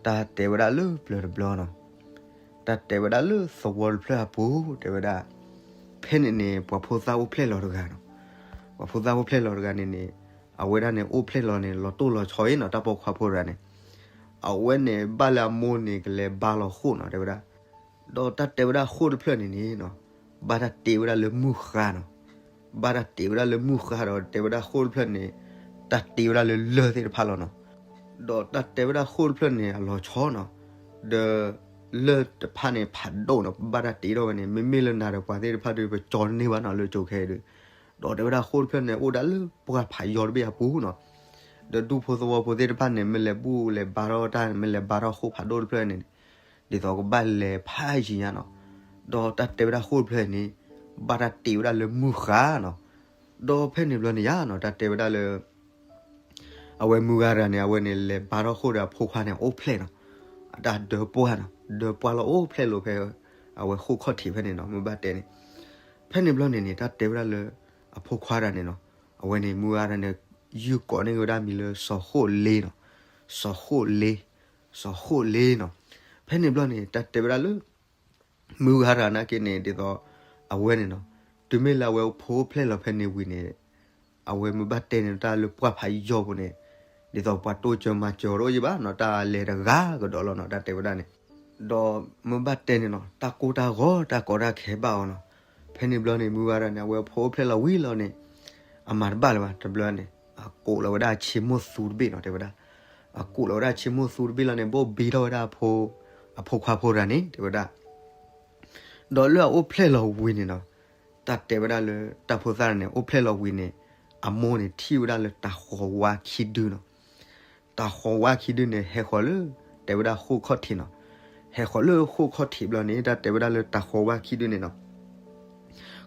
တၢ်တဲဝဲဒၣ်လၢပျၢၤတဘျီနီၤ, တၢ်တဲဝဲဒၣ်လၢသဝီတဖျၢၣ်အပူၤ တဲဝဲဒၣ်, ဖဲန့ၣ်န့ၣ် ပှၤဖိသၣ်အိၣ်ဖျဲၣ်လီၤတဂၤနီၤ, ပှၤဖိသၣ်အိၣ်ဖျဲၣ်လီၤတဂၤန့ၣ်န့ၣ်, အဝဲဒၣ်န့ၣ်အိၣ်ဖျဲၣ်လီၤန့ၣ် လီၤတိၢ်လီၤဆီအံၤနီၤ, တၢ်ပိာ်ခွါဖိတဂၤန့ၣ်, အဝဲန့ၣ်ဘၣ်လၢအမိၢ်န့ၣ် ကလဲၤဘါလီၤဃိၣ်နီၤ တဲဝဲဒၣ်, ဒီးတၢ်တဲဝဲဒၣ်ဃိၣ်တဖျၢၣ်န့ၣ်န့ၣ်နီၤ, ဘၣ်တၢ်တ့ဝဲဒၣ်လၢမုၢ်ဃါနီၤ, ဘၣ်တၢ်တ့ဝဲဒၣ်လၢမုၢ်ဃါဒီး တဲဝဲဒၣ်ဃိၣ်တဖျၢၣ်န့ၣ် တၢ်တ့ဝဲဒၣ်လၢလၢၢ်သ့ၣ်တဖၣ်လီၤနီၤ, ဒီးတၢ်တဲဝဲဒၣ်ဃိၣ်တဖျၢၣ်န့ၣ် အလီၤဆီနီၤ, ဒီးလၢၢ်တဖၣ်န့ၣ်ဖးဒိၣ်နီၤ, ဘၣ်တၢ်တ့ထီၣ်ဝဲန့ၣ် မ့မ့ၢ်လၢနၤဒီးပှၤသ့ၣ်တဖၣ်ဒီး ပကၠီတန့ၢ်ဘၣ်နီၤ လၢကၠိခဲအံၤဒီး, ဒီးတဲဝဲဒၣ်ဃိၣ်တဖျၢၣ်န့ၣ် အိၣ်ဒၣ်လၢပှၢ်ဖးယီၤတဘ့ၣ်အပူၤနီၤ, ဒီးဒူဖိသဝီဖိသ့ၣ်တဖၣ်န့ၣ် မ့ၢ်လဲၤဘူၣ်လဲၤဘါထီၣ်တၢ် မ့ၢ်လဲၤဘါထီၣ်ဃိၣ်ဖးဒိၣ်တဖျၢၣ်န့ၣ် ဒ်သိးကဘၣ်လဲၤဖးယံၤညါနီၤ, ဒီးတၢ်တဲဝဲဒၣ်ဃိၣ်တဖျၢၣ်န့ၣ် ဘၣ်တၢ်တ့ဝဲဒၣ်လၢမုၢ်ဃါနီၤ, ဒီးဖဲန့ၣ်ဘျီန့ၣ်ယါနီၤ တၢ်တဲဝဲဒၣ်လၢ အဝဲမုၢ်ဂၤတဂၤန့ၣ် အဝဲန့ၣ်လဲၤဘါထီၣ်ဃိၣ်ဒီးအဖိခွါန့ၣ် အိၣ်ဖျဲၣ်နီၤ, အတၢ်ဒၢပှၢ်နီၤ, ဒၢပှၢ်လီၤအိၣ်ဖျဲၣ်လိာ်ဖဲ အဝဲဃိၣ်ခီၣ်ထံးဖဲန့ၣ်နီၤ, မ့ၢ်ဘၣ်တဲန့ၣ်, ဖဲန့ၣ်ဘျီန့ၣ်န့ၣ် တၢ်တဲဝဲဒၣ်လၢ အဖိခွါတဂၤန့ၣ်နီၤ, အဝဲန့ၣ် မုၢ်ဂၤတဂၤန့ၣ် ယုၢ်ကိးန့ၢ်ဝဲဒၣ်မံၤလၢစီၤဃိၣ်လ့နီၤ, စီၤဃိၣ်လ့, စီၤဃိၣ်လ့နီၤ, ဖဲန့ၣ်ဘျီန့ၣ် တၢ်တဲဝဲဒၣ်လၢ မုၢ်ဂၤတဂၤနာ်က့န့ၣ် ဒ်သိး အဝဲန့ၣ်နီၤ, တုၤမ့ၢ်လၢအဝဲဖိအိၣ်ဖျဲၣ်လီၤဖဲန့ၣ်ဝံၤန့ၣ် အဝဲမ့ၢ်ဘၣ်တဲန့ၣ် တၢ်လၢပှၢ်ဖးယီၤပူၤန့ၣ် ဒ်သိးပှၤတိစၢၤမၤစၢၤတအိၣ်ယံၤဘၣ်နီၤ, တၢ်လဲၤတဂၤကဒီးလီၤနီၤ, တၢ်တဲဝဲဒၣ်န့ၣ်, ဒီးမ့ၢ်ဘၣ်တဲန့ၣ်နီၤ တၢ်ကိၢ်တၢ်ဂီၤတၢ်ကီတၢ်ခဲဘၣ်အီၤနီၤ, ဖဲန့ၣ်ဘျီန့ၣ် မုၢ်ဂၤတဂၤန့ၣ် အဝဲဖိအိၣ်ဖျဲၣ်လီၤဝံၤလီၤန့ၣ် အမၤတဘၣ်လၢၤဘၣ်တဘျီန့ၣ် အကိးလီၤဝဲဒၣ်အဆ့မိၢ်သူတဘ့ၣ်နီၤ တဲဝဲဒၣ်, အကိးလီၤဝဲဒၣ်အဆ့မိၢ်သူတဘ့ၣ်လီၤန့ၣ် ဘိၣ်ဘံထီၣ်ဝဲဒၣ် အဖိခွါဖိတဂၤန့ၣ် တဲဝဲဒၣ် ဒီးလၢအအိၣ်ဖျဲၣ်လီၤဝံၤန့ၣ်နီၤ, တၢ်တဲဝဲဒၣ်လၢတၢ်ဖိသၣ်န့ၣ် အိၣ်ဖျဲၣ်လီၤဝံၤန့ၣ် အမိၢ်န့ၣ်ထံၣ်ဝဲဒၣ်လၢတၤဃီၤဝါခံဒုနီၤ, တၤဃီၤဝါခံဒုန့ၣ် ဟဲဃီၤလၢ တဲဝဲဒၣ်ဃိၣ်ခီၣ်ထံးနီၤ, ဟဲဃီၤလၢဃိၣ်ခီၣ်ထံးဘျီန့ၣ် တၢ်တဲဝဲဒၣ်လၢတၤဃီၤဝါခံဒုန့ၣ်နီၤ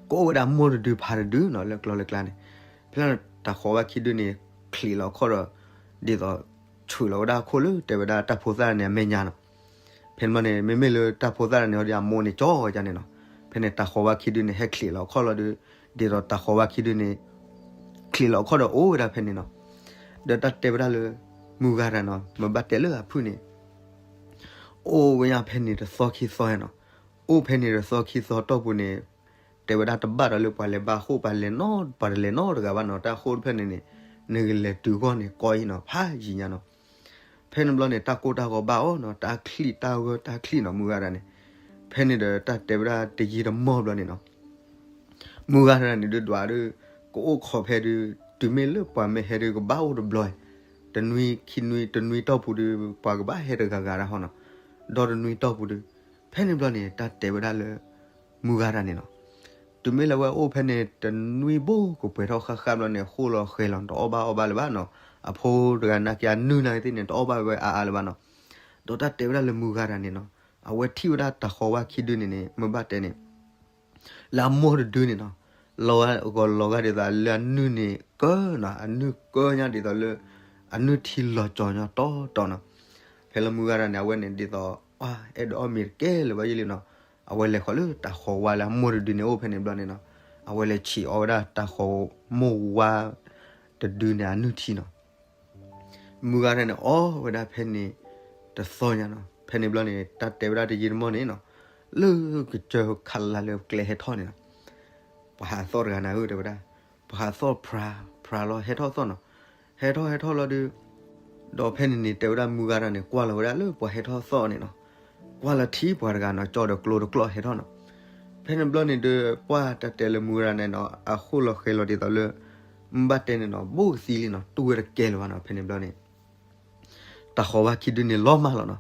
ကိးဝဲဒၣ်မိၢ်တဒုဖါတဒုနီၤ လၢကျီလၢကျါန့ၣ်, ဖဲလၢတၤဃီၤဝါခံဒုန့ၣ် ချံးလီၤခီၣ်ဒီး ဒ်သိး ဆူးလီၤဝဲဒၣ်အခိၣ်လၢ တဲဝဲဒၣ်တၢ်ဖိသၣ်န့ၣ် အမဲာ်ညါနီၤ, ဖဲန့ၣ်ဘျီန့ၣ် မ့မ့ၢ်လၢတၢ်ဖိသၣ်န့ၣ် အီၤဒီးအမိၢ်န့ၣ် ကၠီဝဲဒၣ်န့ၣ်နီၤ, ဖဲန့ၣ်တၤဃီၤဝါခံဒုန့ၣ် ဟဲချံးလီၤခီၣ်လီၤဒီး ဒ်သိးတၤဃီၤဝါခံဒုန့ၣ် ချံးလီၤခီၣ်ဒီးအိၣ်ဝဲဒၣ်ဖဲန့ၣ်နီၤ, ဒီးတၢ်တဲဝဲဒၣ်လၢ မုၢ်ဂၤတဂၤနီၤ မ့ၢ်ဘၣ်တဲလၢအဖုၣ်န့ၣ် အိၣ်ဝဲညါဖဲန့ၣ်တသီခံသီနီၤ, အိၣ်ဖဲန့ၣ်တသီခံသီတီၢ်ပူၤန့ၣ် တဲဝဲဒၣ်တဘၣ်ဒီးလၢပှၤလဲၤဘါဃိၣ် ပှၤလဲၤနီ ပှၤတလဲၤနီတဂၤဘၣ်နီၤ, တၢ်ဃိၣ်တဖျၢၣ်န့ၣ်န့ၣ် နကလဲၤတုၤဂီၢ်န့ၣ် ကီအံၤနီၤ ဖးယံၤညါနီၤ, ဖဲန့ၣ်ဘျီန့ၣ် တၢ်ကိၢ်တၢ်ဂီၤဘၣ်အီၤနီၤ, တၢ်ချံၣ်တၢ်ဂၢၢ်တၢ်ချံၣ်နီၤ မုၢ်ဂၤတဂၤန့ၣ်, ဖဲန့ၣ်ဒီးတၢ်တဲဝဲဒၣ်တယံာ်တမီၢ်ဘျီန့ၣ်နီၤ မုၢ်ဂၤတဂၤန့ၣ်ဒုးဒွးဒုး ကအိၣ်ခိးဖဲဒုး တုၤမ့ၢ်လၢပှၤမ့ၢ်ဟဲဒုးကဘၣ်အိၣ်တဘျီ, တနွံခံနွံတနွံတီၢ်ပူၤဒုး ပှၤကဘၣ်ဟဲတဂၤဂၤတၢ်ဟီနီၤ, ဒီတနွံတီၢ်ပူၤဒုး, ဖဲန့ၣ်ဘျီန့ၣ် တၢ်တဲဝဲဒၣ်လၢ မုၢ်ဂၤတဂၤန့ၣ်နီၤ, တုၤမ့ၢ်လၢအဝဲအိၣ်ဖဲန့ၣ် တနွံဘိကပှဲၤထီၣ်ဃၣ်ဃၣ်ဘျီန့ၣ် ဃိၣ်လီၤဃဲၤလီၤ တအီၣ်ဘၣ်အီၣ်ဘၣ်လၢၤဘၣ်နီၤ, အဖိတဂၤနာ်က့အနုၢ်နာ်က့သ့ၣ်န့ၣ် တအီၣ်ဘၣ်ဝဲအါအါလၢၤဘၣ်နီၤ, ဒီးတၢ်တဲဝဲဒၣ်လၢမုၢ်ဂၤတဂၤန့ၣ်နီၤ, အဝဲထံၣ်ဝဲဒၣ်တၤဃီၤဝါခံဒုန့ၣ်န့ၣ် မ့ၢ်ဘၣ်တဲန့ၣ် လၢအမိၢ်တဒုန့ၣ်နီၤ, လီၤဂာ်လီၤဂာ်ဒ်သိးလၢအနုၢ်န့ၣ်ကၢနီၤ, အနုၢ်ကၢညါဒ်သိးလၢ အနုၢ်ထံလီၤကၠီၤညီတီတီနီၤ, ဖဲလၢမုၢ်ဂၤတဂၤန့ၣ် အဝဲန့ၣ်ဒ်သိး အဲၣ်ဒိးအီၣ်မ့ၤတကဲလၢၤဘၣ်ယဲလံနီၤ, အဝဲလဲၤဃီၤလၢတၤဃီၤဝါလၢအမိၢ်တဒုန့ၣ်အိၣ်ဖဲန့ၣ်ဘျီန့ၣ်နီၤ, အဝဲလဲၤဆံးအီၣ်ဝဲဒၣ်တၤဃီၤမိၢ်ဝါတဒုန့ၣ်အနုၢ်ထံနီၤ မုၢ်ဂၤတဂၤန့ၣ် အီၣ်ဝဲဒၣ်ဖဲန့ၣ် တသီညါနီၤ, ဖဲန့ၣ်ဘျီန့ၣ် တၢ်တဲဝဲဒၣ်တယံာ်တမီၢ်န့ၣ်နီၤ, လၢကစၢၢ်ခးလါလၢကျဲဟဲထီၣ်န့ၣ်နီၤ, ပှၤဟးသီၣ်တဂၤန့ၣ်ဧၢ တဲဝဲဒၣ်, ပှၤဟးသီၣ်ဖြါ ဖြါလီၤ ဟဲထီၣ်သီၣ်နီၤ, ဟဲထီၣ်ဟဲထီၣ်လီၤဒုး, ဒီးဖဲန့ၣ်န့ၣ် တဲဝဲဒၣ်မုၢ်ဂၤတဂၤန့ၣ် ကွၢ်လီၤဝဲဒၣ်လၢပှၤဟဲထီၣ်သီၣ်န့ၣ်နီၤ, ကွၢ်လီၤထံပှၤတဂၤနီၤ ကၠီဒီးကျိတကျီၢ်ဟဲထီၣ်နီၤ, ဖဲန့ၣ်ဘျီန့ၣ်ဒီး ပှၤတၢ်တဲလၢမုၢ်ဂၤတဂၤန့ၣ်နီၤ အဃိၣ်လီၤဃဲၤလီၤဒ်သိးလၢ မ့ၢ်ဘၣ်တဲန့ၣ်နီၤ ဘူးကသံလံနီၤ တူၢ်ဝဲတကဲလၢၤဘၣ်နီၤ, ဖဲန့ၣ်ဘျီန့ၣ် တၤဃီၤဝါခံဒုန့ၣ်လီၤမၢ်လီၤနီၤ,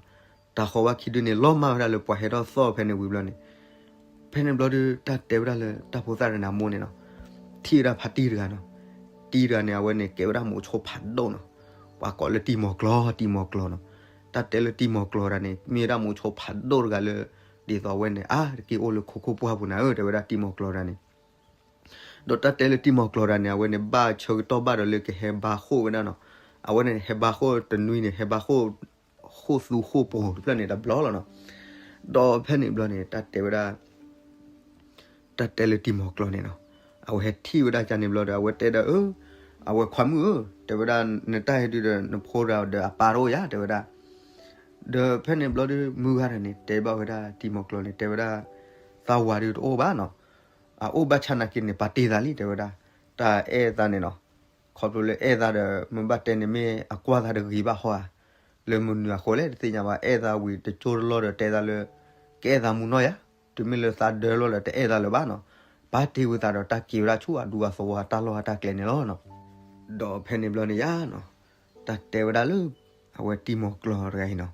တၤဃီၤဝါခံဒုန့ၣ်လီၤမၢ်ဝဲဒၣ်လၢပှၤဟဲထီၣ်သီၣ်ဖဲန့ၣ်ဝံၤဘျီန့ၣ်, ဖဲန့ၣ်ဘျီဒုး တၢ်တဲဝဲဒၣ်လၢတၢ်ဖိသၣ်တဂၤန့ၣ်အမိၢ်န့ၣ်နီၤ, ထံၣ်ဝဲဒၣ်ဖါတံၢ်တဂၤနီၤ, တံၢ်တဂၤန့ၣ် အဝဲန့ၣ်ကဲဝဲဒၣ်မိးဆိဖးဒိၣ်နီၤ, ပှၤကိးလၢတံၤမီၤကျီ တံၤမီၤကျီနီၤ, တၢ်တဲလၢတံၤမီၤကျီတဂၤန့ၣ် မ့ၢ်ဝဲဒၣ်မိးဆိဖးဒိၣ်တဂၤလၢ ဒ်သိးအဝဲန့ၣ် အါတက့ၢ်အိၣ်လၢခိခိၣ်ပှၢ်ပူၤနၤဧၢ တဲဝဲဒၣ်တံၤမီၤကျီတဂၤန့ၣ် ဒီးတၢ်တဲလၢတံၤမီၤကျီတဂၤန့ၣ် အဝဲန့ၣ်ဘၣ်ဆၢကတီၢ်ဘၣ်ဒီးလၢကဟဲဘါဃိၣ်ဝဲဒၣ်နီၤ, အဝဲန့ၣ်ဟဲဘါဃိၣ်တနွံန့ၣ် ဟဲဘါဃိၣ် ဃိၣ်သူဃိၣ်ပှီၤတဖျၢၣ်န့ၣ်တဘျီလီၤနီၤ, ဒီးဖဲန့ၣ်ဘျီန့ၣ် တၢ်တဲဝဲဒၣ် တၢ်တဲလၢတံၤမီၤကျီန့ၣ်နီၤ, အဝဲဟဲထံၣ်ဝဲဒၣ်ကန့ၣ်ဘျီဒီး အဝဲတဲဒီး အဝဲခွါမုၣ်ဧၢ, တဲဝဲဒၣ် နတၢ်ဟဲဒုးဒီးနဖိဒီးအပၢ်တအိၣ်ယၤ တဲဝဲဒၣ် ဒီးဖဲန့ၣ်ဘျီဒီး မုၢ်ဂၤတဂၤန့ၣ် တဲဘၣ်ဝဲဒၣ်တံၤမီၤကျီန့ၣ် တဲဝဲဒၣ်, သးဝၤဒုးတအိၣ်ဘၣ်နီၤ, အအိၣ်ဘၣ်ဆၣ်နာ်က့န့ၣ် ပာ်တ့ၢ်သးလံ တဲဝဲဒၣ်, တၢ်အဲၣ်သးန့ၣ်နီၤ, ခီဖျိလၢအဲၣ်သးဒီး မ့ၢ်ဘၣ်တဲန့ၣ်မ့ၢ်အကွၢ်သးတဂ့ၤဘၣ်ဟီဧါ, လၢမနုၤအဃိလဲၣ်တသ့ၣ်ညါဘၣ်, အဲၣ်သးဝံၤတကၠိတလီၢ်ဒီးတဲသးလၢ ကအဲၣ်သးမူနီၢ်ယၤ, တုၤမ့ၢ်လၢသးဒၢလီၤဒီးတအဲၣ်သးလၢၤဘၣ်နီၤ, ပာ်တ့ၢ်ဝံၤသးဒီးတၢ်က့ၤဝဲဒၣ်ဆူအဒူအသဝီအတၢ်လီၢ်အတၢ်ကျဲန့ၣ်လီၤနီၤ. ဒီးဖဲန့ၣ်ဘျီန့ၣ်ယါနီၤ, တၢ်တဲဝဲဒၣ်လၢ အဝဲတံၤမီၤကျီတဂၤအံၤနီၤ,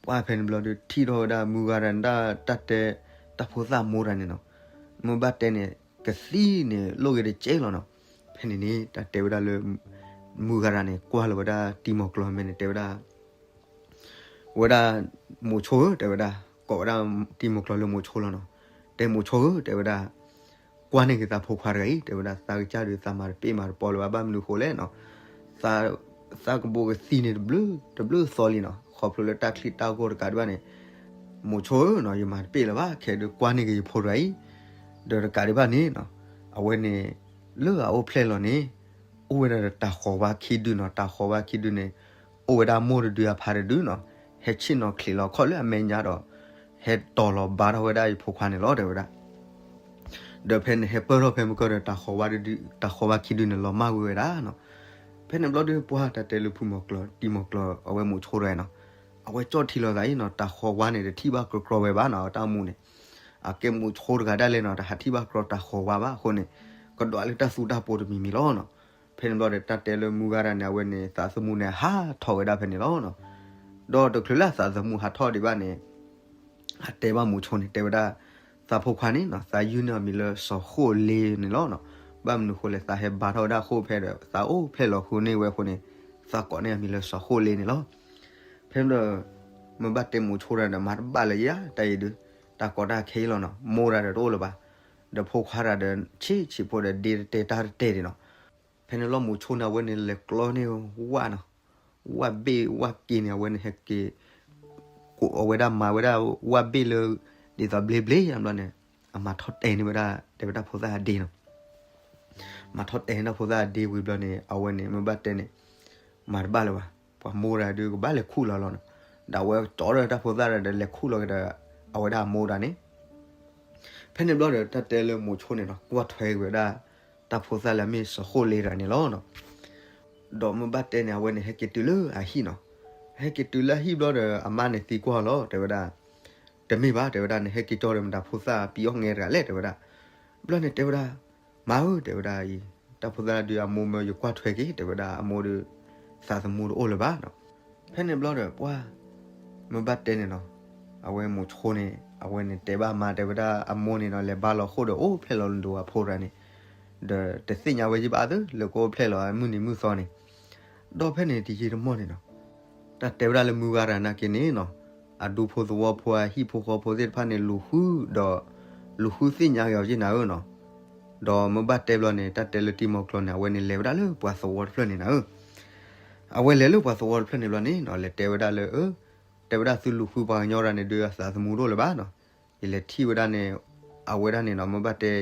ပှၢ်ဖဲန့ၣ်ဘျီဒီး ထံၣ်ထီၣ်ဝဲဒၣ်မုၢ်ဂၤတဂၤန့ၣ် တၢ်တဲ တၢ်ဖိသၣ်မိၢ်တဂၤန့ၣ်နီၤ, မ့ၢ်ဘၣ်တဲန့ၣ် ကသံၣ်န့ၣ်လိၣ်ဂ့ၤတကဲလီၤနီၤ. ဖဲန့ၣ်န့ၣ် တၢ်တဲဝဲဒၣ်လၢ မုၢ်ဂၤတဂၤန့ၣ် ကွၢ်လီၤဝဲဒၣ်တံၤမီၤကျီမဲန့ၣ် တဲဝဲဒၣ် ဝဲဒၣ် မိၤဆိဧၢ တဲဝဲဒၣ်, ကိးဝဲဒၣ်တံၤမီၤကျီလၢမိၤဆိလီၤနီၤ, တဲမိၤဆိဧၢ တဲဝဲဒၣ်, ကွၢ်န့ၢ်က့ၤသးဖိခွါတဂၤအံၤ တဲဝဲဒၣ်, သးကစၢ်ဒုးသးမၤတပ့ၢ်မၤတပီလၢၤဘၣ်, ဘၣ်မနုၤဃိလဲၣ်နီၤ, သးကဘိးကသံၣ်န့ၣ်တဘျုးသီလံနီၤ, ခီဖျိလၢတၢ်ချံတၢ်ဂီၢ်တကးဒံးဘၣ်န့ၣ်, မိၤဆိဧၢနီၤ, ယမၤတပ့ၢ်လၢၤဘၣ်, ခဲဒုးကွၢ်န့ၢ်က့ၤယဖိတဂၤအံၤ, ဒီးတကးဒံးဘၣ်န့ၣ်နီၤ, အဝဲန့ၣ် လၢအအိၣ်ဖျဲၣ်လီၤန့ၣ် အိၣ်ဝဲဒၣ်ဒီးတၢ်ဃီၤဝါခံဒုနီၤ, တၢ်ဃီၤဝါခံဒုန့ၣ် အိၣ်ဝဲဒၣ်မိၢ်တဒုအဖါတဒုနီၤ, ဟဲဆ့ၣ်နီၤချံးလီၤခီၣ်လၢအမဲာ်ညါဒီး ဟဲတီၤလီၤဘါထီၣ်ဝဲဒၣ်ယဖိခွါန့ၣ်လီၤ တဲဝဲဒၣ်. ဒီးဖဲန့ၣ်ဟဲပၢၢ်ထီၣ်ဖဲမုၢ်ကီၢ်ဒီး တၢ်ဃီၤဝါခံဒုန့ၣ် လီၤမၢ်ကွံာ်ဝဲဒၣ်နီၤ. ဖဲန့ၣ်ဘျီဒီး ပှၢ်တၢ်တဲလၢဖုမီၤကျီၤ တံၤမီၤကျီၤ အဝဲမိၤဆိတဂၤနီၤ, အဝဲကၠီၣ်ထံလီၤသးအံၤနီၤ, တၢ်ဃီၤဝါန့ၣ် တထံၣ်ဘၣ်ကြီကြီဝဲဘၣ်နီၤ, အတၢ်အိၣ်မူန့ၣ် အကဲမိၤဆိတဂၤဒၣ်လဲာ်နီၤ, တဟးထံၣ်ဘၣ်ကြီတၢ်ဃီၤဝါဘၣ်အဃိန့ၣ်, ကဒွးလၢတၢ်သူတၢ်ပိၤတမံၤမံၤလီၤနီၤ. ဖဲန့ၣ်ဘျီဒီး တၢ်တဲလၢမုၢ်ဂၤတဂၤန့ၣ် အဝဲန့ၣ် သးသမူန့ၣ် ဟးထီၣ်ဝဲဒၣ်ဖဲန့ၣ်လီၤနီၤ. ဒီးတချုးလၢသးသမူဟးထီၣ်ဒံးဘၣ်န့ၣ် အတဲဘၣ်မိၤဆိန့ၣ် တဲဝဲဒၣ်, သးဖိခွါန့ၣ်နီၤ, သးယုၢ်န့ၢ်အမံၤလၢစီၤဃိၣ်လ့န့ၣ်လီၤနီၤ. ဘၣ်မနုၤဃိလဲၣ်, သးဟဲဘါထီၣ်ဝဲဒၣ်ဃိၣ်ဖဲဒီး သးအိၣ်ဖျဲၣ်လီၤဃုာ်န့ၢ်ဝဲအဃိန့ၣ်, သးကိးန့ၢ်အမံၤလၢစီၤဃိၣ်လ့န့ၣ်လီၤ. ဖဲန့ၣ်ဒီး မ့ၢ်ဘၣ်တဲမိၤဆိတဂၤဒီး မၤတဘၣ်လၢၤယၤ တၢ်အံၤဒုး, တၢ်ကီတၢ်ခဲအံၤလီၤနီၤ, မိၢ်တဂၤဒီးတအိၣ်လၢၤဘၣ်, ဒီးဖိခွါတဂၤဒီး ဆံးဆံးဖိဒီး ဒ့တတဲတၢ်တတဲဒံးနီၤ. ဖဲန့ၣ်လီၤမိၤဆိန့ၣ် အဝဲန့ၣ်လဲၤကျီန့ၢ်ဝၣ်နီၤ, ဝၣ်ဘ့ၣ်ဝၣ်က့န့ၣ် အဝဲန့ၣ်ဟဲက့ၤ ကိးအဝဲဒၣ်မၤဝဲဒၣ်ဝၣ်ဘ့ၣ်လၢ ဒ်သိးဘျ့ဘျ့ယါဘျီန့ၣ်, အမၤထီၣ်တဲာ်န့ၢ်ဝဲဒၣ် တဲဝဲဒၣ်ဖိသၣ်အဒ့နီၤ. မၤထီၣ်တဲာ်န့ၢ်တၢ်ဖိသၣ်အဒ့ဝံၤဘျီန့ၣ် အဝဲန့ၣ် မ့ၢ်ဘၣ်တဲန့ၣ် မၤတဘၣ်လၢၤဘၣ်, ပှၤမိၢ်တဂၤဒုးကဘၣ်လဲၤခူၣ်လီၤလီၤနီၤ. ဒီးအဝဲကၠီထီၣ်တၢ်ဖိသၣ်ဒီး လဲၤခူၣ်လီၤက့ၤဒီး အဝဲဒၣ်အမိၢ်တဂၤန့ၣ် ဖဲန့ၣ်ဘျီဒီး တၢ်တဲလၢမိၤဆိန့ၣ်နီၤ ကွၢ်ထွဲက့ၤဝဲဒၣ် တၢ်ဖိသၣ်လၢအမ့ၢ်စီၤဃိၣ်လ့တဂၤန့ၣ်လီၤနီၤ. ဒီးမ့ၢ်ဘၣ်တဲန့ၣ် အဝဲန့ၣ်ဟဲက့ၤတုၤလၢအဟံၣ်နီၤ. ဟဲက့ၤတုၤလၢအဟံၣ်ဘျီဒီး အမါန့ၣ်သံကွၢ်လီၤ တဲဝဲဒၣ်, တမ့ၢ်ဘၣ် တဲဝဲဒၣ်, နဟဲက့ၤကၠီဒီးမတၤဖိသၣ်ပံအီၣ်ငဲတဂၤလဲၣ် တဲဝဲဒၣ်. ဘျီန့ၣ်တဲဝဲဒၣ်, မါဧၢ တဲဝဲဒၣ်အံၤ, တၢ်ဖိသၣ်ဒုးအမိၢ်မၢယကွၢ်ထွဲက့ၤ တဲဝဲဒၣ်, အမိၢ်ဒုး သးသမူတအိၣ်လၢၤဘၣ်နီၤ. ဖဲန့ၣ်ဘျီဒီး ပှၢ် မ့ၢ်ဘၣ်တဲန့ၣ်နီၤ, အဝဲမိၤဆိန့ၣ် အဝဲန့ၣ်တဲဘၣ်အမါ တဲဝဲဒၣ်အမိၢ်န့ၣ်နီၤ လဲၤဘါလီၤဃိၣ်ဒီးအိၣ်ဖျဲၣ်လီၤလၢဒိးအဖိတဂၤန့ၣ်, ဒီးတသ့ၣ်ညါဝဲယဘၣ်သု လၢကအိၣ်ဖျဲၣ်လီၤမုၢ်နံၤမုၢ်သီန့ၣ်. ဒီးဖဲန့ၣ်တယံာ်တမီၢ်န့ၣ်နီၤ, တၢ်တဲဝဲဒၣ်လၢမုၢ်ဂၤတဂၤနာ်က့န့ၣ်နီၤ, အဒူဖိသဝီဖိအဟံၣ်ဖိဃီဖိသ့ၣ်တဖၣ်န့ၣ် လူၤဃုဒီး လူၤဃုသ့ၣ်ညါက့ၤအီၤက့နၤဧၢနီၤ. ဒီးမ့ၢ်ဘၣ်တဲဘျီန့ၣ် တၢ်တဲလၢတံၤမီၤကျီၤန့ၣ် အဝဲန့ၣ်လဲၤဝဲဒၣ်လၢပှၤသဝီတဖျၢၣ်န့ၣ်နၤဧၢ. အဝဲလဲၤလၢပှၤသဝီတဖျၢၣ်န့ၣ်ဘျီန့ၣ်နီၤ လဲၤတဲဝဲဒၣ်လၢ တဲဝဲဒၣ်သုလူၤဃုပှၤကညီတဂၤန့ၣ်ဒုး အသးသမူတအိၣ်လၢၤဘၣ်နီၤ. ယလဲၤထံၣ်ဝဲဒၣ်န့ၣ် အဝဲဒၣ်န့ၣ်နီၤ မ့ၢ်ဘၣ်တဲ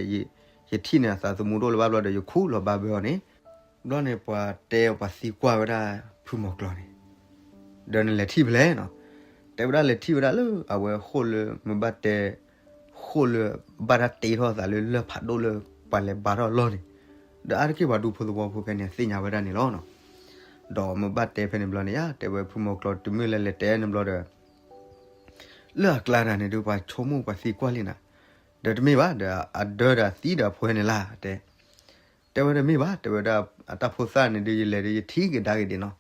ယထံၣ်န့ၣ် အသးသမူတအိၣ်လၢၤဘၣ်ဘျီဒီး ယခူၣ်လီၤဘါဘၢအီၤန့ၣ်. ဘျီန့ၣ်ပှၤတဲအီၤပှၤသံကွၢ်ဝဲဒၣ်ဖုမီၤကျီၤန့ၣ် ဒီးနလဲၤထံၣ်ဖဲလဲၣ်နီၤ. တဲဝဲဒၣ်လဲၤထံၣ်ဝဲဒၣ်လၢအဝဲဃိၣ်လၢမ့ၢ်ဘၣ်တဲ ဃိၣ်လၢဘၣ်တၢ်တ့ထီၣ်အသးလၢလၢၢ်ဖးဒိၣ်လၢပှၤလဲၤဘါထီၣ်အလီၢ်န့ၣ်, ဒီးအါတက့ၢ်ပှၤဒူဖိသဝီဖိဖဲန့ၣ်သ့ၣ်ညါဝဲဒၣ်န့ၣ်လီၤနီၤ. ဒီးမ့ၢ်ဘၣ်တဲဖဲန့ၣ်ဘျီန့ၣ် ယတဲဝဲဖုမီၤကျီၤ တမ့ၢ်လၢလဲၤတဲန့ၣ်ဘျီဒီး လၢအကျါတဂၤန့ၣ်ဒုး ပှၤဆိကမိၣ်ပှၤသံကွၢ်လံနၤ, ဒီးတမ့ၢ်ဘၣ် ဒီးအဒၢဒီးသံဒီးအဖိန့ၣ်လၢ်တဲ တဲဝဲတမ့ၢ်ဘၣ် တဲဝဲဒၣ် အတၢ်ဖိသၣ်န့ၣ်ဒုး ယလဲၤဒုး ယထံၣ်ကဒါက့ၤဒံးနီၤ.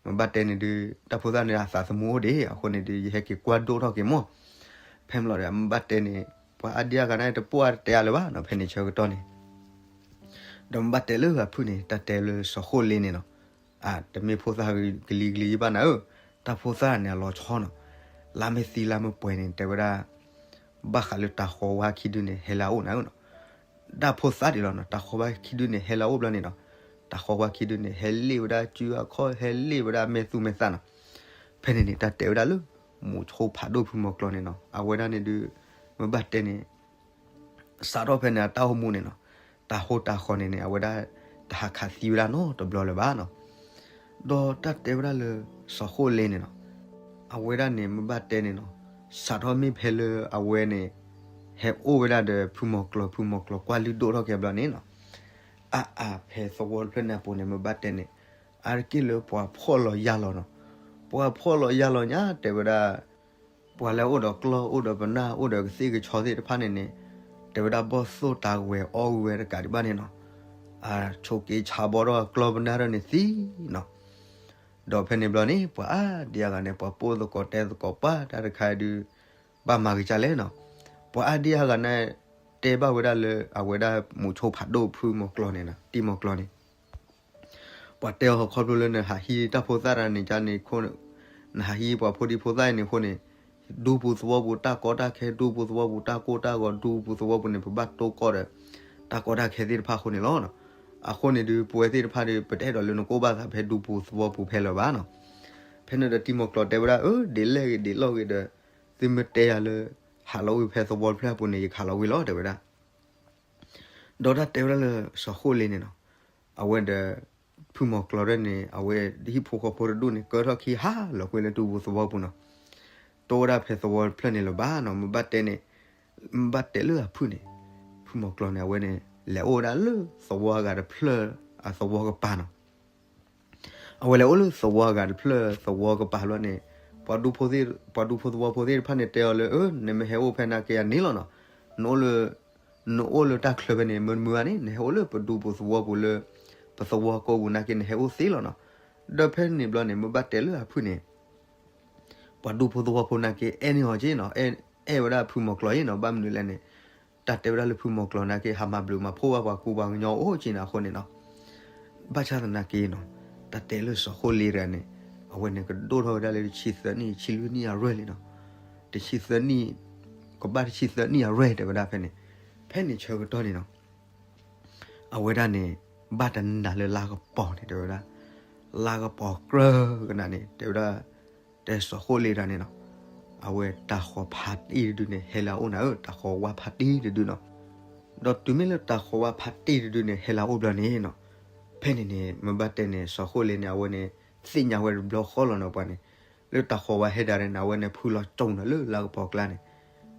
မ့ၢ်ဘၣ်တဲန့ၣ်ဒုး တၢ်ဖိသၣ်န့ၣ် အသးသမူအိၣ်ဒံး အဃိန့ၣ်ဒုး ယဟဲက့ၤကွၢ်ဒိၣ်ထီၣ်က့ၤမီၢ်. ဖဲမ့ၢ်လီၤဒီး မ့ၢ်ဘၣ်တဲန့ၣ် ပှၤအါဒံအါဂၤန့ၣ် တပိာ်အါတတဲအါလၢၤဘၣ်နီၤ ဖဲန့ၣ်ဆၢကတီၢ်န့ၣ် ဒီးမ့ၢ်ဘၣ်တဲလၢအဖုၣ်န့ၣ် တၢ်တဲလၢစီၤဃိၣ်လ့န့ၣ်နီၤ, အတမ့ၢ်ဖိသၣ်ကလံၤကလံၤယဘၣ်နၤဧၢ, တၢ်ဖိသၣ်န့ၣ် အလီၤဆီနီၤ, လါမ့ၢ်သံလါမ့ၢ်ပှဲၤန့ၣ် တဲဝဲဒၣ် ဘၣ်ဃးလၢတၢ်ဃီဝါခံဒုန့ၣ် ဟဲလၢအအိၣ်နၤဧၢနီၤ. တၢ်ဖိသၣ်ဒံးလီၤနီၤ, တၢ်ဃီဝါခံဒုန့ၣ် ဟဲလၢအအိၣ်ဘျီန့ၣ်နီၤ, တၢ်ဃီဝါခံဒုန့ၣ် ဟဲလ့ၣ်ဝဲဒၣ်စုအခီၣ် ဟဲလ့ၣ်ဝဲဒၣ်မဲာ်သူမဲာ်သၣ်နီၤ. ဖဲန့ၣ်န့ၣ် တၢ်တဲဝဲဒၣ်လၢ မိၤဆိဖးဒိၣ်ဖုမီၤကျီၤန့ၣ်နီၤ, အဝဲဒၣ်န့ၣ်ဒုး မ့ၢ်ဘၣ်တဲန့ၣ် စးထီၣ်ဖဲန့ၣ် အတၢ်အိၣ်မူန့ၣ်နီၤ, တၢ်ဟိတၢ်ဃီန့ၣ်န့ၣ် အဝဲဒၣ်တဟးခးသံဝဲဒၣ်နီတဘျီလၢၤဘၣ်နီၤ. ဒီးတၢ်တဲဝဲဒၣ်လၢ စီၤဃိၣ်လ့န့ၣ်နီၤ, အဝဲဒၣ်န့ၣ် မ့ၢ်ဘၣ်တဲန့ၣ်နီၤ, စးထီၣ်မ့ၢ်ဖဲလၢအဝဲန့ၣ် ဟဲအိၣ်ဝဲဒၣ်ဒီးဖုမီၤကျိၤ, ဖုမီၤကျိၤကွၢ်လုၢ်ဒိၣ်ထီၣ်က့ၤဘျီန့ၣ်နီၤ, အါအါ ဖဲသဝီတဖျၢၣ်န့ၣ်အပူၤန့ၣ် မ့ၢ်ဘၣ်တဲန့ၣ် အါတက့ၢ်လၢပှၤဖှီၣ်လီၤယာ်လီၤနီၤ. ပှၤဖှီၣ်လီၤယာ်လီၤညါ တဲဝဲဒၣ် ပှၤလၢအအိၣ်ဒီးကျီၢ် အိၣ်ဒီးပနၢ် အိၣ်ဒီးကသ့ၣ်ကဆီသ့ၣ်တဖၣ်န့ၣ်န့ၣ်, တဲဝဲဒၣ်ဘီၣ်သိၣ်တၢ်ဝဲၤအီၣ်ဝဲတကးဒံးဘၣ်န့ၣ်နီၤ, အဆိးက့ဆါဘီထီၣ်ကျီၢ်ပနၢ်ထီၣ်န့ၣ်သံနီၤ. ဒီးဖဲန့ၣ်ဘျီန့ၣ် ပှၤအါဒံအါဂၤန့ၣ် ပှၤပိာ်သကိးတဲသကိးပှၤတၢ်တခါဒုး ဘၣ်မၤက့ၤကလဲၣ်နီၤ. ပှၤအါဒံအါဂၤန့ၣ် တဲဘၣ်ဝဲဒၣ်လၢအဝဲဒၣ်မူးဆိဖးဒိၣ်ဖုမီၤကျိၤန့ၣ်နီၤ, တံၤမီၤကျိၤန့ၣ် ပှၤတဲအီၤခီဖျိလၢနဟးဟံးတၢ်ဖိသၣ်တၢ်န့ၣ်ကန့ၣ်, နဟးဟံးပှၤဖိဒံဖိသၣ်အံၤန့ၣ်အဃိန့ၣ်, ဒူပူၤသဝီပူၤတၢ်ကီတၢ်ခဲ, ဒူပူၤသဝီပူၤတၢ်ကိၢ်တၢ်ဂီၤ, ဒူပူၤသဝီပူၤန့ၣ် ပဘၣ်တိၢ်ကီၢ်ဒီး တၢ်ကီတၢ်ခဲသ့ၣ်တဖၣ်အဃိန့ၣ်လီၤ. အဃိန့ၣ်ဒုး ပဝဲသ့ၣ်တဖၣ်ဒီး ပတအဲၣ်ဒိးလၢနကအိၣ်ဘၣ်သးဖဲဒူပူၤသဝီပူၤဖဲလၢၤဘၣ်နီၤ. ဖဲန့ၣ်ဒီးတံၤမီၤကျိၤတဲဝဲဒၣ်, အၢ ဒ်လဲၣ်ဂ့ၤဒ်လဲၣ်ဂ့ၤဒီး သုမ့ၢ်တဲယၤလၢ ဟးလီၤဝံၤဖဲသဝီတဖျၢၣ်အပူၤန့ၣ် ယကဟးလီၤဝံၤလီၤ တဲဝဲဒၣ်. ဒီးတၢ်တဲဝဲဒၣ်လၢစီၤဃိလ့န့ၣ်နီၤ, အဝဲဒီး ဖုမီၤကျိၤဒၣ်န့ၣ် အဝဲဟံၣ်ဖိဃီဖိတဒူၣ်န့ၣ် ကၢထီၣ်ခံဟးလီၤကွံာ်လၢဒူပူၤသဝီပူၤနီၤ. တအိၣ်ဝဲဒၣ်ဖဲသဝီတဖျၢၣ်န့ၣ်လၢၤဘၣ်နီၤ. မ့ၢ်ဘၣ်တဲန့ၣ်, မ့ၢ်ဘၣ်တဲလၢအဖုၣ်န့ၣ်, ဖုမီၤကျိၤန့ၣ် အဝဲန့ၣ် လဲၤအိၣ်ဝဲဒၣ်လၢသဝီအဂၤတဖျၢၣ်အသဝီကပၤနီၤ. အဝဲလဲၤအိၣ်လၢသဝီအဂၤတဖျၢၣ်သဝီကပၤလီၤန့ၣ်, ပှၤဒူဖိသဝီဖိသ့ၣ်တဖၣ်န့ၣ် တဲအီၤလၢ အၢ နမ့ၢ်ဟဲအိၣ်ဖဲနာ်က့အန့ၣ်လီၤနီၤ, နအိၣ်လၢ နအိၣ်လၢတၢ်ချၢဖဲန့ၣ် မ့ၢ်တမုာ်ဘၣ်န့ၣ် နဟဲအိၣ်လၢပဒူပူၤသဝီပူၤလၢ ပသဝီကိးပူၤနာ်က့ နဟဲအိၣ်သ့လီၤနီၤ. ဒီးဖဲန့ၣ်ဘျီန့ၣ် မ့ၢ်ဘၣ်တဲလၢအဖုၣ်န့ၣ် ပှၤဒူဖိသဝီဖိနာ်က့ အဲၣ်န့ၢ်အီၤက့နီၤ, အဲၣ်ဝဲဒၣ်ဖုမီၤကျိၤအံၤနီၤ. ဘၣ်မနုၤလဲၣ်န့ၣ်, တၢ်တဲဝဲဒၣ်လၢဖုမီၤကျိၤနာ်က့ ဟးမၤဘျုးမၤဖှိၣ်ဘၣ်ပှၤကူပှၤကညီအိၣ်က့န့ၣ်အဃိန့ၣ်နီၤ. ဘၣ်ဆၣ်သနာ်က့နီၤ, တၢ်တဲလၢစီၤဃိလ့တဂၤန့ၣ်, အဝဲန့ၣ်ကဒိၣ်ထီၣ်ဝဲဒၣ်လၢတဆံသၢနံၣ် ဆံလွံၢ်နံၣ်အရွဲၢ်လံနီၤ. တဆံသၢနံၣ်, ကဘၣ်တဆံသၢနံၣ်အရွဲၢ်တဲဝဲဒၣ်ဖဲန့ၣ်, ဖဲန့ၣ်ဆၢကတီၢ်န့ၣ်နီၤ အဝဲဒၣ်န့ၣ် ဘၣ်တနာ်လၢလါကပီၤန့ၣ် တဲဝဲဒၣ်, လါကပီၤကြၢးကနၣ်န့ၣ် တဲဝဲဒၣ်, တဲစီၤဃိလ့တဂၤန့ၣ်နီၤ, အဝဲတၢ်ဃီၤဖးတံၢ်တဒုန့ၣ် ဟဲလၢအအိၣ်နၤဧၢ, တၢ်ဃီၤဝါဖးတံၢ်တဒုနီၤ. ဒီးတုၤမ့ၢ်လၢတၢ်ဃီၤဝါဖးတံၢ်တဒုန့ၣ် ဟဲလၢအအိၣ်ဘျီန့ၣ်နီၤ, ဖဲန့ၣ်န့ၣ် မ့ၢ်ဘၣ်တဲန့ၣ် စီၤဃိလ့န့ၣ် အဝဲန့ၣ် သ့ၣ်ညါဝဲတဘျီဃီလီၤနီၤ ပှၤန့ၣ်, လၢတၢ်ဃီၤဝါဟဲဒၣ်န့ၣ် အဝဲန့ၣ်ဖုလီၤကၠိနၤလၢလါကပီၤကျါန့ၣ်,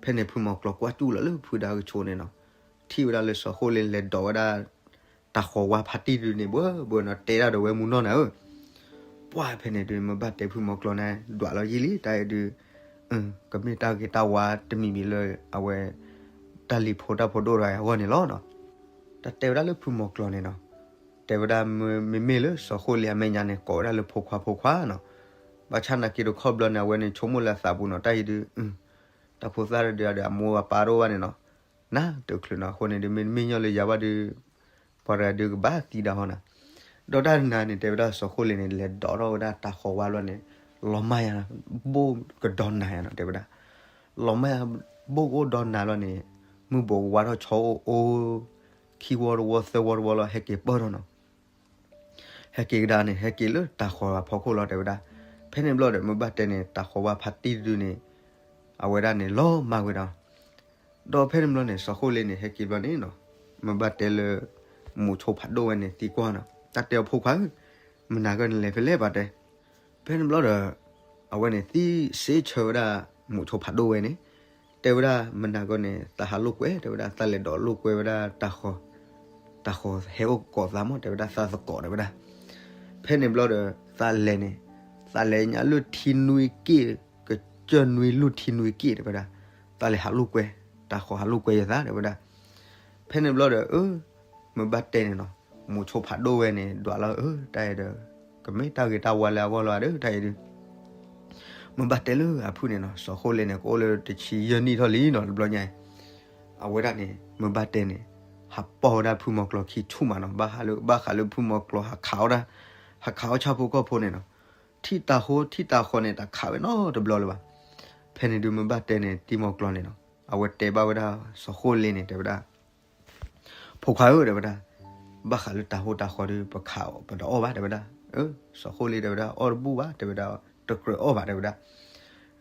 ဖဲန့ၣ်ဖုမီၤကျိၤကွၢ်စူၣ်လီၤလၢဖုဒါကဆိးန့ၣ်နီၤ, ထံၣ်ဝဲဒၣ်လၢစီၤဃိလ့လဲၤဒိးဝဲဒၣ် တၢ်ဃီၤဝါဖးတံၢ်တဒုန့ၣ် ဘၣ်ဘၣ်နီၤ တဲဒၣ်ဒီးဝဲမူနီၢ်နၤဧၢ, ပှၢ်ဖဲန့ၣ်ဒုး မ့ၢ်ဘၣ်တဲဖုမီၤကျိၤန့ၣ် ဒွးလီၤယံာ်လံ တၢ်အံၤဒုး, ကမ့ၢ်တၢ်ဂ့ၤတၢ်ဝါတမံၤမံၤလၢ အဝဲ တၢ်လံၤဖိတၢ်ဖိဒိၣ်တဂၤအဂီၢ်န့ၣ်လီၤနီၤ. တၢ်တဲဝဲဒၣ်လၢဖုမီၤကျိၤန့ၣ်နီၤ, တဲဝဲဒၣ်မ့မ့ၢ်လၢစီၤဃိလ့အမဲာ်ညါန့ၣ် ကိးဝဲဒၣ်လၢဖိခွါဖိခွါနီၤ. ဘၣ်ဆၣ်နာ်က့တခီဘျီန့ၣ် အဝဲန့ၣ်ဆိကမိၣ်လၢအသးပူၤနီၤ တၢ်အံၤဒုး, တၢ်ဖိသၣ်ဒုးဒီးအမိၢ်အပၢ်တအိၣ်ဘၣ်န့ၣ်နီၤ, နတချုးနီၤ အဃိန့ၣ်ဒုး မ့တမ့ၢ်ညီလၢယၤဘၣ်ဒုး ပှၤတဂၤဒုးကဘၣ်သံဒၣ်ဟီနီၤ. ဒီးတၢ်တနၤန့ၣ် တဲဝဲဒၣ်စီၤဃိလ့န့ၣ် လဲၤဒိးထီၣ်ဝဲဒၣ်တၢ်ဃီၤဝါဘျီန့ၣ်, လီၤမၢ်ယၤ ဘိၣ်ကဒီနၤယၤနီၤ တဲဝဲဒၣ်, လီၤမၢ်ယၤ ဘိၣ်ကအိၣ်ဒီနၤဘျီန့ၣ်, မုၢ်ဘိးကဝါထီၣ်ဆီအိၣ်အိၣ်, ခံဝီတဝီသၢဝီတဝီလီၤ ဟဲက့ၤပၢၢ်ထီၣ်နီၤ. ဟဲက့ၤကဒါန့ၣ် ဟဲက့ၤလၢတၢ်ဃီၤဝါဖီခိၣ်လီၤ တဲဝဲဒၣ်. ဖဲန့ၣ်ဘျီဒီး မ့ၢ်ဘၣ်တဲန့ၣ် တၢ်ဃီၤဝါဖးတံၢ်တဒုန့ၣ်, အဝဲဒၣ်န့ၣ် လီၤမၢ်ဝဲဒီး, ဒီးဖဲန့ၣ်ဘျီန့ၣ် စီၤဃိလ့န့ၣ် ဟဲက့ၤဘျီန့ၣ်နီၤ, မ့ၢ်ဘၣ်တဲလၢ မူးဆိဖးဒိၣ်ဝဲန့ၣ် သံကွၢ်နီၤ, တၢ်တဲအီၤဖိခွါဧၢ, မနၤကၢၢ်နလဲၤဖဲလဲၣ်ဘၣ်တဲ ဖဲန့ၣ်ဘျီဒီး အဝဲန့ၣ်သံစ့ဆၢဝဲဒၣ် မူးဆိဖးဒိၣ်ဝဲန့ၣ်, တဲဝဲဒၣ်မနၤကၢၢ်န့ၣ် သးဟးလိာ်ကွဲ တဲဝဲဒၣ် သးလဲၤဒိးလိာ်ကွဲဝဲဒၣ်တၢ်ဃီၤ, တၢ်ဃီၤဟဲအိၣ်ကိးသးမး တဲဝဲဒၣ် သးသကိးတဲဝဲဒၣ်. ဖဲန့ၣ်ဘျီဒီး သးလဲၤန့ၣ်, သးလဲၤညါလၢထံနွံက့ၣ်, ကစၢၢ်နွံလုၢ်ထံနွံက့ၣ်တဲဝဲဒၣ်, သးလဲၤဟးလိာ်ကွဲ, တၢ်ဃီၤဟးလိာ်ကွဲယသးတဲဝဲဒၣ်. ဖဲန့ၣ်ဘျီဒီး အၢ မ့ၢ်ဘၣ်တဲန့ၣ်နီၤ, မူးဆိဖးဒိၣ်ဝဲန့ၣ် ဒွးလီၤအၢ တၢ်အံၤဒီး ကမ့ၢ်တၢ်ဂ့ၤတၢ်ဝါလၢအဂီၢ်လီၤဒီး တၢ်အံၤဒုး မ့ၢ်ဘၣ်တဲလၢအဖုၣ်န့ၣ်နီၤ, စီၤဃိလ့န့ၣ် ကအိၣ်လၢတဆံယဲၢ်နံၣ်ထီၣ်လံနီၤ တဘျီညါအံၤ, အဝဲဒၣ်န့ၣ် မ့ၢ်ဘၣ်တဲန့ၣ် ဟးပိာ်ဝဲဒၣ်ဖုမီၤကျိၤခံဆူၣ်မးနီၤ, ဘၣ်ဃးလၢ ဘၣ်ဃးလၢဖုမီၤကျိၤဟးခးအီၣ်ဒၣ်, ဟးခးအီၣ်ဆၣ်ဖိကီၢ်ဖိန့ၣ်နီၤ, ထံၣ်တၢ်ဃိ ထံၣ်တၢ်ဃီန့ၣ် တခးဝဲနီတဘျီလၢၤဘၣ်. ဖဲန့ၣ်ဒုး မ့ၢ်ဘၣ်တဲန့ၣ် တံၤမီၤကျိၤန့ၣ်နီၤ, အဝဲတဲဘၣ်ဝဲဒၣ်စီၤဃိလ့န့ၣ် တဲဝဲဒၣ် ဖိခွါဧၢ တဲဝဲဒၣ်, ဘၣ်ဃးလၢတၢ်ဃိတၢ်ဃီဒီး ပခး ပတအီၣ်ဘၣ် တဲဝဲဒၣ်. စီၤဃိလ့ တဲဝဲဒၣ် အီၣ်တဘူၣ်ဘၣ် တဲဝဲဒၣ်, တကြၢးအီၣ်ဘၣ် တဲဝဲဒၣ်.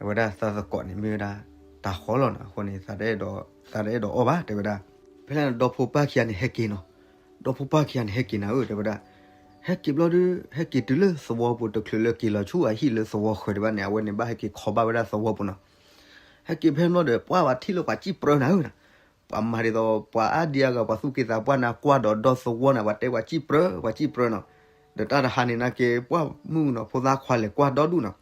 အဝဲဒၣ်သးသကိးန့ၣ် မ့ၢ်ဝဲဒၣ်တၢ်ဃီလီၤနီၤ, အဃိန့ၣ် သးတအဲၣ်ဒိးအီၣ်ဘၣ် တဲဝဲဒၣ်. ဖဲန့ၣ်ဒီဖိပၢ်ခံဂၤန့ၣ်ဟဲက့ၤနီၤ, ဒီဖိပၢ်ခံဂၤန့ၣ်ဟဲက့ၤနၤဧၢ တဲဝဲဒၣ်. ဟဲက့ၤဘျီဒီး ဟဲက့ၤတုၤလၢသဝီပူၤ တချုးလၢက့ၤလီၤဆူအဟံၣ်လၢသဝီဃၢၤဒံးဘၣ်န့ၣ် အဝဲန့ၣ်ဘၣ်ဟဲက့ၤခီဘၣ်ဝဲဒၣ်သဝီပူၤနီၤ. ဟဲက့ၤဖဲန့ၣ်ဘျီဒီး ပှၢ်ဝဲထံၣ်လၢပှၤစံၣ်ပြၢနၤဧၢနီၤ. ပှၤမၤဒ်သိး ပှၤအါဒံအါဂၤ ပှၤသူၣ်က့သးပှၢ်န့ၣ် ကွၢ်ဒီးဒီသဝီန့ၣ် ပှၤတဲပှၤစံၣ်ပြၢ ပှၤစံၣ်ပြၢနီၤ. ဒီးတၢ်တဟါန့ၣ်နာ်က့ ပှၢ်မုၣ်ကနီၤဖိသၣ်ခွါလဲၤကွၢ်ဒီဒူၣ်နီၤ.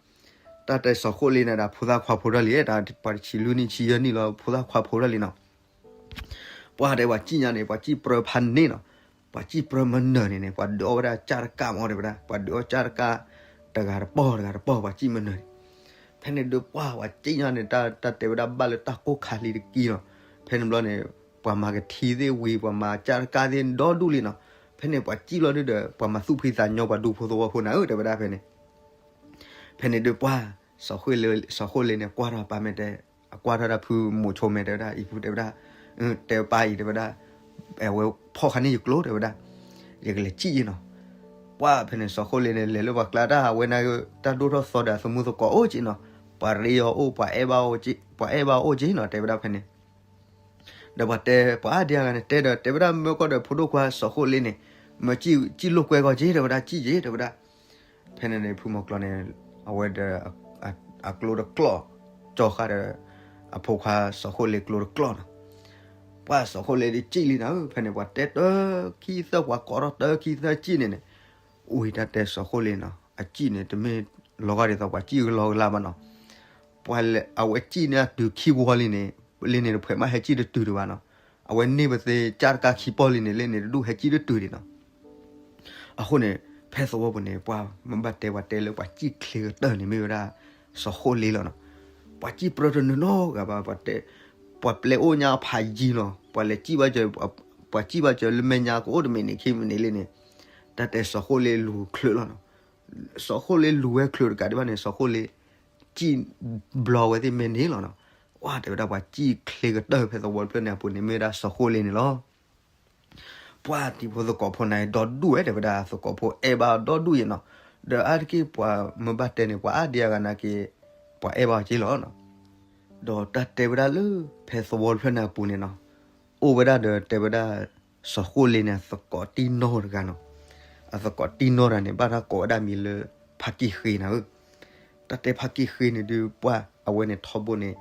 တၢ်တဲစီၤဃိလ့န့ၣ်ဒီး ဖိသၣ်ခွါဖိထီၣ်လံ, တၢ်ပှၤတဆံလွံၢ်နံၣ်ဆံယဲၢ်နံၣ်လီၤ ဖိသၣ်ခွါဖိထီၣ်လံနီၤ. ပှၢ်တဲပှၤစံၣ်ညါန့ၣ် ပှၤစံၣ်ပြၢဖးန့ၣ်နီၤ. ပှၤစံၣ်ပြၢမနၢၤန့ၣ်န့ၣ် ပှၤဒုးအီၣ်ဝဲဒၣ်ကၢ်တကၢ်မးတဲဝဲဒၣ်, ပှၤဒုးအီၣ်ကၢ်တကၢ် တဂၤတပီၢ် တဂၤတပီၢ် ပှၤစံၣ်မနၢၤန့ၣ်. ဖဲန့ၣ်ဒုးပှၢ်ပှၤစံၣ်ညါန့ၣ် တၢ် တၢ်တဲဝဲဒၣ်ဘၣ်လၢတၢ်ကိၢ်ခါလံတက့ၢ်နီၤ. ဖဲန့ၣ်ဘျီန့ၣ် ပှၤမၤကထံသ့ၣ်ဝံၤ ပှၤမၤကၢ်တကၢ်သ့ၣ်ဒီဒူၣ်လံနီၤ. ဖဲန့ၣ်ပှၤစံၣ်လီၤဒုးဒီး ပှၤမၤသူၣ်ဖှံသးညီ ပှၤဒူဖိသဝီဖိနၤဧၢ တဲဝဲဒၣ်ဖဲန့ၣ်. ဖဲန့ၣ်ဒုးပှၢ် စီၤဃိလ့န့ၣ် ကွၢ်ထီၣ်ပၢ်မဲာ်တဲ, အကွၢ်ထီၣ်ဒၣ်ဖုမိၤဆိမဲာ်တဲဝဲဒၣ်, အံၤဖုတဲဝဲဒၣ်, တဲပၢ်အံၤတဲဝဲဒၣ်, အဝဲဖီၣ်ခါန့ၢ်ယကျိၤတဲဝဲဒၣ်, ယကလဲၤစံၣ်ယဲနီၤ. ပှၢ်ဖဲန့ၣ်စီၤဃိလ့န့ၣ် လဲၤလၢပှၤကျါတၢ် အဝဲန့ၣ် တၢ်ဒိၣ်ထီၣ်သီဒီးအသမူသကိးအိၣ်က့နီၤ, ပှၤရ့အီၤအိၣ် ပှၤအဲၣ်ဘၣ်အီၤအိၣ်က့နီၤ တဲဝဲဒၣ်ဖဲန့ၣ်. ဒီးပှၤတဲ ပှၤအါဒံအါဂၤန့ၣ် တဲဒီး တဲဝဲဒၣ်မၢကီၢ်ဒီးဖိဒိၣ်ခွါစီၤဃိလ့န့ၣ်, မၢစံၣ်လိာ်ကွဲကီၢ်က့ တဲဝဲဒၣ် စံၣ်က့ တဲဝဲဒၣ်. ဖဲန့ၣ်န့ၣ် ဖုမီၤကျီန့ၣ် အဝဲဒီး အကျိတကျီၢ်, ကၠီဃာ်ဒီး အဖိခွါစီၤဃိလ့ကျိတကျီၢ်နီၤ. ပှၢ်စီၤဃိလ့ဒုးစံၣ်လံနၤဧၢ, ဖဲန့ၣ်ပှၤတဲတၢ်ခံသၢ ပှၤကိးထီၣ်တၢ်ခံသၢစံၣ်န့ၣ်န့ၣ်, ဝံၤတၢ်တဲစီၤဃိလ့နီၤ, အစံၣ်န့ၣ် တမ့ၢ်လီၤဂာ်ဒ်သိးပှၤစံၣ်ကလီကလီဘၣ်နီၤ. ပှၤလဲၤ အဝဲစံၣ်န့ၢ်အတုၤခံဝီလံန့ၣ်, လံန့ၣ် တဖှဲးမးဟဲစံၣ်တတုၤဒံးဘၣ်နီၤ. အဝဲန့ၢ်ပသ့ကၢ်တကၢ်ခံပီၢ်လံန့ၣ် လံန့ၣ် တဒူၣ်ဟဲစံၣ်တတုၤဒံးနီၤ. အဃိန့ၣ် ဖဲသဝီပူၤန့ၣ် ပှၤမ့ၢ်ဘၣ်တဲ ပှၤတဲလၢပှၤစံၣ်ချ့ကတၢၢ်န့ၣ် မ့ၢ်ဝဲဒၣ် စီၤဃိလ့လီၤနီၤ. ပှၤစံၣ်ပြၢတနီၤနီၤဂၤဘၣ် ပှၤတဲ, ပှၤပျဲအိၣ်ညါဖးယံၤနီၤ, ပှၤလဲၤစံၣ်ဘၣ်စၢၤ, ပှၤစံၣ်ဘၣ်စၢၤလၢမဲာ်ညါကအိၣ်တမံၤန့ၣ် ခံမံၤန့ၣ်လံန့ၣ်, တၢ်တဲစီၤဃိလ့လူၤချုးလီၤနီၤ. စီၤဃိလ့လူၤဝဲချုးတကးဒံးဘၣ်န့ၣ် စီၤဃိလ့ စံၣ်ဘျီဝဲသ့ၣ်မဲာ်န့ၣ်လီၤနီၤ. ပှၢ်တဲဝဲဒၣ်ပှၤစံၣ်ချ့ကတၢၢ် ဖဲသဝီတဖျၢၣ်န့ၣ်အပူၤန့ၣ် မ့ၢ်ဝဲဒၣ်စီၤဃိလ့န့ၣ်လီၤ. ပှၢ်တံၤဖိသကိးဖိန့ၣ်ဒီဒူၣ်ဝဲ တဲဝဲဒၣ် သကိးဖိအဲၣ်ဘၣ်အီၤဒီဒူၣ်ယဲနီၤ. ဒီးအါတက့ၢ်ပှၤမ့ၢ်ဘၣ်တဲန့ၣ် ပှၤအါဒံအါဂၤနာ်က့ ပှၤအဲၣ်ဘၣ်အီၤက့လီၤနီၤ. ဒီးတၢ်တဲဝဲဒၣ်လၢ ဖဲသဝီတဖျၢၣ်န့ၣ်အပူၤန့ၣ်နီၤ, အိၣ်ဝဲဒၣ်ဒီးတဲဝဲဒၣ် စီၤဃိလ့န့ၣ် အသကိးတံၢ်နီၢ်တဂၤနီၤ. အသကိးတံၢ်နီၢ်တဂၤန့ၣ် ဘၣ်တၢ်ကိးဝဲဒၣ်မံၤလၢ ဖါကံၢ်ဃ့နၤဧၢ. တၢ်တဲဖါကံၢ်ဃ့န့ၣ်ဒုး ပှၢ်အဝဲန့ၣ်ထီဘိန့ၣ်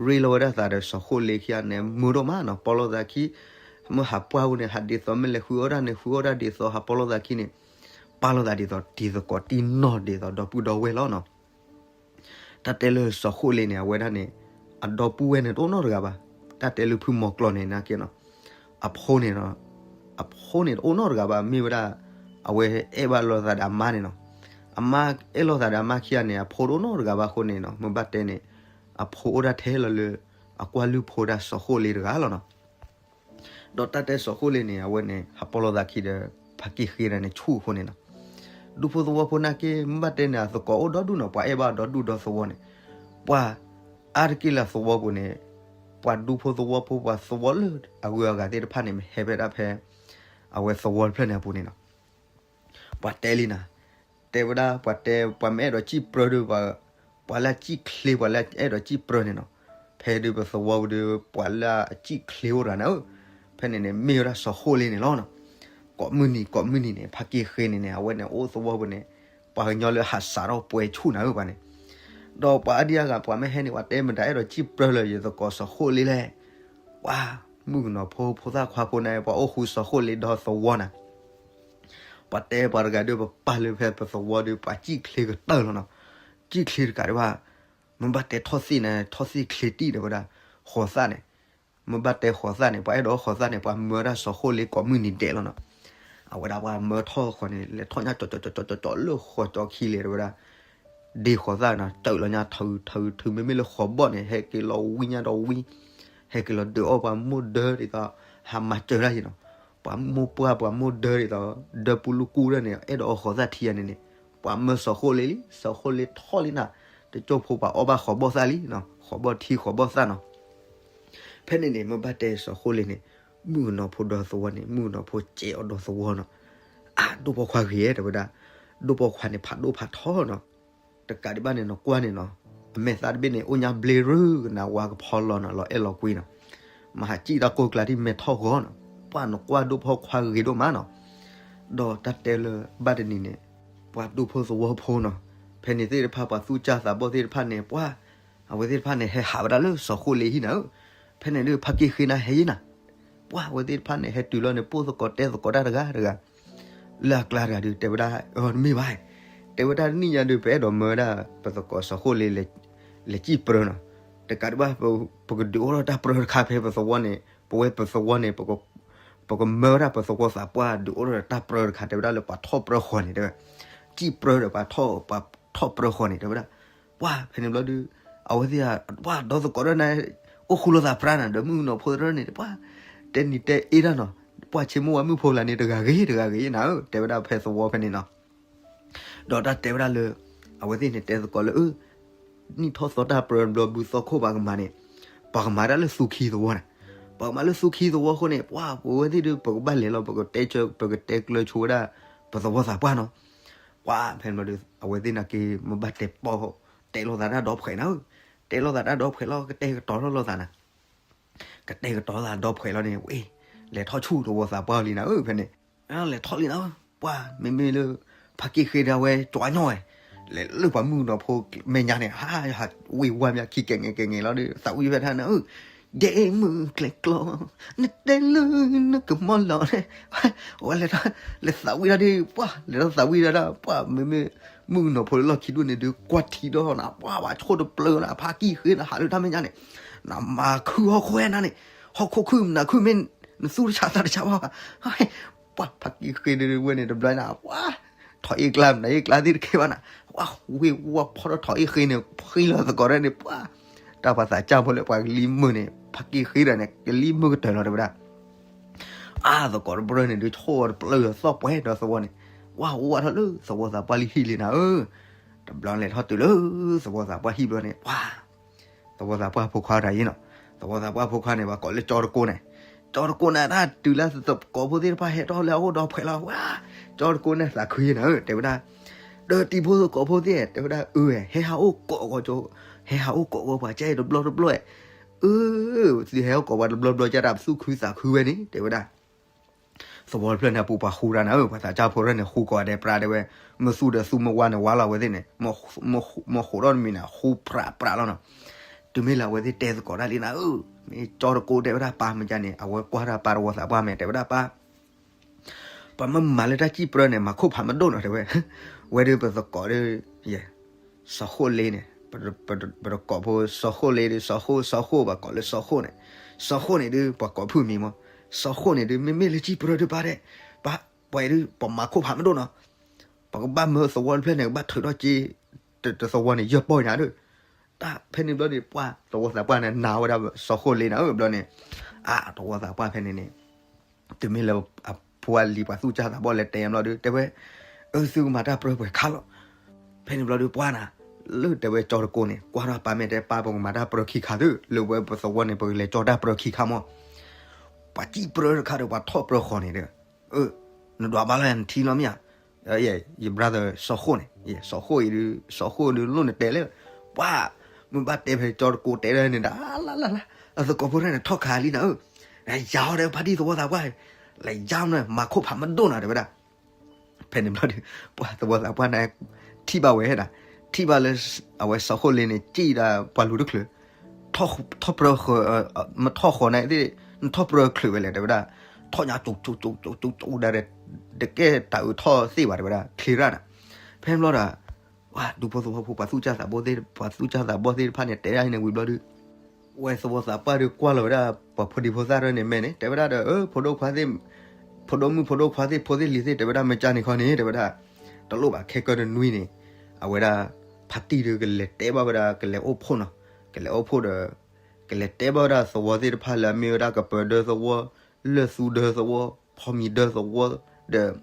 ရ့လိာ်ဝဲဒၣ်သးဒီးစီၤဃိလ့ခံဂၤန့ၣ် မုာ်ဒိၣ်မးနီၤ. ပီလိာ်သးခံ မ့ၢ်ဟးပှၢ်ဝဲန့ၣ် ဟးဒ်သိးမ့ၢ်လဲၤဃုအီၣ်တၢ်န့ၣ် ဃုအီၣ်တၢ်ဒ်သိး ဟးပီလိာ်သးခံန့ၣ် ပာ်လိာ်သးဒ်သိးတံၤသကိးတံၢ်နီၢ် ဒ်သိးဒီပုၢ်ဒီဝဲၢ်လီၤနီၤ. တၢ်တဲလၢစီၤဃိလ့န့ၣ် အဝဲဒၣ်န့ၣ် အဒီပုၢ်ဝဲၢ်န့ၣ်တအိၣ်နီတဂၤဘၣ်. တၢ်တဲလၢဖုမီၤကျီန့ၣ်နာ်က့နီၤ, အဖိန့ၣ် အဖိန့ၣ်တအိၣ်နီတဂၤဘၣ် မ့ၢ်ဝဲဒၣ် အဝဲအဲၣ်ဘၣ်လိာ်သးဒီးအမါန့ၣ်နီၤ. အမါအဲၣ်လိာ်သးဒီးအမါခံဂၤန့ၣ် အဖိတအိၣ်နီတဂၤဘၣ်အဃိန့ၣ်နီၤ, မ့ၢ်ဘၣ်တဲန့ၣ် အဖိအိၣ်ဒၣ်ထဲလီၤလၢ အကွၢ်လုၢ်ဖိဒၣ်စီၤဃိလ့တဂၤလီၤနီၤ. ဒီးတၢ်တဲစီၤဃိလ့န့ၣ် အဝဲန့ၣ် ဟးပီလိာ်သးခံဒီး ဖါကံၢ်ဃ့န့ၣ်ဆူၣ်အဃိန့ၣ်နီၤ. ဒူဖိသဝီဖိနာ်က့ မ့ၢ်ဘၣ်တဲန့ၣ် အသကိးအိၣ်ဒီဒူၣ်နီၤ, ပှၤအဲၣ်ဘၣ်ဒီဒူၣ်ဒီသဝီန့ၣ်, ပှၤအါတက့ၢ်လၢအသဝီပူၤန့ၣ် ပှၤဒူဖိသဝီဖိ ပှၤသဝီလၢအဂုၤအဂၤသ့ၣ်တဖၣ်န့ၣ် မ့ၢ်ဟဲဖဲဒၣ်ဖဲ အဝဲသဝီတဖျၢၣ်န့ၣ်အပူၤန့ၣ်နီၤ. ပှၤတဲလံနၤ, တဲဝဲဒၣ် ပှၤတဲ ပှၤမ့ၢ်အဲၣ်ဒိးစံၣ်ပြၢဒီး ပှၤလၢအစံၣ်ချ့ ပှၤလၢအအဲၣ်ဒိးစံၣ်ပြၢန့ၣ်နီၤ. ဖဲဒုးပသဝီပူၤဒီး ပှၤလၢအစံၣ်ချ့အိၣ်တဂၤန့ၣ်ဧၢ, ဖဲန့ၣ်န့ၣ် မ့ၢ်ဝဲဒၣ်စီၤဃိလ့န့ၣ်လီၤနီၤ. ကိးမုၢ်နံၤ ကိးမုၢ်နံၤန့ၣ် ဖါကံၢ်ဃ့န့ၣ်န့ၣ် အဝဲန့ၣ်အိၣ်သဝီပူၤန့ၣ် ပှၤကညီလၢဟးစးထီၣ်ပှဲၤဆူၣ်နၤဧၢပှၤန့ၣ်. ဒီးပှၤအါဒံအါဂၤ ပှၤမ့ၢ်ဟဲန့ၣ် ပှၤတဲမတၤအဲၣ်ဒိးစံၣ်ပြၢလၢယသကိးစီၤဃိလ့လဲၣ်. ပှၤမုၣ်ကနီၤဖိ ဖိသၣ်ခွါဖိန့ၣ် ပှၤအိၣ်ဃုာ်စီၤဃိလ့ဒီသဝီနၤ. ပှၤတဲပှၤတဂၤဒီး ပပာ်လၢဖဲပသဝီဒီး ပှၤစံၣ်ချ့ကတၢၢ်လီၤနီၤ. စံၣ်ချ့တကးဒံးဘၣ် မ့ၢ်ဘၣ်တဲထီၣ်သ့ၣ်န့ၣ် ထီၣ်သ့ၣ်ချ့တံၢ်ဒီးဝဲဒၣ် ဃိးသၣ်န့ၣ်, မ့ၢ်ဘၣ်တဲဃိးသၣ်န့ၣ် ပှၤအဲၣ်ဒိးဃိးသၣ်န့ၣ် ပှၤမၢဝဲဒၣ်စီၤဃိလ့ကိးမုၢ်နံၤဒဲးလီၤနီၤ. အဝဲဒၣ်ပှၤမၢထီၣ်ဃီန့ၣ် လဲၤထီၣ်ညါကၠီကၠီကၠီကၠီလၢဃိးကၠီခံလဲၣ်တဲဝဲဒၣ် ဒ့ဃိးသၣ်နီၤ တုၤလီၤညါထုးထုးထုး မ့မ့ၢ်လၢဃိးဘီၣ်န့ၣ် ဟဲက့ၤလီၤဝံညါဒီးဝံ, ဟဲက့ၤလီၤဒုးအီၣ်ပှၤမိၢ်ဒၢဒ်သိး ဟးမၤစၢၤတၢ်ယံၤနီၤ. ပှၤမိၢ်ပှၢ်ပှၤမိၢ်ဒၢဒ်သိး ဒၢပူၤလူၢ်ကူဒၢန့ၣ် အဲၣ်ဒိးအီၣ်ဃိးသၣ်ထံယါန့ၣ်န့ၣ် ပှၤမၢစီၤဃိလ့လံ, စီၤဃိလ့ထီၣ်လံနၤ, တကၠိဖိပှၤအီၣ်ဘၣ်ဃိးဘီၣ်သၣ်လံ, ဃိးဘီၣ်ထံဃိးဘီၣ်သၣ်နီၤ. ဖဲန့ၣ်န့ၣ် မ့ၢ်ဘၣ်တဲစီၤဃိလ့န့ၣ် မုၣ်ကနီၤဖိဒီသဝီန့ၣ် မုၣ်ကနီၤဖိစဲးအီၤဒီသဝီနီၤ. အါ ဒိၣ်ပိာ်ခွါဂ့ၤတဲဝဲဒၣ်, ဒိၣ်ပိာ်ခွါန့ၣ်ဖးဒိၣ်ဖးထီနီၤ. တကးဒံးဘၣ်န့ၣ် နကွၢ်န့ၣ်နီၤ, အမဲာ်သၣ်တဘ့ၣ်န့ၣ် အိၣ်ညါဘျ့ရူၢ်ကနၣ်ဝါကဖီလီၤနီၤ, လီၤအဲၣ်လီၤကွံနီၤ. မၤဟးစံၣ်တၢ်ကိၢ်ကျါဒ်မဲာ်ထီၣ်ဂီၤနီၤ. ပှၤနကွၢ်ဒိၣ်ပိာ်ခွါဂ့ၤဒိၣ်မးနီၤ. ဒီးတၢ်တဲလၢဘၣ်တနံၤန့ၣ် ပှၤဒူဖိသဝီဖိနီၤ, ဖဲန့ၣ်သ့ၣ်တဖၣ် ပှၤသူၣ်စၢ်သးဘီၣ်သ့ၣ်တဖၣ်န့ၣ် ပှၤ အဝဲသ့ၣ်တဖၣ်န့ၣ် ဟဲဟးဝဲဒၣ်လၢစီၤဃိလ့ဟံၣ်နၤဧၢ. ဖဲန့ၣ်ဒုး ဖါက့ၢ်ဃ့နၤဟဲယံၤနၤ, ပှၤအဝဲသ့ၣ်တဖၣ်န့ၣ် ဟဲတုၤလီၤန့ၣ် ပိၣ်သကိးတဲသကိးတၢ်တဂၤတဂၤ လၢအကျါတဂၤဒုး တဲဝဲဒၣ် အတမ့ၢ်ဘၣ်, တဲဝဲဒၣ်တနံၣ်ညါဒုး ပအဲၣ်ဒိးမၢဝဲဒၣ် ပသကိးစီၤဃိလ့ လဲၤစံၣ်ပြၢနီၤ, တကးဒံးဘၣ် ပကဒုးအိၣ်ထီၣ်တၢ်ပြၢတခါဖဲပသဝီန့ၣ် ပဝဲပသဝီန့ၣ် ပကမၢဝဲဒၣ်ပသဝီသးပှၢ် ဒုးအိၣ်ထီၣ်တၢ်ပြၢတခါ တဲဝဲဒၣ်လၢပှၤထီၣ်ပြၢဃီန့ၣ် တဲဝဲ, စံၣ်ပြၢဒီးပှၤထီၣ်ပြၢဃီန့ၣ် တဲဝဲဒၣ်, ပှၤဖဲန့ၣ်ဘျီဒုး အဝဲသ့ၣ် ပှၤဒီသကိးဒီးနၤ အိၣ်ဃူလိာ်သးပြၢနၤ ဒီးမုၣ်ကနီၤဖိသရၣ်န့ၣ် ပှၤ တဲနံၤတဲအ့တၢ်နီၤ, ပှၤဆ့မိၢ်ဝါမုၣ်ဖိလၢန့ၣ် တဂၤဂ့ၤတဂၤဂ့ၤနၤဧၢ တဲဝဲဒၣ်ဖဲသဝီဖဲန့ၣ်နီၤ. ဒီးတၢ်တဲဝဲဒၣ်လၢ အဝဲသ့ၣ်န့ၣ်တဲသကိးလၢ နံၣ်ထီၣ်သီတၢ်ပြၢဘျီဘုသီခိၣ်ပှၤကမၤန့ၣ် ပှၤကမၤဒၣ်လၢသူခံသဝီန့ၣ်, ပှၤကမၤလၢသူခံသဝီအဃိန့ၣ် ပှၤပဝဲသ့ၣ်ဒုး ပကဘၣ်လဲၤလီၤ ပကတဲဆၢ ပကတဲကျၢၤဆိဝဲဒၣ် ပသဝီသးပှၢ်နီၤ. ပှၤဖဲန့ၣ်ဘျီဒုး အဝဲသ့ၣ်နာ်က့ မ့ၢ်ဘၣ်တဲပီၣ် တဲလိာ်သးတၢ်ဒီဖှဲးနၤဧၢ, တဲလိာ်သးတၢ်ဒီဖှဲးလီၤ ကတဲာ်ကတီၤထီၣ်လိာ်သးနၤ ကတဲာ်ကတီၤသးဒီဖှဲးလီၤန့ၣ် ဝဲ လဲၤထီၣ်ဆူၣ်သဝီသးပှၢ်လံနၤဧၢ ဖဲန့ၣ်, လဲၤထီၣ်လံနၤဧၢ, ပှၤမ့မ့ၢ်လၢ ဖါက့ၢ်ဃ့ဒီးဝဲ ကၠီညီဝဲ လဲၤလၢပှၤမုၣ်ကနီၤဖိမဲာ်ညါန့ၣ် ဟး ဝ့ၢ်ဝါမး ခံကဲၤငဲၤကဲၤငဲၤလီၤဒီး သးဝံၣ်ဖဲထါနၤဧၢ, ဒဲမုၢ်ကျဲၤကျီ နတဲလၢနကမီလီၤန့ၣ် ဝဲလဲၤထီၣ် လဲၤသးဝံၣ်ဒၣ်ဒီး ပှၤလဲၤထီၣ်သးဝံၣ်ဒၣ်ဒီး ပှၤမ့မ့ၢ် မုၣ်ကနီၤဖိလၢလီၢ်ခံဒိၣ်န့ၣ်ဒုး ကွၢ်ထံဒီးနၤ ပှၤဘၣ်ဆိၣ်တပျၢၤနၤ ဖါက့ၢ်ဃ့နၤ ဟးလၢတၢ်မဲာ်ညါန့ၣ် နမၤခုဟီၣ်ခိၣ်ဝဲနၤန့ၣ် ဟီၣ်ခိၣ်ခုၣ်မနၤခုၣ်မ့ၢ် နသူၣ်တဆးသးတဆးဘၣ်ဘၣ်, ပှၤဖါက့ၢ်ဃ့ဒုးဝဲန့ၣ်တဘျီနၤ ပှၤ ထီၣ်အ့ၣ်ကျါမနၤအ့ၣ်ကျါသ့ၣ်တကဲဘၣ်နၤ ပှၤဝ့ၢ်ဝါဖီထီၣ်ထီၣ်အ့ၣ်ဃ့န့ၣ် ဃ့လီၤသကိးတၢ်န့ၣ် ပှၤ တၢ်ပှၤသးစၢ်ဖိလၢပှၤကလံၤမုာ်န့ၣ် ဖါက့ၢ်ဃ့ဒီးန့ၣ် ကလံၤမုာ်ကတၢၢ်လီၤတဲဝဲဒၣ် အါ သကိးတပျၢၤန့ၣ်ဒုး ဆိၣ်အီၤတပျၢၤသီၣ်ပှဲၤဒီးသဝီန့ၣ် ဝါဝါထီၣ်လၢသဝီသးပှၢ်လံဟံၣ်လံနၤဧၢ, တဘျီလဲၤထီၣ်တုၤလၢ သဝီသးပှၢ်ဟံၣ်ဘျီန့ၣ် ပှၤ သဝီသးပှၢ်ဖိခွါတၢ်အံၤနီၤ, သဝီသးပှၢ်ဖိခွါန့ၣ် ပှၤကိးလၢကၠီတကိန့ၣ်, ကၠီတကိန့ၣ် တၢ်တုၤလၢသကိးဖိသ့ၣ်တဖၣ်ဟဲထီၣ်လၢအအိၣ်ဒီးဖှဲးလီၤ ဝါ ကၠီတကိန့ၣ်သးခုနၤဧၢ တဲဝဲဒၣ်, ဒီးတံၤဖိသကိးဖိသ့ၣ် တဲဝဲဒၣ် အၢ ဟဲဟးအိၣ်ကိးဂီၤကၠိ, ဟဲဟးအိၣ်ကိးဂီၤပှၤကဲတဘျီတဘျီ, အၢ သုဟဲအိၣ်ကိးပှၤတဘျီဘျီကဲဒၣ် ပသူၣ်ခုသးခုဝဲန့ၣ် တဲဝဲဒၣ် သဝီတဖျၢၣ်န့ၣ် အပူၤပှၤဃူတၢ်နၤဧၢ, ပှၤသးစၢ်ဖိရဲၣ်န့ၣ် ဃူကိးဂၤဒဲးပြးတဲဝဲ, မ့ၢ်သူဒီးသူမ့ၢ်ဝါန့ၣ် ဝါလီၤအဝဲသ့ၣ်န့ၣ်, မ့ၢ်ဃိးထီၣ်တမံၤန့ၣ် ဃူပြးပြးလီၤနီၤ, တုၤမ့ၢ်လၢအဝဲသ့ၣ်တဲသကိးတၢ်လံနၤဧၢ, မ့ၢ်ကၠီတကိတဲဝဲဒၣ်ပၢ်မ့ၢ်ကန့ၣ် အဝဲကွၢ်တၢ်ပၢ်တဝီသးပှၢ်မ့ၢ် တဲဝဲဒၣ်ပၢ် ပှၤမ့ၢ်မၤလၢတၢ်စံၣ်ပြၢန့ၣ် မၤခိၣ်ဖးမဒိၣ်နီၤ တဲဝဲ, ဝဲဒၣ်ပသကိးဒီး ယဲ စီၤဃိၣ်လ့န့ၣ်, ပတကိးဖိစီၤဃိၣ်လ့ဒီး စီၤဃိၣ် စီၤဃိၣ် ပှၤကိးလၢစီၤဃိၣ်န့ၣ်, စီၤဃိၣ်န့ၣ်ဒုး ပှၤကိးဖုၣ်မံၤမး, စီၤဃိၣ်န့ၣ်ဒုး မ့မ့ၢ်လၢစံၣ်ပြၢဒုးပၢ်ဒဲး, ပှၤဒုး ပှၤမၤခိၣ်ဖးမဒိၣ်နီၤ, ပကဘၣ်မၢသဝီတဖျၢၣ်န့ၣ် ကဘၣ်ထုးထီၣ်က့ၤ တသဝီန့ၣ် ယဲၢ်ပီၢ်ညါဒီး တၢ်ဖဲန့ၣ်ဘျီန့ၣ် ပှၤသဝီသးပှၢ်န့ၣ် နာ်ဝဲဒၣ်စီၤဃိၣ်လ့နၤဧၢ ဘျီန့ၣ်, အသဝီသးပှၢ်ဖဲန့ၣ်န့ၣ် တုၤမ့ၢ်လၢအဖိအလံၤပှၤသူၣ်စၢ်သးဘီၣ်လဲၤတဲဘျီဒီး တဲဝဲ, အၢ သုကမၤတၢ်ပြၢပှဲၤခါလီၤ, ဖဲန့ၣ်ဘျီဒီးပှၤနၤ, လၢတဲဝဲကၠီတကိန့ၣ် ကွၢ်ထီၣ်ပၢ်မ့ၢ်တဲပၢ်ပကမၤတၢ်ပြၢခံခါသု, လၢဝဲပသဝီန့ၣ် ပကလဲၤကၠီတၢ်ပြၢခံခါမး, ပှၤစံၣ်ပြၢတခါဒီးပှၤထီၣ်ပြၢဃီန့ၣ်ဒီး, အၢ နဒွးဘၣ်လၢနထံလီၤမ့ၢ်ဧါ, ယ brother စီၤဃိၣ်န့ၣ်, စီၤဃိၣ်အံၤဒုး စီၤဃိၣ်ဒုးလိၣ်နတဲလဲၣ်, ပှၤ မ့ၢ်ဘၣ်တဲဖဲကၠီတကိတဲဒၣ်န့ၣ်ဒီး လၢလၢလၢ အသကိးဖိတၢ်န့ၣ်ထီၣ်ခးလံနၤဧၢ, ယၤဟီဒီးဖါတံၢ်သဝီသးပှၢ်, လၢယၤမ့ၢ်မၤခိၣ်ဖးမဒိၣ်နၤ တဲဝဲဒၣ် ဖဲန့ၣ်ဘျီဒီး ပှၤသဝီသးပှၢ်န့ၣ် ထံၣ်ဘၣ်ဝဲဒၣ်, ထံၣ်ဘၣ်လၢ အဝဲစီၤဃိၣ်လ့န့ၣ် စံၣ်ဒၣ်ပှၤလူၤတချုး, ထီၣ်ပြၢဃီ, မ့ၢ်ထီၣ်ဃီန့ၣ်သ့ၣ်, နထီၣ်ပြၢချုးဝဲလဲၣ် တဲဝဲဒၣ်, ထီၣ်ညါကၠိကၠိကၠိကၠိကၠိကၠိဒၣ်ဒီး တကဲတၢ်အုးထီၣ်သ့ၣ်ဘၣ် တဲဝဲဒၣ် ချ့ရၣ်နၤ, ဖဲန့ၣ်ဘျီဒီး ပှၤဒူဖိသဝီဖိ ပှၤသူၣ်စၢ်သးဘီၣ်သ့ၣ်, ပှၤသူၣ်စၢ်သးဘီၣ်သ့ၣ်တဖၣ်န့ၣ် တဲဒၣ်အံၤန့ၣ်ဝံၤဘျီဒီး ဝဲသဝီသးပှၢ်ဒီးကွၢ်လီၤဝဲဒၣ် ပှၤဖိဒံဖိသၣ်ရဲၣ်န့ၣ်မဲာ်န့ၣ် တဲဝဲဒၣ်ဒီး အၢ ဖိဒိၣ်ခွါသ့ၣ်, ဖိဒိၣ်မုၣ်ဖိဒိၣ်ခွါသ့ၣ် ဖိသ့ၣ်လံၤသ့ၣ် တဲဝဲဒၣ် မ့ၢ်ကန့ၣ်ခီန့ၣ် တဲဝဲဒၣ် တလိၣ်ဘၣ် ခဲကၢတနွံန့ၣ် အဝဲဒၣ် ဖါတံၢ်ဒီးကလဲၤတဲဘၣ်ဝဲဒၣ် ကလဲၤအိၣ်ဖှိၣ်နီၤ, ကလဲၤအိၣ်ဖှိၣ်ဒီး ကလဲၤတဲဘၣ်ဝဲဒၣ်သဝီသ့ၣ်တဖၣ်လၢအမ့ၢ်ဝဲဒၣ်ကပၢၤဒၢသဝီ, လၢၢ်သူဒၢသဝီ, ဖီမံၤဒၢသဝီ, ဒီး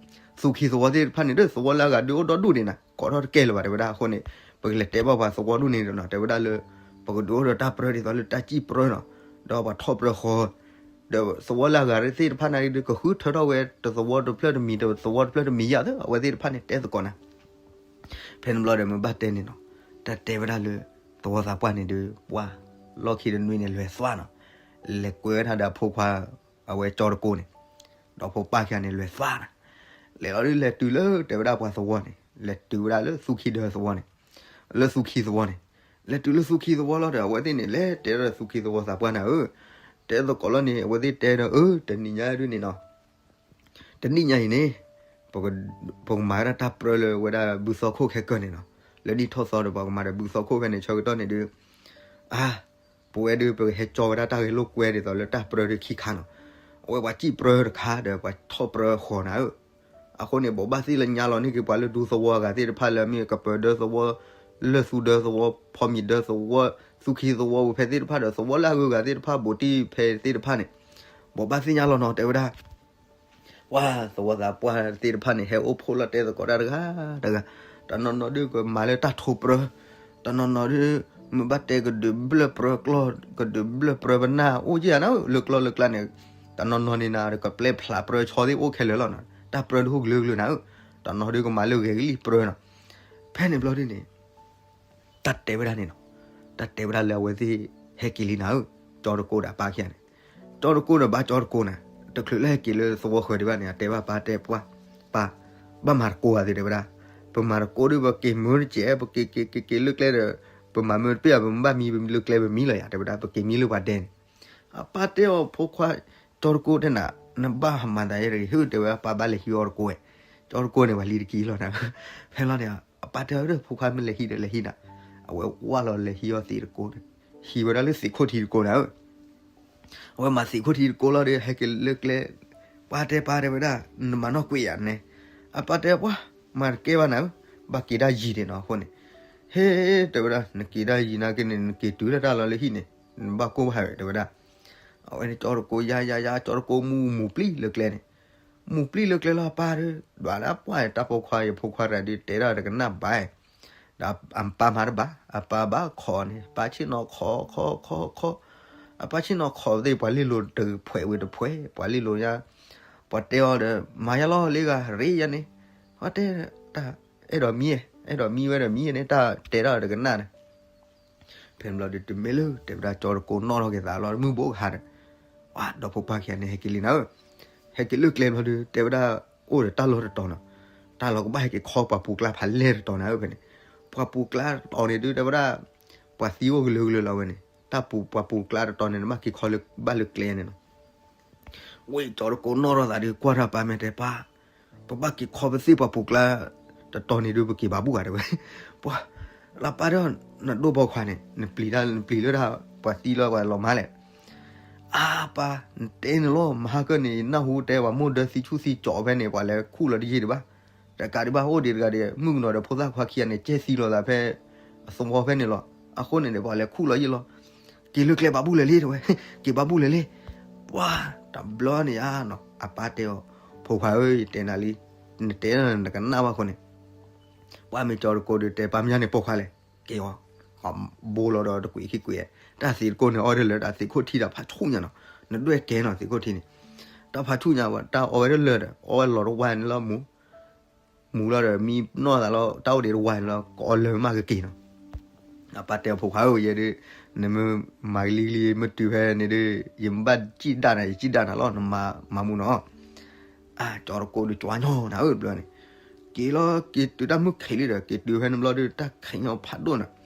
သူၣ်ခံသဝီသ့ၣ်တဖၣ်န့ၣ်ဒီး သဝီလၢအဂၤဒုးအိၣ်ဒီဒူၣ်န့ၣ်နၤ ကိးထီၣ်တကဲလၢၤဘၣ် တဲဝဲဒၣ်အဃိန့ၣ် ပကလဲၤတဲဘၣ်ပှၤသဝီဒူၣ်န့ၣ်ဒီးနီၤ တဲဝဲဒၣ်လၢ ပကဒုးအိၣ်ဒီးတၢ်ပြၢဒ်သိးလၢတၢ်စံၣ်ပြၢနီၤ, ဒီးပှၤထီၣ်ပြၢဃီ ဒီးသဝီလၢအဂၤသ့ၣ်တဖၣ်န့ၣ်ဒီး ကဃုထၢထီၣ်ဝဲတသဝီတဖျၢၣ်တမံၤ တသဝီတဖျၢၣ်တမံၤယၤသ့ အဝဲသ့ၣ်တဖၣ်န့ၣ်တဲသကိးနၤ, ဖဲန့ၣ်ဘျီဒီးမ့ၢ်ဘၣ်တဲန့ၣ်နီၤ, တၢ်တဲဝဲဒၣ်လၢ သဝီသးပှၢ်န့ၣ်ဒီး ပှၤ လီၢ်ခံတနွံန့ၣ်လဲၤသွါနီၤ, လဲၤကွဲဝဲဒၣ်ဒီးအဖိခွါ အဝဲကၠီတကိန့ၣ်, ဒီးဖိပၢ်ခံဂၤန့ၣ်လဲၤသွါနၤ, လဲၤလီၤဒုး လဲၤတုၤလၢတဲဝဲဒၣ်ပှၤသဝီန့ၣ်, လဲၤတုၤဝဲဒၣ်လၢသူၣ်ခံဒၢသဝီန့ၣ်, လၢသူၣ်ခံသဝီန့ၣ်, လဲၤတုၤလၢသူၣ်ခံသဝီလီၤဒီး အဝဲသ့ၣ်န့ၣ် လဲၤတဲဒီးသူၣ်ခံသဝီသးပှၢ်နၤဧၢ, တဲသကိးလီၤန့ၣ် အဝဲသ့ၣ်တဲဒီး အၢ တနံၤညါဒုးန့ၣ်နီၤ တနံၤညါအံၤန့ၣ် ပကမၤဝဲဒၣ်တၢ်ပြၢလၢဝဲဒၣ်ဘုသီခိၣ်ခဲကၢၢ်န့ၣ်နီၤ, လၢနံၣ်ထီၣ်သီဒီး ပှၤကမၤဒီးဘုသီခိၣ်ဖဲန့ၣ် ဆၢကတီၢ်န့ၣ်ဒုး အါ ပဝဲဒုး ပကဟဲကၠီဝဲဒၣ်တၢ်ဂဲၤလိာ်ကွဲဒ်သိးလၢတၢ်ပြၢဒုးခံခါနီၤ, အဝဲပှၤစံၣ်ပြၢတခါဒီး ပှၤထီၣ်ပြၢဃီၤနၤဧၢ, အဃိန့ၣ် ဘိးဘၣ်သ့ၣ်လၢညါလီၤန့ၢ်က့ၤပှၤလၢဒူသဝီအဂၤသ့ၣ်တဖၣ်လၢအမ့ၢ်ကပၢၤဒၢသဝီ, လၢၢ်သူဒၢသဝီ, ဖီမံၤဒၢသဝီ, သူၣ်ခံသဝီပူၤဖဲသ့ၣ်တဖၣ်ဒီး သဝီလၢအဂုၤအဂၤသ့ၣ်တဖၣ် ဘူးတံၢ်ဖဲသ့ၣ်တဖၣ်န့ၣ်, ဘိးဘၣ်သ့ၣ်ညါလီၤနီၤ တဲဝဲဒၣ် ပှၤသဝီသးပှၢ်သ့ၣ်တဖၣ်န့ၣ် ဟဲအိၣ်ဖှိၣ်လီၤတဲသကိးတၢ်တဂၤတဂၤ, တနီၤနီၤဒုးကမၤလၢတၢ်ထိပြၢ, တနီၤနီၤဒုး မ့ၢ်ဘၣ်တဲကဒုးဘျၢၣ်ပြၢကျီၢ် ကဒုးဘျၢၣ်ပြၢပနၢ် အိၣ်က့ၤဧါနၤဧၢ လၢကျီၢ်လၢကျါန့ၣ်, တနီၤနီၤန့ၣ်နၤ ကပျဲဖျးပြၢဆီသ့ၣ်အိၣ်ခဲလၢာ်လီၤနီၤ, တၢ်ပြၢဒုးအိၣ်ကလုာ်ကလုာ်နၤဧၢ, တနီၤဒုးကမၤလၢဂဲၤကလံၣ်ပြၢနီၤ, ဖဲန့ၣ်ဘျီဒုးန့ၣ် တၢ်တဲဝဲဒၣ်န့ၣ်နီၤ, တၢ်တဲဝဲဒၣ်လၢအဝဲသ့ၣ်ဟဲက့ၤလံနၤဧၢ, ကၠီတကိးဒီးအပၢ်ခံဂၤန့ၣ်, ကၠီတကိးဒီးဘၣ်ကၠီတကိးနၤ, တချုးလၢဟဲက့ၤလၢသဝီဃၢၤဒံးဘၣ်န့ၣ် အတဲဘၣ်ပၢ်တဲပှၢ်, ပၢ်, ဘၣ်မၤတကိးဂၤသ့တဲဝဲဒၣ်, ပမၤတကိးဒုး ပက့ၤမၢတစဲး ပက့ၤက့ၤက့ၤက့ၤလၢကျဲဒီး, ပမၤမၢတပ့ၢ်အီၤ ပမ့ၢ်ဘၣ်မံလၢကျဲပမံလီၤယၤ တဲဝဲဒၣ် ပက့ၤမံလၢပှၤဒဲန့ၣ်, အပၢ်တဲအီၤဖိခွါ, ကၠီတကိးတဲနၤ, နဘၣ်မၤသးယဲတဂ့ၤ ဟုၣ်တဲဝဲ အပၢ်ဘၣ်လဲၤဟံးအီၤတကိးဝဲ, ကၠီတကိးန့ၣ် ပှၤလံတကံလီၤနၤ, ဖဲလီၤန့ၣ် အပၢ်တဲအီၤဒီး ဖိခွါမ့ၢ်လဲၤဟံးဒီးလဲၤဟံးနၤ, အဝဲဝၢ်လီၤလဲၤဟံးအီၤသံးတကိးန့ၣ်, ဟံးဝဲဒၣ်လၢသံးခိၣ်ထံးတကိးနၤဧၢ, အဝဲမၤသံးခိၣ်ထံးတကိးလီၤဒီး ဟဲက့ၤလၢကျဲ, ပၢ်တဲပၢ်တဲဝဲဒၣ်, နမၤနီၣ်ကွံာ်ယၤန့ၣ်, အပၢ်တဲပှၢ်, မၤတကဲဘၣ်နၤဧၢ, ဘၣ်က့ၤဒၣ်ယံၤန့ၣ်နီၤအဃိန့ၣ်, ဟ့ၣ် တဲဝဲဒၣ် နက့ၤဒၣ်ယံၤနာ်က့န့ၣ် နက့ၤတုၤလၢတၢ်လီၤလၢဟံၣ်န့ၣ်, နဘၣ်ကိၢ်ဘၣ်ဝဲတဲဝဲဒၣ်, အဝဲန့ၣ်ကၠီတကိးယါယါယါ ကၠီတကိးမူမူပျံၤလၢကျဲန့ၣ်, မူပျံၤလၢကျဲလီၤအပၢ်ဒီး, ဒွးဒၣ်ပှၢ်တၢ်ဖိခွါယဖိခွါတဂၤဒုး တဲဒၣ်တကနၣ်ဘၣ် ဒီးအပၢ်မၤတဘၣ်, အပၢ်ဘၣ်ခိးန့ၣ် ပၢ်ဆ့ၣ်နီၤခိးခိးခိးခိး, အပၢ်ဆ့ၣ်နီၤခိးသ့ၣ် ပှၤလ့လိာ်တဖှဲးဝံၤတဖှဲး ပှၤလ့လိာ်ညါ, ပှၤတဲအီၤဒီး မၤယါလီၤလ့ဂၤ ရ့ယါန့ၣ်, ပှၤတဲတၢ်အဲၣ်ဒိးမံ, အဲၣ်ဒိးမံဝဲဒီးမံန့ၣ် တၢ်တဲဒၣ်တကနၣ်န့ၣ် ဖဲန့ၣ်ဘျီဒုး တမ့ၢ်လၢ တဲဝဲဒၣ်ကၠီတကိးနီၣ်ထီၣ်က့ၤသးလီၤ မုၢ်ဘိကဟါဒီး, ပှၤဒီဖိပၢ်ခံဂၤန့ၣ် ဟဲက့ၤလံနၤဧၢ, ဟဲက့ၤလၢကျဲဘျီဒုး တဲဝဲဒၣ် အိၣ်ဒီးတၢ်လီၢ်တတီၤနီၤ, တၢ်လီၢ်ကဘၣ်ဟဲက့ၤခီပှၤပူၤကျါဖးလဲၢ်တတီၤနၤဧၢ ဖဲန့ၣ်, ပှၤပူၤကျါတတီၤန့ၣ်ဒုး တဲဝဲဒၣ် ပှၤသံအိၣ်ကလုာ်ကလုာ်လီၤဝဲန့ၣ်, တၢ်ပူၤ ပှၤပူၤကျါတတီၤန့ၣ် နဘၣ်က့ၤခီလၢဘၣ်လၢကျဲန့ၣ်နီၤ ဝဲကၠီတကိးနီၣ်ထီၣ်သးဒုး ကွၢ်ထီၣ်ပၢ်မဲာ်တဲပၢ်, ပဘၣ်က့ၤခီပသ့ၣ်ပှၤပူၤကျါတတီၤန့ၣ်ဒုး ပက့ၤဘၣ်ဘူၣ်ဂၤတဲဝဲ, ပှၤ, လၢပၢ်ဒီး နဒိၣ်ပိာ်ခွါန့ၣ် နပျံၤတၢ် နပျံၤလၢတၢ် ပှၤသံလီၤပှၤလီၤမါလဲၣ်, အါပၢ်, နတဲန့ၣ်လီၤ မဟါကၢၢ်န့ၣ် နၢ်ဟူတဲပှၤမိၢ်ဒၢသံဆူၣ်သံကၠီးဖဲန့ၣ် ပှၤလဲၤခူၣ်လီၤတယံာ်ဒံးဘၣ်, တကးဒံးဘၣ်အိၣ်ဒံးတဂၤဒံး မုၣ်ကနီၤဒီးဖိသၣ်ခွါခံဂၤန့ၣ် ကဲသံလီၤသးဖဲ အသဝီဖဲန့ၣ်လီၤ, အဃိန့ၣ်ဒီး ပှၤလဲၤခူၣ်လီၤယံာ်လီၤ က့ၤလၢကျဲဘၣ်ဘူၣ်လၢာ်လံတဲဝဲ, က့ၤဘၣ်ဘူၣ်လၢာ်လံ, ပှၤ, တဘျီန့ၣ်ဧါနီၤ အပၢ်တဲအီၤ, ဖိခွါဧၢ ယတဲနၤလံ, နတဲနကနၣ်ဘၣ်အဃိန့ၣ်, ပှၢ်မ့ၢ်ကၠီတကိးဒုးတဲပၢ်မညါန့ၣ်ပိာ်ခွါလဲၣ်, က့ၤအီၤ, ဘိလီၤဒီးတကွံာ်ခံကွံာ်, တၢ်သံးတကိးန့ၣ် အီၣ်ဝဲဒၣ်လၢာ် တၢ်သံးခိၣ်ထံဒီးဖးဆူၣ်ညါနီၤ, နဒွဲၣ်ကဲနီၤသံးခိၣ်ထံန့ၣ်, တၢ်ဖးဆူၣ်ညါဝဲ တၢ်အီၣ်ဝဲဒၣ်လၢာ်ဒီး အီၣ်ဝဲလီၤတဝါန့ၣ်လီၤမူ မူလီၤဒီး မံနီၢ်သးလီၤ တၢ်အိၣ်ဒံးတဝါန့ၣ်လီၤ ကအီၣ်လၢာ်မးကက့ၤနီၤ, အပၢ်တဲအဖိခွါဧၢ ယဲဒုး, နမ့ၢ်မၤကလံၤကလံၤ မ့ၢ်တုၤဖဲန့ၣ်ဒုး, ယမ့ၢ်ဘၣ်စံၣ်ဒၣ်နၤ ယစံၣ်ဒၣ်နၤလီၤ နမၤမူနီၤ, အကၠီတကိးဒုး ကၠီညီနၤဧၢ တဘျီန့ၣ်, က့ၤလီၤ က့ၤတုၤတၢ်မုၢ်ခံးလံဒီး က့ၤတုၤဖဲန့ၣ်ဘျီဒုး တၢ်ခဲညီဖးဒိၣ်နီၤ,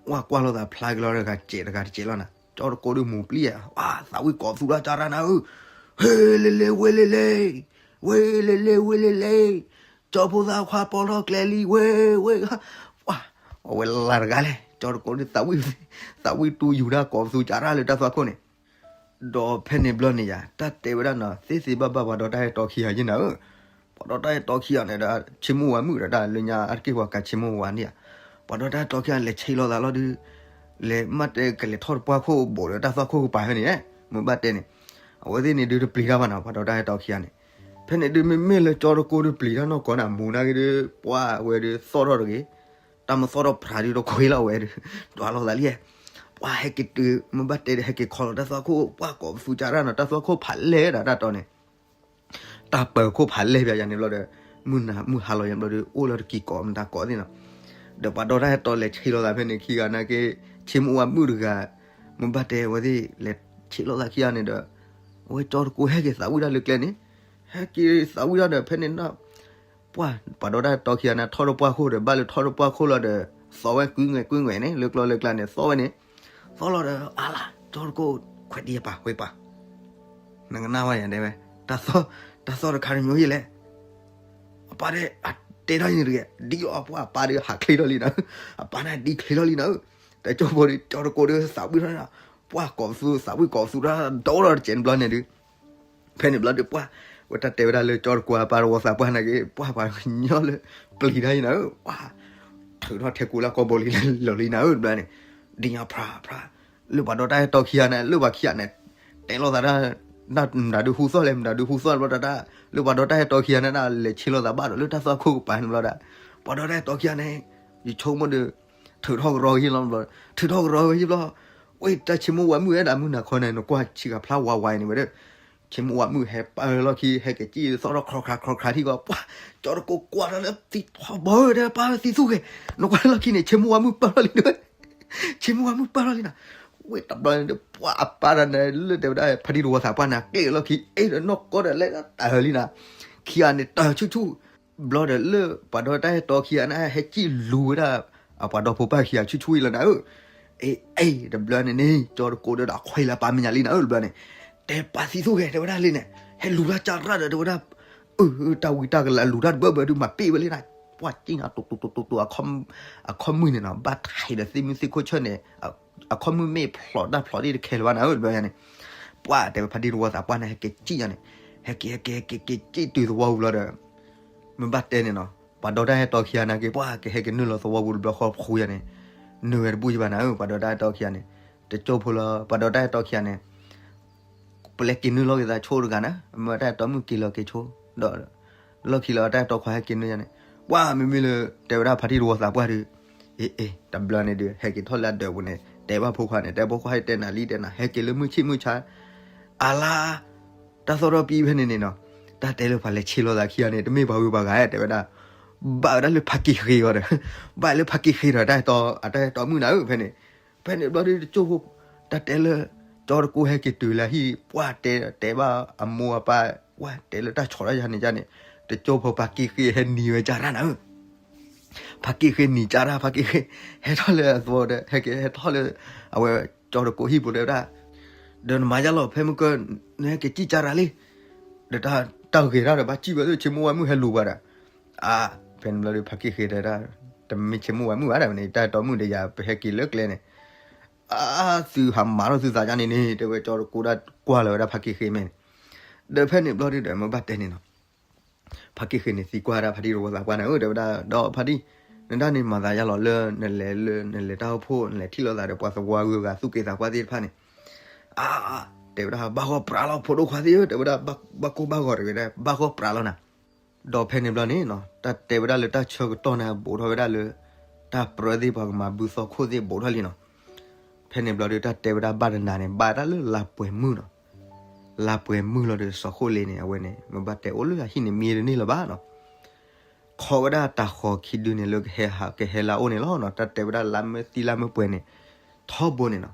ဝဲကွၢ်လိာ်သးဖျါက့ၤလီၤတဂၤတစဲးတဂၤတစဲးလီၤနၤ, ကၠီတကိးဒုး မူပျံၤဧါ ဝဲသးဝံၣ်ကိးသူဒၣ်ကၢ်ရၢ်နၤဧၢ, ဟ့ လ့လ့ ဝ့လ့လ့ ဝ့လ့လ့ ဝ့လ့လ့, ကၠီဖိသၣ်ခွါပိာ်ထီၣ်ကျဲလံ ဝ့ ဝ့, ပှၤ, အဝဲလၢတဂၤလဲၣ် ကၠီတကိးဒုး သးဝံၣ်တူၢ်ယူၤတၢ်ကိးပသူကၢ်ရၢ်လၢတၢ်သွၣ်ခိၣ်န့ၣ်, ဒီးဖဲန့ၣ်ဘျီန့ၣ်ယါ တၢ်တဲဝဲဒၣ်နီၤ သ့သ့ဘၣ်ဘၣ်ပှၤဒီးတၢ်အဲၣ်တီခံဂၤယဲနၤဧၢ, ပှၤဒီးတၢ်အဲၣ်တီခံဂၤန့ၣ်ဒီး ဆ့မိၢ်ဝၤမုၣ်ဒီးတၢ်လၢညါအါတက့ၢ်ပှၤကးဆ့မိၢ်ဝၤန့ၣ်ဧါ, ပှၤဒီးတၢ်အဲၣ်တီခံဂၤလဲၤဆ့လိာ်သးလီၤဒုး, လဲၤမ့ၢ်တဲကလဲၤထီၣ်တပှၢ်ခိၣ်ဘိးဒီးတၢ်သွၣ်ခိၣ်ကပၤဖဲန့ၣ်, မ့ၢ်ဘၣ်တဲန့ၣ်, အဝဲသ့ၣ်န့ၣ်ဒုးတပျံၤတၢ်ဘၣ်နီၤ ပှၤဒီးတၢ်အဲၣ်တီခံဂၤန့ၣ်, ဖဲန့ၣ်ဒုးမ့မ့ၢ်လၢကၠီတကိးဒုးပျံၤတၢ်နီၢ်ကီၢ်န့ၣ် မူနာ်က့ဒုး ပှၤဝဲဒုးသီၣ်ထီၣ်တဂ့ၤ, တၢ်မသီၣ်ထီၣ်ဖြးဒုးတခွ့လီၤဝဲဒုး, တွၤလိာ်သးလံ, ပှၤဟဲက့ၤတုၤ မ့ၢ်ဘၣ်တဲဒီးဟဲက့ၤခီလီၤတၢ်သွၣ်ခိၣ် ပှၤကိးပသူကၢ်ရၢ်နီၤ တၢ်သွၣ်ခိၣ်ဖးလဲၢ်ဒၣ်တၢ်တီန့ၣ် တၢ်ပၢၤခိၣ်ဖးလဲၢ်ပၠးယၤန့ၣ်ဘျီဒီး, မုၢ်နၤမုၢ်ဟါလီၤယၤဘျီဒီး အိၣ်လၢတကံၤကိးမတၤကိးသ့ၣ်နီၤ, ဒီးပှၤဒီးတၢ်အဲၣ်တီလဲၤဆ့လိာ်သးဖဲန့ၣ်ခံဂၤနာ်က့, ဆ့မိၢ်ဝၤမုၣ်တဂၤ, မ့ၢ်ဘၣ်တဲဝဲသ့ၣ်လဲၤဆ့လိာ်သးခံဂၤန့ၣ်ဒီး, အဝဲကၠီတကိးဟဲက့ၤသးဝံၣ်တၢ်လၢကျဲန့ၣ်, ဟဲက့ၤသးဝံၣ်တၢ်ဒီးဖဲန့ၣ်နီၤ, ပှၤ ပှၤဒီးတၢ်ဟဲတီခံဂၤန့ၣ် ထီၣ်ဒီးပှၢ်ခိၣ်ဒီး ဘၣ်လၢထီၣ်ဒီးပှၢ်ခိၣ်လီၤဒီး သီဝဲကွံငဲၤကွံငဲၤန့ၣ် လၢကျီလၢကျါန့ၣ် သီဝဲန့ၣ်, သီလီၤဒီး အါလါ ကၠီတကိး ခွဲးတံၢ်အပၢ် ဝဲပၢ် နကနၣ်ဝဲယၤတဲဝဲ, တၢ်သီၣ်တခါတမံၤယလဲၣ်, အပၢ်တဲ အတဲထီၣ်ယၤတဂ့ၤ ဒ်အီၤပှၢ်အပၢ်ဒီးဟးချ့ထီၣ်လံနၤ, အပၢ်န့ၣ်ဒ်ချ့ထီၣ်လံနၤ, တကၠိဖိဒီး ကၠီတကိးဒီး သးဝံၣ်ထီၣ်န့ၣ်, ပှၢ်ကိးပသူ သးဝံၣ်ကိးပသူတၢ်ဒိၣ်ထီၣ်တစဲးန့ၣ်ဘျီန့ၣ်ဒုး ဖဲန့ၣ်ဘျီဒီးပှၢ် ဝဲတၢ်တဲဝဲဒၣ်လၢကၠီတကိးအပၢ်တဝီသးပှၢ်န့ၣ်က့ၤ ပှၢ်ပှၤကညီလၢ ပျံၤတၢ်အံၤနၤဧၢ, ပှၢ် ထုးထီၣ်ထဲကူလၢကီၢ်ဘိလံလီၤလံနၤဧၢ တဘျီန့ၣ်, ဒ်ညါဖျါဖျါ လၢပှၤဒီးတၢ်ဟဲတီခံဂၤန့ၣ် လၢပှၤခံဂၤန့ၣ် တဲလိာ်သးတၢ် မတၤဒုးဟူသီၣ်လဲၣ် မတၤဒုးဟူသီၣ်ဘျီတၢ်တၢ် လၢပှၤဒီးတၢ်ဟဲတီခံဂၤန့ၣ်ဒၣ် လဲၤဆ့လိာ်သးဘၣ်ဒီးလၢတၢ်သွၣ်ခိၣ်ကပၤန့ၣ်ဘျီဒၣ်, ပှၤဒီးတၢ်ဟဲတီခံဂၤန့ၣ် ယဆိကမိၣ်ဒီး ထုးထီၣ်ကရီကဟ့ၣ်လီၤဘျီ, ထုးထီၣ်ကရီဝဲဟ့ၣ်ဘျီ, ဝဲတၢ်ဆ့မိၢ်ဝၤမုၣ်ဝဲဒၣ်မုၢ်နၤခီန့ၣ် နကွၢ်ဆံးကဖျါဝါဝါအံၤန့ၣ်ဝဲဒီး ဆ့မိၢ်ဝၤမုၣ်ဟဲပာ်လီၢ်ခံ ဟဲက့ၤစံၣ်သီၣ်ထီၣ်ခရီခရါခရီခရါထံကီး ပှၢ် ကၠီတကိးကွၢ်ထီၣ်လၢသံထီၣ်ဘီဧၢ တဲပၢ်သံသူၣ်ဂ့ၤ, နကွၢ်လၢလီၢ်ခံန့ၣ် ဆ့မိၢ်ဝၤမုၣ်ပာ်လီၤလံနၤ, ဆ့မိၢ်ဝၤမုၣ်ပာ်လီၤလံနၤ, ဝဲတဘျီန့ၣ်ဒီး ပှၢ်အပၢ်တၢ်န့ၣ် လၢတဲဝဲဒၣ် ဖါတံၢ်တဝီသးပှၢ်န့ၣ် ကျ့ၣ်လီၢ်ခံ အ့ၣ်ဒီးနီၢ်ကီၢ်ဒီးလဲၤတၢ်ဟၢလံနၤ, ခံဂၤန့ၣ်တၢ်ဆူၣ်ဆူၣ် ဘျီဒီးလၢပှၤဒီးတၢ်ဟဲတီခံဂၤန့ၣ် ဟဲစံၣ်လူၤဝဲဒၣ် အပှၤဒီဖိပၢ်ခံဂၤဆူၣ်ဆူၣ်အံၤလီၤနၤဧၢ, အ့ၣ်အ့ၣ် တဘျီန့ၣ်န့ၣ် ကၠီတကိးဒီးအခွဲးလၢပာ်မဲာ်ညါလံနၤဧၢ တဘျီန့ၣ်, တဲပၢ်သံသူၣ်ဂ့ၤ တဲဝဲဒၣ်လံန့ၣ် ဟဲလူၤတၢ်ကၢ်ရၣ်ဒီးတဲဝဲဒၣ် အၢ တၢ်ဝံတၢ်ကလၤလူၤတၢ်တဘၢဘၢဒုးမၤပ့ၢ်ဝဲလံနၤ, ပှၢ်ကံနၤတိၤတိၤတိၤတိၤတိၤ အခီၣ်မုၢ်န့ၣ်နီၤ ဘၣ်ထဲးဒီးသ့ၣ်မုၢ်သ့ၣ်ခိၣ်ဆၢၣ်န့ၣ် အခီၣ်မုၢ်မ့ၢ်ဖျိးတၢ်ဖျိးဒ်တခဲလၢာ်ဘၣ်နၤဧၢ တဘျီညါန့ၣ်, ပှၢ်တဲဝဲဖါတံၢ်တဝီသးပှၢ်န့ၣ် ဟဲက့ၤစံၣ်ညါန့ၣ်, ဟဲက့ၤဟဲက့ၤက့ၤက့ၤစံၣ်တုၤသဝီပူၤလီၤဒီး မ့ၢ်ဘၣ်တဲန့ၣ်နီၤ ပှၤဒီးတၢ်ဟဲတီခံဂၤန့ၣ်က့ၤ ပှၢ်ကဟဲက့ၤနုာ်လီၤသဝီပူၤတဘျီဃီဖှူယၤန့ၣ်, နုာ်ဝဲတဘူၣ်ယဘၣ်နၤဧၢ ပှၤဒီးတၢ်ဟဲတီခံဂၤန့ၣ်, တကၠိဖိလီၤ ပှၤဒီးတၢ်ဟဲတီခံဂၤန့ၣ် ပလဲၤက့ၤနုာ်လီၤက့ၤသးဆိတဂၤနၤ, မ့ၢ်တၢ်ဟဲတီမုၣ်က့ၤလီၤက့ၤဆိ, ဒီး လီၢ်ခံလီၤတၢ်ဟဲတီခွါဟဲက့ၤနုာ်ယၤန့ၣ်, ပှၢ်မ့မ့ၢ်လၢ တဲဝဲဒၣ်ဖါတံၢ်တဝီသးပှၢ်ဒီး, အ့ၣ်အ့ၣ် တဘျီန့ၣ်ဒီး ဟဲက့ၤထီၣ်လၢအဒၢးပူၤန့ၣ် တဲဘၣ်ဖိခွါန့ၣ် တဲဖိခွါဟဲတဲနၤလံတဲနၤ ဟဲက့ၤလၢမုၢ်ဆ့ၣ်မုၢ်ဆါ အလါ တၢ်သီၣ်ထီၣ်ပံဖဲန့ၣ်န့ၣ်နီၤ, တၢ်တဲလၢပှၤလဲၤဆ့လိာ်သးခံဂၤန့ၣ် တမ့ၢ်ပှၤဂုၤပှၤဂၤ တဲဝဲဒၣ်, ဘၣ်ဝဲဒၣ်လၢဖါက့ၤဃ့အီၤဒီး, ဘၣ်လၢဖါက့ၤဃ့ဒီး တၢ်ဟဲတီ အတၢ်ဟဲတီမုၣ်နၤဧၢ ဖဲန့ၣ်, ဖဲန့ၣ်ဘျီဒီးတကၠိဖိ တၢ်တဲလၢ ကၠီတကိးဟဲက့ၤတုၤလၢဟံၣ် ပှၢ်တဲတဲဘၣ်အမိၢ်အပၢ် ပှၢ်တဲလၢတၢ်ဆီၣ်တၢ်ယၤန့ၣ်ယၤန့ၣ်, တကၠိဖိဖါက့ၤဃ့ဟဲနံၤဝဲကၢ်ရၣ်နၤဧၢ ဖါက့ၤဃ့နံၤကၢ်ရၣ် ဖါက့ၤဃ့ ဟဲထီၣ်လၢအသဝီဒီး ဟဲက့ၤဟဲထီၣ်လၢ အဝဲကၠီတကိးဟံၣ်ပူၤတဲဝဲဒၣ်, ဒီးနမၤယါလီၤ ဖဲမုၢ်ကၢ နဟဲက့ၤစံၣ်ကၢ်ရၣ်လံ, ဒီးတၢ်ဂ့ၤတၢ်ဒီးဘၣ်စံၣ်ဝဲ ဆ့မိၢ်ဝၤမုၣ်ဟဲလူၤပှၤဒီး, အါ ဖဲန့ၣ်ဘျီဒီးဖါက့ၤဃ့တဲဒၣ်, တမ့ၢ်ဆ့မိၢ်ဝၤမုၣ်ဘၣ်ဒီးန့ၣ် တၢ်တီမုၣ်ဒီးယၤ ပဟဲက့ၤလၢကျဲန့ၣ်, အါ သုဟးမၤထီၣ်သုသးယါန့ၣ်န့ၣ် တဲဝဲကၠီတကိးဒၣ်ကွၢ်လီၤဝဲဒၣ်ဖါက့ၤဃ့မဲာ်န့ၣ်, ဒီးဖဲန့ၣ်ဘျီဒီး မ့ၢ်ဘၣ်တဲန့ၣ်နီၤ ဖါက့ၤဃ့န့ၣ်သံကွၢ်ဒၣ်ဖါတံၢ်တဝီသးပှၢ်န့ၣ် တဲဝဲဒၣ် ဒီးဖါတံၢ်, နဒၣ်န့ၣ်မၤသးယါလီၤလၢ နလဲၤလၢ နလဲၤတၢ်အိၣ်ဖှိၣ် နလဲၤထံၣ်လိာ်သးဒီးပှၤသဝီဂုၤဂၤသူၣ်က့သးပှၢ်သ့ၣ်တဖၣ်န့ၣ်, အါ တဲဝဲဒၣ် ဘၣ်ဂီၢ်ပြးလီၤ ဖိဒိၣ်ခွါသ့ၣ်ဧၢ တဲဝဲဒၣ် ဘၣ်ကိၢ်ဘၣ်ဂီၤတဂ့ၤဒၣ် ဘၣ်ဂီၢ်ပြးလီၤနၤ ဒီးဖဲန့ၣ်ဘျီန့ၣ်နီၤ တၢ်တဲဝဲဒၣ်လၢတၢ်ဆၢကတီၢ်န့ၣ် ဘူးထီၣ်ဝဲဒၣ်လၢ တၢ်ပြၢသ့ၣ်ပှၤကမၤဘုသီခိၣ်သ့ၣ်ဘူးထီၣ်လံနီၤ. ဖဲန့ၣ်ဘျီဒီး တၢ်တဲဝဲဒၣ်ဘၣ်တနၤန့ၣ် ဘၣ်တၢ်လၢလါပှဲၤမုၢ်နီၤ. လါပှဲၤမုၢ်လီၤဒီး စီၤဃိလ့န့ၣ် အဝဲန့ၣ် မ့ၢ်ဘၣ်တဲအိၣ်လၢအဟံၣ်န့ၣ် မံတန့ၢ်လၢၤဘၣ်နီၤ. ခိးဝဲဒၣ်တၤဃီၤခံဒုန့ၣ်လၢကဟဲလၢအအိၣ်န့ၣ်လီၤနီၤ. တၢ်တဲဝဲဒၣ်လါမ့ၢ်သံလါမ့ၢ်ပှဲၤန့ၣ် ထီဘိန့ၣ်နီၤ.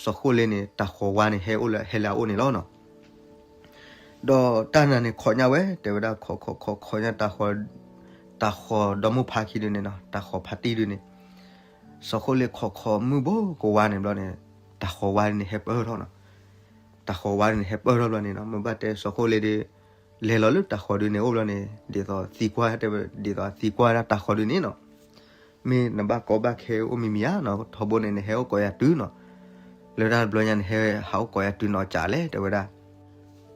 စီၤဃိလ့န့ၣ် တၤဃီၤဝါန့ၣ် ဟဲအိၣ်လၢ ဟဲလၢအအိၣ်န့ၣ်လီၤနီၤ. ဒီးတၢ်နၤန့ၣ်ခိးညါဝဲ တဲဝဲဒၣ်ခိးခိးခိးခိးညါ တၤဃီၤဒီမိၢ်ဖါခံဒုန့ၣ်နီၤ တၤဃီၤဖါတံၢ်ဒုန့ၣ် စီၤဃိလ့ခိးခိးမုၢ်ဘိကဝါန့ၣ်ဘျီန့ၣ် တၤဃီၤဝါန့ၣ်ဟဲပၢၢ်ထီၣ်နီၤ. တၤဃီၤဝါန့ၣ်ဟဲပၢၢ်ထီၣ်ဘျီန့ၣ်နီၤ မ့ၢ်ဘၣ်တဲစီၤဃိလ့ဒီး လဲၤလီၤလၢတၤဃီၤဒုန့ၣ်အိၣ်ဘျီန့ၣ် ဒ်သိးသံကွၢ်တဲဝဲ ဒ်သိးသံကွၢ်ဒၣ်တၤဃီၤဒုန့ၣ်နီၤ မ့ၢ်နဘၣ်ကီဘၣ်ခဲအိၣ်မံၤမံၤဧါနီၤ ထီဘိန့ၣ် နဟဲအိၣ်ကိးယၤတုၤနီၤ လၢတၢ်တဘျီညါန့ၣ် ဟဲဟးအိၣ်ကိးယၤတုၤနီၤကးလဲၣ်တဲဝဲဒၣ်.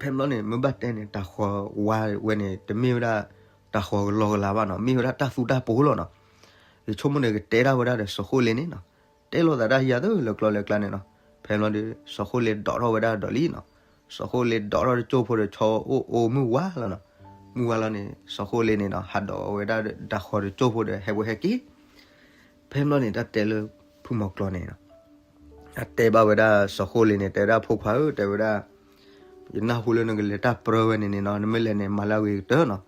ဖဲဘျီန့ၣ် မ့ၢ်ဘၣ်တဲန့ၣ် တၤဃီၤဝါဝဲန့ၣ် တမ့ၢ်ဝဲဒၣ် တၤဃီၤကလီကလီဘၣ်နီၤ မ့ၢ်ဝဲဒၣ်တၢ်သူတၢ်ပှီၤလီၤနီၤ. ယဆိကမိၣ်န့ၣ် ကတဲဒၣ်ဝဲဒၣ်ဒီးစီၤဃိလ့န့ၣ်နီၤ တဲလိာ်သးတၢ်ဟံးယၤသ့လၢကျီလၢကျါန့ၣ်နီၤ. ဖဲဘျီဒီး စီၤဃိလ့ဒိးထီၣ်ဝဲဒၣ်ဒီးလံနီၤ. စီၤဃိလ့ဒိးထီၣ်တကၠိဖိဒီးဆီအိၣ်အိၣ်မုၢ်ဝါလီၤနီၤ. မုၢ်ဝါလီၤန့ၣ် စီၤဃိလ့န့ၣ်နီၤ ဟးဒိးဝဲဒၣ်တၤဃီၤတကၠိဖိဒီးဟဲဝဲဟဲက့ၤ ဖဲဘျီန့ၣ် တၢ်တဲလၢဖုမီၤကျီၤန့ၣ် အတဲဘၣ်ဝဲဒၣ်စီၤဃိလ့န့ၣ် တဲဝဲဒၣ်ဖိခွါဧၢ တဲဝဲဒၣ် ယနၢ်ဟူလၢနကလဲၤတၢ်ပြၢဝဲန့ၣ်န့ၣ်နီၤ နမ့ၢ်လဲၤန့ၣ် မၤလၢအဂ့ၤကတၢၢ်နီၤ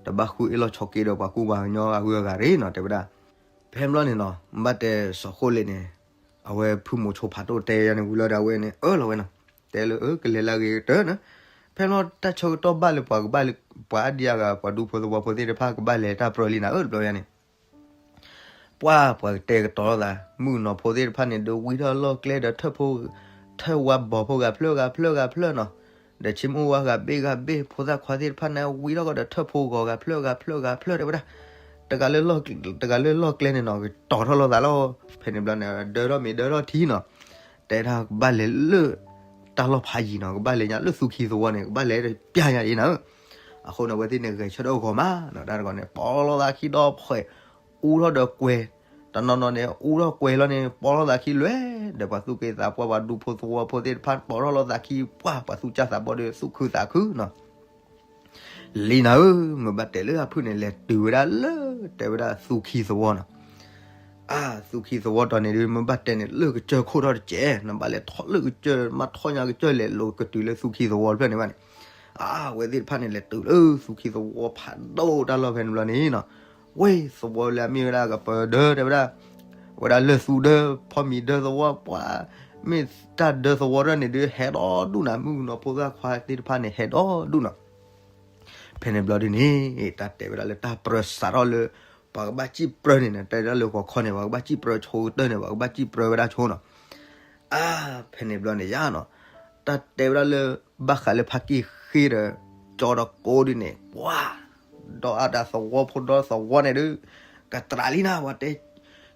တဘၣ်ဃုအ့ၣ်လိာ်ဆိးက့ဒီးပှၤကူပှၤကညီအဂုၤအဂၤရ့ၣ်နီၤ တဲဝဲဒၣ်. ဖဲဘျီန့ၣ်နီၤ ဘၣ်တဲစီၤဃိလ့န့ၣ် အဝဲဖုမိၤဆိဖးဒိၣ်တဲယၤန့ၣ်ဝံၤလီၤဒီး အဝဲန့ၣ်အၢၣ်လီၤဝဲနီၤ တဲလၢအၢ ကလဲၤလၢအဂ့ၤကတၢၢ်နီၤ. ဖဲဘျီတၢ်ဆၢကတီၢ်ဘၣ်လၢပှၤကဘၣ်လၢ ပှၤအါဒံအါဂၤ ပှၤဒူဖိသဝီဖိသ့ၣ်တဖၣ် ကဘၣ်လဲၤတၢ်ပြၢလံနၤဧၢ တဘျီညါန့ၣ် ပှၤပှၤကတဲာ်ကတီၤလိာ်သး မုၣ်ကနီၤဖိသ့ၣ်တဖၣ်န့ၣ် ဒုးဝံထီၣ်လီၢ်ကျဲဒီးထၢၣ်ဖိ ထၢၣ်ဝါဘီၣ်ဖိဂၤဖျၢၣ်ဂၤဖျၢၣ်ဂၤဖျၢၣ်နီၤ, ဒီးဆ့မိၢ်ဝါဂၤဘ့ၣ်ဂၤဘ့ၣ် ဖိသၣ်ခွါသ့ၣ်တဖၣ်န့ၣ် ဝံထီၣ်ကဒီးထၢၣ်ဖိဂီၤဂၤဖျၢၣ်ဂၤဖျၢၣ်ဂၤဖျၢၣ် တဲဝဲဒၣ်, တဂၤလၢ တဂၤလၢလီၢ်ကျဲန့ၣ်နီၤ ကတီၤထီၣ်လိာ်သးလီၤ. ဖဲန့ၣ်ဘျီန့ၣ် ဒၢထီၣ်မ့ၤဒၢထီၣ်ထံနီၤ, တဲဒၣ်ကဘၣ်လဲၤလၢ တၢ်လီၢ်ဖးယံၤနီၤ, ကဘၣ်လဲၤညါလၢသူခံသဝီန့ၣ် ကဘၣ်လဲၤပျၢ်ညါအံၤနၤဧၢ. အဃိန့ၣ် အဝဲသ့ၣ်န့ၣ် ဂဲၤဆၢထၢၣ်ဂီၤမးနီၤ, တၢ်တဂီၤန့ၣ် ပီလီၤသးခံဒီဖှဲး အူထီၣ်ဒီးကွဲၤ, တနီၤနီၤန့ၣ် အူထီၣ်ကွဲၤလီၤန့ၣ် ပီလီၤသးခံလွဲၢ်, ဒီးပှၤသူၣ်က့သးပှၢ် ပှၤဒူဖိသဝီဖိသ့ၣ်တဖၣ် ပီထီၣ်လိာ်သးခံ ပှၢ်ပှၤသူၣ်စၢ်သးဘီၣ်ဒီး သူၣ်ခုသးခုနီၤ လံနၤဧၢ, မ့ၢ်ဘၣ်တဲလၢအဖုၣ်န့ၣ် လဲၤတုၤဝဲဒၣ်လၢ တဲဝဲဒၣ်သူခံသဝီနီၤ. အါ သူခံသဝီတီၤန့ၣ်ဒုး မ့ၢ်ဘၣ်တဲန့ၣ် လၢကစၢၢ်ခိၣ်ထီၣ်တစဲး, နဘၣ်လဲၤထီၣ်လၢကစၢၢ် မ့ၢ်ထီၣ်ညါကစၢၢ်လဲၤလိၤကတုၤလၢသူခံသဝီတဖျၢၣ်န့ၣ်ဘၣ်န့ၣ်, အါ အဝဲသ့ၣ်တဖၣ်န့ၣ် လဲၤတုၤလၢသူခံသဝီဖးဒိၣ်တၢ်လီၢ်ဖဲန့ၣ်ဘျီန့ၣ်နီၤ, ဝဲသဝီလၢအမ့ၢ်ဝဲဒၣ်ကပၢၤဒၢ တဲဝဲဒၣ် ဝဲဒၣ်လၢၢ်သူဒၢ ဖီမံၤဒၢသဝီ ပှၤ မ့ၢ်တၢ်ဒၢသဝီထီၣ်န့ၣ်ဒုး ဟဲဒီဒူၣ်နၤ, မုၣ်ကနီၤဖိသၣ်ခွါသ့ၣ်တဖၣ်န့ၣ် ဟဲဒီဒူၣ်နီၤ. ဖဲန့ၣ်ဘျီဒုးန့ၣ် တၢ်တဲဝဲဒၣ်လၢတၢ်ပြၢစးထီၣ်လၢ ပှၤကဘၣ်စံၣ်ပြၢန့ၣ်နီၤ, တဲဒၣ်လၢဂီၤခီန့ၣ် ပှၤကဘၣ်စံၣ်ပြၢဆိကတၢၢ်န့ၣ် ပှၤကဘၣ်စံၣ်ပြၢဝဲဒၣ်ဆိနီၤ. အါ ဖဲန့ၣ်ဘျီန့ၣ်ယါနီၤ, တၢ်တဲဝဲဒၣ်လၢ ဘၣ်ဃးလၢဖါကံၢ်ဃ့ဒီး ကၠီဒီကိဒုးန့ၣ် ပှၤ ဒီးအတၢ်သဝီဖိဒီသဝီန့ၣ်ဒုး ကတြးလံနၤ, ပှၤတဲ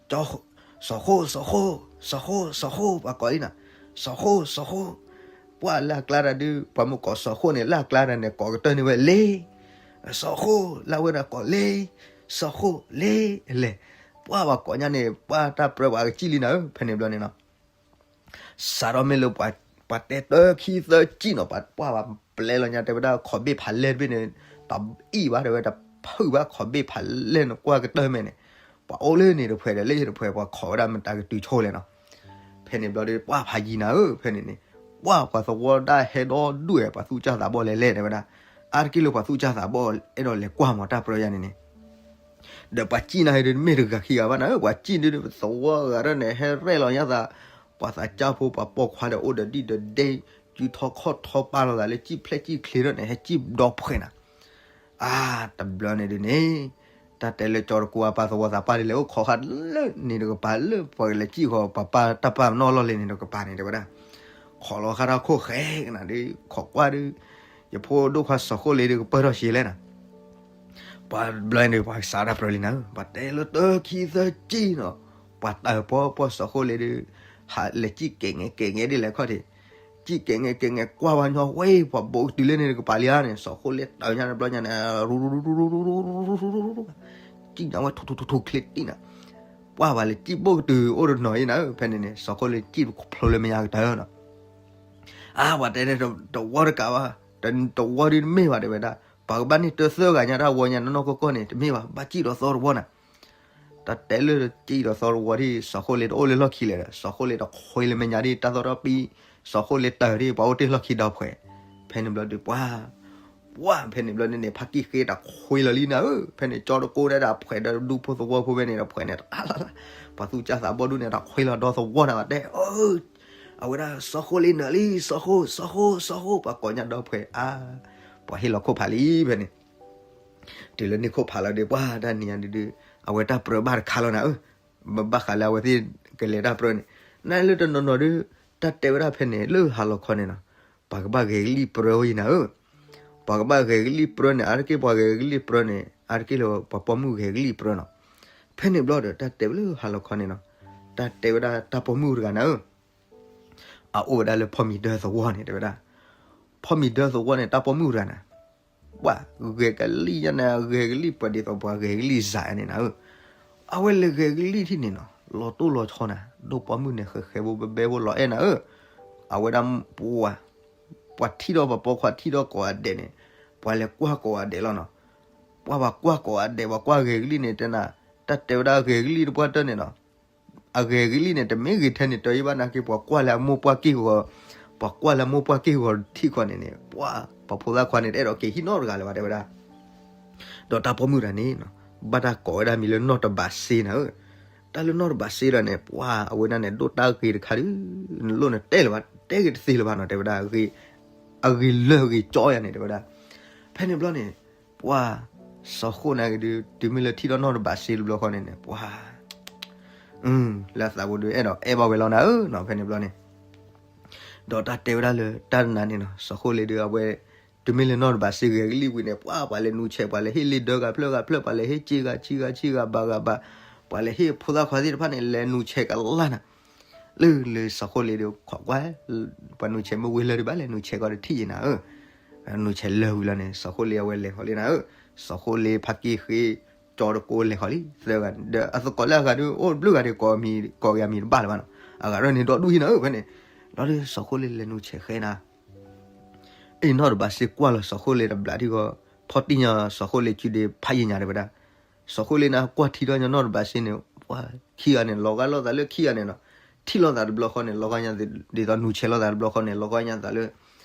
ကၠီ စီၤဃိၣ် စီၤဃိၣ် စီၤဃိၣ် စီၤဃိၣ် ပှၤကိးလံနၤ, စီၤဃိၣ် စီၤဃိၣ်, ပှၤလၢအကျါတၢ်ဒုး ပှၤမ့ၢ်ကိးစီၤဃိၣ်န့ၣ် လၢအကျါတၢ်န့ၣ် ကိးကတၢၢ်န့ၣ်ဝဲလ့ စီၤဃိၣ် လၢဝဲဒၣ်ကိးလ့ စီၤဃိၣ်လ့လဲၣ်, ပှၤဘၣ်ကိးညါန့ၣ် ပှၤတၢ်ပြၢပှၤကစံၣ်လံနၤဧၢ, ဖဲန့ၣ်ဘျီန့ၣ်နီၤ စးထီၣ်မ့ၢ်လၢ ပှၤတဲတၢ်ခံသၢကံၣ်နီၤ, ပှၤပှၢ်ဘၣ်ပျဲလီၤညါ တဲဝဲဒၣ် ခိးဘ့ၣ်ဖးလဲၢ်တဘ့ၣ်န့ၣ် တအံၣ်ဘၣ် တဲဝဲ တဖုၣ်ဘၣ် ခိးဘ့ၣ်ဖးလဲၢ်န့ၣ် ကွၢ်ကတၢၢ်မဲာ်န့ၣ်, ပှၤအိၣ်လၢန့ၣ်တဖှဲးဒီးလၢယတဖှဲး ပှၤခိးဝဲဒၣ်မတၤကတုၤဆိလဲၣ်နီၤ. ဖဲန့ၣ်ဘျီဒီး ပှၢ်ဖးယံၤနၤဧၢ, ဖဲန့ၣ်န့ၣ် ပှၢ်ပှၤသဝီဒၣ်ဟဲဒီဒူၣ်ဝဲ ပှၤသူၣ်စၢ်သးဘီၣ်လဲၤလဲၣ် တဲဝဲဒၣ်, အါတက့ၢ်လၢပှၤသူၣ်စၢ်သးဘီၣ်အဲၣ်ဒိးလဲၤကွၢ်မၤတၢ်ပြၢယါန့ၣ်န့ၣ် ဒီးပှၤစံၣ်နၤဟဲဒုး တမ့ၢ်တဂၤခံဂၤဘၣ်နၤဧၢ, ပှၤစံၣ်ဒုး သဝီဂၤဒၣ်န့ၣ် ဟဲရဲၣ်လီၤညါသး, ပှၤသးစၢ်ဖိ ပှၤပိာ်ခွါဒီးအိၣ်ဒီးဒံၣ်ဒီးဒဲ, စုထီၣ်ခီၣ်ထီပာ်လီၤသးလၢစံၣ်ဖျဲၣ်စံၣ်ချ့ဒီးန့ၣ် ဟဲစံၣ်ဒီဖှဲးနၤ. အါ တဘျီန့ၣ်ဒုးန့ၣ် တၢ်တဲလၢကၠီတကိအပၢ်သဝီသးပၢ်ဒ်လဲၣ် အိၣ်ခိးဃာ်လၢန့ၣ်တကပၤ လၢပှၤကလဲၤစံၣ်ဃီၤ ပှၤပၢ်တၢ်ပၢ်နီၣ်လီၢ်လံၤန့ၣ်တကပၤန့ၣ် တဲဝဲဒၣ်, ခိးလီၤဃာ်တၢ်ခိၣ်ဃဲကနၤဒုး ခိးကွၢ်ဒုး, ယဖိဒိၣ်ခွါစီၤဃိၣ်လ့ဒုး ကပၢၢ်ထီၣ်ဆံးလဲၣ်နၤ. ပှၤဘျီန့ၣ် ပှၤကစးတၢ်ပြၢလံနၤဧၢ, ပှၤတဲလၢတၢ်ခံသၢကံၣ်နီၤ, ပှၤတၢ်ပီပီစီၤဃိၣ်လ့ဒုး ဟးလဲၤစံၣ်ကဲးငဲကဲးငဲဒ်လဲၣ်ခီၣ်ထံး, စံၣ်ကဲးငဲကဲးငဲ ကွၢ်ဝဲညီဝဲ ပှၤဘိးကတုၤလၢန့ၣ်တကပၤလံဧါန့ၣ် စီၤဃိၣ်လ့တၢ်ညါန့ၣ်ဘျီညါန့ၣ် ရူရူရူရူရူရူရူရူရူရူရူ, စံၣ်ညါဝဲထူထူထူထူချ့တံၢ်နၤ, ပှၢ်ပှၤလဲၤစံၣ်ဘိၣ်ကတုၤအိၣ်တနီၤအံၤနၤဧၢ, ဖဲန့ၣ်န့ၣ် စီၤဃိၣ်လ့စံၣ်ဖျိလၢမဲာ်ညါကတၢၢ်နီၤ. အါ ပှၤတဲန့ၣ် တဝီတကးဘၣ်, တဝီဒုးတမ့ၢ်ဘၣ် တဲဝဲဒၣ်, ပှၤကဘၣ်န့ၢ်တၢသၢဂၤညါတၢ်ဝီညါနီၢ်နီၢ်ကီၢ်ကီၢ်န့ၣ် တမ့ၢ်ဘၣ်, ဘၣ်စံၣ်ဒီးသီတဝီနၤ. တၢ်တဲလၢစံၣ်ဒီးသီတဝီဒ် စီၤဃိၣ်လ့တအိၣ်လၢလီၢ်ခံလဲၣ်ဒီး စီၤဃိၣ်လ့တခွ့လၢမဲာ်ညါဒ် တၢ်သီတပံ, စီၤဃိၣ်လ့တၢၤဒ် ပှၤအိၣ်တ့ၢ်လီၢ်ခံဒီဖှဲး, ဖဲန့ၣ်ဘျီဒုးပှၢ် ပှၢ်ဖဲန့ၣ်ဘျီန့ၣ်န့ၣ် ဖါကံၢ်ဃ့တၢ်ခွ့လီၤလံနၤဧၢ, ဖဲန့ၣ် ကၠီတကိဒၣ်တၢ်ဖှဲးဒီးဒူဖိသဝီဖိဖဲန့ၣ်တၢ်ဖှဲးန့ၣ် တလၢ်လၢ်လၢ်, ပှၤသူၣ်စၢ်သးဘီၣ်ဒူၣ်န့ၣ် တၢ်ခွ့လီၤဒီသဝီနၤ ပှၤတဲ အၢ အဝဲဒၣ်စီၤဃိၣ်လ့နၤလံ စီၤဃိၣ် စီၤဃိၣ် စီၤဃိၣ် ပှၤကိးညါဒီဖှဲး အါ ပှၤဟ့ၣ်လီၤခိၣ်ဖးလံဖဲန့ၣ်, တုၤလၢန့ၣ်ခိၣ်ဖးလီၤဒီး ပှၢ်တၢ်နံၤညါဒုးဒုး အဝဲတၢ်ပြၢဘၣ်တခါလီၤနၤဧၢ, ဘၣ်ဃးလၢအဝဲသ့ၣ်ကလဲၤတၢ်ပြၢန့ၣ်, နလၢတနီၤနီၤဒုး တၢ်တဲဝဲဒၣ်ဖဲန့ၣ် လၢဟါလီၤခီန့ၣ်နီၤ, ပှၤကဘၣ်ဂဲၤကလံၣ်ပြၢအံၤနၤဧၢ, ပှၤကဘၣ်ဂဲၤကလံၣ်ပြၢန့ၣ် အါတက့ၢ်ပှၤဂဲၤကလံၣ်ပြၢန့ၣ် အါတက့ၢ်လၢပှၤပိာ်မုၣ်ဂဲၤကလံၣ်ပြၢနီၤ. ဖဲန့ၣ်ဘျီဒီး တၢ်တဲဝဲလၢဟါလီၤခီန့ၣ်နီၤ, တၢ်တဲဝဲဒၣ်တၢ်ပိာ်မုၣ်တဂၤနၤဧၢ, အအိၣ်ဝဲဒၣ်လၢဖီမံၤဒၢသဝီန့ၣ် တဲဝဲဒၣ်, ဖီမံၤဒၢသဝီန့ၣ် တၢ်ပိာ်မုၣ်တဂၤနၤ, ပှၤဂဲၤကလံၣ်ညါန့ၣ် ဂဲၤကလံၣ်ပှၤဒ်သိးပှၤဂဲၤကလံၣ်စးန့ၣ်နၤဧၢ, အဝဲလဲၤဂဲၤကလံၣ်ထံၣ်န့ၣ်နီၤ လီၤတိၢ်လီၤဆီနၤ, ဒိၣ်ပိာ်မုၣ်န့ၣ် ဃဲးဃဲးဘိဘဲဘဲဘိလီၤအဲၣ်နၤဧၢ, အဝဲဒၣ်ပှၤ ပှၤထံၣ်ဒီးပှၤပိာ်ခွါထံၣ်ဒီးကိးဂၤဒဲးန့ၣ်, ပှၤလဲၤကွၢ်ကိးဂၤဒဲးလီၤနီၤ, ပှၤဘၣ်ကွၢ်ကိးဂၤဒဲး ပှၤကွၢ်ဂဲၤကလံၣ်န့ၣ်တဲနၤ, တၢ်တဲဝဲဒၣ်ဂဲၤကလံၣ်တပှၢ်တၢၢ်န့ၣ်နီၤ အဂဲၤကလံၣ်န့ၣ် တမ့ၢ်ဂ့ၤထဲန့ၣ်တၢ်အံၤဘၣ်နာ်က့ ပှၤကွၢ်လၢအမိၢ်ပှၢ်က့ၢ်ဂီၤ, ပှၤကွၢ်လၢအမိၢ်ပှၢ်က့ၢ်ဂီၤထံၣ်ဃီန့ၣ်န့ၣ် ပှၤ ပှၤဖိသၣ်ခွါန့ၣ် တအဲၣ်ဒိးက့ၤဟံၣ်နီတဂၤလၢၤဘၣ် တဲဝဲဒၣ်. ဒီးတၢ်ပိာ်မုၣ်တဂၤန့ၣ် ဘၣ်တၢ်ကိးဝဲဒၣ်မံၤလၢနီၢ်တဘးစ့နၤဧၢ, တၢ်လၢနီၢ်တဘးစ့ဒီးန့ၣ် ပှၤအဝဲဒၣ်န့ၣ် ဒိၣ်တၢ်ဂ့ၤတခါဒုး နလိၣ်နတဲလၢၤဘၣ် တဲဂ့ၤတသ့လၢၤဘၣ်နီၤ တဲဝဲဒၣ်, အဂ့ၤလၢအဂ့ၤကၠီယၤန့ၣ် တဲဝဲဒၣ်. ဖဲန့ၣ်ဘျီန့ၣ် ပှၤ စီၤဃိၣ်န့ၣ်က့ၤဒုး တုၤမ့ၢ်လၢထံၣ်ထီၣ်နီၢ်တဘးစ့တဘျီဃီန့ၣ်န့ၣ် ပှၤ လၢအသးပူၤဒုး အဲၣ်ဒိးအဲၣ်ဘၣ်ဝဲလီၤနၤဧၢနီၤ ဖဲန့ၣ်ဘျီန့ၣ် ဒီးတၢ်တဲဝဲဒၣ်လၢတၢ်တနၤန့ၣ်နီၤ စီၤဃိၣ်လ့ဒုး အဝဲ တုၤမ့ၢ်လၢနီၢ်တဘးစ့ဂဲၤကလံၣ်ဝံၤန့ၣ် ပှၤ ပှၤလဲၤနူၤဆဲး ပှၤလဲၤဟ့ၣ်လ့ဒၢဂၤဖျၢၣ်ဂၤဖျၢၣ် ပှၤလဲၤဟ့ၣ်စ့ဂၤဆံဂၤဆံဂၤဘၤဂၤဘၤ ပှၤလဲၤဟ့ၣ်ဖိသၣ်ခွါသ့ၣ်တဖၣ်န့ၣ် လဲၤနူၤဆဲးကလၢ်နၤ လၢလၢစီၤဃိၣ်လ့ဒုး ခိးကွၢ် ပှၤနူၤဆဲးမ့ၢ်ဝံၤလၢဒုးဘၣ်လဲၤနူၤဆဲးကီးတထံၣ်ယံၤနၤဧၢ နူၤဆဲးလၢာ်ဝံၤလီၤန့ၣ် စီၤဃိၣ်လ့အဝဲလဲၤဃီၤလံနၤဧၢ စီၤဃိၣ်လ့ ဖါက့ၢ်ဃ့ ကၠီတကိးလဲၤဃီၤလံ သၢဂၤ ဒီးအသကိးလၢအဂၤဒုး အိၣ်တဘျုးဂၤဒုး ကိးဂၤမံၤတဘၣ်လၢၤဘၣ်နီၤ အဂၤဒီးန့ၣ်ဒီဒူၣ်ဟံၣ်နၤဧၢ ဖဲန့ၣ် လီၤဒုးစီၤဃိၣ်လ့လဲၤနူၤဆဲးဃဲနၤ အ့ၣ် နီၢ်တဘးစ့ကွၢ်လီၤစီၤဃိၣ်လ့တဘျီထံၣ်ဃီ ဖီၣ်တံၢ်ညါစီၤဃိၣ်လ့စုဒ့ဖးယံာ်ညါတဲဝဲဒၣ် စီၤဃိၣ်လ့န့ၣ် ကွၢ်ထံထီၣ်ညါနီၢ်တဘးစ့န့ၣ် ပှၤခံဂၤန့ၣ် လီၤဂာ်လိာ်သးလၢခံဂၤန့ၣ်နီၤ ထံၣ်လိာ်သးတဘျီဃီန့ၣ် လီၤဂာ်ညါ ဒ်သိးနူၤဆဲးလိာ်သးတဘျီဃီန့ၣ် လီၤဂာ်ညါသးလၢ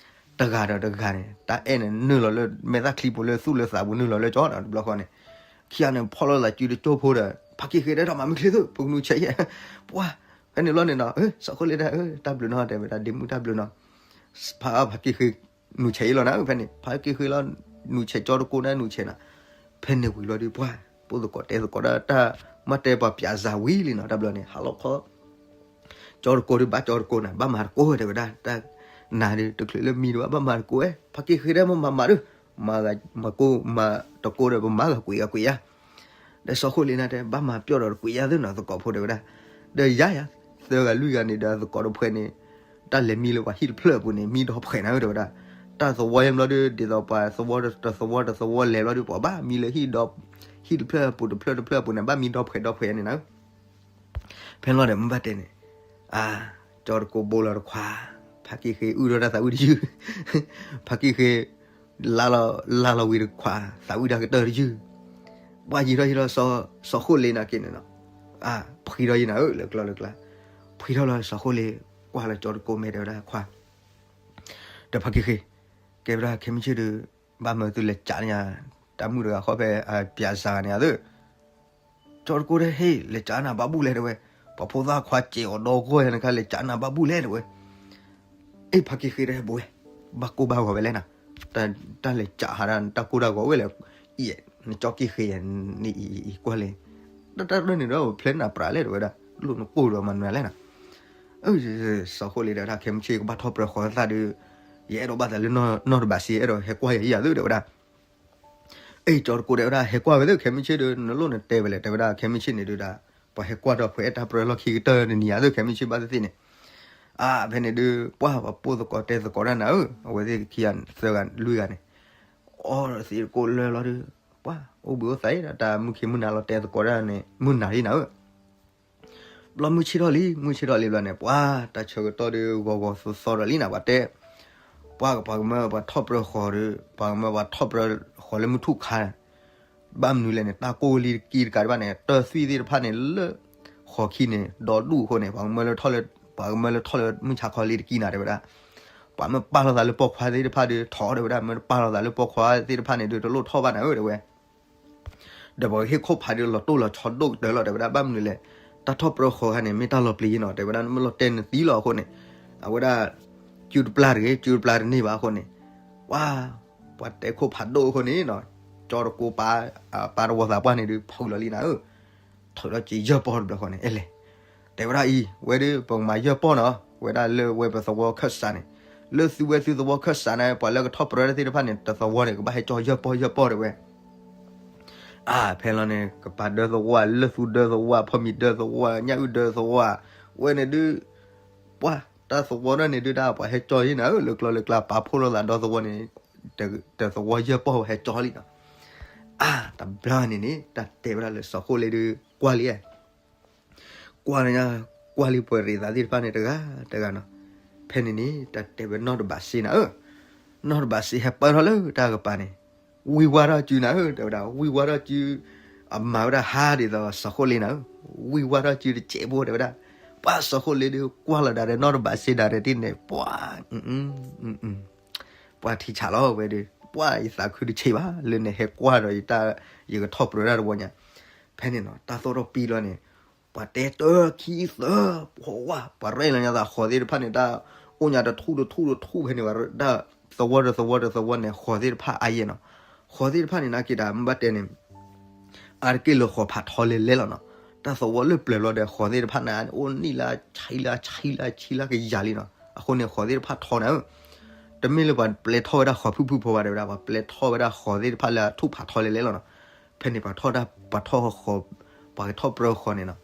တဂၤဒီးတဂၤန့ၣ် တၢ်အဲၣ်န့ၣ်နုာ်လီၤလၢမဲာ်သၣ်ချံပူၤ လၢသူၣ်လၢသးပူၤ နုာ်လီၤလၢကၠီနီၤ တဘျီဃီန့ၣ် ခံဂၤန့ၣ် ဖီၣ်လိာ်သးစုတကၠိဖိဒီး ဖါက့ၢ်ဃ့တဲ တၢ်မၤမုၢ်ချ့သု ပကနူၤဆဲးယဲ ပှၤ ဖဲန့ၣ်လီၤန့ၣ်နီၤ စီၤဃိၣ်လ့တဲ တၢ်ဘျုးနီၤ တဲဝဲဒၣ် ဒ့မုၣ်တၢ်ဘျုးနီၤ ဖါ ဖါက့ၢ်ဃ့ နူၤဆဲးအံၤလီၤနၤ ဖဲန့ၣ် ဖါက့ၢ်ဃ့လီၤ နူၤဆဲးကၠီတကိးန့ၣ် နူၤဆဲးနၤ ဖဲန့ၣ်ဝံၤလီၤဒုး ပှၤ ပိာ်သကိးတဲသကိးဒၣ်တၢ် မ့ၢ်တဲပှၤပၠးစၤဝံၤလံနီၤ တၢ်ဘျီန့ၣ် ဟးလီၤခီ ကၠီတကိးဒုး ဘၣ်ကၠီတကိးနၤ ဘၣ်မၤတကိးတဲဝဲဒၣ် တၢ်နၤဒုး တချုးလၢမံဒံးဘၣ် ဘၣ်မၤတကိးဝဲ ဖါက့ၢ်ဃ့တဲ မ့ၢ်မၤမၤဒုး မၤဂၤမၤကိၢ်မၤတကိးဒီး ပမၤဂၤကွံာ်ဂၤကွံာ်ယါ ဒီးစီၤဃိၣ်လ့နၤတဲ ဘၣ်မၤပျီၢ်ဒီးတကွံာ်ယါသုနီၤ သကိးဖိတဲဝဲဒၣ် ဒီးယါယါ သၢဂၤလွံၢ်ဂၤန့ၣ်ဒီးသကိးတဖှဲးန့ၣ် တၢ်လဲၤမံလၢပှၤဟံၣ်တဖျၢၣ်အပူၤန့ၣ် မံဒီဖှဲးနၤဧၢ တဲဝဲဒၣ် တၢ်သဝီယဲၢ်ဘျီဒုး ဒ်သိးပှၤသဝီတသဝီတသဝီလဲၤဘျီဒုး ပှၤဘၣ်မံလၢဟံၣ်ဒီ ဟံၣ်တဖျၢၣ်အပူၤတဖျၢၣ်တဖျၢၣ်အပူၤန့ၣ် ဘၣ်မံဒီဖှဲးဒီဖှဲးန့ၣ်နၤဧၢ ဖဲလီၤဒီးမ့ၢ်ဘၣ်တဲန့ၣ် အါ ကၠီတကိးဘိလီၤတခွါ ဖါက့ၢ်ဃ့အုၣ်ထီၣ်တၢ်သးဝံၣ်တယုၢ် ဖါက့ၢ်ဃ့ လါလီၤ လါလီၤဝံၤတခွါ သးဝံၣ်တၢ်ကတၢၢ်တယုၢ် ပှၤယံာ်ထီၣ်ယံာ်ထီၣ် စီၤဃိၣ်လ့နၤက့န့ၣ်နီၤ အါ ဖှံထီၣ်ယံာ်နၤဧၢ လၢကျီလၢကျါ ဖှံထီၣ်လီၤစီၤဃိၣ်လ့ ကွၢ်လၢကၠီတကိးမဲာ်တဲဝဲဒၣ်ခွါ ဒီးဖါက့ၢ်ဃ့ ကဲဝဲဒၣ်ခဲမုၢ်ဆ့ၣ်ဒီး ဘၣ်မၢသုလဲၤကးန့ၢ်ယၤ တၢ်မုၣ်တဂၤဃီဖဲ ပၠးစၤဂၤန့ၣ်ဧါသၢ ကၠီတကိးတဲ ဟ့ၣ် လဲၤကးနၤဘၣ်ဘူၣ်လဲၣ်တဲဝဲ, ပှၤဖိသၣ်ခွါစဲးအီၤဒီဂီၢ်ယါနခါ လဲၤကးနၤဘၣ်ဘူၣ်လဲၣ်တဲဝဲ. အ့ၣ် ဖါက့ၢ်ဃ့တဲ ဘိဝဲ, ဘၣ်ကိၢ်ဘၣ်ဂီၤဝဲလဲၣ်နၤ, တၢ်လဲၤကးဟးဒၣ်နတၢ်ကိၢ်တၢ်ဂီၤဝဲလဲၣ်, အံၤ နကၠီက့ၢ်ဃ့ယၤ နအံၤအံၤကွၢ်လံ, တၢ်တၢ်တၢ်န့ၣ်ဒီး ဖျဲနၤပြးလဲၣ်တဲဝဲဒၣ်, လိၣ်နကိၢ်ဒီးမၤနုၤလဲၣ်နၤ. စီၤဃိလ့ဒီးတၢ်ခဲမုၢ်ဆ့ၣ် ကဘၣ်ထီၣ်ပြၢဃီသးဒီး ယအဲၣ်ဒိးဘၣ်သးလၢနီၢ်တဘးစ့ အဲၣ်ဒိးဟဲကွၢ်ယၤယၤသုတဲဝဲဒၣ်. အ့ၣ် ကၠီတကိးတဲဝဲဒၣ် ဟဲကွၢ်ဝဲသ့ၣ် ခဲမုၢ်ဆ့ၣ်ဒီး နလိၣ်နတဲဝဲလဲၣ် တဲဝဲဒၣ် ခဲမုၢ်ဆ့ၣ်န့ၣ်ဒုးဒၣ် ပှၤဟဲကွၢ်ဒီးပှၤအဲၣ်တၢ်ပြၢလီၢ်ခံကတၢၢ်တနံၤယၤသု ခဲမုၢ်ဆ့ၣ်ဘၣ်သ့ၣ်သ့ၣ်န့ၣ်. အါ ဖဲန့ၣ်ဒုး ပှၢ်ပှၤပိာ်သကိးတဲသကိးတၢ်နၤဧၢ, အဝဲသ့ၣ်ခံဂၤသၢဂၤလွံၢ်ဂၤန့ၣ် အီသံးတကိးလၢလီၤဒီး ပှၢ်အိၣ်ဘှံးအိၣ်သးအံၤ တၢ်မုၢ်ခံမုၢ်နၤလီၤတဲသကိးတၢ်န့ၣ် မုၢ်နၤလံနၤဧၢ. ဘျီမုၢ်ဆ့ၣ်ထီၣ်လံ မုၢ်ဆ့ၣ်ထီၣ်လံဘျီန့ၣ် ပှၤတၢ်ဆၢကတီၢ်ဒီးဂီၤဂီၤသီသီဒီးလံနၤ ပှၤတဲ ပှၤကပှၤကမၢပှၤထီၣ်ပြၢဃီၤဒီး ပှၤကမၢပှၤထီၣ်ပြၢဃီၤလၢမုၢ်ထူၣ်ခါ ဘၣ်မနုၤလဲၣ်န့ၣ် တၢ်ကိၢ်လံတကံတကးတဘၣ်န့ၣ် တၢ်သွံၣ်သ့ၣ်တဖၣ်န့ၣ် လၢဃီၤခံန့ၣ် ဒီဒူၣ်အဃိန့ၣ် ပှၤကမၢလၢထီၣ်လၢ ပှၤကမၢလၢထီၣ်လၢမုၢ်ဆါခီလံတကံနၤတဲဝဲဒၣ်. ပှၤမၢပာ်လီၤသးလၢပိာ်ခွါသ့ၣ်တဖၣ်ဒီး ထီၣ်တဲဝဲဒၣ် မၢတပာ်လီၤသးလၢပိာ်ခွါသ့ၣ်တဖၣ်န့ၣ်ဒီး တလိၣ်ထီၣ်ဘၣ်နၤဧၢတဲဝဲ ဒီးပှၤကဟ့ၣ်ခိၣ်ဖးဒီးလီၤတိၢ်လီၤဆီဒိၣ်ကတၢၢ်လီၤ တဲဝဲဒၣ် ဘၣ်မနုၤလဲၣ် တၢ်ထီၣ်ပြၢဃီၤခါန့ၣ် မ့ၢ်တၢ်လီၤပျံၤနီၤ တဲဝဲဒၣ် နမ့ၢ်လီၤတဲာ်နသံလီၤအဃိန့ၣ် အဝဲဒၣ် စုတပျၢ်တဂ့ၤ စုတပျၢ်တန့ၢ်ဘၣ်အဃိန့ၣ် ပှၤ ပှၤတဲခိၣ်ဖးဒိၣ်အဃိန့ၣ်နီၤ ကၠီတကိးပၢ် ပၢ်တဝီသးပှၢ်န့ၣ်ဒုး ဖုးလီၤလံနၤဧၢ ထုးထီၣ်က့ၤယဲၢ်ပီၢ်တဘျီဃီန့ၣ် အဲလဲၣ် တဲဝဲဒၣ်အံၤ ဝဲဒုး ပကမၤယဲၢ်ပီၢ်နီၤ ဝဲဒၣ်လၢဝဲပသဝီခၢၣ်စးန့ၣ် လၢသုဝဲသုသဝီခၢၣ်စးန့ၣ် ပှၤလၢကထီၣ်ပြၢသ့ၣ်တဖၣ်န့ၣ် တသဝီန့ၣ် ကဘၣ်ဟဲကၠီယဲၢ်ပီၢ်ယဲၢ်ပီၢ်တဲဝဲ အါ ဖဲလီၤန့ၣ် ကပၢ်ဒၢသဝီ လၢသူဒၢသဝီ ဖီမံၤဒၢသဝီ ညၣ်အုၣ်ဒၢသဝီ ဝဲန့ၣ်ဒုး ပှၢ် တၢ်သဝီဒၣ်န့ၣ်ဒုးဒၣ် ပှၤဟဲကၠီယဲၢ်နၤဧၢ လၢကျီလၢကျါ ပာ်ဖှိၣ်လိာ်သးဒီသဝီန့ၣ် တသဝီယဲၢ်ပီၢ်ဟဲကၠီလံနီၤ. အါ တဘျီန့ၣ်န့ၣ် တၢ်တဲဝဲဒၣ်လၢစီၤဃိလ့ဒုး ကွၢ်လံ ကွၢ်လံ ကွၢ်လံပှဲၤရ့းသးသ့ၣ်တဖၣ်န့ၣ် တဂၤတဂၤနီၤ. ဖဲန့ၣ်န့ၣ် တၢ်တဲဝဲနီၢ်တဘးစ့နၤဧၢ, နီၢ်တဘးစ့ဟဲပၢၢ်ထီၣ်လၢတၢ်ကပၤန့ၣ် ဝံၢ်ဝါထီၣ်စုနၤဧၢ တဲဝဲဒၣ် ဝံၢ်ဝါထီၣ်စု အမၤဝဲဒၣ်ဟါဒ်သိးစီၤဃိလ့နၤဧၢ, ဝံၢ်ဝါထီၣ်စုတစဲးဖိတဲဝဲဒၣ်. ပှၢ်စီၤဃိလ့ဒုး ကွၢ်လီၤဒၣ်ဒီးနီၢ်တဘးစ့ဒၣ်ဒီးတန့ၣ် ပှၢ် ပှၢ်ထံဆးလီၤဝဲဒီး ပှၢ်ယသးခုတဆံးဘၣ် လၢနဟဲကွၢ်ဒီးယတၢ် ယကထီၣ်ပြၢတၢ်တဝီညါ. ဖဲန့ၣ်နီၤ တၢ်သိၣ်ထီၣ်ပံလီၤန့ၣ် ပှၤတဲတၢ်ခံသၢ ပှၤဝါ ပှၤရဲၣ်လီၤညါသးဃီၤသ့ၣ်တဖၣ်န့ၣ် တၢ်အိၣ်ညါတထူၣ်တထူၣ်တထူၣ်ဖဲန့ၣ် တၢ်သဝီတသဝီတသဝီန့ၣ် ဃီၤသ့ၣ်တဖၣ်အါယဲၢ်နီၤ. ဃိးသ့ၣ်တဖၣ်န့ၣ် နာ်က့ဒီး မ့ၢ်ဘၣ်တဲန့ၣ် အါတက့ၢ်လၢဃိးဖးထီလဲၤလဲၤလီၤနီၤ. တၢ်သဝီလၢပျၢၤဘျီဒီး ဃိးသ့ၣ်တဖၣ်န့ၣ် အိၣ်နံၣ်လၢဆံလၢဆံလၢဆံလၢကယၤလံနီၤ. အဃိန့ၣ် ဃိးသ့ၣ်တဖၣ်ထီနၤဧၢ, တမ့ၢ်လၢပှၤပျဲထီၣ်ဝဲဒၣ်ဃိးဖုၣ်ဖုၣ်ဖိဘၣ်တဲဝဲဒၣ်, ပှၤပျဲထီၣ်ဝဲဒၣ်ဃိးသ့ၣ်တဖၣ်လၢအထူၣ်ဖးထီလဲၤလဲၤလီၤနီၤ. ဖဲန့ၣ်ပှၤထီၣ်တၢ် ပှၤထီၣ်ဃိး, ပှၤကထီၣ်ပြၢဃိးန့ၣ်နီၤ,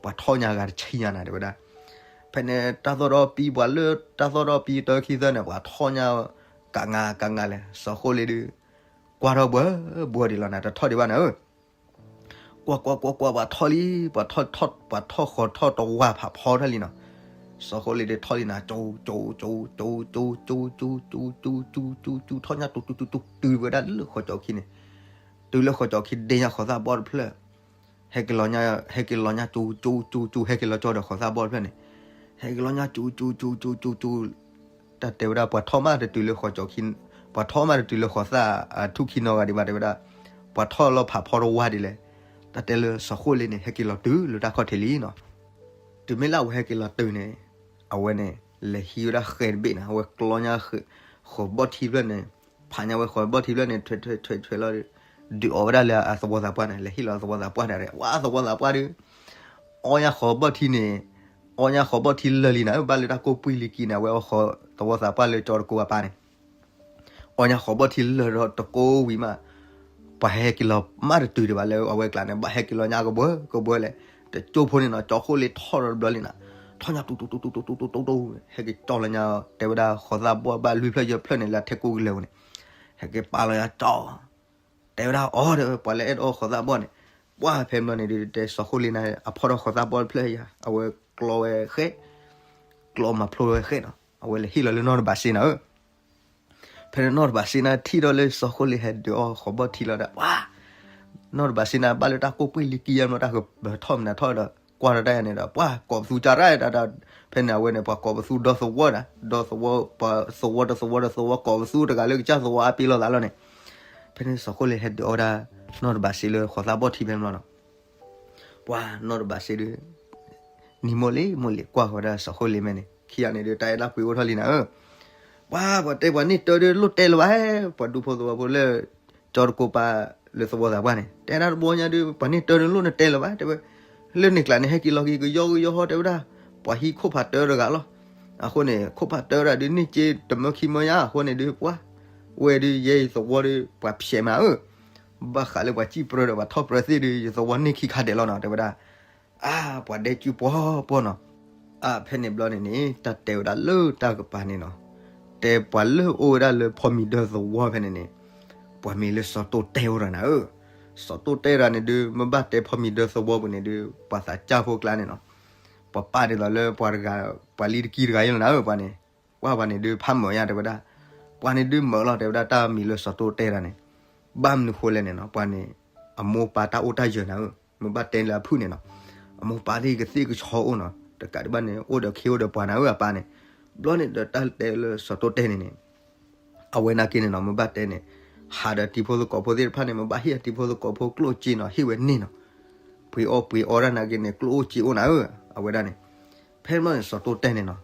ပှၤထီၣ်ညါဂၤတဆံညါနၤတဲဝဲဒၣ်. ဖဲန့ၣ်တၢ်သီၣ်ဒီးပံ ပှၤလၢတၢ်သီၣ်ဒီးပံတၢခံသၢန့ၣ် ပှၤထီၣ်ညါ ကးငါကးငါလဲၣ်, စီၤဃိလ့ဒုး ကွၢ်ထီၣ်ဘှီဘှီဒံးလီၤနၤ, တထီၣ်ဒံးဘၣ်နၤဧၢ. ကွၢ်ကွၢ်ကွၢ်ကွၢ် ပှၤထီၣ်လံ, ပှၤထီၣ်ဃိးထီၣ်တဝါဖးဖီထီၣ်လံနီၤ. စီၤဃိလ့ဒုးထီၣ်လံနၤ, ကၠူကၠူကၠူကၠူကၠူကၠူကၠူကၠူကၠူကၠူကၠူ ထီၣ်ညါတူတူတူတူ တုၤဝဲဒၣ်လၢဃိးကၠီခံန့ၣ်, တုၤလၢဃိးကၠီခံ ဒ့ညါဃိးသၣ်ဘီၣ်တဖျၢၣ်, ဟဲက့ၤလီၤညါ, ဟဲက့ၤလီၤညါကၠူကၠူကၠူကၠူ ဟဲက့ၤလီၤကၠီဒီးဃိးသၣ်ဘီၣ်တဖျၢၣ်န့ၣ်, ဟဲက့ၤလီၤညါကၠူကၠူကၠူကၠူကၠူ, တၢ်တဲဝဲဒၣ် ပှၤထီၣ်မးတတုၤလၢဃိးကၠီခံ, ပှၤထီၣ်မးတတုၤလၢဃိးသၣ်အထူၣ်ခံနီတဂၤဒံးဘၣ်တဲဝဲဒၣ်, ပှၤထီၣ်လီၤဖးဖီတဝါဒ်လဲၣ်. တၢ်တဲလၢစီၤဃိလ့န့ၣ် ဟဲက့ၤလီၤတုၤလၢတၢ်ခီၣ်ထံးလံနီၤ. တုၤမ့ၢ်လၢအဝဲဟဲက့ၤလီၤတုၤန့ၣ်, အဝဲန့ၣ် လဲၤဟံးဝဲဒၣ်ဃဲတဘ့ၣ်န့ၣ်, အဝဲကျီညါဃိးဘီၣ်ထံဖျၢၣ်န့ၣ်, ဖးညါဝဲဃိးဘီၣ်ထံဖျၢၣ်န့ၣ် ထွဲထွဲထွဲထွဲလီၤ, ဒုးအီၣ်ဝဲဒၣ်လၢအသဝီသးပှၢ်န့ၣ်, လဲၤဟ့ၣ်လီၤအသဝီသးပှၢ်ဒၣ်, ဝဲအသဝီသးပှၢ်ဒီး အီၣ်ညါဃိးဘီၣ်ထံန့ၣ်, အီၣ်ညါဃိးဘီၣ်ထံလၢာ်လံနၤ, ဘၣ်လၢတၢ်ကိၢ်ပှံၢ်လံၤကံန့ၣ်, အဝဲအီၣ်ဃိးသဝီသးပှၢ်လၢကၠီတကိးအပၢ်န့ၣ် အီၣ်ညါဃိးဘီၣ်ထံလၢာ်ဒီးတကိးဝံၤမး, ပှၤဟဲက့ၤလီၤမးတတုၤဒံးဘၣ်လၢအဝဲကျါန့ၣ်, ဘၣ်ဟဲက့ၤလီၤညါကဘှီကဘှီလဲၣ်, တကၠိဖိန့ၣ်နီၤ, ကၠီဃိလ့ထီၣ်ဒီးတဘျီလံနၤ, ထီၣ်ညါတူတူတူတူတူတူတူ, ဟဲက့ၤကၠီလီၤညါ, တဲဝဲဒၣ်ဃိးသၣ်ဘီၣ်ဘၣ်လွံၢ်ဖျၢၣ်ယဲၢ်ဖျၢၣ်န့ၣ် လၢအထဲကိၢ်ကလၢာ်ပူၤန့ၣ်, ဟဲက့ၤပာ်လီၤညါကၠီ တဲဝဲဒၣ်အီၤဒီး ပှၤလၢအဲၣ်ဒိးအီၣ်ဃိးသၣ်ဘီၣ်န့ၣ်, ပှၢ်ဖဲမလီၤန့ၣ်ဒုး တဲစီၤဃိလ့န့ၣ် အဖီၣ်ထီၣ်ဃိးသၣ်ဘီၣ်တဖျၢၣ်ယါ, အဝဲကျီဝဲဃဲ, ကျီမၤဖျိဝဲဃဲနီၤ, အဝဲလဲၤဟ့ၣ်လီၤလၢနီၢ်တဘးစ့နၤဧၢ. ဖဲန့ၣ်နီၢ်တဘးစ့န့ၣ် ထံၣ်ဒီးလၢစီၤဃိလ့ဟဲဒုးအီၣ်ဃိးဘီၣ်ထံလီၤဒီး ပှၤ နီၢ်တဘးစ့န့ၣ် ဘၣ်လၢတၢ်ကိၢ်ပှ့ၤလံကံယါမနီၤ တၢ်ဃၢၤထီၣ်မနုၤထီၣ်ဒီး ကွၢ်ထီၣ်တၢ်ယါန့ၣ်ဒီး ပှၤကိးပသူကၢ်ရၣ်ဒၣ်, ဖဲန့ၣ်အဝဲန့ၣ် ပှၤကိးပသူဒီသဝီဒၣ်, ဒီသဝီ, ပှၤသဝီတသဝီဒီးသဝီ ကိးပသူတဂၤလၢကစၢ်သဝီအါပ့ၤလိာ်သးလီၤန့ၣ်. ဖဲန့ၣ်စီၤဃိလ့ဟဲဒုးအီၣ်ဝဲဒၣ် နီၢ်တဘးစ့လၢဃိးသၣ်ဘီၣ်ထံဖဲန့ၣ်လီၤနီၤ. ပှၤနီၢ်တဘးစ့ဒီး နံၤမိၢ်လံၤမိၢ်လံၤ ကွၢ်ဃီၤဝဲဒၣ်စီၤဃိလ့မဲာ်န့ၣ် ခံဂၤန့ၣ်ဒီး တၢ်အဲၣ်တၢ်ကွံအိၣ်ထီၣ်လံနၤဧၢ. ပှၤ ပှၤတဲပှၤန့ၢ်တၢ်ဒီး လိၣ်တဲလၢၤဘၣ်, ပှၤဒူဖိသဝီဖိလၢ ကၠီတကိးပၤလၢသဝီသးပှၢ်န့ၣ် တဲဒၣ်တဘျီညါဒီး ပှၤန့ၢ်တၢ်ဒီး လိၣ်နတဲလၢၤဘၣ် တဲဝဲ. လၢန့ၣ်ကျါန့ၣ် ဟဲက့ၤလီၤက့ၤကယီကယီဟီတဲဝဲဒၣ်, ပှၤဟံးခိၣ်ဖးတၢတဂၤလီၤ. အဃိန့ၣ် ခိၣ်ဖးတၢတဂၤဒီး န့ၢ်စ့တမၢခံမၢညါ အဃိန့ၣ်ဒီး ပှၤ ဝဲဒီး ယဲယသဝီဒီး ပှၤဖျဲးမးဧၢ. ဘၣ်ဃးလၢပှၤစံၣ်ပြၢဒီးပှၤထီၣ်ပြၢသ့ၣ်ဒီး ယသဝီန့ၢ်ခံခါဒဲးလီၤနီၤ တဲဝဲဒၣ်. အါ ပှၤဒဲကၠူပှီၤပှီၤနီၤ. အါ ဖဲန့ၣ်ဘျီန့ၣ်န့ၣ် တၢ်တဲဝဲဒၣ်လၢတၢ်ကပၤန့ၣ်နီၤ, တဲပှၤလၢအိၣ်ဝဲဒၣ်လၢဖီမံၤဒၢသဝီဖဲန့ၣ်န့ၣ် ပှၤမံၤလၢစီၤတိၢ်တဲအိၣ်ဒီးနၤဧၢ. စီၤတိၢ်တဲတဂၤန့ၣ်ဒုး မ့ၢ်ဘၣ်တဲဖီမံၤဒၢသဝီပူၤန့ၣ်ဒုး ပှၤသးစၢ်ဖိကျါန့ၣ်နီၤ, ပှၤပာ်ဒ်သိးလၢပှၤတဂၤ ပှၤလံတကံတဂၤယဲလီၤနၤဧၢ ပှၤန့ၣ်. ပှၤပှၤန့ၣ်ဒုး ဖးမၢာ်ယါတဲဝဲဒၣ်, ပှၤန့ၣ်ဒုးမၢာ်လီၤ တဲဝဲဒၣ် တၢ်မံၤလၢစီၤတိၢ်တဲတဂၤန့ၣ်. ဘၣ်မနုၤဃိလဲၣ်န့ၣ်နီၤ, ပှၤန့ၣ် အမိၢ်ပၢ်တၢ်အိၣ်တၢ်ယၢၤနၤဧၢ. မ့ၢ်ဘၣ်တဲလၢအဖုၣ်န့ၣ်နီၤ, အမိၢ်ပၢ်သ့ၣ်ကသ့ၣ်ကဆီအိၣ်နီၤ, တကးဒံးဘၣ်န့ၣ် အိၣ်ဒီးခ့အိၣ်ဒီးပှၤနၤဧၢ အပၢ်န့ၣ်. ဘျီန့ၣ်ဒီးတၢ်တဲလၢစီၤတိၢ်တဲန့ၣ်န့ၣ် အဝဲနာ်က့န့ၣ်နီၤ မ့ၢ်ဘၣ်တဲန့ၣ် ဟးဒီးတံၤဖိသကိးဖိသ့ၣ်တဖၣ်န့ၣ် မ့ၢ်ဘၣ်ဟ့ၣ်အတံၤဖိသကိးဖိကျိၣ်စ့နီၤ ဟ့ၣ်ဝဲန့ၢ်နီၤ. ပှ့ၤအီၣ်ပှ့ၤအီတၢ်နာ်က့န့ၣ် ကျိၣ်အိၣ်စ့အိၣ်နၤဧၢ အဝဲဒၣ်န့ၣ်. ဖဲမီန့ၣ် စီၤတိၢ်တဲန့ၣ်နီၤ,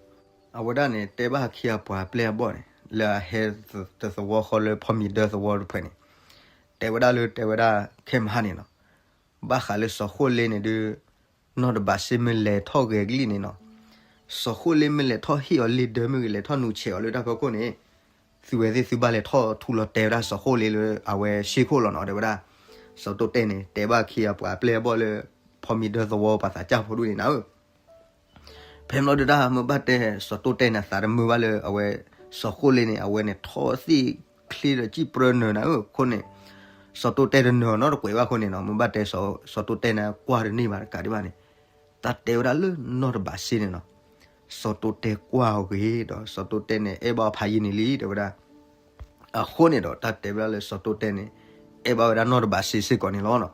အဝဲဒၣ်န့ၣ် တဲဘၣ်ခံဂၤပှၤပျဲၢ်အဘီၣ်န့ၣ် လၢအဟဲတသဝီဃီလၢဖီမံၤဒၢသဝီတဖျၢၣ်န့ၣ်, တဲဝဲဒၣ်လၢတဲဝဲဒၣ်ခဲမဟါန့ၣ်နီၤ, ဘၣ်ဃးလၢစီၤဃိလ့န့ၣ်ဒုး နီၢ်တဘးစ့မ့ၢ်လဲၤထီၣ်ဂဲၤကလံၣ်န့ၣ်နီၤ, စီၤဃိလ့မ့ၢ်လဲၤထီၣ်ဟ့ၣ်အီၤလ့ဒၢမ့ၢ်ဂ့ၤ လဲၤထီၣ်နုာ်ဆဲးအီၤလၢတၢ်ဖီခိၣ်န့ၣ်, သုဝဲသ့ၣ်သုဘၣ်လဲၤထီၣ်ထူလီၤတဲဝဲဒၣ်စီၤဃိလ့လၢ အဝဲရှ့ခိၣ်လီၤနီၤ တဲဝဲဒၣ်. စီၤတိၢ်တဲန့ၣ် တဲဘၣ်ခံဂၤပှၤပျဲၢ်အဘီၣ်လၢ ဖီမံၤဒၢသဝီပှၤသးစၢ်ဖိဒူၣ်န့ၣ်နၤဧၢ. ဖဲမီဒုးတၢ်မ့ၢ်ဘၣ်တဲ စီၤတိၢ်တဲန့ၣ် အသးတမုာ်ဘၣ်လၢအဝဲ စီၤဃိလ့န့ၣ် အဝဲန့ၣ်ထီၣ်သ့ၣ်ချ့ဒီးစံၣ်ပြၢနၢၤနၤဧၢ. အဃိန့ၣ် စီၤတိၢ်တဲတနၢၤနီတကွဲးဘၣ်အဃိန့ၣ်နီၤ မ့ၢ်ဘၣ်တဲ စီၤတိၢ်တဲန့ၣ် ကွၢ်တန့ၢ်ဘၣ်တကးဒံးဘၣ်န့ၣ်, တၢ်တဲဝဲဒၣ်လၢနီၢ်တဘးစ့န့ၣ်နီၤ, စီၤတိၢ်တဲကွၢ်အီၤဂ့ၤဒီး စီၤတိၢ်တဲန့ၣ် အဲၣ်ဘၣ်အီၤဖးယံာ်န့ၣ်လံ တဲဝဲဒၣ်. အဃိန့ၣ်ဒီး တၢ်တဲဝဲဒၣ်လၢစီၤတိၢ်တဲန့ၣ် အဲၣ်ဘၣ်ဝဲဒၣ်နီၢ်တဘးစ့စ့ၢ်ကီးန့ၣ်လီၤနီၤ.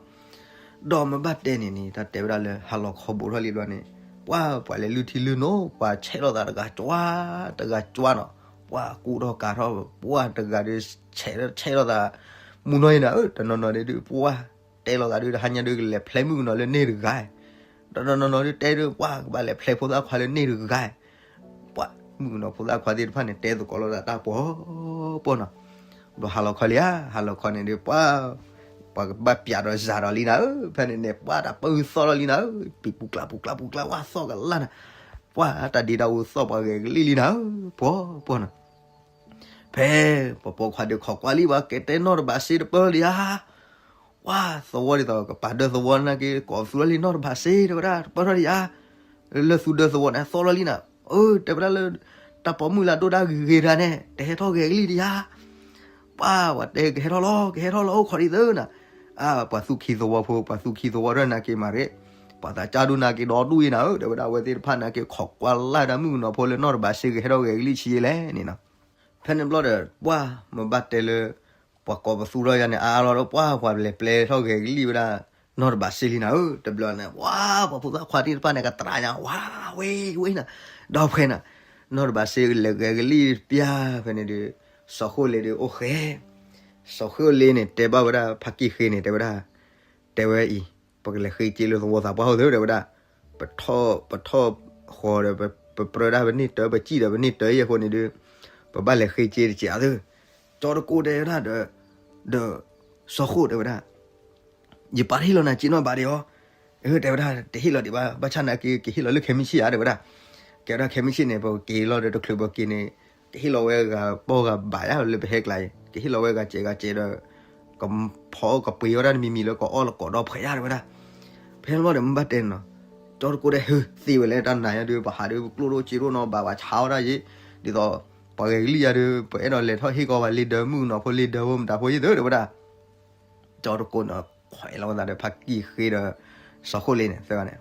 ဒီးမ့ၢ်ဘၣ်တဲန့ၣ်န့ၣ် တၢ်တဲဝဲဒၣ်လၢဟါလီၤခီဘူးထီၣ်လံဘျီန့ၣ်, ပှၤ ပှၤလဲၤလုၢ်ထံလုၢ်နိ ပှၤဆဲးလိာ်သးတဂၤကွၢ် တဂၤကွၢ်နီၤ, ပှၤကူၣ်ထီၣ်ကၤထီၣ် ပှၤတဂၤဒီး ဆဲး ဆဲးလိာ်သး မုၢ်နီၢ်အံၤနၤဧၢ တနီၤနီၤဒုး ပှၤ တဲလိာ်သးဒုး တဟါညါဒုး ကလဲၤဖျဲမုၣ်ကနီၤလၢန့ၢ်တဂၤ ဒီးတနီၤနီၤဒုး တဲဒုး ပှၤ ကဘၣ်လဲၤဖျဲဖိသၣ်ခွါလၢန့ၢ်တဂၤ ပှၤ မုၣ်ကနီၤဖိသၣ်ခွါသ့ၣ်တဖၣ်န့ၣ် တဲသကိးလိာ်သးတၢ်ပှီၤပှီၤနီၤ. ဘျီဟါလီၤခီလံဧါ, ဟါလီၤခီန့ၣ်ဒီး ပှၤ ပှၤကဘၣ်ပျးဒီးစၤဒီးလံနၤဧၢ, ဖဲန့ၣ်န့ၣ် ပှၤတၢ်ပၢၢ်သီၣ်လီၤလံနၤဧၢ, ပံၤပူၤကျါပူၤကျါပူၤကျါ ဝၣ်သီၣ်ကလၢ်နၤ, ပှၤတၢ်ဒ့တၢ်အူသီၣ်ပှၤဂဲၤကလံၣ်လံနၤဧၢ, ပှီၤပှီၤနီၤ. ဖဲ ပှၤပိာ်ခွါဒီးခိးကွၢ်လံ ပှၤကတဲနီၢ်တဘးစ့တပၢၢ်လံဧါ, ဝၣ်သဝီဒ်သိးကပာ်ဒၢသဝီနာ်က့ ကိးသူလီၤလံနီၢ်တဘးစ့ တဲဝဲဒၣ် တပၢၢ်ထီၣ်ဒံးဧါ, လၢသူဒၢသဝီန့ၣ် သီၣ်လီၤလံနၤ, အၢ တဲဝဲဒၣ်လၢ တၢ်ပိာ်မုၣ်လၢအဒိၣ်ဒၣ်ဂ့ၤဂ့ၤတဂၤန့ၣ် တဟဲထီၣ်ဂဲၤကလံၣ်ဒံးဧါ, ပှၤ ပှၤတဲကဟဲထီၣ်လီၤ ကဟဲထီၣ်လီၤ အိၣ်ခိးဒံးသၢနၤ, အါ ပှၤသူၣ်ခံသဝီဖိ ပှၤသူၣ်ခံသဝီတဖၣ်နာ်က့မၤရ့, ပှၤသးစၢ်ဒိၣ်နာ်က့ဒီဒူၣ်အံၤနၤဧၢ, တဲဝဲဒၣ် အဝဲသ့ၣ်တဖၣ်နာ်က့ ခိးကွၢ်လၢ်ဒၣ်မုၣ်ကနီၤဖိလၢနီၢ်တဘးစ့ကဟဲထီၣ်ဂဲၤကလံၣ်ဆံးယဲလဲၣ်န့ၣ်နီၤ. ဖဲန့ၣ်ဘျီဒီး ပှၤမ့ၢ်ဘၣ်တဲလၢ ပှၤကိးပသူထီၣ်ယၤန့ၣ် အါအါလီၤဒီး ပှၤ ပှၤလဲၤပျဲထီၣ်ဂဲၤကလံၣ်ဝဲဒၣ် နီၢ်တဘးစ့လံနၤဧၢ, တဘျီန့ၣ် ပှၤ ပှၤဖိသၣ်ခွါသ့ၣ်တဖၣ်န့ၣ် ကတြၢ်ညါ ဝါ ဝ့ ဝ့နၤ, ဒီးဖဲနၤ နီၢ်တဘးစ့လဲၤဂဲၤကလံၣ်ပျၢ်ဖဲန့ၣ်ဒီး စီၤဃိၣ်လ့ဒီးအိၣ်ဃဲ, စီၤဃိၣ်လ့န့ၣ် တဲဘၣ်ဝဲဒၣ် ဖါကံၢ်ဃ့န့ၣ် တဲဝဲဒၣ် တဲဝဲအံၤ, ပကလဲၤဃ့က့လၢသဝီသးပှၢ်ဟီၣ်သၢ တဲဝဲဒၣ်, ပထီၣ် ပထီၣ်ဃီဒီး ပပြၢဒၣ်ပန့ၢ်တၢ် ပစံၣ်ဒီးပန့ၢ်တၢ်အံၤအဃိန့ၣ်ဒီး ပဘၣ်လဲၤဃ့က့တစဲးအသၢ, ကၠီတကိးတဲဝဲဒၣ်ဒီး ဒီး စီၤဃိၣ်တဲဝဲဒၣ် ယပာ်တဟ့ၣ်လီၤနၤက့နီတဘးဒံးဧါ, အၢ တဲဝဲဒၣ် တဟ့ၣ်လီၤဒံးဘၣ်, ဘၣ်ဆၣ်နာ်က့ ကဟ့ၣ်လီၤလၢခဲမုၢ်ဆ့ၣ်ဧါ တဲဝဲဒၣ်, ကဲဝဲဒၣ်ခဲမုၢ်ဆ့ၣ်န့ၣ် ပက့ၤလီၤဒီးတချုးပက့ၤန့ၣ် ကဟ့ၣ်လီၤဝဲဂၤပီၢ်ဂၤဘၣ်ယါလၢပဟဲကျါအံၤ ကဟ့ၣ်လီၤဝဲဂၤစဲးဂၤစဲးဒီး ကဖီကပှ့ၤဝဲဒၣ်တမံၤမံၤလၢကအီၣ်လၢကီးဒီဖှဲးယါ တဲဝဲဒၣ်, ဖဲန့ၣ်ဘျီဒီးမ့ၢ်ဘၣ်တဲန့ၣ်နီၤ, ကၠီတကိးဒီး ဟ့ၣ် သ့ဝဲလဲၣ် တၢ်နၤညါဒီး ပဟးဒီးပကျိၣ်ဒိၣ်စ့ဒိၣ်နီၤ ဘၣ်ပှၤဆါအီၣ်ဒၣ်ယ့ၣ်, ဒ်သိး ပှၤဂဲၤကလံၣ်ယါဒီး ပအဲၣ်ဒိးလဲၤထီၣ်ဟ့ၣ်ကီးပှၤလ့ဒၢမုၣ်ကနီၤဖိလ့ဒၢဖိမတၤဖိယ့ၣ်သၢ တဲဝဲဒၣ် ကၠီတကိးန့ၣ် ခွဲးလီၤဝဲသးဒီးဖါကံၢ်ဃ့ဒီး စီၤဃိၣ်လ့န့ၣ် သၢဂၤန့ၣ်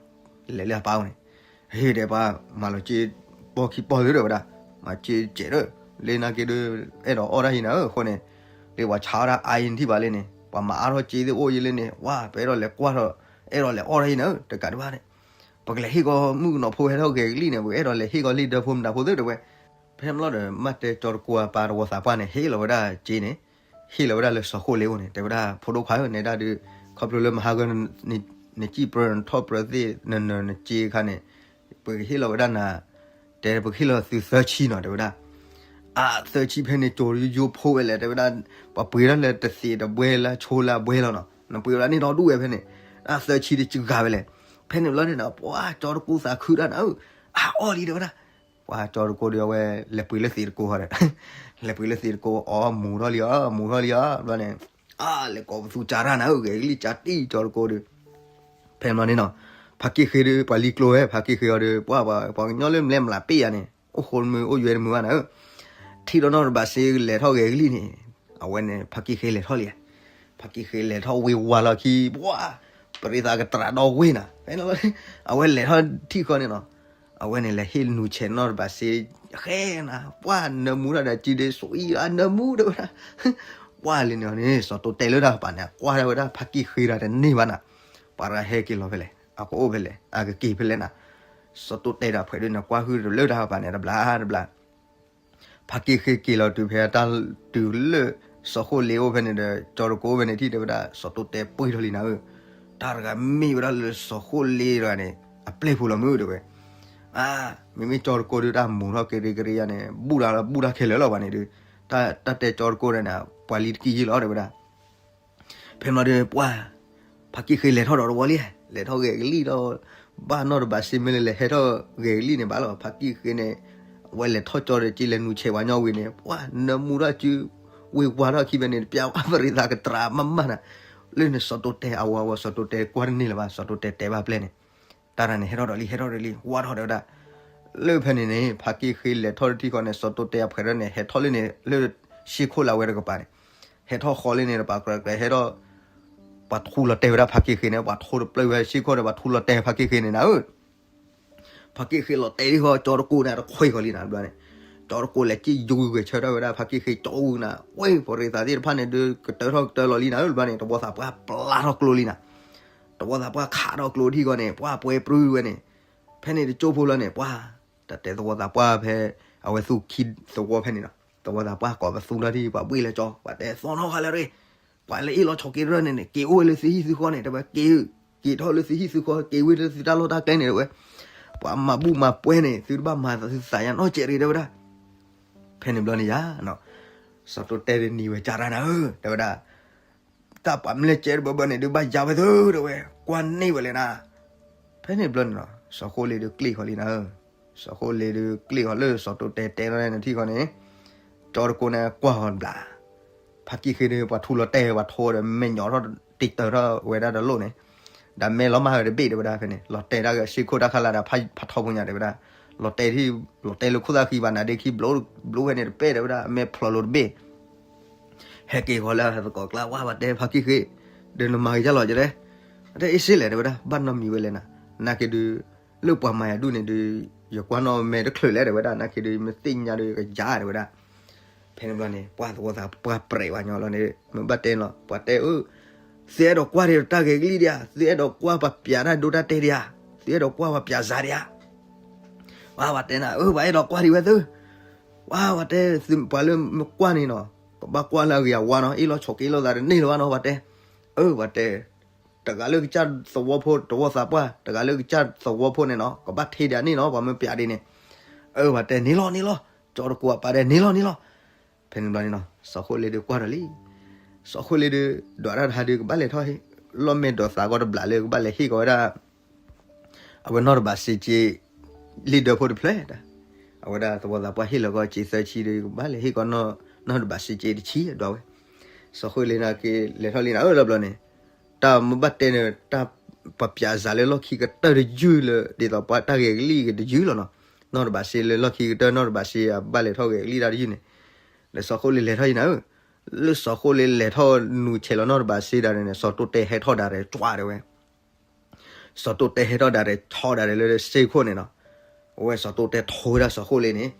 လဲၤလၢအပၢ်အိၣ်န့ၣ်, ဟ့ၣ် တဲပှၤ မၤလီၤက့ ပီၢ်ခံပီၢ်သၢ တဲဝဲဒၣ်, မၤက့စဲးဒီး လၢနာ်က့ဒီး အဲၣ်ဒိးအီၣ်တၢ်ဟံးနၤဧၢ အဃိန့ၣ် လၢပှၤဆါအီၣ်ဒၣ်အါအံၤနထံၣ်ဘၣ်လၢန့ၣ် ပှၤမၤအါထီၣ်က့သ့ၣ်အိၣ်ယ့ၣ်လၢန့ၣ် ဝါ ပအဲၣ်ဒိးလဲၤကွၢ်ထီၣ် အဲၣ်ဒိးလဲၤအီၣ်တၢ်ဟံးနၤဧၢ တကးဒံးဘၣ်န့ၣ် ပကလဲၤဟ့ၣ်ကီးမုၣ်ကနီၤဖိဟဲထီၣ်ဂဲၤကလံၣ်န့ၣ် ပအဲၣ်ဒိးလဲၤဟ့ၣ်ကီးလ့ဒၢဖိမတၤဖိသ့ၣ် တဲဝဲ, ဖဲန့ၣ်ဘျီဒီး မ့ၢ်တဲကၠီတကိးအပၢ်တဝီသးပှၢ်န့ၣ် ဟ့ၣ်လီၤဝဲဒၣ်က့န့ၣ် ဟ့ၣ်လီၤဝဲဒၣ်လၢစီၤဃိၣ်လ့အိၣ်န့ၣ် တဲဝဲဒၣ် ဖိဒိၣ်ခွါဧၢ နဲဒၣ်ဒီး ခီဖျိလၢမဟါဂီၤ နစံၣ်ပြၢနထီၣ်ပြၢသ့ၣ် နနၢၤနစ့အခါန့ၣ် ပကဟ့ၣ်လီၤဝဲဒၣ်နၤ, တဲပကဟ့ၣ်လီၤသုသၢဆံနီၤ တဲဝဲဒၣ်, အါ သၢဆံဖဲန့ၣ် ကၠီယိယိဖိဝဲလဲၣ် တဲဝဲဒၣ်, ပှၤပှ့ၤဒၣ်လၢတသ့းတဘှဲလၢဆိလၢအဘှဲလီၤနီၤ နပှ့ၤဝဲဒၣ်န့ၣ်ဒီဒူၣ်ဝဲဖဲန့ၣ်, အါ သၢဆံတစှၤဝဲလဲၣ်, ဖဲန့ၣ်ဘျီန့ၣ်နီၤ ပှၤကၠီတကိးသးခုတၢ်နၤဧၢ, အါ အီၣ်လံ တဲဝဲဒၣ်, ပှၤကၠီတကိးဒီးအဝဲ လဲၤပှ့ၤလၢသ့းတကိးဃီဒီး လဲၤပှ့ၤလၢသ့းတကိး အီၣ်မူၤထီၣ်လံဧါ မူၤထီၣ်လံဧါ ဘျီန့ၣ်, အါ လဲၤကိးပသူကၠါတၢ်နၤဧၢ ဂဲၤကလံၣ်ကၠါတံၢ်ကၠီတကိးဒီး ဖဲန့ၣ်ဘျီန့ၣ်နီၤ, ဖါကံၢ်ဃ့ဒီး ပှၤလံကျိဝဲ ဖါကံၢ်ဃ့အီၤဒီး ပှၤ ပှၤကညီလၢမလဲၤမလးပ့ၢ်ယၤန့ၣ် အိၣ်ဃိတမုာ် အိၣ်ယွဲတမုာ်ဘၣ်နၤဧၢ, ထံၣ်ဒီးနီၢ်တဘးစ့လဲၤထီၣ်ဂဲၤကလံၣ်န့ၣ်, အဝဲန့ၣ် ဖါကံၢ်ဃ့လဲၤထီၣ်လံ, ဖါကံၢ်ဃ့လဲၤထီၣ်ဝ့ၤဝါလီၤခံ ပှၤ ပရ့သးကတြၢ်ဒီဝ့ၢ်နၤ ဖဲန့ၣ်ဘျီန့ၣ် အဝဲလဲၤထီၣ်ထံၣ်ဃီန့ၣ်နီၤ, အဝဲန့ၣ်လဲၤဟ့ၣ်နူၤဆဲးနီၢ်တဘးစ့ ဃဲနၤ ပှၤနၢမူထီၣ်ဒီးကံဒ့စိအံၤ အနၢမူ တဲဝဲဒၣ်, ပှၤလံန့ၣ်န့ၣ် စီၤတိတဲာ်လၢတၢ်ကပၤန့ၣ် အကွၢ်ထီၣ်ဝဲဒၣ်ဖါကံၢ်ဃ့ဒီးတန့ၢ်ဘၣ်နၤ, ပှၤတဂၤဟဲက့ၤလီၤဖဲလဲၣ် အကအိၣ်ဖဲလဲၣ် အကက့ၤဖဲလဲၣ်နၤ, စီၤတိတဲာ်ဒီးဖှဲးဒုန့ၣ် ကွၢ်ဟုၣ်တလၢတၢ်ကပၤန့ၣ် တဘျီတဘျီ ဖါကံၢ်ဃ့က့ၤလီၤတုၤဖဲတၢ် တုၤလၢ စီၤဃိၣ်လ့အိၣ်ဖဲန့ၣ်ဒီး ကၠီတကိးအိၣ်ဖဲန့ၣ်ထံၣ်တဲဝဲဒၣ် စီၤတိတဲာ်ပှ့ၤထီၣ်လံနၤဧၢ, တၢ်တဂၤမ့ၢ်ဝဲဒၣ်လၢစီၤဃိၣ်လ့တဂၤန့ၣ် အပျဲၢ်ဖိလီၤမုၢ်တဲဝဲ, အါ မ့မ့ၢ်ကၠီတကိးဒီးတၢ်မူၤထီၣ်ကရံကရံယါန့ၣ် ဘူၣ်တၢ်ဘူၣ်တၢ်ခဲလၢာ်လီၤဘၣ်န့ၣ်ဒီး တၢ် တၢ်တဲကၠီတကိးန့ၣ် ပှၤလံတကံၢ်ယ့ၢ်လီၤတဲဝဲဒၣ် ဖဲမ့ၢ်ဒီးပှၤ ဖါကံၢ်ဃ့လဲၤထီၣ်ဒီးတဝီလံ, လဲၤထီၣ်ဂဲၤကလံၣ်ဒီး ဘၣ်နီၢ်တဘးစ့မ့ၢ်လၢလဲၤဟဲထီၣ်ဂဲၤကလံၣ်န့ၣ်ဘၣ်လီၤ, ဖါကံၢ်ဃ့န့ၣ် အဝဲလဲၤထီၣ်ကၠီဒီးက့လဲၤနူၤဆဲးပှၤညီဝံၤန့ၣ် ပှၤနၢမူထီၣ်စု ဝ့ၤဝါထီၣ်ခံဖဲန့ၣ် တပျၢ်ဝဲပရ့သးကတြၢ်မးမးနၤ, လၢန့ၣ်စီၤတိတဲအဝၤဝဲ စီၤတိတဲကွၢ်တန့ၢ်လၢၤဘၣ် စီၤတိတဲတဲဘၣ်ပျဲၢ်န့ၣ် တၢ်တၢ်န့ၣ် ဟဲထီၣ်ဒီးလံ ဟဲထီၣ်ဒီးလံ ဝါထီၣ်တဲဝဲဒၣ်, လၢဖဲန့ၣ်န့ၣ် ဖါကံၢ်ဃ့လဲၤထီၣ်တထံၣ်ဃီန့ၣ် စီၤတိတဲအဖှဲးဒီးန့ၣ် ဟဲထီၣ်လၢန့ၣ် လၢ ရှ့ခိၣ်လၢအဝဲတကပၤန့ၣ်, ဟဲထီၣ်ဃီလၢန့ၣ်တပၤကြၢးကြၢးဟဲထီၣ်, ပှၤထူလီၤတဲာ်ဝဲဒၣ်ဖါကံၢ်ဃ့န့ၣ် ပှၤထူတပျၢၢ်ဝဲရှ့ခိၣ်ဒီး ပှၤထူလီၤတဲာ်ဖါကံၢ်ဃ့န့ၣ်နၤဧၢ ဖါကံၢ်ဃ့လီၤတဲာ်ဒ်ဃီ ကၠီတကိးန့ၣ် တခွဲးဃီလံနၤဘျီန့ၣ်, ကၠီတကိးလဲၤက့ယိၤဂဲၤဆၢထၢၣ်ဝဲဒၣ်ဖါကံၢ်ဃ့ ကၠီဝံၤနၤ ဝဲ ပရ့သးသ့ၣ်တဖၣ်န့ၣ် ဒုးကတၢၢ်ထီၣ်ကတၢၢ်လီၤလံနၤဧၢ ဘျီန့ၣ် တဝီသးပှၢ်ပျၢ်ထီၣ်ကျိလံနၤ, တဝီသးပှၢ်ခးထီၣ်ကျိထံၣ်ဃီန့ၣ် ပှၤပှဲၤပြူဝဲန့ၣ်, ဖဲန့ၣ်တကၠိဖိလီၤန့ၣ် ပှၤ တၢ်တဲသဝီသးပှၢ်ဖဲ အဝဲသူၣ်ခံသဝီဖဲန့ၣ်နီၤ, သဝီသးပှၢ်ကိးပသူထီၣ်ထံၣ် ပှၤဘှ့ၣ်လၢကၠီ ပှၤတဲသီနီၣ်ဃာ်လၢရ့ၣ်, ပှၤလၢအ့ၣ်လိာ်ဆိးက့တရၢၣ်န့ၣ်န့ၣ် က့ၤအိၣ်ဝဲလၢသုဟံၣ်သုဃီန့ၣ် တဲဝဲက့ၤ, က့ၤထီၣ်လၢသုဟံၣ်သုဃီ က့ၤဝဲလၢသုတၢ်လီၢ်တၢ်ကျဲန့ၣ် တဲဝဲ, ပှၤမၤဘူၣ်မၤပှဲၤန့ၣ် သုတဘၣ်မၤသးသုသးယါနီတစဲးရ့ၣ် တဲဝဲဒၣ် ဖဲန့ၣ်ဘျီန့ၣ်ယါနီၤ, စီၤတိတဲဒုးနံၤဝဲကၢ်တၢ်နၤဧၢ တဲဝဲဒၣ်, တၢ်ပှၤမလဲၢ်ကဲတဘၢဘၢန့ၣ် ဒုးဘၣ်ယါဝဲသု တဲဝဲ, ကွၢ်န့ၢ်ဝဲလဲၣ်နၤ. ဖဲန့ၣ်ဘျီန့ၣ်နီၤ စီၤဃိလ့ဒုးကျ့ၣ်ဃီလံနၤဧၢ. စီၤဃိလ့ဒုးကျ့ၣ်ဃီလၢစီၤတိတဲတဲလီၤန့ၣ်ထံၣ်ဃီန့ၣ်, ကၠီတကိန့ၣ်ကွၢ်ဃီတဘျီ, ဖါကံၣ်ဃ့ဒုး ပှၤထူလီၤတဲာ်ဝဲ ပှၤထိဒီး မဲာ်ညီထီၣ် တံာ်တၢထီၣ်ဝဲဒၣ်တလိၣ်န့ၣ်, ဒီးမဲာ်လီၤမၢ်ဝဲတဘ့ၣ်တဲဝဲဒၣ်. ဖဲန့ၣ် လီၤတဲာ်တၢ်ဂ့ၢ် ဆ့ခိၣ်တၢ်ခးလၢ်ဒီး ဖါထီဖိညါတဲဝဲဒၣ်, လီၤတဲာ်ထံၣ် လီၤတဲာ်လၢခိၣ်သၣ်ဃံဘၣ်နၤဒ့ခံဘျိ ဘျိဖဲန့ၣ်တပဲၣ်တဲဝဲဒၣ်, အမဲာ်ဖျိးလိာ်တဘ့ၣ် ဟဲက့ၤဃီလၢသကိးကျါ ဝဲပှၤတဲဖါကံၣ်ဃ့, ဒီးနမၤက့ၤယါလီၤကလဲၣ်. အတဲအ့ၣ်စ့လဲၣ်တဲဝဲဒၣ်, ဘၣ်နီတမံၤဝဲလဲၣ်နၤ, နာ်က့ဒုး လၢပှၤမၤယၤဒူၣ်န့ၣ်ဒုး ယကွၢ်နီၣ်မဲာ်တချုးလဲၣ်တဲဝဲဒၣ်, နာ်က့ဒုး မ့ၢ်သ့ၣ်ညါဒုးကယၤတဲဝဲဒၣ်. ဖဲန့ၣ်ဘျီန့ၣ် ပှၤသဝီသးပှၢ်ပြဲးဝဲညီလီၤန့ၣ် မ့ၢ်ဘၣ်တဲန့ၣ်လီၤ ပှၤတဲအၢ, သုအဲၣ်ဒိးကွၢ်ဒံးတၢ်ဂဲၤကလံၣ်ဒံးဧါ, သုအဲၣ်ဒိးကွၢ်ပှၤပျးတၢ်ဒိတၢ်တဲာ်ဒံးဧါ, သုအဲၣ်ဒိးကွၢ်ပှၤပျးစးဒံးဧါ. ဝဲပှၤတဲနၤအၢ ပှၤအဲၣ်ဒိးကွၢ်ဒံးဝဲသု, ဝဲပှၤတဲ ပှၤလၢမ့ၢ်ကွၢ်န့ၣ်နီၤ ကဘၣ်ကွၢ်လၢအဂ့ၤအဝါနီၤ, အ့ၣ်လိာ်ဆိးက့လိာ်သးတန့ၢ်လၢၤဘၣ်နီၤ ပှၤတဲ. အၢ ပှၤတဲ တဂၤလၢကစၢ်သဝီဖိ သဝီသးပှၢ် တဂၤလၢကစၢ်သဝီဖိန့ၣ်နီၤ ကဘၣ်ထ့ဒံးန့ၣ်နီၤ ပှၤမ့ၢ်ပျးဒံးန့ၣ်. အၢ ပှၤတဲန့ၣ်လီၤန့ၣ်လီၤ, ကၠီတကိးအပၢ်တဲန့ၣ်လီၤန့ၣ်လီၤ. ဖဲန့ၣ်ဘျီန့ၣ်နီၤ စီၤဃိလ့ဒုးကွၢ်ဒီးလံ, စီၤဃိလ့ဒုး ဒွးတၢ်တဟါဒုးကဘၣ်လဲၤထီၣ်ဟ့ၣ် လီၢ်မဲာ်ဒိးသးကီတဘျီလၢကဘၣ်လဲၤဟ့ၣ်ကီးဝဲဒၣ် အဝဲနီၢ်တဘးစ့က့ လံၣ်ဒၢဖိတဖျၢၣ်, အဝဲဒၣ်သဝီသးပှၢ်ဟ့ၣ်လီၤကီးစ့သၢဆံဒီး ကဘၣ်လဲၤဟ့ၣ်ကီး နီၢ်တဘးစ့က့တဆံဒွးဝဲ. စီၤဃိလ့န့ၣ်က့ၤလဲၤထီၣ်လံနၤဧၢ လီၤဘျီန့ၣ်, တၢ်မ့ၢ်ဘၣ်တဲန့ၣ် တၢ်ပပျးစးလၢလီၢ်ခံကတၢၢ်တယုၢ်လၢ ဒ်သိးပှၤတၢ်ဂဲၤကလံၣ်ကတယုၢ်လီၤနီၤ. နီၢ်တဘးစ့လၢလီၢ်ခံကတၢၢ် နီၢ်တဘးစ့အဘၣ်လဲၤထီၣ်ဂဲၤကလံၣ်တၢ်တယုၢ်န့ၣ်, ဒီးစီၤဃိလ့လဲၤထီၣ်ယံၤနၤဧၢ, လၢစီၤဃိလ့လဲၤထီၣ်နူဆဲးလီၤနီၢ်တဘးစ့ဒၣ်န့ၣ် စီၤတိတဲဟဲထီၣ်ဒၣ်ရဲၣ် ကၠွါတဲဝဲ စီၤတိတဲဟဲထီၣ်ဒၣ်ရဲၣ် ထီၣ်ဒၣ်ရဲၣ်လၢစ့ခိၣ်န့ၣ်နီၤ, အဝဲစီၤတိတဲထိဝဲဒၣ်စီၤဃိလ့န့ၣ်,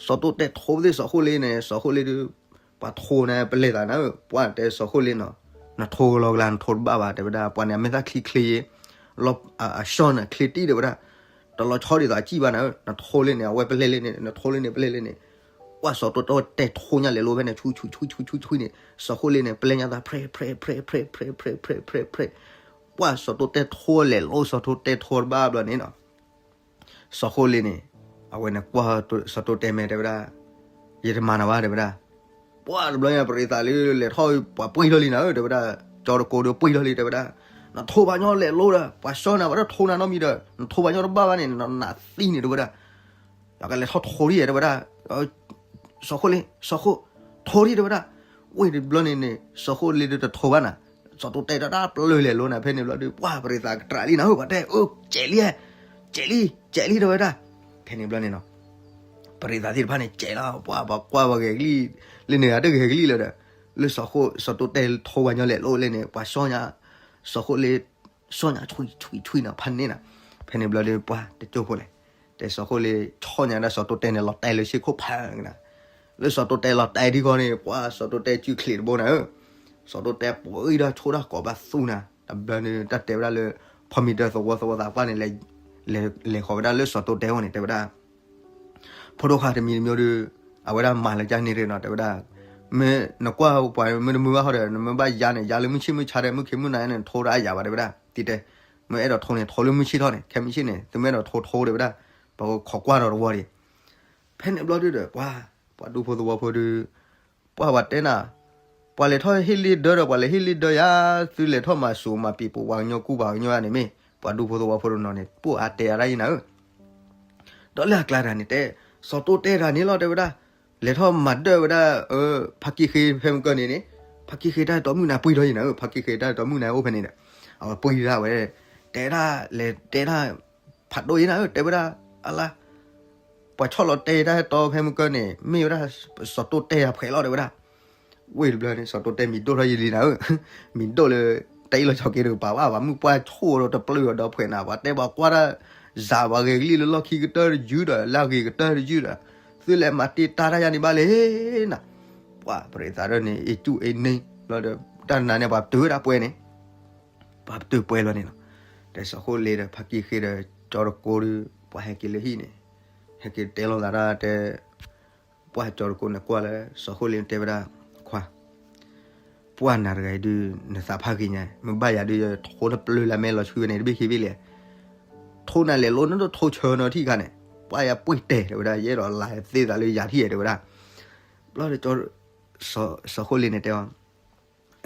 စီၤတိတဲထိဝဲဒၣ်စီၤဃိလ့န့ၣ် စီၤဃိလ့ဒုး ပှၤထိန့ၣ်ပလဲၤသးနၤဧၢ, ပှၤတဲစီၤဃိလ့နီၤ, နထိကလီကလါ နထိတဘၣ်ဘၣ် တဲဝဲဒၣ်, ပှၤန့ၣ်အမဲာ်သၣ်ချံချ့ယ့ၤ, အလီၢ်အဆှီန့ၣ်ချ့တံၢ်တဲဝဲဒၣ်, တလီၤဆီဒ်သိးအစံၣ်ဘၣ်နၤဧၢ, နထိလ့န့ၣ် အဝဲပလဲၤလ့န့ၣ် နထိလ့န့ၣ် ပလဲၤလ့န့ၣ်, ပှၤစီၤတိတဲထိညါလဲၤလိဖဲန့ၣ် ဆူဆူဆူဆူဆူဆူန့ၣ် စီၤဃိလ့န့ၣ် ပလဲညါသး ဖြဲ ဖြဲ ဖြဲ ဖြဲ ဖြဲ ဖြဲ ဖြဲ ဖြဲ ဖြဲ ဖြဲ ပှၤစီၤတိတဲထိလဲၤလိ စီၤတိတဲထိတဘၣ်ဘျီန့ၣ်နီၤ, စီၤဃိလ့န့ၣ် အဝဲန့ၣ်ကွၢ်စီၤတိတဲမဲာ်တဲဝဲဒၣ်, ယတမၤနၤဘၣ်တဲဝဲဒၣ်, ပှၤတဘျီညါပရံးသးလၢလဲၤထီၣ်ပှၤပှ့ၤထီၣ်လံနၤဧၢ တဲဝဲဒၣ်, ကၠီတကိဒီးပှ့ၤထီၣ်လံတဲဝဲဒၣ်, နထိဘၣ်ညီလဲၤလိဒီး ပှၤဆှီနၤ ပှၤတထိနၤနီတမံၤဒီး နထိဘၣ်ညီတဘၣ်ဘၣ်န့ၣ် နနးသံန့ၣ်တဲဝဲဒၣ်, ယကလဲၤထီၣ်ထိဒံးတဲဝဲဒၣ် စီၤဃိလ့ စီၤဃိ ထိဒံးတဲဝဲဒၣ်, ဝ့ၢ်တဘျီန့ၣ်န့ၣ် စီၤဃိလ့ဒုးတထိဘၣ်နၤ, စီၤတိတဲတၢ်တၢ်ပျၢၤလဲၤလိနၤ, ဖဲန့ၣ်ဘျီဒုး ပှၤပရံးသးကတြးလံနၤဧၢ ပှၤတဲ အၢ ကဲးလံ ကဲးလံတဲဝဲဒၣ်, ဖဲန့ၣ်ဘျီန့ၣ်နီၤ ပရံးသးသ့ၣ်တဖၣ်န့ၣ် ကဲးလီၤ ပှၤပှၤကွၢ်ပှၤဂဲၤကလံၣ်, လၢန့ၣ်ဂၤတဂဲၤကလံၣ်လၢၤဒီး, လၢစီၤဃိ စီၤတိတဲထိဝဲညီလဲၤလိလၢန့ၣ် ပှၤဆှီညါ, စီၤဃိလ့ ဆှီညါဆွံဆွံဆွံနီၤ ဖးန့ၣ်နၤ, ဖဲန့ၣ်ဘျီဒုးပှၤတကၠိဖိလဲၣ်, တဲစီၤဃိလ့ ဆှီညါဒၣ်စီၤတိတဲန့ၣ် လီၤတဲာ်လၢစ့ခိၣ်ဖးကနၤ, လၢစီၤတိတဲလီၤတဲာ်ဒံးဃီန့ၣ် ပှၤစီၤတိတဲစုချံးတဘိနၤဧၢ, စီၤတိတဲပှ့ၤဒီးဆိဒၣ်ကိးဘၣ်သူနၤ, တဘျီန့ၣ် တၢ်တဲဝဲဒၣ်လၢ ဖီမံၤတၢ်သဝီသဝီသးပှၢ်န့ၣ် လဲၤဃီၤဝဲဒၣ်လၢစီၤတိတဲအအိၣ်န့ၣ် တဲဝဲဒၣ် ဖိဒိၣ်ခွါတမံၤတမံၤဒီး အဝဲဒၣ်မၤလၢကၢ်န့ၣ်ရ့နီၤ တဲဝဲဒၣ်, မ့ၢ်နကွၢ်ပှၤမ့ၢ်တမုာ်ဘၣ်ဃီဒီး နမ့ၢ်ဘၣ်ယါန့ၣ် ယါလၢမုၢ်ဆ့ၣ်မုၢ်ဆါဒီး မုၢ်ခ့မုၢ်နၤန့ၣ် နထိတအါယၤဘၣ်တဲဝဲဒၣ်, တံၤတဲ, မ့ၢ်အဲၣ်ဒိးထိန့ၣ် ထိလၢမုၢ်ဆ့ၣ်ထီၣ်န့ၣ် ခဲမုၢ်ဆ့ၣ်န့ၣ် သုမ့ၢ်အဲၣ်ဒိးထိထိတဲဝဲဒၣ်, ပခိးကွၢ်ဒီးတဝီဒံး, ဖဲန့ၣ်ဘျီဒုးဒီး ပှၤ ပှၤဒူဖိသဝီဖိဒုး ပှၤပှၤတဲနၤ, ပှၤလဲၤထီၣ်ဟ့ၣ်လံဒၢဒီး ပှၤလဲၤဟ့ၣ်လံဒၢယါ, သုလဲၤထီၣ်မၤစူၤမၤပံၤပိာ်ပှၤကညီကူပှၤကညီန့ၣ်မ့ၢ် ပှၤဒူဖိသဝီဖိတနီၤန့ၣ် ပိၢ်အါတဲအါဒၣ်ယံနၤဧၢ, ဒီးလၢအကျါတဂၤန့ၣ်တဲ, စီၤတိတဲတဂၤန့ၣ်လီၤတဲဝဲဒၣ်, လဲၤထီၣ်မၤဒၢဝဲဒၣ်, ဖါကံၢ်ဃ့ဖဲမုၢ်ကၢၢ်န့ၣ်န့ၣ်, ဖါကံၢ်ဃ့တၢ်တီမုၢ်နၤပှ့ၤထီၣ်ယံနၤဧၢ, ဖါကံၢ်ဃ့တၢ်တီမုၢ်နၤအိၣ်ဖဲန့ၣ်ဒီး, အဝဲပှ့ၤဒၣ်ဝဲ, တဲဒၣ်လဲၤတဲဒၣ်, ဖးဒိၣ်ယံနၤဧၢ တဲဝဲဒၣ်, အလါ ပှၤဆီၣ်လီၤတဲတၢ်တီဖဲမုၢ်ကၢၢ်န့ၣ် မ့ၢ်ဝဲဒၣ် စီၤတိတဲအဖှဲးလီၤတဲဝဲဒၣ်, ဝ့ၢ်တဘျီန့ၣ် စီၤတိတဲမံၤဒိၣ်ထီၣ်ယံလံနၤဧၢ, မံၤဒိၣ်လၢ တၢ်အ့ၣ်လိာ်ဆိးက့တကပၤဘၣ်, ပှၤမုၢ်ပှၢ်ဆိၣ်ဒီးတပျုာ်ဒီးဖှဲးနၤ, ပှၤတဲပှၤကွၢ်တၢ်, စးပှၤဂဲၤကလံၣ်လၢလီၢ်ခံကတၢၢ်တယုၢ်ဒီး လၢအဂ့ၤကတၢၢ်တယုၢ်ဒီး, သုလဲၤမၤတ့ၢ်တၢ်တၢ်ယါန့ၣ်ဘၣ်လဲၣ်နၤ, ပှၤပရံးသးဒၢန့ၣ် အ့ၣ်ကူၣ်အ့ၣ်န့ၢ်, ဘျီဒီး တၢ်နၤန့ၣ် ပှၤပတုာ်ဝဲဒၣ်ပှဲၤန့ၣ် ပှၤပတုာ်ပှဲၤလီၤန့ၣ်လီၤ, တဲစီၤဃိလ့ဒီး ဖါကံၢ်ဃ့ဒီး ကၠီတကိဒီး ပှၤဟဲက့ၤလၢဟံၣ်န့ၣ်, ဟဲက့ၤတဲလိာ်သးဒၣ်တဲ, ပှၤကၠီတကိန့ၣ်ကွၢ်လၢ စီၤဃိလ့တဲဝဲဒၣ်, ခွါ, ပှၤနၤတဂၤအံၤဒုး နသးဖးဂ့ၤညါ, မ့ၢ်ဘၣ်ယၤဒုး ယထိနပျၢၤလၢမဲာ်လီၤဆှံဝဲန့ၣ် တဘ့ၣ်ခံဘ့ၣ်လဲၣ်, ထိနၤလဲၤလိနထိဆၢနီၤထံၣ်ခါန့ၣ်, ပှၤယၤပှ့ၤတဲာ်တဲဝဲဒၣ်, ယအဲၣ်ဒိးလါသ့သးလၢယၤထံၣ်တဲဝဲဒၣ် ဘျီဒီး စီၤဃိလ့န့ၣ်တဲအီၤ,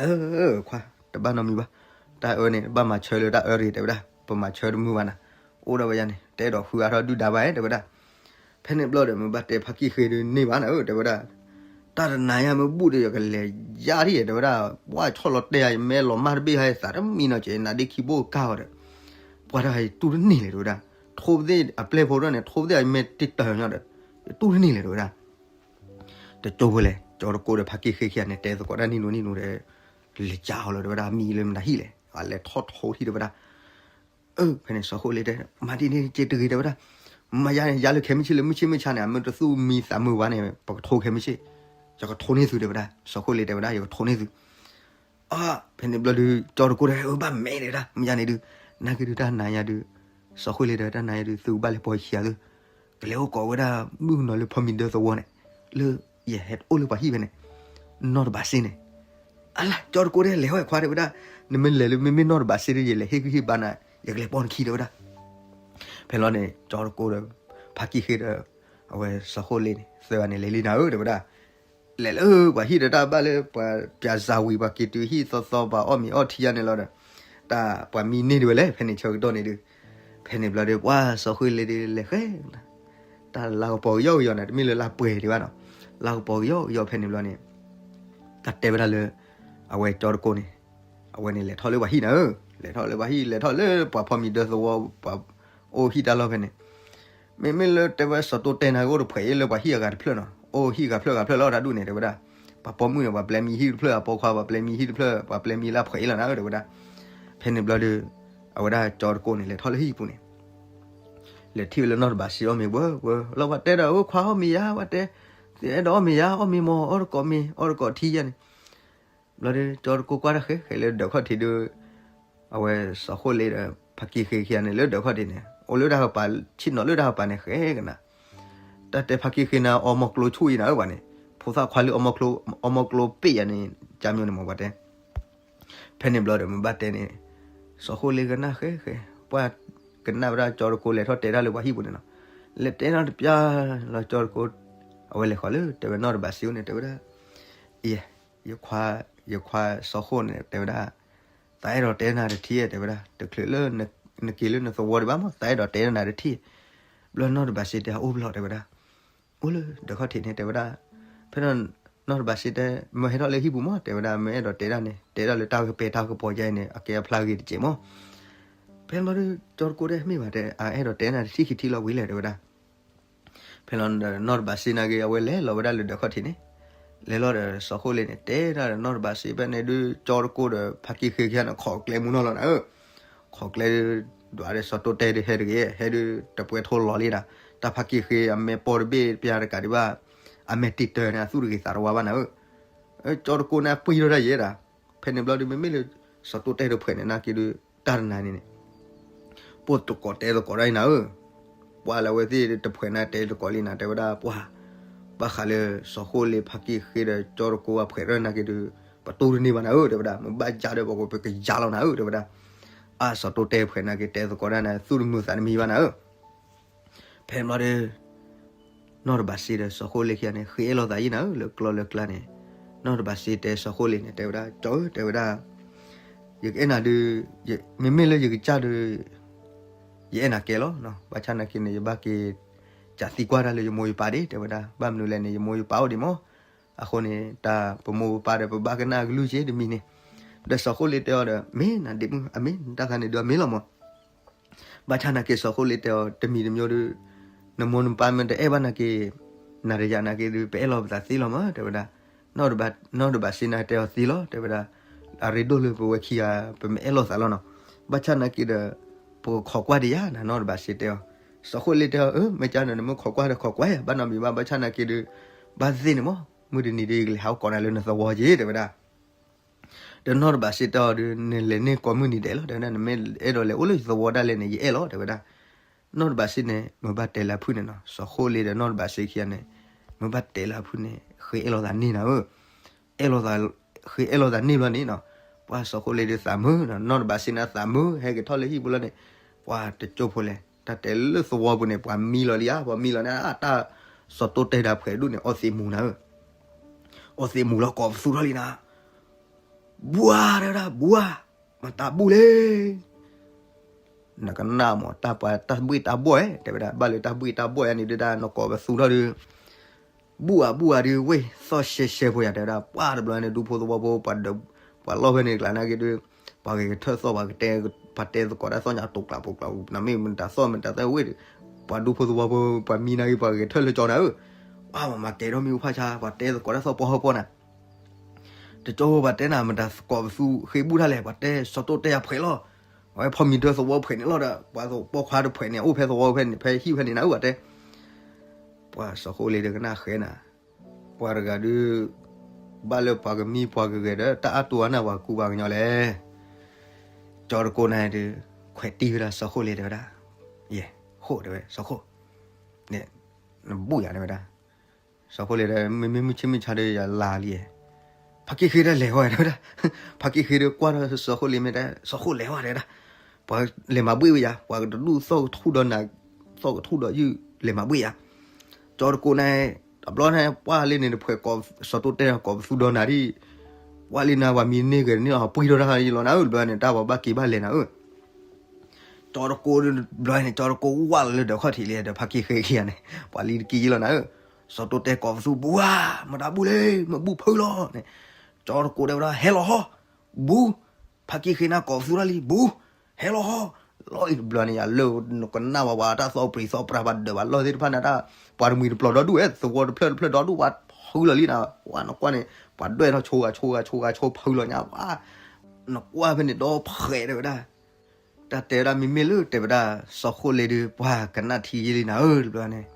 အၢ ခွါ တဘၣ်နီတမံၤဘၣ်, တၢ်အၢန့ၣ် ဘၣ်မၤဆၢလၢတၢ်အၢတဂ့ၤ တဲဝဲဒၣ်, ပမၤဆၢတမုာ်ဘၣ်နၤ, အိၣ်ဒီးဝဲယၤန့ၣ် တအဲၣ်ဒိးဃုအါထီၣ်ဒုၣ်ဒါဘၣ် တဲဝဲဒၣ်. ဖဲန့ၣ်ဘျီဒီး မ့ၢ်ဘၣ်တဲဖါကံၢ်ဃ့ဒီးန့ၢ်ဘၣ်နၤဧၢ တဲဝဲဒၣ်, တၢ်တနၤညါမ့ၢ်ဘူၣ်ဒီး ယကလဲၤယါထံၣ် တဲဝဲဒၣ်, ပှၢ်ဆီၣ်လီၤတဲယၤ ယမဲလီၤမၢ်တဘ့ၣ်ဟဲသးတမံနီၤ ကဲနၤဒ့ခံဘိကါအီၤဒီး ပှၤတၢ်ယတူၢ်တန့ၢ်လဲၣ် တဲဝဲဒၣ်, ထိသ့ၣ်အပျဲၢ်ဖိဒီးန့ၣ် ထိသ့ၣ်အမဲာ်တ့ၢ်တၢၢ်ညီဒီး ယတူၢ်တန့ၢ်လဲၣ် တဲဝဲဒၣ်. တကၠိဖိလဲၣ် ကၠီတကိဒီးဖါကံၢ်ဃ့ခံဂၤန့ၣ် တဲသကိးတၢ်နံၣ်လိၤနံၣ်လိၤဒီး လဲၤကၠါအီၤလီၤ တဲဝဲဒၣ်, မံလၢမတၤဟံၣ်လဲၣ် အလဲၤထီၣ်ထိထံၣ် တဲဝဲဒၣ်. အၢ ဖဲန့ၣ် စီၤဃိလ့တဲ မၤဒ်န့ၣ်က့ၤတဂ့ၤ တဲဝဲဒၣ်, မၤယါန့ၣ် ယါလၢခဲမုၢ်ဆ့ၣ်လၢမုၢ်ဆ့ၣ်မုၢ်ဆါန့ၣ် အမ့ၢ်တသူၣ်မံသးမုာ်ဝဲန့ၣ် ပကထိခဲမုၢ်ဆ့ၣ်, ယကထိန့ၢ်သု တဲဝဲဒၣ်, စီၤဃိလ့တဲဝဲဒၣ် ယကထိန့ၢ်သု အၢ ဖဲန့ၣ်ဘျီဒုး ကၠီတကိဒီး အၢ ဘၣ်မဲာ်တဲဝဲဒၣ်, မ့ၢ်ယါန့ၣ်ဒုး နာ်က့ဒုးတၢ်နၤညါဒုး စီၤဃိလ့တဲဝဲ တၢ်နၤညါဒုး သုကဘၣ်လဲၤပိာ်ခံဂၤသု, ကလဲၤအိၣ်ကိးဝဲဒၣ် မုၣ်ကနီၤလၢဖီမံၤဒၢသဝီန့ၣ် လၢယဟဲအိၣ်လၢပှၤဟံၣ်ဖဲန့ၣ် နီၢ်တဘးစ့န့ၣ်. အလါ ကၠီတကိတဲ လဲၤဟီၣ်ခွါ တဲဝဲဒၣ်, နမ့ၢ်လဲၤလၢမ့မ့ၢ်နီၢ်တဘးစ့ဒီး ယလဲၤဟ့ၣ်ဂံၢ်ဟ့ၣ်ဘါနၤ ယကလဲၤပိာ်နခံ တဲဝဲဒၣ်. ဖဲလီၤန့ၣ် ကၠီတကိဒီး ဖါကံၢ်ဃ့ဒီး အဝဲစီၤဃိလ့န့ၣ် သၢဂၤန့ၣ် လဲၤလံနၤဧၢ တဲဝဲဒၣ်, လဲၤလၢပှၤဟံၣ်ဒီးတၢ်ဘၣ်လၢပှၤပၠးစၢ်ဝံၤ ပှၤက့ၤတုၤဟံၣ်သီသီ ပှၤအီၣ်မ့ၤအီထံယါန့ၣ်လီၤဒီး တၢ်ပှၤမံန့ၢ်ဒံးဝဲလဲၣ် ဖဲန့ၣ်ဆၢကတီၢ်န့ၣ်ဒုး, ဖဲန့ၣ်ဘျီဒီး ပှၤစီၤဃိလ့ဒီး လဲၤဃဲ တၢ်လၤကပီၤကယီကယီန့ၣ် တမ့ၢ်လၢလၢပှဲၤဒံးဘၣ်နီၤ, လၤကပီၤကယီကယီ ဖဲန့ၣ်ဘျီန့ၣ် တၢ်တဲဝဲဒၣ်လၢ အဝဲကၠီတကိန့ၣ် အဝဲန့ၣ်လဲၤထီၣ်လၢပှၤဟံၣ်နၤဧၢ, လဲၤထီၣ်လၢပှၤဟံၣ် လဲၤထီၣ်လၢပှၤဖီမံၤဒၢသဝီ ပှၤအိၣ်ဟံၣ်တၢ်လီၢ်ဖဲန့ၣ်, မ့မ့ၢ်လၢတဲဝဲစီၤတိတဲနၤက့ အိၣ်တဖှဲးအ့ၣ်လၢပှၤဟံၣ်အဂၤတဖျၢၣ်နီၤ, အိၣ်ဟံၣ်ဂၤဖျၢၣ်ဂၤဖျၢၣ်လီၤ တၢ်ဒူၣ်န့ၣ် တဲဝဲဒၣ်, ပှၤပိာ်မုၣ်န့ၣ် ပှၤပျဲမံၤဟံၣ်တဖျၢၣ် အပိာ်ခွါ ပှၤပျဲမံၤဟံၣ်တဖျၢၣ် ပှၤပျဲမံၤလၢအဖှဲးအ့ၣ်လီၤနၤဧၢ တဲဝဲဒၣ်. ဖဲန့ၣ်ဘျီဒီး အဝဲဒၣ်ကၠီတကိန့ၣ် လဲၤထီၣ်လၢဟံၣ်ပူၤန့ၣ် လဲၤထံၣ်ဝဲလၢနီၢ်တဘးစ့အီၣ်မ့ၤဝဲဝဲလီၤ, ပှၤတဲဒီး အၢ ခွါအီၣ်မ့ၤယါ ပှၤတဲ, အဲၣ်ဒိးအီၣ်မ့ၤယါ အီၣ်မ့ၤမီၤ အီၣ်တကိးမ့ၤ အီၣ်တကိးထံယါန့ၣ်. ဘျီဒီး ကၠီတကိကွၢ်တၢ်ဃဲဃဲလၢဒၢးခီၣ်ထံးဒီး အဝဲစီၤဃိလ့ဒီး ဖါကံၢ်ဃ့ခံဂၤန့ၣ် လၢဒၢးခီၣ်ထံးန့ၣ် အိၣ်လၢတၢ်ဟးပာ် ဆ့ၣ်နီၤလၢတၢ်ဟးပာ်န့ၣ် ဃဲကနၣ် တၢ်တဲဖါကံၢ်ဃ့နၤ အီမိၢ်ကျိဆူၣ်အံၤနၤဧၢ ပှၤန့ၣ်, ဖိသၣ်ခွါလၢအီမိၢ်ကျိ အီမိၢ်ကျိပ့ၣ်ယါန့ၣ် ကၠါမၠိန့ၣ်မ့ၢ်ပှၤတဲ ဖဲန့ၣ်ဘျီဒီး မ့ၢ်ဘၣ်တဲန့ၣ် စီၤဃိလ့ကနၣ်ဃဲဃဲ ပှၤကနၣ်ဝဲဒၣ်ကၠီတကိလဲၤထီၣ်တဲတၢ်လၢပှၤဟံၣ်ပူၤန့ၣ်နီၤ, လဲၤတဲတၢ်တပျၢ်လီၤ ကၠီတကိ အဝဲလဲၤဃီၤလၢတဲဝဲနီၢ်တဘးစ့အအိၣ်န့ၣ် တဲဝဲဒၣ်, ယ ယခွါ ယခွါစီၤဃိန့ၣ် တဲဝဲဒၣ်, သးအဲၣ်ဒိးတဲနၤတထံၣ် တဲဝဲဒၣ်, တချုးလၢနက့ၤလၢနသဝီဒံးဘၣ်မး သးအဲၣ်ဒိးတဲနၤတထံၣ်. ဘျီနီၢ်တဘးစ့တဲ အိၣ်ဘျီ တဲဝဲဒၣ်, အိၣ်လၢဒၢးခီၣ်ထံးန့ၣ် တဲဝဲဒၣ်. ဖဲန့ၣ် နီၢ်တဘးစ့တဲ မ့ၢ်ဟဲထီၣ်လၢဟံၣ်ပူၤမး တဲဝဲဒၣ်, မ့ၢ်အဲၣ်ဒိးတဲဒၣ်န့ၣ် တဲဒၣ်လၢတၢ်ဂ့ၢ်ပဲာ်တၢ်ဂ့ၢ်ပီၤယါအံၤန့ၣ် အကဲအဖျါဂ့ၤတစဲးမး. ဖဲန့ၣ်ဘျီဒီး ကၠီတကိတဲ မ့ၢ်ဘၣ်တဲ အအဲၣ်ဒိးတဲနၤတထံၣ်ခံထံၣ်လီၤဝံၤလဲၣ် တဲဝဲဒၣ်. ဖဲလီၤ နီၢ်တဘးစ့နာ်က့ အဝဲလဲၤလီၤဝဲဒၣ်လၢဒၢးခီၣ်ထံးန့ၣ်, လဲၤလီၤဒီးစီၤဃိလ့န့ၣ် တဲဒၣ်ဒီးနီၢ်တဘးစ့ဖဲန့ၣ်ဒုး ကၠီတကိဒီး ဖါကံၢ်ဃ့ခံဂၤန့ၣ် ခိးကျဲမူနီၢ်လီၤနၤဧၢ, ခိးကျဲဒၣ်ဒီးစီၤတိတဲဒီး ဟဲတဂ့ၤ ဟဲဒုးတပှဲၤထိလီၤလံဒၣ်, တၢ်ဖါကံၢ်ဃ့အမဲာ်ပိာ်တဘ့ၣ်ပျၢ်တကးဒံးဘၣ်, အမဲာ်တ့ၢ်တၢၢ်န့ၣ် အသူၣ်တဂ့ၤသးတဝါဘၣ်နၤဧၢ. ကၠီတကိန့ၣ်ပှံၢ်ထီၣ်တၢ်ယဲဒၣ်. ဖဲန့ၣ်ဘျီဒုး မ့မ့ၢ်လၢ စီၤတိတဲတဖှဲးန့ၣ် နာ်က့ဒုး တၢ်တနၤန့ၣ်န့ၣ် ပိၢ်သကိးတဲသကိးတၢ်အံၤနၤဧၢ, ပှၤလၢအဝဲသ့ၣ်တဖှဲးန့ၣ် တဲသကိးလံနၤ တဲဝဲဒၣ် ပှၤ ဘၣ်ဃးလၢ စီၤဃိလ့ ဖါကံၢ်ဃ့ဒီးကၠီတကိအဖှဲးထီၣ်နာ်က့ဒုး ပတိၢ်တန့ၢ်ဘၣ်နၤဧၢ တဲဝဲဒၣ်, မ့ၢ်ဘၣ်ယါဒီး ပကယါလီၤနၤဧၢ တဲဝဲဒၣ်. အါ စီၤတိတဲဖှဲးနာ်က့ တဲသကိးတၢ်န့ၣ် သူၣ်တမုာ်သးတမံၤဘၣ်နၤဧၢ. ဖဲန့ၣ်ဘျီဒီး နီၢ်တဘးစ့ဒီးစီၤဃိလ့ခံဂၤန့ၣ် ဃ့အဲၣ်လိာ်သးယံၤနၤဧၢ လၢကျီၢ်လၢကျါန့ၣ်, နီၢ်တဘးစ့တဲစီၤဃိလ့န့ၣ် တဲဝဲဒၣ် ကၠီဧၢ တဲဝဲဒၣ်, ယကအဲၣ်နၤဒုး, မ့မ့ၢ်လၢယကစၢ်ဒုး ယအဲၣ်နၤကဲလီၤ, ဘၣ်ဆၣ်နာ်က့န့ၣ် ယဘၣ်က့ၤ ကးသံကွၢ်တၢ်လၢယမိၢ်ယပၢ်ဒၣ် တဲဝဲဒၣ်, ဘၣ်မနုၤလဲၣ်န့ၣ် ယမိၢ်ယပၢ်အိၣ်ဒံးမး, အဃိန့ၣ် တၢ်ပမိၢ်ပပၢ်ဒီး ပဘၣ်ကနၣ်အကလုၢ်က့ၤတမံၤန့ၣ်, ဒီးစီၤဃိလ့တဲအီၤဒီး မ့ၢ်နၤဒ့မုၣ် အမ့ၢ်တၢ်ခါန့ၣ်ဒုးအမ့ၢ်လီၤမး ဘၣ်ဆၣ်နာ်က့စီၤဃိလ့တဲအီၤ တမံၤတမံၤဒီး နမိၢ်နပၢ်မ့ၢ်တအဲၣ်ဘၣ်နာ်က့, နၤဒီးယၤနာ်က့ဒုး ပအဲၣ်လိာ်ပသးသ့လီၤမး တဲဝဲဒၣ်, နီၢ်တဘးစ့နၤတဲအီၤသ့လီၤ တဲဝဲဒၣ်, အရ့ဒိၣ်လၢပဝဲခံဂၤ ပမ့ၢ်အဲၣ်လိာ်သးလီၤနီၤ, ဘၣ်ဆၣ်နာ်က့ဒီး ပကခိးကွၢ်ဒံးယၤနၤ နီၢ်တဘးစ့တဲအီၤ, စီၤဃိလ့တဲအီၤ အၢ မ့ၢ်ကါန့ၣ် နမ့ၢ်ခိးကွၢ်ဒီးခိးကွၢ်ယၤ ဘၣ်နီတမံၤဘၣ် ဘၣ်ဆၣ်နာ်က့ဒုး ဘၣ်သ့ၣ်န့ၣ်မး မုၢ်တနံၤဒီးယကလဲၤဟးအိၣ်ကိးနၤလၢနသဝီက့ၤ တဲဝဲဒၣ် ဒီးနီၢ်တဘးစ့တဲအီၤဒီး နလဲၤန့ၢ်ကိးမုၢ်နံၤဒဲးလီၤ တဲဝဲဒၣ်, နမ့ၢ်အဲၣ်ဒိးလဲၤအိၣ်လၢယသဝီဒၣ်လဲာ်န့ၣ် ယအဲၣ်လီၤ တဲဝဲဒၣ်. နီၢ်တဘးစ့န့ၣ် မ့ၢ်ဘၣ်တဲလၢအဖုၣ်န့ၣ်နီၤ, စီၤဃိလ့ဒီးနီၢ်တဘးစ့ခံဂၤန့ၣ် မ့ၢ်ဘၣ်တဲလၢအဖုၣ်န့ၣ် ဃ့အဲၣ်လိာ်သးန့ၢ်နၤဧၢ, အဲၣ်လိာ်သး, ဃ့အဲၣ်လိာ်သးန့ၢ်ဘျီန့ၣ်နီၤ, ပှၤစီၤဃိလ့ဒီးသးမုာ်နီၤ, နီၢ်တဘးစ့န့ၣ်သးမုာ် ဟဲက့ၤထီၣ်လၢဟံၣ်ပူၤလီၤန့ၣ်, ပှၤတကၠိဖိလဲၣ် တၢ်တဲလၢသဝီပူၤန့ၣ် ပှၤမံလီၤလံဧါ, ပှၤမံလီၤန့ၣ် အတၢ်စီၤတိတဲတၢ်ဖှဲးဒိၣ်န့ၣ် အီသံးမူၤနၤဧၢ. အီၣ်သ့ၣ်မူၤလီၤ ကိးပသူထီၣ်လံနၤ, ဘှါ တဲဝဲဒၣ် ဘှါ, မတၤဘူၣ်လဲၣ် နကနၣ်မး တၢ်ပှၤတၢ်ဘှ့ၣ်တၢ်ဘှီၣ်ဧါ တဲဝဲဒၣ် ဘၣ်လၢတၢ်ဘှ့ၣ်တၢ်ဘှီၣ်ဧါန့ၣ်ဒုဒၣ် နကိးပသူထီၣ်ဒုး ဘူၣ်ဧါ ဘူၣ်ဧါဒုး ဝ့ၢ်သီၣ်ရှဲရှဲဖိယၤ တဲဝဲဒၣ် ပှၢ်တဘျီန့ၣ် ဒူဖိသဝီဖိ ပှၤလီၢ်ဖဲန့ၣ်ကျါနာ်က့ဒုး ပှၤဂဲၤထၢၣ်သီၣ် ပှၤကတဲ ပှၤတဲသကိးတၢ်သီၣ်ညါတိၤကျးပိၤကျး နမ့ၢ်မတၤသီၣ်မတၤသီၣ်ဝ့ၢ် ပှၤဒူဖိသဝီဖိ ပှၤမံနာ်က့ ပှၤဂဲၤထၢၣ်လၢကၠီနၤဧၢ, ပှၢ်မၤကဲၤဒီးမံၤအိၣ်ဖးဆါ ပှၤတဲသကိးတၢ်သီၣ်ပီၢ်ဟီၣ်ပီၢ်နၤ တကၠိဖိပှၤတဲနၤ မတၤကိးပသူဃ့ဘူၣ်တၢ်လဲၣ် ပှၤတဲစီၤတိၢ်တဲအဖှဲးလီၤ, အဝဲဖီမံၤဒၢသဝီဖှဲးန့ၣ်လီၤဒီး ပှၤပိာ်ခွါတဖှဲးန့ၣ် အိၣ်ဖဲသဝီဖဲန့ၣ် ဖဲဟံၣ်ဖဲန့ၣ်နၤဧၢ ပှၤတဲ, ပှၤစီၤဃိလ့ဒီးကနၣ်ဃဲနၤ, ပှၤတဂၤဒုး ဘၣ်လၢပှၤကမံပှၤကဂဲၤဒီး တၢ်အါတူၢ်အါနၢ်ပှၤကူပှၤကညီလဲၣ်, ကၠီတကိးနၤဒုး ခွဲးတံၢ်ဝဲဒၣ်စီၤဃိလ့တဲဝဲဒၣ်, ယဲ, ဃိတဲဝဲ စီၤဃိ, နဘူၣ်ယၤတဲဝဲဒၣ် စီၤဃိလ့ဒီး မ့မ့ၢ်မုၢ်ဆ့ၣ်မုၢ်ဆါဒီးယၤလါလံ, ဖါက့ၢ်ဃ့တၢ်လဲၤဃီတဲဝဲဒၣ်, ဖါက့ၢ်ဃ့ဒီးကွၢ်ထီၣ်စီၤဃိလ့မ့ၢ်တဲ စီၤဃိလဲၤဃီတဲဝဲဒၣ်, ပှၤလဲၤမၤဘှ့ၣ်ဝဲယၤ ပှၤကတဒူၣ်သီၣ်ကထူၣ်ဒီးနၤ, သီၣ်ကထူၣ်ဒီးယုၢ်လဲၤမၤဘှ့ၣ်ယၤ, ကၠီတကိးန့ၣ်, တဘျီန့ၣ် ပှၢ်လံန့ၣ်တဖှဲးကိး စီၤတိၢ်တဲကိးပသူဒီးနၤဒ် ပှၢ်လံနၤပှၤမံန့ၢ်ဂ့ၤတန့ၢ်အီၤ ပှံထီၣ်တၢ်ယလီၤနၤဧၢ တဘျီန့ၣ် တၢ်ပှၤဘၣ်က့ၤဘၣ်လဲၤနၤဧၢ ကၠီတကိးတဘျီန့ၣ် ကၠီတကိးဝၢ်လီၤလၢဒီးခီၣ်ထံးလံဒီး ဖါက့ၢ်ဃ့ခံဂၤန့ၣ် ပှၤလံတက့ၢ်ယလီၤနၤဧၢ, စီၤတိၢ်တဲကိးပသူ ဘှါ, မတၤဘူၣ်လဲၣ် မ့ၢ်ဘူၣ်ဖုလီၤန့ၣ်, ကၠီတကိးတဲဝဲဒၣ် ဟဲလီၤဟီ, ဘူး, ဖါက့ၢ်ဃ့နၤကိးပသူတၢ်လံ ဘူး, ဟဲလီၤဟီ, လီၤအံၤတဘျီန့ၣ် ယလၢနကနၣ်ဝဲပှၤတၢ်သီၣ်ပြံၤသီၣ်ပြါ ပှၤဒၢးပှၤလီၢ်သ့ၣ်တဖၣ်န့ၣ် ပှၤတမှံၤတပျီၤဒီဒူၣ်ဝဲ သဝီတဖျၢၣ်တဖျၢၣ်ဒီဒူၣ် ပှၤဖုလီၤလံနၤ, ဝဲနကွၢ်န့ၣ် ပှၤဒွဲၣ်ထီၣ်ဆိဂၤဆိဂၤဆိဂၤဆိဖုလီၤညါ ဝဲ နကွၢ်ဖဲန့ၣ်ဒီဖှဲးတဲဝဲဒၣ်, တၢ်တဲဝဲဒၣ်မ့မ့ၢ်လၢတဲဝဲဒၣ် စီၤဃိလ့ဒီး ပှၤကနၣ်ထံယလံနၤဧၢ တဘျီန့ၣ်,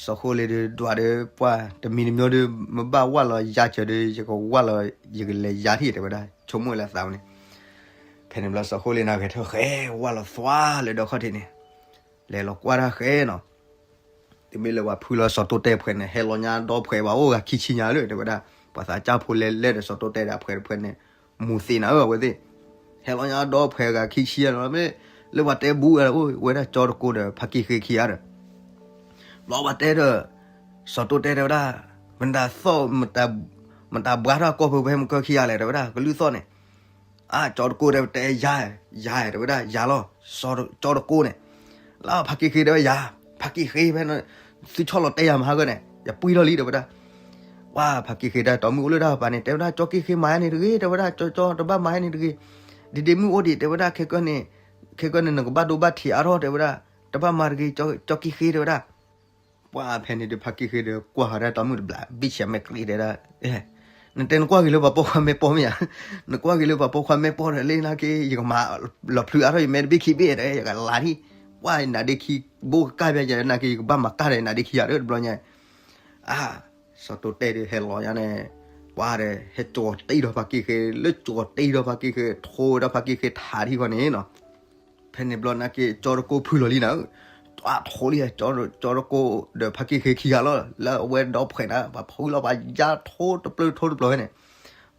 စီၤဃိလ့ဒီး ဒွးဒီးပှၤတမံၤတမံၤဒီး မ့ၢ်ဘၣ်ဝၢ်လီၤယါစၢၤဒီး ယကဝၢ်လီၤ ယကလဲၤယါထံၣ်တဲဝဲဒၣ် ဆိကမိၣ်လၢသးဝဲန့ၣ်, ဖဲန့ၣ်ဘျီစီၤဃိလ့နၤဂဲၤထၢၣ်ဃဲ ဝၢ်လီၤသွါလၢဒီခီၣ်ထံးန့ၣ်, လဲၤလီၤကွၢ်တၢ်ဃဲနီၤ တမ့ၢ်လၢပှၤဖုလီၤစီၤတိၢ်တဲဖှဲးန့ၣ် ဟဲလီၤညါဒီဖှဲးဘၣ်အိၣ်ဂၤခံဆံညါလၢတဲဝဲဒၣ်, ပှၤသးစၢ်ဖိလဲၤလဲၤဒီးစီၤတိၢ်တဲဒီးအဖှဲးတဖှဲးန့ၣ်, မူၤသ့နၤဧၢ အဝဲသ့ၣ်, ဟဲလီၤညါဒီဖှဲးဂၤခံဆံလီၤ မ့ၢ်လၢပှၤတဲဘူးဝဲဒၣ်ကၠီတကိးဒီး ဖါက့ၢ်ဃ့ခံဂၤဒီး ဘျီပှၤတဲဒီး, စီၤတိၢ်တဲတဲဝဲဒၣ်, မတၤသီၣ်, မတၤဘှါထီၣ်ကီၢ်ဖုဖဲမုၢ်ကၢခံဂၤလဲၣ် တဲဝဲဒၣ် ကလုၢ်သီၣ်န့ၣ်, အါ ကၠီတကိးတဲဝဲတဲယၤ, ယၤ တဲဝဲဒၣ်ယၤလီၤ, ကၠီတကိးန့ၣ်, လၢဖါက့ၢ်ဃ့တဲဝဲယၤ, ဖါက့ၢ်ဃ့ဖဲ, သုဆီၣ်လီၤတဲယၤမဟါဂီၢ်န့ၣ် ယပှံထီၣ်လံ တဲဝဲဒၣ်, ပှၤဖါက့ၢ်ဃ့တၢ်တီမုၢ်အိၣ်လၢတၢ်ပာ်န့ၣ် တဲဝဲဒၣ် ကၠီက့ၢ်ဃ့မၤယါန့ၣ်တဂ့ၤ တဲဝဲဒၣ် ကၠီကၠီတဘၣ်မၤယါန့ၣ်တဂ့ၤ, ဒ်ဒ့မုၢ်အိၣ်ဒံး တဲဝဲဒၣ် ခဲကၢန့ၣ်, ခဲကၢန့ၣ် နကဘၣ်ဒိဘၣ်ထံးအါထီၣ် တဲဝဲဒၣ်, တဘၣ်မၤတဂ့ၤ ကၠီက့ၢ်ဃ့ တဲဝဲဒၣ် ပှၤဖဲန့ၣ်ဒီး ဖါက့ၢ်ဃ့ဒီး ကွၢ်ဃီၤဒၣ်တီမုၢ်တဘျီ ဘံၣ်ဆဲးမဲာ်ကြံးတဲဒၣ်, နတဲနကွၢ်က့ၤလၢပှၤပိာ်ခွါမဲာ်ပီၢ်မ့ၢ်ဧါ, နကွၢ်က့ၤလၢပှၤပိာ်ခွါမဲာ်ပီၢ်ဒီး လၢနာ်က့ ယကမၤလီၤဖျုးအါထီၣ်ယမဲာ်တဘ့ၣ်ခံဘ့ၣ်ဒီး ယကလၤထံၣ်, ပှၤနာ်ဒ့ခံ ဘိကကၢ်ဖဲယနာ်က့ ယကဘၣ်မၤကၢ်ဒီးနာ်ဒ့ခံယၤဒီးတဘျီညါ, အါ စီၤတိၢ်တဲဒီးဟဲလီၤညါန့ၣ်, ပှၤဒီးဟဲကၠီၤတံၢ်ဒီးဖါက့ၢ်ဃ့ လၢကၠီၤတံၢ်ဒီးဖါက့ၢ်ဃ့ ထိဝဲဒၣ်ဖါက့ၢ်ဃ့ထးထံၣ်ဃီန့ၣ်နီၤ ဖဲန့ၣ်ဘျီနာ်က့ ကၠီတကိးဖုလီၤလံနၤ, တၢ်ထိလံ, ကၠီတကိးဒီးဖါက့ၢ်ဃ့ခံဂၤလီၤ, လၢအဝဲဒီဖှဲးနၤ ပှၤဖုလီၤပှၤယါထိတပျၢၤထိတပျၢၤဖဲန့ၣ်,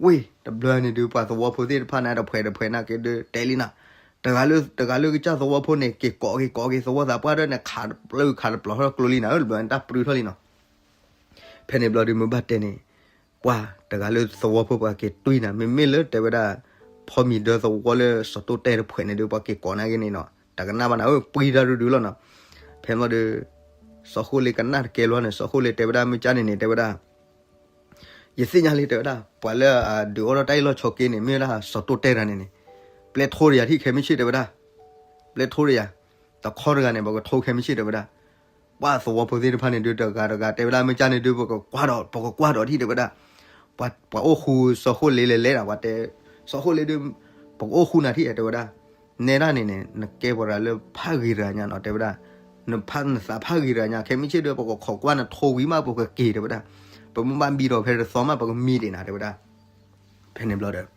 ဝ့ၢ် တဘျီန့ၣ်ဒုး ပှၤသဝီဖိသ့ၣ်တဖၣ်န့ၣ် တဖှဲးတဖှဲးနာ်က့ဒုး တဲလံနၤ, တဂၤလၢ တဂၤလၢကစၢ်သဝီဖိန့ၣ် က့ၤကိးက့ၤကိးက့ၤသဝီသးပှၢ်ဒီးန့ၣ် ခးတပျၢၤခးတပျီၤထီၣ်ကျိလံနၤဧၢ တဘျီန့ၣ် တၢ်ပြူထီၣ်လံနီၤ ဖဲန့ၣ်ဘျီဒုးမ့ၢ်ဘၣ်တဲန့ၣ်, ပှၤတဂၤလၢသဝီဖိပှၤက့ၤတွံၢ်နၤ မ့မ့ၢ်လၢတဲဝဲဒၣ်, ဖီမံၤဒၢသဝီလၢစီၤတိၢ်တဲတဖှဲးန့ၣ်ဒုး ပှၤက့ၤကိးနၤက့ၤန့ၣ်နီၤ တကနၣ်ဘၣ်နၤဧၢ ပှံတၢ်ဒုဒုလီၤနီၤ, ဖဲန့ၣ်ဘျီဒီး, စီၤဃိလ့ကနၣ်တကဲလီၤန့ၣ် စီၤဃိလ့တဲဝဲဒၣ်မုၢ်ကၠၢန့ၣ်န့ၣ် တဲဝဲဒၣ် ယသ့ၣ်ညါလံတဲဝဲဒၣ် ပှၤလၢအဒုးအိၣ်ထီၣ်တၢ်အ့ၣ်လိာ်ဆိးက့န့ၣ် မ့ၢ်ဝဲဒၣ်စီၤတိၢ်တဲတဂၤန့ၣ်န့ၣ်, ပျဲထိတယၤထံၣ်ခဲမုၢ်ဆ့ၣ်တဲဝဲဒၣ်, ပျဲထိတယၤ, တခီတဂၤန့ၣ် ပကထိခဲမုၢ်ဆ့ၣ်တဲဝဲဒၣ်, ပှၤသဝီဖိသ့ၣ်တဖၣ်န့ၣ်ဒုး တဂၤတဂၤတဲဝဲဒၣ် မုၢ်ကၠၢန့ၣ်ဒုး ပကကွၢ်ဒီး ပကကွၢ်ဒီးထံၣ်တဲဝဲဒၣ်, ပှၤအိၣ်ဃူစီၤဃိလ့လဲၤလဲၤဒီး ပှၤတဲ, စီၤဃိလ့ဒုး, ပကအိၣ်ဃူနၤထံၣ်တဲဝဲဒၣ်, နဲဒၣ်န့ၣ်န့ၣ် နကဲပှၤတဂၤလၢဖးဂ့ၤတဂၤညါနီၤတဲဝဲဒၣ်, နဖးနသးဖးဂ့ၤတဂၤညါ ခဲမုၢ်ဆ့ၣ်ဒုး ပကခိးကွၢ်နထိဝံၤမး ပကက့ၤတဲဝဲဒၣ်, ပမ့ၢ်ဘၣ်ဘံဒီးဖဲတသီမး ပကမံဒံးနၤတဲဝဲဒၣ် ဖဲန့ၣ်ဘျီဒီး,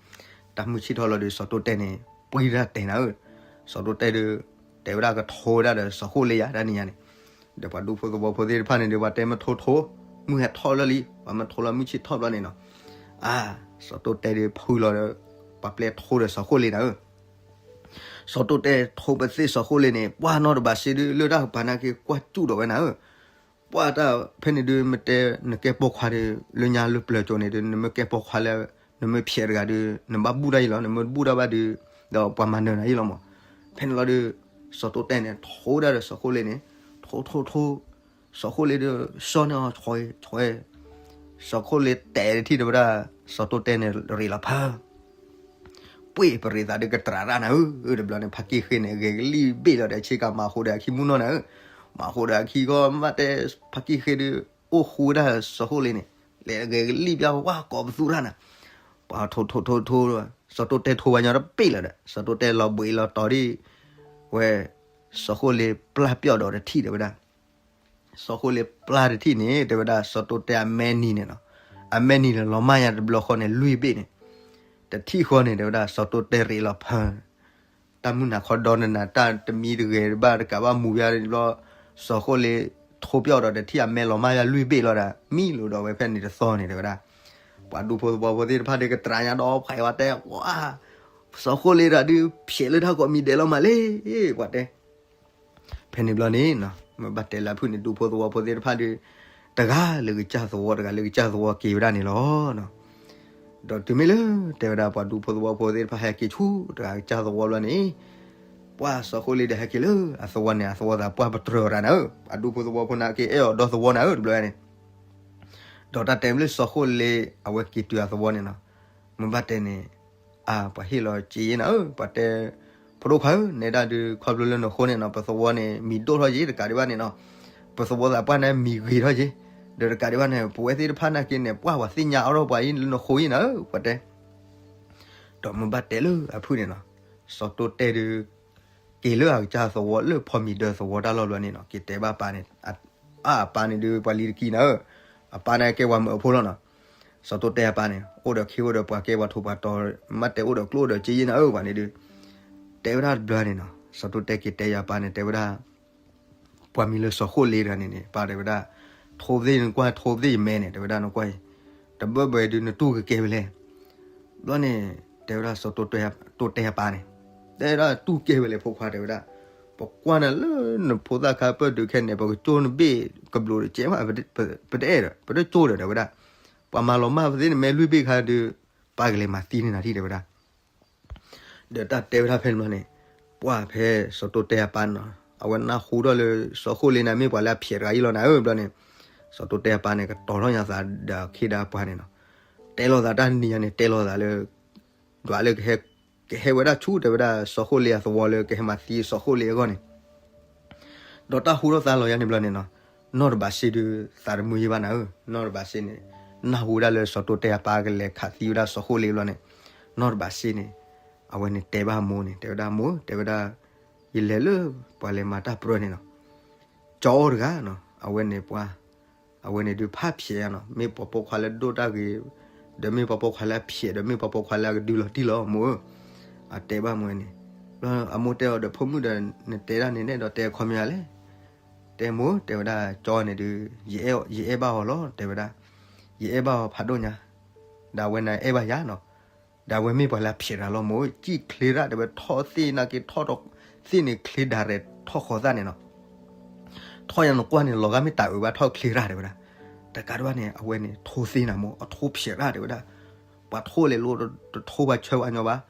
တၢ်မုၢ်ဆ့ၣ်ထီၣ်လီၤဒီး စီၤတိၢ်တဲန့ၣ်, ပှံတၢ်တဲနၤဧၢ, စီၤတိၢ်တဲဒုး, တဲဝဲဒၣ်ကထိဝဲဒၣ်ဒီးစီၤဃိလ့ယၤတၢ်နံၤညါန့ၣ်, ဒီးပှၤဒူဖိသဝီဖိသ့ၣ်တဖၣ်န့ၣ်ဒီး ပှၤတဲမ့ၢ်ထိထိ, မုၢ်ဟဲထီၣ်လၢလံ, ပှၤမ့ၢ်ထိလီၤမုၢ်ဆ့ၣ်ထီၣ်ဘျီန့ၣ်နီၤ, အါ, စီၤတိၢ်တဲဒုးဖုလီၤဒီး, ပှၤပျဲထိဒီးစီၤဃိလ့နၤဧၢ စီၤတိၢ်တဲထိပသ့ၣ်စီၤဃိလ့န့ၣ် ပှၢ်နီတဘးစ့ဒုး လၢတၢ်ကပၤနာ်က့ကွၢ်စူၣ်ဒီးဝဲနၤဧၢ, ပှၢ်တၢ်ဖဲန့ၣ်ဒုး မ့ၢ်တဲနကဲပိာ်ခွါဒီး လၢညါလၢပျၢၤကၠိန့ၣ်ဒုး နမ့ၢ်ကဲပိာ်ခွါလၢ နမ့ၢ်ဖျဲးတဂၤဒုး နဘၣ်ဘူၣ်တၢ်အံၤလီၤ, နမ့ၢ်တဘူၣ်တၢ်ဘၣ်ဒုး ဒီးပှၤမၤနၢၤနၤအံၤလီၤမး. ဖဲန့ၣ်လီၤဒုး စီၤတိတဲန့ၣ် ထိဒၣ်ဒီးစီၤဃိလ့န့ၣ် ထိထိထိ စီၤဃိလ့ဒုး ဆီန့ၢ်အီၤ ဆီဆီ စီၤဃိလ့တဲာ်တထံၣ်တဲဝဲဒၣ် စီၤတိတဲန့ၣ် ရ့းလီၤဖၢ ပှ့ၢ်ပရ့းသးဒုးကတြးရၣ်နၤဧၢ, တဘျီန့ၣ် ဖါကံၢ်ဃ့န့ၣ် ဂဲၤကလံၣ်ဘ့ၣ်လီၤဒီး ဆ့ကၤမၤဃိဒီးအခံမုၢ်နီၢ်နၤဧၢ, မၤဃိဒီးအခံဃီ မ့ၢ်တဲ ဖါကံၢ်ဃ့ဒုး အိၣ်ဃူဝဲဒၣ်စီၤဃိလ့န့ၣ် လဲၤဂဲၤကလံၣ်ဘ့ၣ်ဝဲကိးပသူရၣ်နၤ, ပှၤထိထိထိထိ စီၤတိတဲထိဝဲညီတဘ့ၣ်လီၤဒီး စီၤတိတဲလီၤဘှံးလီၤတီၤဒ် ဝဲ စီၤဃိလ့ပျၢ်ပျီၣ်ဒီးတထံၣ်တဲဝဲဒၣ် စီၤဃိလ့ပျၢ်တထံၣ်န့ၣ် တဲဝဲဒၣ် စီၤတိတဲအမဲနံၤန့ၣ်နီၤ, အမဲနံၤန့ၣ် လီၤမၢ်ညါတဘျီဃီန့ၣ် လွံၢ်ဘ့ၣ်န့ၣ်, တထံၣ်ဃီန့ၣ် တဲဝဲဒၣ် စီၤတိတဲရ့းလီၤဖၢ တၢ်မုၢ်နၤခီဒီနနၤ တၢ်တမံတဂဲၤဘၣ်တကးဘၣ်မူၤဘၣ်ဘျီ စီၤဃိလ့ထိပျီၣ်ဒီးတထံၣ်အမဲလီၤမၢ်ယါလွံၢ်ဘ့ၣ်လီၤဒီး မံလိာ်ဒီးဝဲဖဲန့ၣ်တသီန့ၣ် တဲဝဲဒၣ် ပှၤဒူဖိသဝီဖိသ့ၣ်တဖၣ်ဒုးကတြးညါဒီးဖးဝဲတဲ ဝါ စီၤဃိလ့တဂၤဒုးဖျဲးလၢတၢ်ကိးမံၤဒဲးလီၤမးလံ ပှၤတဲ ဖဲန့ၣ်ဘျီန့ၣ် မ့ၢ်ဘၣ်တဲလၢအဖုၣ်န့ၣ် ဒူဖိသဝီဖိသ့ၣ်တဖၣ်ဒုး တဂၤလၢကစၢ်သဝီ တဂၤလၢကစၢ်သဝီက့ၤဝဲဒၣ်န့ၣ်လီၤ. ဒီးတုၤမ့ၢ်လၢ တဲဝဲဒၣ်ပှၤဒူဖိသဝီဖိသ့ၣ်တဖၣ်ဟဲက့ၤဆူတဂၤကစၢ်သဝီဘျီန့ၣ် ပှၢ်စီၤဃိလ့ဒီးဟဲက့ၤလၢအသဝီန့ၣ် အသဝီသးပှၢ်ပတြၢၤတၢ်နၤဧၢ, ပှၤဒူဖိသဝီဖိန့ၣ်က့ၤအဲၣ်အီၤဒီသဝီနၤဧၢ တဘျီန့ၣ် ဒီးတၢ်တဲမ့ၢ်လၢစီၤဃိလ့ အဝဲက့ၤတုၤအသဝီန့ၣ်နီၤ, မ့ၢ်ဘၣ်တဲန့ၣ် အါ ပှၤဟ့ၣ်လီၤစ့ယ့နၤဧၢ, ပှၤတဲ ဖိဒိၣ်ခွါဧၢ, နဲဒၣ်ဒုးခီဖျိလၢနဃိန့ၣ်နီၤ ပသဝီန့ၣ် မံၤဒိၣ်ထီၣ်ယ့ တကးဒံးဘၣ်န့ၣ်နီၤ, ပသဝီသးပှၢ်န့ၣ်မံၤဂ့ၤထီၣ်ယ့, ဒီးတကးဒံးဘၣ်န့ၣ် ပဝဲသ့ၣ်တဖၣ်နာ်က့န့ၣ် ပှၢ်ပှၤသ့ၣ်ညါအါထီၣ်ပှၤအံၤလၢနဃိအံၤနၤဧၢ ပှၤတဲ ဒီးမ့ၢ်ဘၣ်တဲလၢအဖုၣ်န့ၣ်နီၤ, စီၤတိတဲဒုး က့ၤလၢအကစၢ်သဝီလၢဖီမံၤဒၢသဝီတၢ်လီၢ်ဘျီန့ၣ်နီၤ, က့ၤတဲဘၣ်ပၢ်န့ၣ် အါ အပၢ်န့ၣ်ဒုးပှၤလံၤတကံနၤဧၢ, အပၢ်န့ၣ်ကဲပှၤမုာ်အဖိလီၤနီၤ, စီၤတိတဲအပၢ်န့ၣ် အိၣ်ဒီးခ့အိၣ်ဒီးပှၤကဲပှၤထိၣ်ပှၤတီၤ, မ့ၢ်တဲအိၣ်ဒီးကျိၣ်ဒီးစ့ယ့နၤဧၢ ပှၤန့ၣ်ဒုး တဲဝဲဒၣ်တဘျီန့ၣ်နီၤ, စီၤတိတဲက့ၤတဲယၤပၢ်န့ၣ် တဲဝဲဒၣ် ပှၤမံၤလၢစီၤဃိလ့တဂၤန့ၣ်န့ၣ် ပၢ်တဲဝဲဒၣ် ထိသ့ၣ်နကွၢ်ထိသ့ၣ်ယမဲန့ၣ် တဲဝဲဒၣ်နကွၢ်အံၤ, တဘၢဘၢဒုးနတူၢ်ကကဲဝဲလဲၣ်, ဘျီန့ၣ် တဲဝဲဒၣ်စီၤတိတဲအပၢ်န့ၣ် တဲဒၣ်တူၢ်ကဲဝဲလဲၣ်ဖိခွါ တဲဝဲဒၣ်, ပကွၢ်နၤလၢနဖိသၣ်ခါပၢၢ်ဒုးခဲန့ၣ် ပကကၠိနဘ့ၣ်ကဘျိးတကဲးဘၣ်, ပတအဲၣ်ဒီး ပတကၠိဒီး တဲဝဲဒၣ်, ပှၤမၤလီၤမၢ်ပသ့ၣ်န့ၣ် မဲလွံၢ်ဘ့ၣ်ခါဒုး ပၢ်ကလဲၤမၤသံန့ၢ်နၤထံၣ် တဲဝဲဒၣ် ဒီးတၢ်တဲဝဲဒၣ်ဖဲန့ၣ်ဘျီန့ၣ် ပှၢ်ဖဲစီၤတိတဲအပၢ်န့ၣ်နီၤ အဝဲနၢ်ဟူထီၣ်လၢ စီၤဃိလ့န့ၣ်မ့ၢ်ပှၤလၢအဖျဲးတဂၤအံၤလီၤနၤဧၢ ဘျီန့ၣ် စီၤတိတဲအပၢ်န့ၣ် ကတီၤထီၣ်ညါသးဒီးအခ့ဒီးအပှၢ်န့ၣ်နီၤ, တဲလိာ်သးတၢ်နံၤညါန့ၣ် တဲလိာ်သးလၢ ဒွးလၢကဟဲ ကဟဲဝဲဒၣ်ဆူ တဲဝဲဒၣ် စီၤဃိလ့အသဝီလၢကဟဲမၤသံစီၤဃိလ့အဂီၢ်န့ၣ် ဒီးတၢ်ဟူထီၣ်သါလီၤယါန့ၣ်ဘျီန့ၣ်နီၤ, နီၢ်တဘးစ့ဒုး သးတမုာ်ယံဘၣ်နၤဧၢ, နီၢ်တဘးစ့န့ၣ် နၢ်ဟူဝဲဒၣ်လၢစီၤတိတဲအပၢ်ကလဲၤခးသံဝဲဒၣ်စီၤဃိလ့ဘျီန့ၣ်, နီၢ်တဘးစ့န့ၣ် အဝဲန့ၣ်တဲဘၣ်အမိၢ်န့ၣ် တဲဝဲဒၣ် မိၢ် တဲဝဲဒၣ် ယလဲၤလၢ ပှၤလဲၤမၤတၢ်ပြၢန့ၣ်နီၤ, ကၠီအိၣ်တဂၤနီၤ အဝဲန့ၣ်ပှၤ အဝဲန့ၣ်ဒုးဖးဖျဲးယါနီၤ, မ့ၢ်ပှၤပိာ်ခွါလၢဒိၣ်တၢ်ဂ့ၤ ဒီးမ့ၢ်ပှၤပိာ်ခွါလၢအဖျဲး ဒီးမ့ၢ်ပှၤပိာ်ခွါလၢအကဒုးလီၤတံၢ်လီၤ မိၢ်ဧၢ, အတဲဘၣ်မိၢ်န့ၣ်, အမိၢ်တဲအီၤဒီး ဖိမုၣ်ဒီး နတဲဒၣ်န့ၣ်န့ၣ်ဒီးတဲအခီပညီလဲၣ်, တဲမိၢ် တဲဝဲဒၣ် ကၠီန့ၣ်ဒုး ယအဲၣ်ဘၣ်အီၤလီၤ တဲဝဲဒၣ်, ယအဲၣ်ဘၣ်အီၤဖးဒိၣ်ညါ, ဒီးအဝဲန့ၣ်အဲၣ်ဘၣ်ယၤနီၤ, ဒီးအဝဲမ့ၢ်ပှၤလၢအဖျဲးတဂၤလီၤ မိၢ်ဧၢ, ကံၣ်ချ့ရၣ် တဲဝဲ ထီၣ်သ့ၣ်နာ်က့ ထီၣ်သ့ၣ်န့ၣ်ချ့ဒၣ်ရဲၣ် ထီၣ်ဃီၤသၣ်န့ၣ်နီၤ, ထီၣ်ယါနကွၢ်န့ၣ် လီၤဂာ်မ့ၢ်တၢ်အုးဘၣ် ထီၣ်ချ့ရၣ် တဲဝဲဒၣ်, တကးဒံးဘၣ်န့ၣ် အဝဲန့ၣ်ထိသ့နၤမိၢ် အထိဖျဲးရၣ် တဲဝဲဒၣ်, ပှၤထိလဲၤလိတထိပှၤဆၢပှၤညီဘၣ်,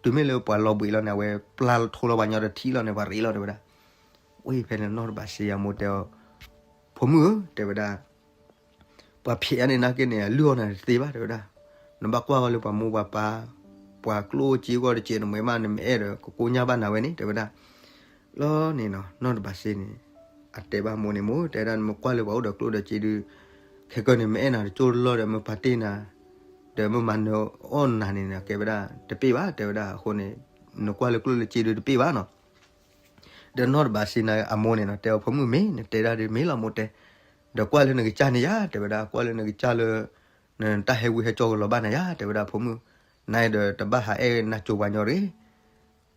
တုၤမ့ၢ်လၢပှၤလီၤဘှံးလီၤန့ၣ် အဝဲပျၢ်လီၤထိလီၤပှၤညီတထံၣ်လီၤန့ၣ် ပှၤရ့းလီၤ တဲဝဲဒၣ်, ဝံၤဖဲန့ၣ်နီၢ်တဘးစ့ယါမိၢ်တဲအီၤ, ဖိမုၣ်ဧၢ တဲဝဲဒၣ် ပှၤဖျဲးအါန့ၣ်နာ်က့န့ၣ် အလုၢ်အီၣ်နၤတသ့ဘၣ် တဲဝဲဒၣ်, နဘၣ်ကွၢ်ဝဲလၢပှၤမိၢ်ပှၤပၢ်, ပှၤကျိၣ်စ့ဂီၢ်တစဲးနမဲာ်မး နမ့ၢ်အဲၣ်ဒီး ကကိညၢ်ဘၣ်နၤဝဲန့ၣ် တဲဝဲဒၣ်, လီၤန့ၣ်နီၤ နီၢ်တဘးစ့န့ၣ် အတဲဘၣ်မိၢ်န့ၣ် မိၢ် တဲဝဲဒၣ် နမ့ၢ်ကွၢ်လၢပှၤအိၣ်ဒီးကျိၣ်ဒီးစ့ဒုး, ခဲကနံၣ်န့ၣ် မ့ၢ်အဲၣ်နၤတကၠိတလီၢ်ဒီး မ့ၢ်ပာ်တ့ၢ်နၤ, ဒီးမ့ၢ်မၤနၢၤအီၣ်နၤန့ၣ် ကဲဝဲဒၣ် တပ့ၢ်ဘၣ် တဲဝဲဒၣ်, အဃိန့ၣ် နကွၢ်လၢကျိၣ်လၢစ့ဒုးတပ့ၢ်ဘၣ်နီၤ ဒီးနီၢ်တဘးစ့န့ၣ် အမိၢ်န့ၣ်နီၤ တဲအီၤ ဖိမုၣ်မ့ၢ် နတဲဒၣ်ဒုးမ့ၢ်လီၤမိၢ်တဲ, ဒီးကွၢ်လၢနကစၢ်န့ၣ်ယါ တဲဝဲဒၣ်, ကွၢ်လၢနကစၢ်လၢ နတၢ်ဟဲဝံဟဲကၠီကလီၤဘၣ်နၤယါ တဲဝဲဒၣ် ဖိမုၣ်, နဒီးတဘၣ်ဟးအဲၣ်နၤကၠိပှၤညီတဂ့ၤ,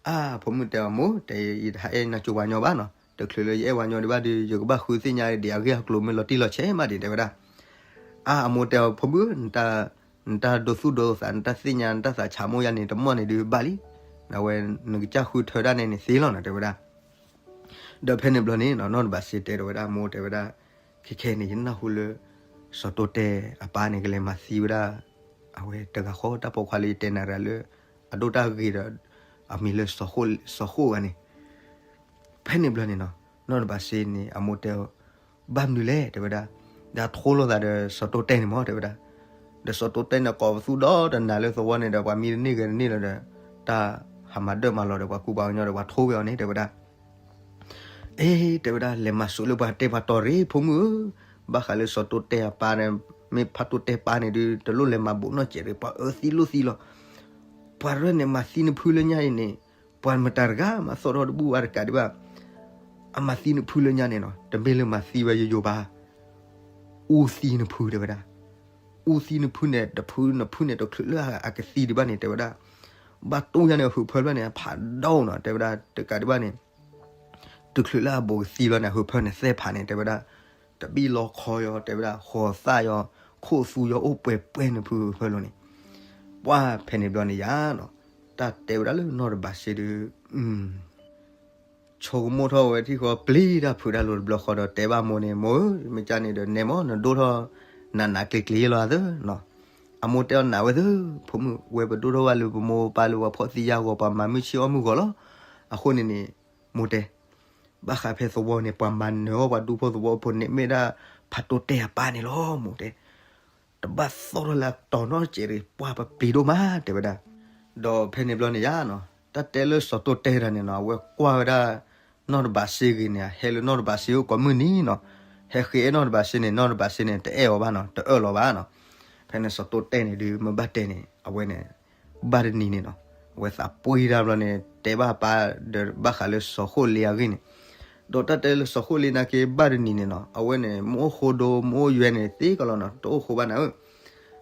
အါ ဖိမုၣ်တဲအီၤ မိၢ် တဲ ယတဟးအဲၣ်နၤကၠိပှၤညီဘၣ်နီၤ, တချုးလၢယအဲၣ်ပှၤညီဒံးဘၣ်ဒီး ယကဘၣ်ဃုသ့ၣ်ညါဒံးအဂ့ၢ်အကျိၤမ့ၢ်လီၤတံၢ်လီၤဆဲးမးဒံး တဲဝဲဒၣ်, အါ အမိၢ်တဲအီၤ ဖိမုၣ် နတၢ်ဒိသူၣ်ဒိသး နတၢ်သ့ၣ်ညါ နတၢ်သးဆးမိၢ်ယါန့ၣ် တမီၢ်န့ၣ်ဒုးဘၣ်လံ, အဝဲ နကစၢ်ဃုထၢဒၣ်န့ၣ်န့ၣ်သ့လီၤနီၤ တဲဝဲဒၣ်, ဒီးဖဲန့ၣ်ဘျီန့ၣ်နီၤ နီၢ်တဘးစ့တဲဒီးဝဲဒၣ် မိၢ်တဲဝဲဒၣ်, ခဲခဲန့ၣ် ယနၢ်ဟူလၢ စီၤတိတဲၢ်အပၢ်န့ၣ် ကလဲၤမၤသံဝဲဒၣ် အဝဲတဂၤဃီ တၢ်ပိာ်ခွါလၢယတဲနၤတဂၤလၢ အဒိၣ်တၢ်ဂ့ၤဒီး အမံၤလၢ စီၤဃိၣ်ဂၤန့ၣ် ဖဲန့ၣ်ဘျီန့ၣ်နီၤ နီၢ်တဘးစ့န့ၣ် အမိၢ်တဲအီၤ, ဘၣ်မနုၤလဲၣ် တဲဝဲဒၣ်, ဒီးထိလိာ်သးဒီးစီၤတိတဲၢ်န့ၣ်မ့ၢ် တဲဝဲဒၣ်, ဒီးစီၤတိတဲၢ်န့ၣ် ကိးပသူဒီတနၤလၢသဝီန့ၣ်ဒီး ပှၤမံတန့ၢ်ဂဲၤတန့ၢ်လီၤဒီး တၢ်ဟးမၤဒၢၣ်မၤလီၤဒီး ပှၤကူပှၤကညီဒီး ပှၤထိဝဲအီၤန့ၣ် တဲဝဲဒၣ် အ့ တဲဝဲဒၣ် လဲၤမၤစိာ်လၢပှၤတဲပှၤတီၤရ့ ဖိမုၣ်ဧၢ, ဘၣ်ဃးလၢစီၤတိတဲၢ်အပၢ်န့ၣ် မ့ၢ်ဖးတိတဲၢ်ပၢ်န့ၣ်ဒုး တလိၣ်လဲၤမၤဘူးနီတစဲးရ့ ပှၤအၢသံလိၣ်သံလီၤ. ပှၤရဲၣ်န့ၣ် မၤသံနဖုလၢညါအံၤန့ၣ် ပှၤမတၤတဂၤမၤသီၣ်ထီၣ်တဘူၣ်ဘၣ်တကးဒံးဘၣ်. အမၤသံနဖုလၢညါန့ၣ်နီၤ တမ့ၢ်လၢမၤသံဝဲယယိာ်ဘၣ်. အူသံနဖု တဲဝဲဒၣ်. အူသံနဖုန့ၣ် တဖုနဖုန့ၣ် တချုးလၢအကသံဒံးဘၣ်န့ၣ် တဲဝဲဒၣ်, ဘၣ်တူၢ်ညါန့ၣ် ဟုးဖၢဘျီန့ၣ် အဖးဒိၣ်နီၤ တဲဝဲဒၣ် တကးဒံးဘၣ်န့ၣ် တချုးလၢအဘူးကသံလီၤန့ၣ် ဟုးဖၢန့ၣ်သဲဖးန့ၣ် တဲဝဲဒၣ်, တဘံၣ်လီခီယီၤ တဲဝဲဒၣ် ဃီၤသၣ်ယီၤ ခိၣ်သူယီၤ အိၣ်ပှဲၤပှဲၤနဖုဟုးဖၢလီၤန့ၣ်, ပှၢ်ဖဲန့ၣ်ဘျီန့ၣ်ယါနီၤ တၢ်တဲဝဲဒၣ်လၢနီၢ်တဘးစ့ဒီး ဆိကမိၣ်ထီၣ်ဝဲထံၣ်ဃီ ပျံၤတၢ်ဖုးတၢ်လိၤတဘျီဃီဒီး တဲဘၣ်မိၢ်န့ၣ် မိၢ်ဧၢ မ့ၢ်ကၢ်န့ၣ်ဒီး နဲမ့ၢ်နဒိၣ်ထီၣ် နးနးကျံၤကျံၤလီၤသၢနီၤ. အမိၢ်တဲအီၤ နးဝဲသၢ ဖိမုၣ် ဝဲပဒိၣ်ထီၣ်ဘၣ်လၢပမိၢ်ပၢ်လၢပှၤဖှီၣ်သံယာ်ဂီၤ ပှၤမၤမုၢ်ဆ့ၣ်အီၣ်မုၢ်ဂီၤလီၤ. အဃိန့ၣ်န့ၣ် မိၢ်တဲ ဘၣ်ဃးဖဲသဝီန့ၣ် ပှၤမၤနၢၤအီၣ်ပှၤဒူဖိသဝီဖိန့ၣ် မ့ၢ်ဒၣ်ဖးတိတဲၢ်အပၢ်န့ၣ်လီၤ မိၢ်တဲ တဘၣ်သီၣ်ထီၣ်လၢအတီၤနီတစဲးရ့ ပှၢ်ပပျံၤဒိၣ်မး တဲဝဲဒၣ်. ဒီးဖဲန့ၣ်ဘျီန့ၣ်ယါနီၤ တၢ်တဲလၢစီၤတိတဲၢ်တၢ်န့ၣ်နီၤ အဝဲကွၢ်ဝဲဒၣ် နီၢ်တဘးစ့ဂ့ၤန့ၣ် ဟဲလၢနီၢ်တဘးစ့အိၣ်ကိးမုၢ်နံၤနီၤ, ဟဲဃ့အဲၣ်နီၢ်တဘးစ့န့ၣ် နီၢ်တဘးစ့န့ၣ် တအဲၣ်အီၤဘၣ်နီၤ တအၢၣ်လီၤဘၣ်နီၤ. ဖဲန့ၣ်စီၤတိတဲၢ်န့ၣ်ဒုး မ့ၢ်ဘၣ်တဲန့ၣ် အဝဲန့ၣ် ဘၣ်တနံၤန့ၣ်နီၤ အဝဲသးပှ့ၤတၢ်ဘျီန့ၣ် တဲဘၣ်ပၢ်ဒီးဘၣ်ဃးလၢစီၤဃိၣ်လ့အဂ့ၢ်န့ၣ်, ဒီးတၢ်တဲလၢစီၤဃိၣ်လ့နာ်က့ ဘၣ်တနံၤန့ၣ်နီၤ အဝဲန့ၣ် မ့ၢ်အိၣ်ဃိဒိ မ့ၢ်အိၣ်ယွဲန့ၣ် သ့ကလီၤနီၤ တအိၣ်ဃိဘၣ်နၤဧၢ.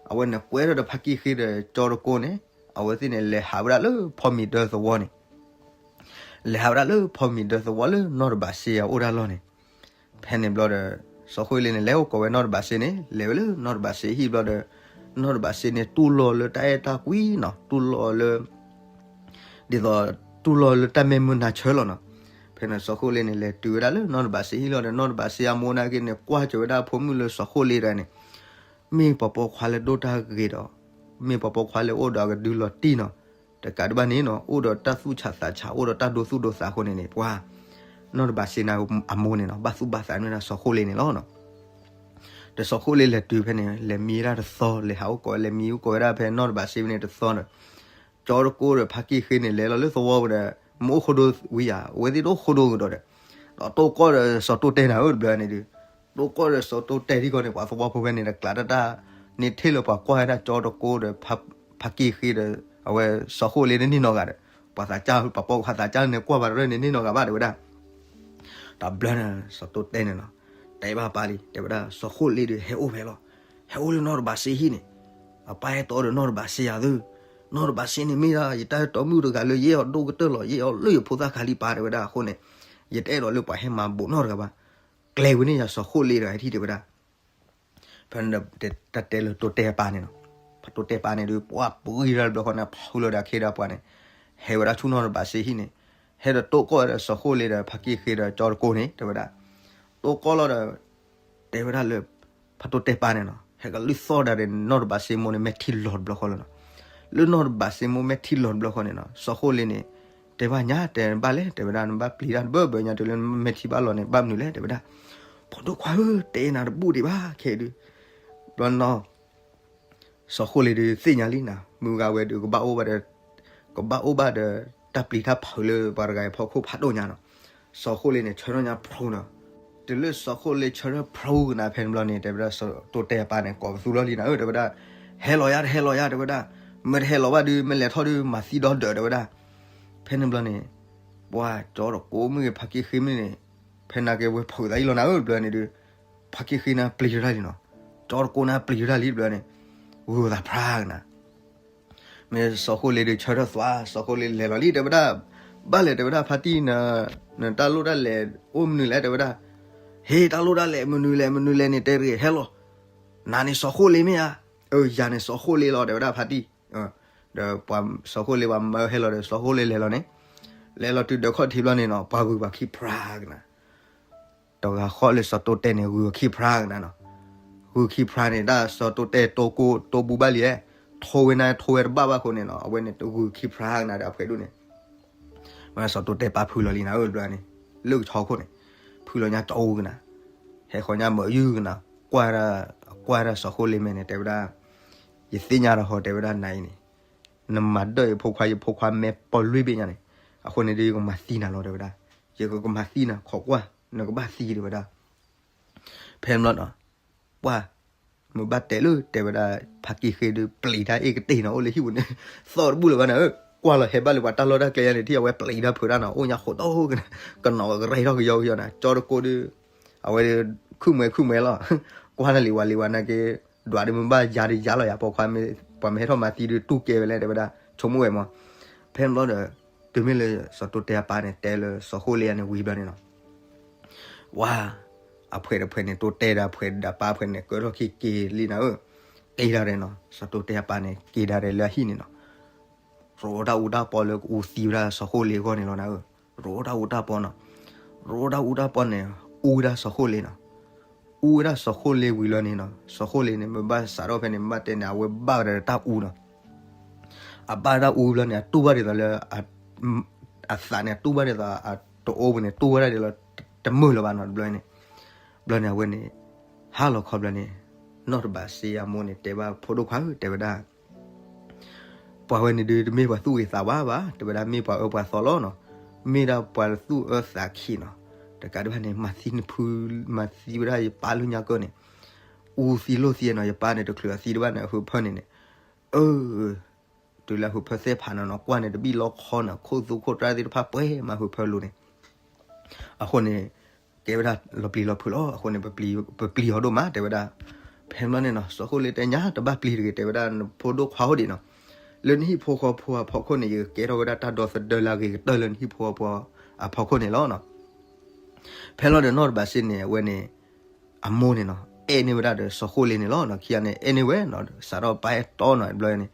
အဝဲန့ၣ်ကွဲထီၣ်ဒီးဖါကံၣ်ဃ့ဒီးကၠီတကိန့ၣ် အဝဲသ့ၣ်န့ၣ် လဲၤဟးဝဲဒၣ်လၢဖီမံၤဒၢသဝီန့ၣ် လဲၤဟးဝဲဒၣ်လၢဖီမံၤဒၢသဝီလၢနီၢ်တဘးစ့အအိၣ်တၢ်လီၢ်န့ၣ်, ဖဲန့ၣ်ဘျီဒီး စီၤဃိၣ်လ့န့ၣ် လဲၤအိၣ်ကိးဝဲနီၢ်တဘးစ့န့ၣ် လဲၤဝဲလၢနီၢ်တဘးစ့ဟံၣ်ဘျီဒီး နီၢ်တဘးစ့န့ၣ် တူၢ်လိာ်လၢတၢ်အဲၣ်တၢ်ကွံနီၤ တူၢ်လိာ်လၢ ဒ်သိး တူၢ်လိာ်လၢတၢ်မဲာ်မုာ်နၤဆၢလီၤနီၤ. ဖဲန့ၣ်စီၤဃိၣ်လ့န့ၣ် လဲၤတုၤဝဲဒၣ်လၢနီၢ်တဘးစ့ဟံၣ်လီၤဒီး နီၢ်တဘးစ့အမိၢ်နာ်က့န့ၣ် ကွၢ်စၢၤဝဲဒၣ်ဖိမုၣ်လၢစီၤဃိၣ်လ့တဂၤန့ၣ် မ့ၢ်ပှၤပိာ်ခွါလၢဒိၣ်တၢ်ဂ့ၤဒီး မ့ၢ်ပှၤပိာ်ခွါလၢအိၣ်ဒီးအကဒုလီၤတံၢ်နီၤ, တကးဒံးဘၣ်န့ၣ်နီၤ အိၣ်ဒီးတၢ်သူၣ်ဆးသးဆး အိၣ်ဒီးတၢ်ဒိသူၣ်ဒိသးအဃိန့ၣ်န့ၣ် ပှၤ နီၢ်တဘးစ့န့ၣ်အမိၢ်န့ၣ်နီၤ ဘၣ်သူၣ်ဘၣ်သးန့ၢ်ဒၣ်စီၤဃိၣ်လ့န့ၣ်လီၤနီၤ. ဒီးစီၤဃိၣ်လ့လဲၤတုၤဖဲန့ၣ် လဲၤမံဝဲဒၣ်တသီ လဲၤဟးအိၣ်ကိး လဲၤမံအိၣ်ကိးဝဲဒၣ်ဖဲနီၢ်တဘးစ့ဖဲန့ၣ်တသီဒီး ကၠီတကိဒီးဖါကံၣ်ဃ့န့ၣ် လဲၤလီၤလၢသဝီပူၤဒီး မ့ၢ်အိၣ်ဃိဒိဝံၤယၤ အဝဲသ့ၣ်တအိၣ်ဃိဒိကဒီးဒီး ဒီးတိၢ်ကီၢ်ဒီးစီၤတိတဲၢ်နၤဧၢတဘျီန့ၣ်ဒုး တိၢ်ကီၢ်ဒီးစီၤတိတဲၢ်ထံကီၢ်န့ၣ် ပှၤသဝီဖိဖဲန့ၣ်ဒီး ကျးတၢ်တၢ်န့ၣ် ထဲလၢပှၤကွၢ်ဝဲဒၣ်ကၠီတကိဒီး ဖါကံၣ်ဃ့ဒီး အဝဲစီၤဃိၣ်လ့န့ၣ်န့ၢ်နီတဂၤဒီး ပှၤသးစၢ် ပှၤပိာ်ခွါသးစၢ်န့ၣ် ကွၢ်ဘၣ်တရၢၣ်န့ၣ်န့ၢ်နီတဂၤဘၣ်တဲဝဲဒၣ် တဘျီန့ၣ် စီၤတိတဲၢ်န့ၣ်နီၤ တဲဘၣ်ပၢ်လံ တဲဝဲဒၣ် စီၤဃိၣ်လ့ဒီးဟဲအိၣ်ဖဲလီၤ. ဟဲအိၣ်လၢနီၢ်တဘးစ့ဟံၣ်န့ၣ် အပၢ်ဟဲတီဒီးနီၢ်တဘးစ့ယၤသု, နီၢ်တဘးစ့န့ၣ်မ့ၢ်ဒၣ် ယတၢ်အဲၣ်တီမုၣ်တဂၤလၢယအဲၣ်အီၤဒိၣ်ကတၢၢ်လီၤ. ယအဲၣ်အီၤလၢယဖိသၣ်ခါလံပၢ်တဲဝဲဒၣ်အဃိန့ၣ် ယတအဲၣ်ဒိးလၢပှၤဟဲမၤဘူးနီတဂၤဘၣ်. ကျဲၤဝဲန့ၣ်ယၤစီၤဃိၣ်လ့ဒီးဟဲထံၣ်တဲဝဲဒၣ် ဖဲန့ၣ်ဒီး တၢ်တဲလၢတိတဲၢ်အပၢ်န့ၣ်နီၤ, ဖါတိတဲၢ်ပၢ်န့ၣ်ဒုး ပှၢ်ပှံၤတၢ်တဘျီဃီန့ၣ် ဖုလၢဒီးအခ့ဒီးပှၤန့ၣ် ဟဲဝဲဒၣ်ဆူနီၢ်တဘးစ့ဟံၣ်န့ၣ်, ဟဲဒီးတိၢ်ကီၢ်ဝဲဒီးစီၤဃိၣ်လ့ဒီးဖါကံၣ်ဃ့ဒီးကၠီတကိန့ၣ် တဲဝဲဒၣ်, တိၢ်ကီၢ်လီၤဒီး တဲဝဲဒၣ်လၢ ဖါတိတဲၢ်ပၢ်န့ၣ်နီၤ ဟဲကလုၢ်သီၣ်ဒၣ်ဒီးနီၢ်တဘးစ့မိၢ်န့ၣ် မဲာ်ထံလီၤတဘျီဃီလီၤနီၤ. လၢနီၢ်တဘးစ့မိၢ်မဲာ်ထံလီၤတဘျီဃီန့ၣ်နီၤ စီၤဃိၣ်လ့န့ၣ် တဲဘၣ်ညါတဲဘၣ်လဲၣ် တဲဝဲဒၣ် နဘၣ်ပျံၤတၢ်တဘၣ်ဘၣ်ညါတုၤလၢမဲာ်ထံဘၣ်လီၤန့ၣ် ဘၣ်မနုၤလဲၣ် တဲဝဲဒၣ်, ဖိဒိၣ်ခွါဧၢ တဲနၤတဘူၣ်ဒံးဘၣ်ခဲဒုး, ဘျီနီၤ စီၤဃိၣ်လ့ဒီးသ့ၣ်ညါလံနီၤ မုၢ်ဂၤဝဲဒီးကဘၣ်အိၣ်ဘၣ်ဒီး ကဘၣ်အိၣ်ဘၣ်ဒီး တၢ်ပျံၤတၢ်ဖုးလၢပှၤတဂၤအံၤအဖီခိၣ်ဖးဒိၣ်ညါနီၤ. စီၤဃိၣ်လ့န့ၣ် ဆၢထၢၣ်ညါဖျိနီၤ. တုၤလၢစီၤဃိၣ်လ့ဆၢထၢၣ်ဖျိကနၤဖဲန့ၣ်ဘျီန့ၣ် တဲဝဲဒၣ် တိတဲၢ်အပၢ်န့ၣ် ကိးပသူလီၤလံနၤဧၢ တဲဝဲဒၣ်, ဟဲလီၤယါ တဟဲလီၤယါ တဲဝဲဒၣ်, မ့ၢ်တဟဲလီၤဘၣ်ဒီး မ့ၢ်လဲၤထီၣ်ဒီး မၤသံဒီဒၢး တဲဝဲဒၣ်. ဖဲန့ၣ်ဘျီန့ၣ် ပှၤကၠီတကိမုၣ်ဂ့ၤဖါကံၣ်ဃ့မုၣ်န့ၣ် ဖဲန့ၣ်က့ၤဝဲဖုးသးအံၤလီၤနၤဧၢ တဘျီန့ၣ်ဒုး, ဖါကံၣ်ဃ့န့ၣ်ပျံၤတၢ်လံနီၤ, ကၠီတကိန့ၣ်ပျံၤတၢ်လံတဘျီန့ၣ်, ဂုာ်သးဖျါကနၤ မ့ၢ်စီၤဃိၣ်လ့ဒီးဆၢထၢၣ်သွါ စီၤဃိၣ်လ့လဲၤလီၤလံ တဲဝဲဒၣ်, ဘၣ်လဲၣ် တဲဝဲဒၣ် ဖါတံၢ် နတၢ်လိၣ်တၢ်လဲၤအိၣ်မနုၤလဲၣ် တဲဝဲဒၣ်, ဟ့ၣ် တၢ်လိၣ်တၢ်လဲၤမနုၤလဲၣ် မနုၤလဲၣ်န့ၣ် တဲတဂ့ၤ ဟဲလီၤ, နၤန့ၣ်စီၤဃိၣ်လ့မ့ၢ်ဧါ, အၢ ယၤန့ၣ်စီၤဃိၣ်လ့လီၤ တဲဝဲဒၣ်ဖါတံၢ်, ဒီးပှၤစီၤဃိၣ်လ့ပှၤမၢဟဲလီၤဒီး စီၤဃိၣ်လ့လဲၤလီၤန့ၣ်, လဲၤလီၤတုၤဒၢးခီၣ်ထံးဘျီန့ၣ်နီၤ ပှၤဂုၤပှၤခံဖျါကနၤ တဂၤဃီလၢစီၤတိတဲန့ၣ် ဂုၤခံဖျါကနၤနီၤ. ဂုၤခံဖျါန့ၣ် တၢ်စီၤတိတဲတိကိတိဘူးဘၣ်လံဧါ, ထိဝဲန့ၣ် ထိဝဲတဘၣ်ဘၣ်အဃိန့ၣ်နီၤ အဝဲန့ၣ်ဂုၤခံဖျါကနၤဒီးအဖှဲးဒိၣ်န့ၣ် စီၤတိတဲပာ်ဖုလီၤလံနၤဧၢ ဘျီန့ၣ် လၢကဆီခိၣ်န့ၣ် ဖုလီၤညါကၠီအူကနၤ, ဟဲဃီညါမၢယုၢ်ကနၤ, ကွၢ်ဒၣ် ကွၢ်ဒၣ်စီၤဃိလ့မဲာ်န့ၣ် တဲဝဲဒၣ်, ယသ့ၣ်ညါဒီးဟီ တဲဝဲဒၣ်နၤအံၤန့ၣ် နမၤဒၢၣ်ယဖိခွါ ယဖိခွါမဲာ်ပီလွံၢ်ဘ့ၣ်ညါန့ၣ်, အဃိန့ၣ်ဒီးယကမၤသံနၤလီၤ တဲဝဲဒၣ်, ယကကမၤသံနၤ ခိးကွၢ် နကဘၣ်သံ တဲဝဲဒၣ်. ဖဲန့ၣ်ဘျီနီၤ ပှၢ် မ့ၢ်ဘၣ်တဲလၢ တဲဝဲဒၣ် ဖးကံၢ်ဃ့ဒီး ပျံၤတၢ်အ့ၣ်ကတ့ၢ်နီၤ အိၣ်လၢဟံၣ်ပူၤန့ၣ် သီၣ်တဘူၣ်လၢၤဘၣ်နၤဧၢ, ကွၢ်လီၤဟဲဘၣ်လၢပှၤတၢ်လီၢ်တၢ်ကျဲယါန့ၣ် ထံၣ်အဝဲပျံၤတၢ်ဖုးတၢ်နီၤ အိၣ်ညါဃိးတီၢ်ကနၤ, ကနီၤကရဲထီၣ်ကယီကယီနၤ ကၠီတကိဒီး အဝဲဒီး ခုၣ်မှဲခုၣ်မှဲလီၤ, ကွၢ်တၢ်လံၤဝါလံၤဝါနာ်က့, ဒွးဒီးမ့ၢ်ဘၣ်ယၤဒီးယၤလီၤယၤ ပိာ်ခွါမ့ၢ် ပှၤမ့ၢ်ဟဲထီၣ်မၤသံဒီးတူၢ်ကဲဝဲလဲၣ် တဲဝဲဒၣ် ဆိကမိၣ်ဝဲမး. ဖဲန့ၣ်ဘျီဒီး တုၤမ့ၢ်လၢစီၤတိတဲအပၢ်န့ၣ် တဲလၢစီၤဃိလ့ယါန့ၣ်ဝံၤဘျီန့ၣ်နီၤ ဝါ အဖှဲးတဖှဲးန့ၣ် တိတဲဒီးအဖှဲးဒီးအပၢ်ဖှဲးန့ၣ် ကၢထီၣ်ခံက့ၤလံနၤဧၢ, က့ၤဒၣ်ရဲၣ်နီၤ စီၤတိတဲအပၢ်န့ၣ် က့ၤဒၣ်ရဲၣ်လၢအဟံၣ်န့ၣ်နီၤ ရိတၢ်အူတၢ်ပီလၢကအူသံဝဲဒၣ်စီၤဃိလ့အဂီၢ်န့ၣ်လီၤနၤဧၢ, ရိတၢ်အူတၢ်ပီနီၤ, ရိတၢ်အူတၢ်ပီန့ၣ် အူဝဲဒၣ်စီၤဃိလ့နီၤ, အူဝဲဒၣ်စီၤဃိလ့ဝံၤလီၤန့ၣ်နီၤ စီၤဃိလ့န့ၣ် မ့ၢ်ဘၣ်စးထီၣ်ဖဲန့ၣ် မ့ၢ်ဘၣ်တဲန့ၣ် အဝဲဘၣ်ဝဲဒၣ်တၢ်အူနီၤ အဘၣ်တၢ်အူဘျီန့ၣ် အတူၢ်ဘၣ်ဒ်သိးလၢ အသးန့ၣ် အတူၢ်ဘၣ်ဒ်သိး အတအိၣ်ပူၤန့ၣ် တူၢ်ဝဲဒၣ်ဒ်လီၤ တမုာ်လၢၤဘၣ်နီၤ တဘျီန့ၣ်, ဘျီန့ၣ် အဝဲန့ၣ် ဟါလီၤခီဘျီန့ၣ် နီၢ်တဘးစ့အမိၢ်န့ၣ် တဲဘၣ်ဖိဒိၣ်ခွါဧၢ တဲဝဲဒၣ် ပှၤဝဲန့ၣ်ဒုး တမ့ၢ်ပှၤသူၣ်ဂ့ၤသးဝါဘၣ် တဲဝဲဒၣ် မ့ၢ်ပှၤအၢပှၤသီလီၤနီၤ, မ့ၢ်ဒၣ်ပှၤသူၣ်အၢသးခံနီၤ, တကးဒံးဘၣ်န့ၣ် မၤသံနဖု မၤသံဝဲဒၣ်ယပၢ်လၢညါကၢၢ်န့ၣ်, အူသံလိၢ်သံနီၤ ယပၢ်န့ၣ် တချုးအသံတဘၣ်န့ၣ် အဟုးဖၢန့ၣ်န့ၣ်, အၢ တုၤလၢအဟုးဖၢသ့ၣ်ဖးနီၤနီၤ ကွၢ်န့ၣ် တဘံၣ်လီခီန့ၣ် ခိၣ်သူခိၣ်တြၢ်သ့ၣ်တဖၣ်ပှဲၤမၤဟုးဖၢလိၤန့ၣ် အဃိန့ၣ် ကဲဝဲဒၣ်လီၤပျံၤလီၤဖုးလီၤ အဃိန့ၣ် ပပျံၤအီၤဒိၣ်မး တဲဝဲဒၣ်. ဖဲန့ၣ်ဘျီန့ၣ်နီၤ စီၤဃိလ့တဲညါ တဘၣ်ပျံၤတဂ့ၤ တဲဝဲဒၣ် နဖိဒိၣ်ခွါအိၣ်ဒံးနီၤ, လၢနဟံၣ်ဖိဃီဖိအဖီခိၣ်န့ၣ် ယကကဲထီၣ်ဝဲဒၣ်တၢ်ဒီသဒၢလၢအဂ့ၤကတၢၢ်လၢနဟံၣ်ဖိဃီဖိအဖီခိၣ်န့ၣ်လီၤနီၤ. ဖဲလီၤဒီးနီၢ်တဘးစ့န့ၣ် အဝဲန့ၣ် အမိၢ်န့ၣ်နီၤ အဲၣ်န့ၢ်ဝဲဒၣ်ဒီးစီၤဃိလ့န့ၣ်လီၤနီၤ, ခံဂၤန့ၣ် အဲၣ်န့ၢ်ဝဲနီၤ စးထီၣ်ပာ်အဲၣ်တီနီၤ တဘျီန့ၣ်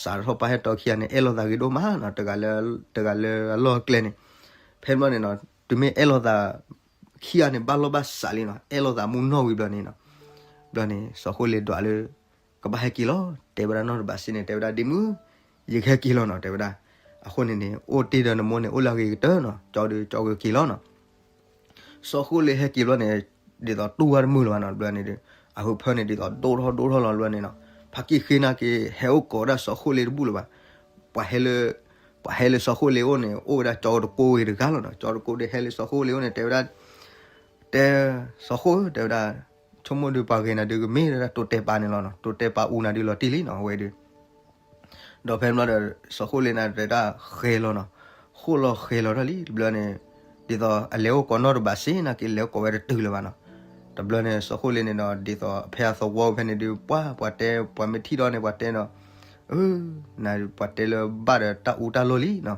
စးထီၣ်ပာ်အဲၣ်တီခံဂၤန့ၣ် အဲၣ်လိာ်သးဂ့ၤဒိၣ်မးနီၤ တဂၤလၢ တဂၤလၢအလီၢ်အကျဲန့ၣ်, ဖဲန့ၣ်ဘျီန့ၣ်နီၤ တုၤမ့ၢ်အဲၣ်လိာ်သး ခံဂၤန့ၣ် ဘၣ်လိာ်ဘၣ်စးလံနီၤ အဲၣ်လိာ်သးမူနီၢ်ဝံၤဘျီန့ၣ်နီၤ, ဘျီန့ၣ် စီၤဃိလ့ဒွးလၢ ကဘၣ်ဟဲက့ၤလီၤ တဲဝဲဒၣ်နီၢ်တဘးစ့န့ၣ် တဲဝဲဒၣ် ဒ့မုၣ် ယကဟဲက့ၤလီၤနီၤ တဲဝဲဒၣ်. အဃိန့ၣ်န့ၣ် အိၣ်တ့ၢ်ဒီးနမိၢ်န့ၣ် အိၣ်လၢအဂ့ၤကတၢၢ်နီၤ ကၠီဒီးကၠီကက့ၤလီၤနီၤ. စီၤဃိလ့ဟဲက့ၤဘျီန့ၣ် ဒ်သိးတူၢ်ဝဲတမုာ်လၢၤဘၣ်နီၤ တဘျီန့ၣ်ဒီး အဟုးဖၢန့ၣ် ဒ်သိးဒိၣ်ထီၣ်ဒိၣ်ထီၣ်လီၤတဘျီန့ၣ်နီၤ, ဖါကံၢ်ဃ့နာ်က့ ဟဲအိၣ်ကိးဝဲဒၣ်စီၤဃိလ့တဘူၣ်လၢၤဘၣ်. ပှၤဟဲလၢ ပှၤဟဲလၢစီၤဃိလ့အိၣ်န့ၣ် အိၣ်ဝဲဒၣ်ကၠီတကိဂ့ၤတဂၤလီၤနီၤ, ကၠီတကိဒီးဟဲလၢစီၤဃိလ့အိၣ်န့ၣ် တဲဝဲဒၣ် တဲ စီၤဃိ တဲဝဲဒၣ် ဆိကမိၣ်ဒီးပှၤဂ့ၤနၤဒုးကမ့ၢ်ဝဲဒၣ်တိတဲပာ်န့ၣ်လီၤနီၤ, တိတဲပာ်အူနၤဒုးလီၤတံၢ်လံနီၤ အဝဲဒုး ဒီးဖဲန့ၣ်ဘျီဒီး စီၤဃိလ့န့ၣ် တဲဒၣ်ဃဲၤလီၤနီၤ, ဃိၣ်လီၤဃဲၤလီၤထီၣ်လံ တဘျီန့ၣ် ဒ်သိးအလဲၤအိၣ်ကိးနီၢ်တဘးစ့နာ်က့ လဲၤအိၣ်ကိးဝဲတတုၤလၢၤဘၣ်နီၤ. တဘျီန့ၣ် စီၤဃိလ့န့ၣ်ဒီး ဒ်သိးဖဲအသဝီဖဲန့ၣ်ဒုး ပှၤ ပှၤတဲ ပှၤမ့ၢ်ထံၣ်ဒီးန့ၣ် ပှၤတဲနီၤ, အၢ န ပှၤတဲလၢဘၣ်ဒီးတၢ်အူတၢ်လီၢ်လံနီၤ.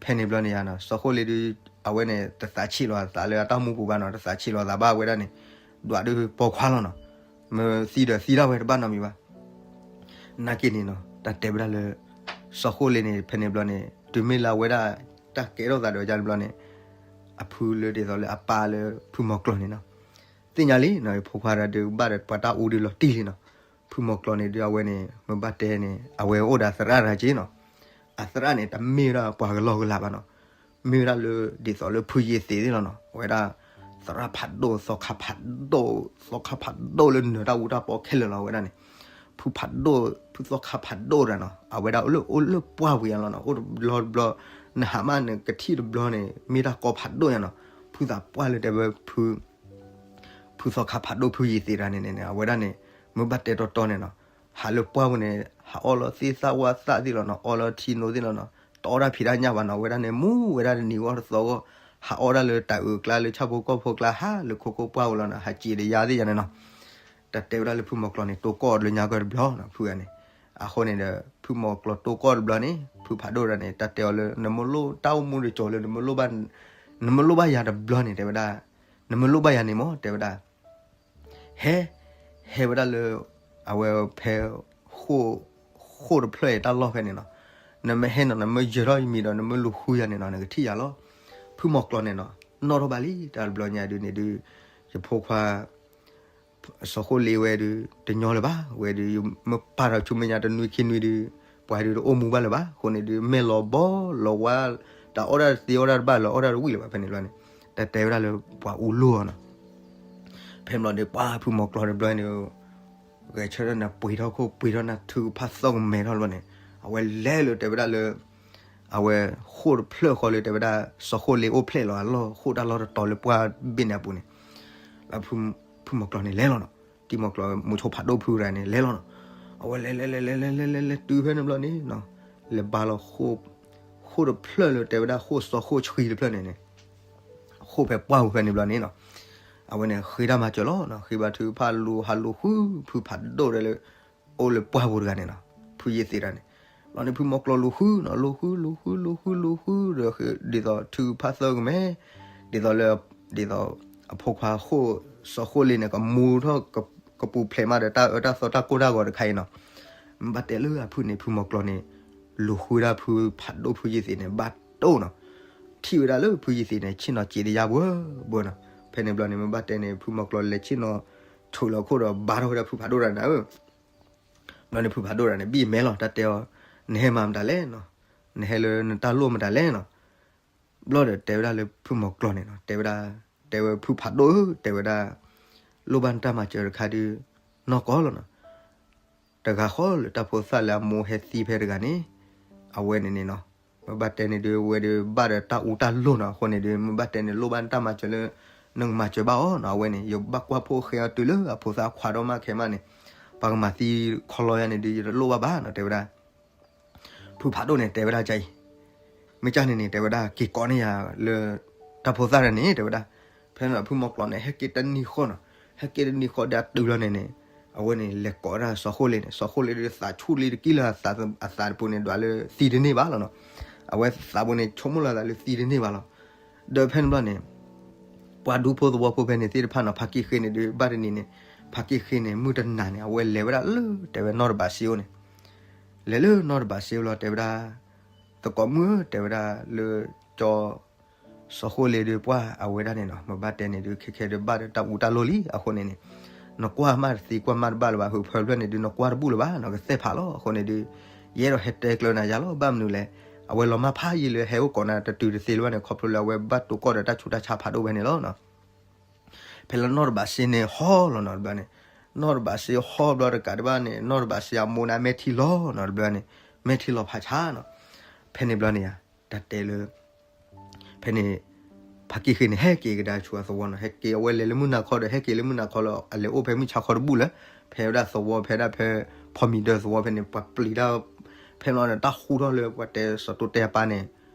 ဖဲန့ၣ်ဘျီန့ၣ်ယါနီၤ စီၤဃိလ့ဒုး အဝဲန့ၣ် တသးဆံးလီၤအသးလၢအတၢ်မူပူၤဘၣ်နီၤ, တသးဆံးလီၤအသးဘၣ်ဝဲဒၣ်န့ၣ် ဒွးဒုးပိာ်ခွါလီၤနီၤ, မ့ၢ်သံဒီးသံဒၣ်ဝဲတဘၣ်နီတမံၤဘၣ်. နာ်က့န့ၣ်နီၤ တၢ်တဲဝဲဒၣ်လၢ စီၤဃိလ့န့ၣ် ဖဲန့ၣ်ဘျီန့ၣ် တုၤမ့ၢ်လၢအဝဲဒၣ် တၢ်ကဲထီၣ်သးဒီးယါန့ၣ်ဘျီန့ၣ် အဖုလၢဒ်သိးလၢအပၢ်လၢဖုမီၤကျိၤန့ၣ်နီၤ သ့ၣ်ညါလံနီၤ ဖိခွါတဂၤဒုးဘၣ်ဒီးပှၤတၢ်အူဒုးလီၤတံၢ်လံနီၤ. ဖုမီၤကျိၤန့ၣ်ဒုးအဝဲန့ၣ် မ့ၢ်ဘၣ်တဲန့ၣ် အဝဲအိၣ်ဒီးအသရၣ်တဂၤက့နီၤ. အသရၣ်န့ၣ် တမ့ၢ်ဝဲဒၣ်ပှၤကလီကလးဘၣ်နီၤ, မ့ၢ်ဝဲဒၣ်လၢ ဒ်သိးလၢဖုယ့ၤသ့းသ့ၣ်လီၤနီၤ, အဝဲဒၣ် သရၣ်ဖးဒိၣ် သီခါဖးဒိၣ် သီခါဖးဒိၣ်လၢနၢၤတၢ်အူတၢ်ပီခဲလၢာ်လီၤ အဝဲဒၣ်န့ၣ် ဖုဖးဒိၣ် ဖုသီခါဖးဒိၣ်တဂၤနီၤ, အဝဲဒၣ်အိၣ်လၢ အိၣ်လၢပှၢ်ပူၤယါလီၤနီၤ, အိၣ်တဘျီတဘျီ နဟးမးနကထံၣ်တဘျီန့ၣ် မ့ၢ်တၢ်ကီဖးဒိၣ်ယါနီၤ, ဖုသးပှၢ်လၢတဲဝဲဖု ဖုသီခါဖးဒိၣ်ဖုယ့ၤသ့းတဂၤန့ၣ်န့ၣ် အဝဲဒၣ်န့ၣ် မ့ၢ်ဘၣ်တဲတီတီန့ၣ်နီၤ, ဟးလၢပှၢ်ပူၤန့ၣ် ဟးအီၣ်လီၤသ့ၣ်သၣ်ဝၣ်သၣ်သ့ၣ်လီၤနီၤ, အီလီၤထံနိသ့ၣ်လီၤနီၤ, တအီၣ်တၢ်ဖံးတၢ်ညၣ်ဘၣ်နီၤ, အဝဲဒၣ်န့ၣ် မူဝဲဒၣ်တနံၤဂီၢ်တသီဂီၢ်, ဟးအီၣ်ဒၣ်လၢတၢ်အုးကျါလၢဆၣ်ဖိကီၢ်ဖိကျါ ဟးလၢခိခိၣ်ပှၢ်ပူၤလီၤနီၤ, ဟးစံးဒီးယါသ့ၣ်ယါန့ၣ်နီၤ, တၢ်တဲဝဲဒၣ်လၢဖုမီၤကျိၤန့ၣ် တိၢ်ကီၢ်အီၤလၢညါကီၢ်တဘျီနီၤ, ဖုဂၤန့ၣ်, အဃိန့ၣ်ဒီး ဖုမီၤကျိၤတိၢ်ကီၢ်တဘျီန့ၣ် ဖုဖးဒိၣ်တဂၤန့ၣ် တၢ်တဲအီၤလၢ နမ့ၢ်လိၣ်တၢ်အိၣ်မူတကီၤလၢ နမ့ၢ်လိၣ်ဘၣ်ယၤတဘျီန့ၣ် တဲဝဲဒၣ်, နမ့ၢ်လိၣ်ဘၣ်ယၤန့ၣ်မ့ၢ် တဲဝဲဒၣ် ဟဲ, ဟဲဝဲဒၣ်လၢ အဝဲဖဲ ဃိၣ်, ဃိၣ်တဖျၢၣ်အံၤတၢ်လီၢ်ဖဲန့ၣ်နီၤ, နမ့ၢ်ဟဲနီၤ နမ့ၢ်ယၢၤထီၣ်ယမံၤဒီး နမ့ၢ်လူၤဃုယၤန့ၣ်နီၤ နကထံၣ်ယၤလီၤ. ဖုမီၤကျိၤန့ၣ်နီၤ နီၣ်ထီၣ်ဘၣ်လံ တၢ်တဘျီညါဒုးန့ၣ်ဒုး ယဖိခွါ စီၤဃိလ့ဝဲဒုး တညီလၢၤဘၣ်. ဝဲဒုး မ့ၢ်ပာ်ထီၣ်ဆူမဲာ်ညါတနွံခံနွံဒုး ပှၤဒုးတအိၣ်မူဘၣ်လၢၤဘၣ်. အဃိန့ၣ်ဒုး မဲာ်လီၤဘီလီၤဝါ တၢ်အီၣ်တၢ်တသ့အီၣ်တၢ်တဘၣ်လၢၤ အီၣ်တၢ်တဝံၣ်လၢၤဘၣ်ဖဲန့ၣ်ဘျီန့ၣ် တၢ်တဲဝဲဒၣ်လၢပှၤအူလိၣ်အီၤနီၤ. ဖဲန့ၣ်ဘျီန့ၣ် ပှၤဖုမီၤကျိၤတဘျီန့ၣ် ဂဲၤဆၢထၢၣ်န့ၣ် ပှ့ၤထီၣ်ခိၣ်ပှ့ၤထီၣ်နၢ်ထုကဖၣ်သီၣ်ကမဲထီၣ်တဘျီန့ၣ် အဝဲလဲၤလၢတဲဝဲဒၣ်လၢ အဝဲဃိၣ်တဖျၢၣ်ဃီလၢတဲဝဲဒၣ် စီၤဃိလ့အိၣ်ဖျဲၣ်လီၤအလီၢ် ဃိၣ်တၢ်လီၢ်တတီၤလၢပှၢ်ဘ့ၣ်န့ၣ်အပူၤန့ၣ် လၢဖုမီၤကျိၤန့ၣ်လဲၤလီၤနီၤ. တံမီၤကျိၤမူဆိဖးဒိၣ်ဖုတဂၤန့ၣ်လဲၤလီၤနီၤ. အဝဲလဲၤလဲၤလဲၤလဲၤလဲၤလဲၤလဲၤလဲၤတုၤဖဲန့ၣ်ဘျီန့ၣ် လဲၤဘါလီၤ ဃိၣ်တဖျၢၣ်လၢတဲဝဲဒၣ်ဃိၣ်စီဃိၣ်ဆှံတဖျၢၣ်န့ၣ်န့ၣ် ဃိၣ်ဖဲပှၢ်ပူၤဖဲန့ၣ်ဘျီန့ၣ်နီၤ အဝဲန့ၣ်ဃ့တၢ်မၤစၢၤလီၤနီၤ. ဃ့ဘါထုကဖၣ်လူၤဟးလူၤဃု ဖုဖးဒိၣ်ဒီးလၢ အိၣ်လၢပှၢ်ပူၤတဂၤန့ၣ်နီၤ ဖုယ့ၢ်သ့းတဂၤန့ၣ်. ဘျီန့ၣ်ဖုမီၤကျိၤလူၤဃုနီၤ လူၤဃုလူၤဃုလူၤဃုလူၤဃုဒီး ဒ်သိးထုကဖၣ်သီၣ်ကမဲ ဒ်သိးလၢ ဒ်သိး အဖိခွါဃိၣ်စီၤဃိၣ်လ့န့ၣ် ကမူထီၣ် ကပူၤဖျဲးမးဒီးတၢ်အၢတၢ်သီတၢ်ကိၢ်တၢ်ဂီၤတခါအံၤနီၤ. မ့ၢ်ဘၣ်တဲလၢအဖုန့ၣ် ဖုမီၤကျိၤန့ၣ် လူၤဃုဒၣ်ဖုဖးဒိၣ်ဖုယ့ၢ်သ့းန့ၣ် ဘၣ်တိၢ်နီၤ. ထံၣ်ဝဲဒၣ်လၢဖုယ့ၢ်သ့းန့ၣ် ဆ့ၣ်နီၤစ့တယါဘၣ်ဘၣ်နီၤ. ဖဲန့ၣ်ဘျီန့ၣ် မ့ၢ်ဘၣ်တဲန့ၣ် ဖုမီၤကျိၤလဲၤဆ့ၣ်နီၤ ဆိးလီၤခိၣ်ဒီးဘါထီၣ်ဝဲဒၣ်ဖုဖးဒိၣ်တဂၤန့ၣ်ဧၢ ဘျီန့ၣ်ဖုဖးဒိၣ်တဂၤန့ၣ် ဘံၣ်မဲလီၤ တၢ်တဲအီၤ နဟဲမၤမတၤလဲၣ်နီၤ, နဟဲလၢနတၢ်လိၣ်မတၤလဲၣ်နီၤ. ဘျီဒီးတဲဝဲဒၣ်လၢဖုမီၤကျိၤန့ၣ်နီၤ တဲဝဲဒၣ် တဲဝဲဖုဖးဒိၣ်ဧၢ တဲဝဲဒၣ် လိၣ်ဘၣ်နတၢ်မၤစၢၤတခါဒုး နီၢ်ကီၢ်လီၤနီၤ. တဂၤဃီလၢတၢ်ဖိသၣ်လၢအမိၢ်ဟဲသံဖဲတဂၤန့ၣ် အဝဲန့ၣ်န့ၣ်နီၤ မ့ၢ်ဘၣ်တဲန့ၣ်ဒုး ဝဲဒုးဘၣ်ဒီးတၢ်အူတၢ်လိၢ်နီၤ. အဃိန့ၣ်ဒုး မ့ၢ်ဘၣ်တဲန့ၣ် လိၣ်ဘၣ်နတၢ်မၤစၢၤလၢ နကမၤစၢၤဘၣ်အီၤနီၤ. အဝဲန့ၣ် ယဘၣ်ကွၢ်ဖိၣ်ဃဲအီၤတုၤလၢအဖိသၣ်ခွါဒီးမးခဲမးန့ၣ် ပှၤကမၤသံခီလီၤယါန့ၣ်ဒုး ယတလိၣ်ဘၣ်ဘၣ်နီၤ တဲဝဲဒၣ် ဖုဖးဒိၣ်န့ၣ် တဲဝဲဒၣ်ကအံၤ မ့ၢ်ကၢ်န့ၣ်န့ၣ် တဲဝဲဒၣ် က့ၤကိးန့ၢ်ယၤလၢ တၢ်ဖိသၣ်တဂၤန့ၣ် တဲဝဲဒၣ်. ဖဲန့ၣ်ဖုမီၤကျိၤန့ၣ် ဟဲက့ၤတနံၤဃီနီၤ ဟဲက့ၤတနံၤဃီဒီးအတုၤလီၤန့ၣ်န့ၣ် အဝဲန့ၣ် လဲၤကိးဝဲဒၣ်စီၤဃိလ့န့ၣ် စီၤဃိလ့ဒီးသးဆူၣ်လံတကံၢ်လၢအသးတပူၤန့ၣ် ဒွးလၢသံတန့ၢ်ဘၣ်လီၤနီၤ. အဝဲသးပူၤန့ၣ် ဆိကမိၣ်လီၤသးလၢသံတန့ၢ်ဘၣ်လီၤ. ဒီးဖဲန့ၣ်ဘျီန့ၣ် ပှၤဒူဖိသဝီဖိဖဲန့ၣ်သ့ၣ်တဖၣ်နီၤ ဖါကံၢ်ဃ့န့ၣ်ဒုး ဘၣ်တနံၤန့ၣ် ဖါကံၢ်ဃ့န့ၣ် မုၢ်တနၤန့ၣ် အဝဲလဲၤဝဲဒၣ်လၢတဲဝဲနီၢ်တဘးစ့အိၣ်န့ၣ် လဲၤလၢနီၢ်တဘးစ့အိၣ်လီၤ တဲဝဲဒၣ် သကိးမုၣ်ဧၢ တဲဝဲဒၣ်လၢ ကၠီ စီၤဃိလ့ဒီးပှၢ်အဝဲဒၣ်န့ၣ်နီၤ မ့ၢ်ဘၣ်တဲန့ၣ်ဒုး ခဲခဲဒီးဘၣ်ဒီးတၢ်အူတၢ်လိၢ်လံ အဃိန့ၣ်န့ၣ် နကွၢ်မးတသံကွၢ်မးတဘၣ်လၢၤဘၣ် ဟုးဖၢဖျၢၣ်န့ၣ်ဒုး နကွၢ်တဘူၣ်လၢၤဘၣ်နီၤ ကသဲၣ်ဖးလီၤ. အဃိန့ၣ်ဒုး ယအဲၣ်ဒိးဟဲတဲကျၢၤနၤယၤလီၤ ဘၣ်မနုၤလဲၣ် အဝဲလီၤမၢ်ဖးယံာ်လၢဟဲအိၣ်ကိးနၤတတုၤတသ့လၢၤဘၣ်န့ၣ် ခီဖျိလၢအဝဲဘၣ်တိၢ်ကီၢ်ဒီး တၢ်ဆူးတၢ်ဆါဖးဒိၣ်ဝဲန့ၣ်လီၤနီၤ. ဖဲလၢနီၢ်တဘးစ့န့ၣ်ဟီလီၤနီၤ တဘျီန့ၣ် နီၢ်တဘးစ့ဟီဘျီတကးတဘၣ်န့ၣ် နီၢ်တဘးစ့အမိၢ်န့ၣ် မဲာ်ထံလီၤနီၤ တဘျီန့ၣ် မဲာ်ထံလီၤဖးဆါနီၤ. ဖဲန့ၣ်ဘျီန့ၣ်ဧါ တၢ်တဲလၢ ဖဲန့ၣ် ဖါကံၢ်ဃ့န့ၣ် ဟဲက့ၤကဒါဆူအသဝီနီၤ ဟဲက့ၤအဝဲလဲၤလၢမုၢ်နၤခီဒီး ဟဲက့ၤလၢမုၢ်နၤခီလၢ အလဲၤအိၣ်ဖဲမုၢ်ဆါခီတဘူၣ်လၢ ဖဲဝဲဒၣ်သဝီဖဲဒၣ်ဖဲ ဖီမံၤဒၢသဝီဖဲန့ၣ် ပှၤပျံၤတၢ် ဖဲန့ၣ်တၢ်ဟူထီၣ်လၢပှၤတဲစီၤတိတဲအပၢ်န့ၣ်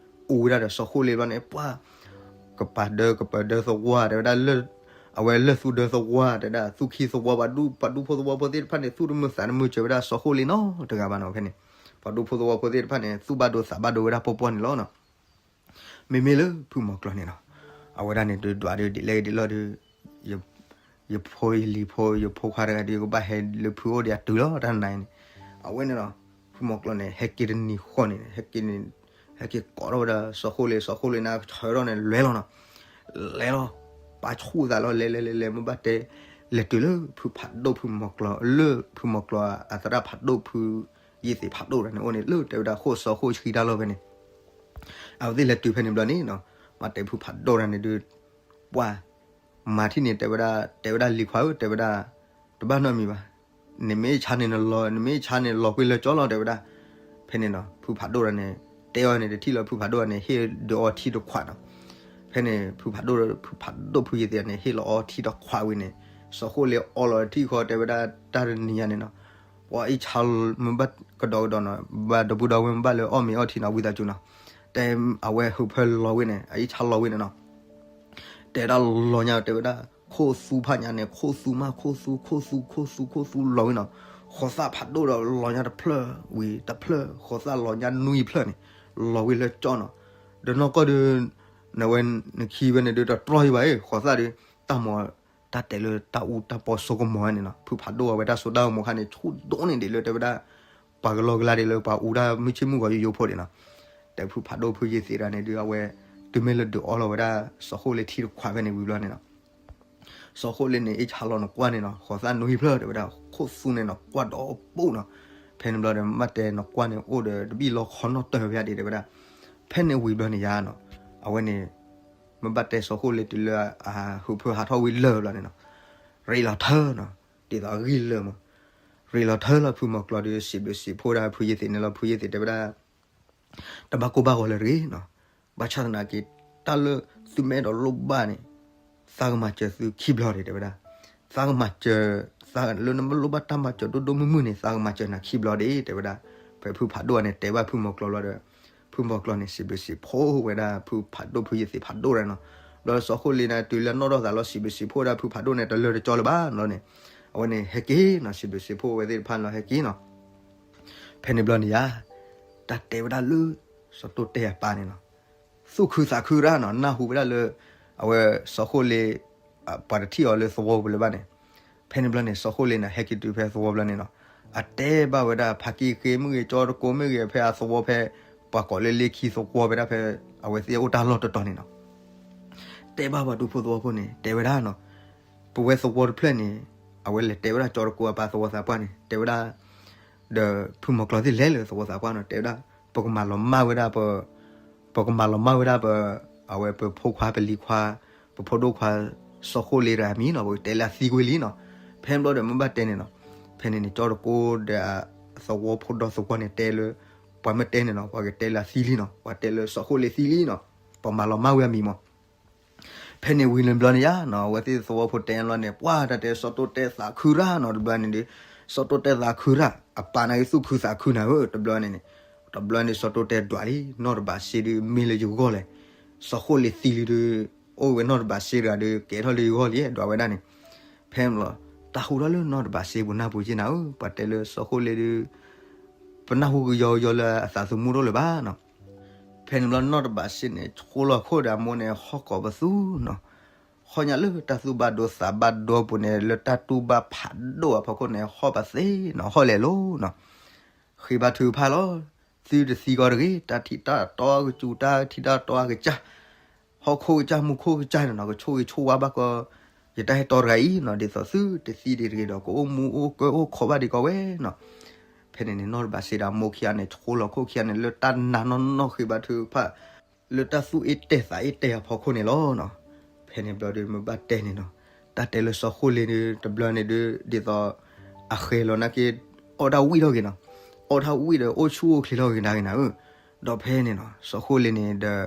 အိၣ်ဝဲဒၣ်ဒီးစီၤဃိလ့ဘျီန့ၣ် ပှၤ ကပၤဒၢကပၤဒၢသဝီ တဲဝဲဒၣ်လၢ အဝဲလၢသူဒၢသဝီ တဲဝဲဒၣ်သူၣ်ခံသဝီ ပှၤဒူဖိသဝီဖိသ့ၣ်တဖၣ်န့ၣ် သူၣ်တမုာ်သးတမုာ်စၢၤဝဲဒၣ်စီၤဃိလ့နီတဂၤဘၣ်နီၤ ဖဲန့ၣ် ပှၤဒူဖိသဝီဖိသ့ၣ်တဖၣ်န့ၣ် သူၣ်ဘၣ်ဒိသးဘၣ်ဒိဝဲဒၣ်ပီပီန့ၣ်လီၤနီၤ. မ့မ့ၢ်လၢဖုမီၤကျိၤန့ၣ်နီၤ အဝဲဒၣ်န့ၣ်ဒုးဒွးဒုးဒ်လဲၣ်ဒ်လဲၣ်ဒီး ယဖိယလံၤဖိ ယဖိခွါတဂၤဒီး ယကဘၣ်ဟဲလၢဖုအိၣ်ဒီးအတုၤလီၤ တၢ်နၤအံၤန့ၣ် အဝဲန့ၣ်နီၤ ဖုမီၤကျိၤန့ၣ် ဟဲက့ၤတနံၤဃီန့ၣ် ဟဲက့ၤန့ၣ် ဟဲက့ၤကိးထီၣ်ဝဲဒၣ်စီၤဃိလ့ စီၤဃိလ့န့ၣ် ဆၢထီၣ်န့ၣ် လဲၤလီၤနီၤ လဲၤလီၤ ပာ်ဆူၣ်သးလီၤ လဲၤလဲၤလဲၤလဲၤ မ့ၢ်ဘၣ်တဲ လဲၤတုၤလၢဖုဖးဒိၣ်ဖုမီၤကျိၤ လၢဖုမီၤကျိၤအသရၣ်ဖးဒိၣ်ဖု ယ့ၢ်သ့းဖးဒိၣ်တဂၤန့ၣ် အိၣ်န့ၣ် လၢတဲဝဲဒၣ်ဃိၣ်စီဃိၣ်ဆှံတၢ်လီၢ်ဖဲန့ၣ် အဝဲသ့ၣ်လဲၤတုၤဖဲန့ၣ်ဘျီန့ၣ်နီၤ မ့ၢ်တဲဖုဖးဒိၣ်တဂၤန့ၣ်ဒုး ပှၤ မၤထံၣ်န့ၣ် တဲဝဲဒၣ် တဲဝဲဒၣ်လံၤခွါဧၢ တဲဝဲဒၣ် တဘၣ်နီတမံၤဘၣ် နမ့ၢ်ဆါန့ၣ်နလီၤ နမ့ၢ်ဆါန့ၣ်လီၤကွံာ်လၢကၠီလီၤ တဲဝဲဒၣ် ဖဲန့ၣ်နီၤ ဖုဖးဒိၣ်တဂၤန့ၣ် တဲအီၤန့ၣ် တထံၣ်လီၤ ဖုဖးဒိၣ်တဂၤန့ၣ် ဟ့ၣ်ဒုးအီထံတခွးနီၤ ဖဲန့ၣ် ဖုဖးဒိၣ် ဖုဖးဒိၣ်ဖုယ့ၢ်သ့းန့ၣ် ဟ့ၣ်လီၤအီထံတခွးဝံၤန့ၣ် စီၤဃိၣ်လ့အီလီၤတထံၣ်ဃီ တဲဝဲဒၣ်တၢ်တနံၤညါန့ၣ်နီၤ ပှၤအံၤဆါမ့ၢ်ဘၣ်ကဒီးကဒီးနီၤ ဘၣ်ဒီပုၢ်ဒီဝဲၢ် မ့ၢ်ဘၣ်လၢအီၣ်မ့ၤအီထံနီၤ ဝံသးစူၤနီၤ တဲအဝဲဟုးဖၢလီၤဝံၤန့ၣ် အအံၤဆါလီၤဝံၤန့ၣ်နီၤ တဲဒၣ်လီၤညါ တဲဝဲဒၣ် ခိၣ်သူဖးညါန့ၣ် ခိၣ်သူမး ခိၣ်သူ ခိၣ်သူ ခိၣ်သူ ခိၣ်သူလီၤဝံၤနီၤ ဃိးသၣ်ဖးဒိၣ်ဒီးလီၤညါတဖျၢၣ်ဝံၤတဖျၢၣ် ဃိးသၣ်လီၤညါနွံဖျၢၣ်န့ၣ် လီၤဝံၤလၢကၠီနီၤ ဒီးနီၢ်ကီၢ်ဒုး နဝဲနခံဝဲန့ၣ်ဒုး တတြီယံၤဘၣ်အံၤ ဃိးသၣ်ဒုး တၢ်မၤ တၢ်တဲလၢတၢ်အူတၢ်ပီစိကမီၤန့ၣ်နီၤ ဖုဖးဒိၣ်အဝဲတၢ်စိတၢ်ကမီၤခါန့ၣ် ဆူၣ်ဒိၣ်န့ၢ်ဒံးလၢတဲဝဲဒၣ် ပှၤကလီကလါဒံးလၢပှၤအူတၢ်မုၢ်ဆ့ၣ်မုၢ်ဂီၤယိယိဖိဒံးနီၤ. တဲဖုဖးဒိၣ်ဖုယ့ၢ်သ့ၣ်တဖၣ်န့ၣ်ဒုး အဝဲ တုၤမ့ၢ်လၢဒုးအီလီၤဝဲဒၣ် စီၤဃိလ့ထံတခွးဖဲန့ၣ်ဝံၤဘျီန့ၣ်နီၤ, စီၤဃိလ့န့ၣ် အ့ၣ်ဆါလီၤနကွၢ်န့ၣ်နီၤ, ဃီၤသၣ်နွံဖျၢၣ်တဲဝဲဒၣ် ခိၣ်သူန့ၣ်နီၤ ကွၢ်ဒီးပူၤနီၤ. ဖဲန့ၣ်ဘျီဒီး မ့ၢ်ဘၣ်တဲနကွၢ်န့ၣ်အိၣ်ဒီးတဘံၣ်လီခီနီၣ်တၢၢ်ဖဲဒံးတဲဝဲဒၣ်. ဖဲန့ၣ်ဝံၤဘျီန့ၣ်ယါနီၤ, အဝဲန့ၣ် မ့ၢ်ဘၣ်တဲစီၤဃိလ့တုၤလၢအဟုးဖၢဟးထီၣ်ဝံၤလၢာ်ဘျီန့ၣ်နီၤ, ရ့လီၤထၢနီၤ, ဒ်သိးအဂံၢ်လၢာ်မး, ရ့လီၤထၢလီၤဖုမီၤကျီဒီး စံးဘျုးစံးဖှိၣ်ဒၣ်ဖုယ့ၢ်သ့ၣ်န့ၣ်လီၤ. ဖုယ့ၢ်သ့ၣ်တဲဝဲဒၣ် တဘၣ်ကိၢ်ဘၣ်ဂီၤလၢၤတဂ့ၤနီၤ. ဘၣ်ဆၣ်သနာ်က့ တၢ်လၢသုမ့ၢ်အဲၣ်ဒိးလိၣ်ဘၣ်န့ၣ် သးကမၤစၢၤသုခံဘျီဒံး တဲဝဲဒၣ်. သးကမၤစၢၤ, သးလၢနမ့ၢ်လိၣ်ဘၣ်တၢ်မၤစၢၤဒိၣ်ဒိၣ်မုၢ်မုၢ်န့ၣ် သးကမၤစၢၤနၤခံဘျီဒံး တဲဝဲဒၣ်. ဖဲဖုဖးဒိၣ်န့ၣ် တဲဘၣ်ဖုမီၤကျီဘျီဒီး ဖုမီၤကျီန့ၣ် စံးဘျုးစံးဖှိၣ်ဝဲဒၣ်ဖုဖးဒိၣ်ဖုယ့ၢ်သ့ၣ်ဖးဒိၣ်ဒၣ်နီၤ. ဘျီစီၤဃိလ့န့ၣ် တုၤလၢနီၣ်ထီၣ်သးလီၤ စံးဘျုးစံးဖှိၣ်ဝဲဒၣ်ဖုဖးဒိၣ်န့ၣ် တလၢာ်တကၠီလၢၤဘၣ်နီၤန့ၣ်, အဝဲန့ၣ်ဟဲက့ၤနီၤ, စံးဘျုးစံးဖှိၣ်ဝဲသ့ၣ်တဖၣ်လီၤ ဟဲက့ၤနီၤ. ဖဲန့ၣ်ဘျီန့ၣ်ယါ, တၢ်တဲဝဲဒၣ်လၢ စီၤတိတဲအပၢ်န့ၣ်နီၤ, သူၣ်ခုသးခုရၣ်နီၤ, နၢ်ဟူဝဲဒၣ်လၢ အဝဲစီၤဃိလ့ ပှၤတထံၣ်အီၤလၢသဝီပူၤလၢၤဘၣ်န့ၣ်. ဖဲန့ၣ်ဘျီန့ၣ် စီၤဃိလ့န့ၣ် ဟဲက့ၤတုၤဖဲသဝီဘျီန့ၣ်နီၤ, အတဲဘၣ်ဝဲဒၣ် ဖးကံဃ့မ့ၢ်ဂ့ၤ ကၠီတကိမ့ၢ်ဂ့ၤ ဖဲအသဝီဖဲ ပှၤကိးလၢလ့ခံသဝီဝဲဒၣ်ဖဲ အဝဲသ့ၣ်အိၣ်တၢ်လီၢ်တတီၤန့ၣ်နီၤ, တဲဘၣ်ပှၤဒူဖိသဝီဖိန့ၣ် တဲဝဲဒၣ်နီၤ, ပဝဲသဝီတဖျၢၣ်န့ၣ် အဝဲလဲၤတဲဝဲဒၣ်ကၠီတကိအပၢ်သဝီသးပှၢ်န့ၣ် တဲဝဲဒၣ် ဒီးဖုမီၤကျီသ့ၣ်လဲၤလၢသဝီသးပှၢ်နီၤ တဲဝဲဒၣ် ပကမၤလီၤမၢ်ဝဲဒၣ်ပ ပကမၤလီၤမၢ်ဝဲဒၣ်ပ အဝဲပဖိခွါပလံၤခွါ ပဖိဒိၣ်ခွါ စီၤဃိလ့တဂၤအမံၤနီၤ, ပကတဲလၢအသံကွံာ်လံနီၤ. ဖဲဘျီဒီးမ့ၢ်ဘၣ်တဲန့ၣ်နီၤ, ဖဲန့ၣ်န့ၣ် ကၠီတကိဒီးသဝီဖိဒီသဝီန့ၣ်တဲလၢ ပှၤမ့ၢ်တဲန့ၣ်နီၤ ပှၤကတဲလၢအသံလံနီၤ, ပှၤတဲလၢစီၤဃိလ့သံလံနီၤ, ပှၤမၤလီၤမၢ်ဝဲအမံၤမး. ဖဲန့ၣ်ဝံၤလၢဘျီန့ၣ်ယါနီၤ, အဝဲသ့ၣ်သဝီဖိတဲလီၤန့ၣ် ပှၤတၢ်တဲစီၤတိတဲသးခုရၣ်နီၤ, တဘျီန့ၣ်ဒီး စီၤတိတဲသးခုရၣ် အပၢ်န့ၣ်ဂ့ၤသူၣ်ခုသးခုနၤဧၢ, တဘျီန့ၣ်န့ၣ် တဘျီန့ၣ်စီၤတိတဲဒွးလံ, နီၢ်တဘးစ့ဒီးမ့ၢ်လၢယဂီၢ်လဲၣ်, စီၤဃိလ့သံလံဒီး အိၣ်ဝဲနီၢ်တဘးစ့တဂၤဒီး ကဲထီၣ်လၢယဂီၢ်လံ ဒွးဝဲဒၣ်န့ၣ်. ဖဲန့ၣ်ဘျီ တၢ်ဟူထီၣ်လၢနီၢ်တဘးစ့ပူၤနၢ်ပူၤက့နၤဧၢ, ပှၤတဲလၢစီၤဃိလ့ဒီး ပနၢ်ဟူကယီကယီလၢအသးသမူတအိၣ်လၢၤဘၣ်နီၤ. ဖဲန့ၣ်ဘျီနီၢ်တဘးစ့န့ၣ် ဆိလီၤခိၣ်ဒီးအမိၢ်န့ၣ် ဟီၣ်ကိးပသူနီၤ, ဟီၣ်ညါလၢတၢ်သူၣ်ဘၣ်ဒိသးဘၣ်ဒိပူၤန့ၣ် လၢတၢ်တူၢ်ဘၣ်ဖးဒိၣ်အဖီခိၣ်န့ၣ် ဟီၣ်ပသ့နီၤ, ဟီၣ်လဲၤလိၤနီၤ. ဃ့ဘါထုကဖၣ်လီၤ, သုတသံကီးတဂ့ၤ, တၢ်ထံၣ်တၢ်တီအကစူၤ တၢ်ထံၣ်တၢ်တီအကစၢ် ဟီၣ်ခိၣ်ကစၢ်မူခိၣ်ကစၢ်န့ၣ်နီၤ, ကဆိၣ်ဂ့ၤဆိၣ်ဝါဘၣ်ကီး ယတၢ်ဟဲတီတဂၤအံၤနီၤ, ဒ်သိးသုတသံဒံးတဂ့ၤဒီး ကအိၣ်မူအိၣ်ကွဲအိၣ်ခိးဘၣ်ဒံးကီးဝဲနီၤ. ဖဲန့ၣ်န့ၣ် နီၢ်တဘးစ့ဒီးအမိၢ်ခံဂၤန့ၣ် ဆိလီၤခိၣ်ခံဂၤန့ၣ် လၢတၢ်နာ်နီၢ်နီၢ်ဃ့ဘါထုကဖၣ် လၢတၢ်သူၣ်အ့ၣ်တဲာ်သးအ့ၣ်တဲာ်အဖီခိၣ်န့ၣ်လီၤနီၤ. ဖဲန့ၣ်ဘျီဒီးမ့ၢ်ဘၣ်တဲန့ၣ်နီၤ, တၢ်တဲလၢစီၤဃိလ့န့ၣ် တဘျီန့ၣ်ဒီး ဒ်သိး အဃဲၤလီၤနာ်က့ အီၣ်တၢ်ဝံၣ်ထီၣ်က့ၤနီၤ, အီၣ်တၢ်ဝံၣ်ဒီးအိၣ်ဆူၣ်အိၣ်ချ့ထီၣ်က့ၤနၤက့ၤနၤဧၢ. ဒီးဖဲန့ၣ်နီၤ စီၤဃိလ့န့ၣ်ဒီး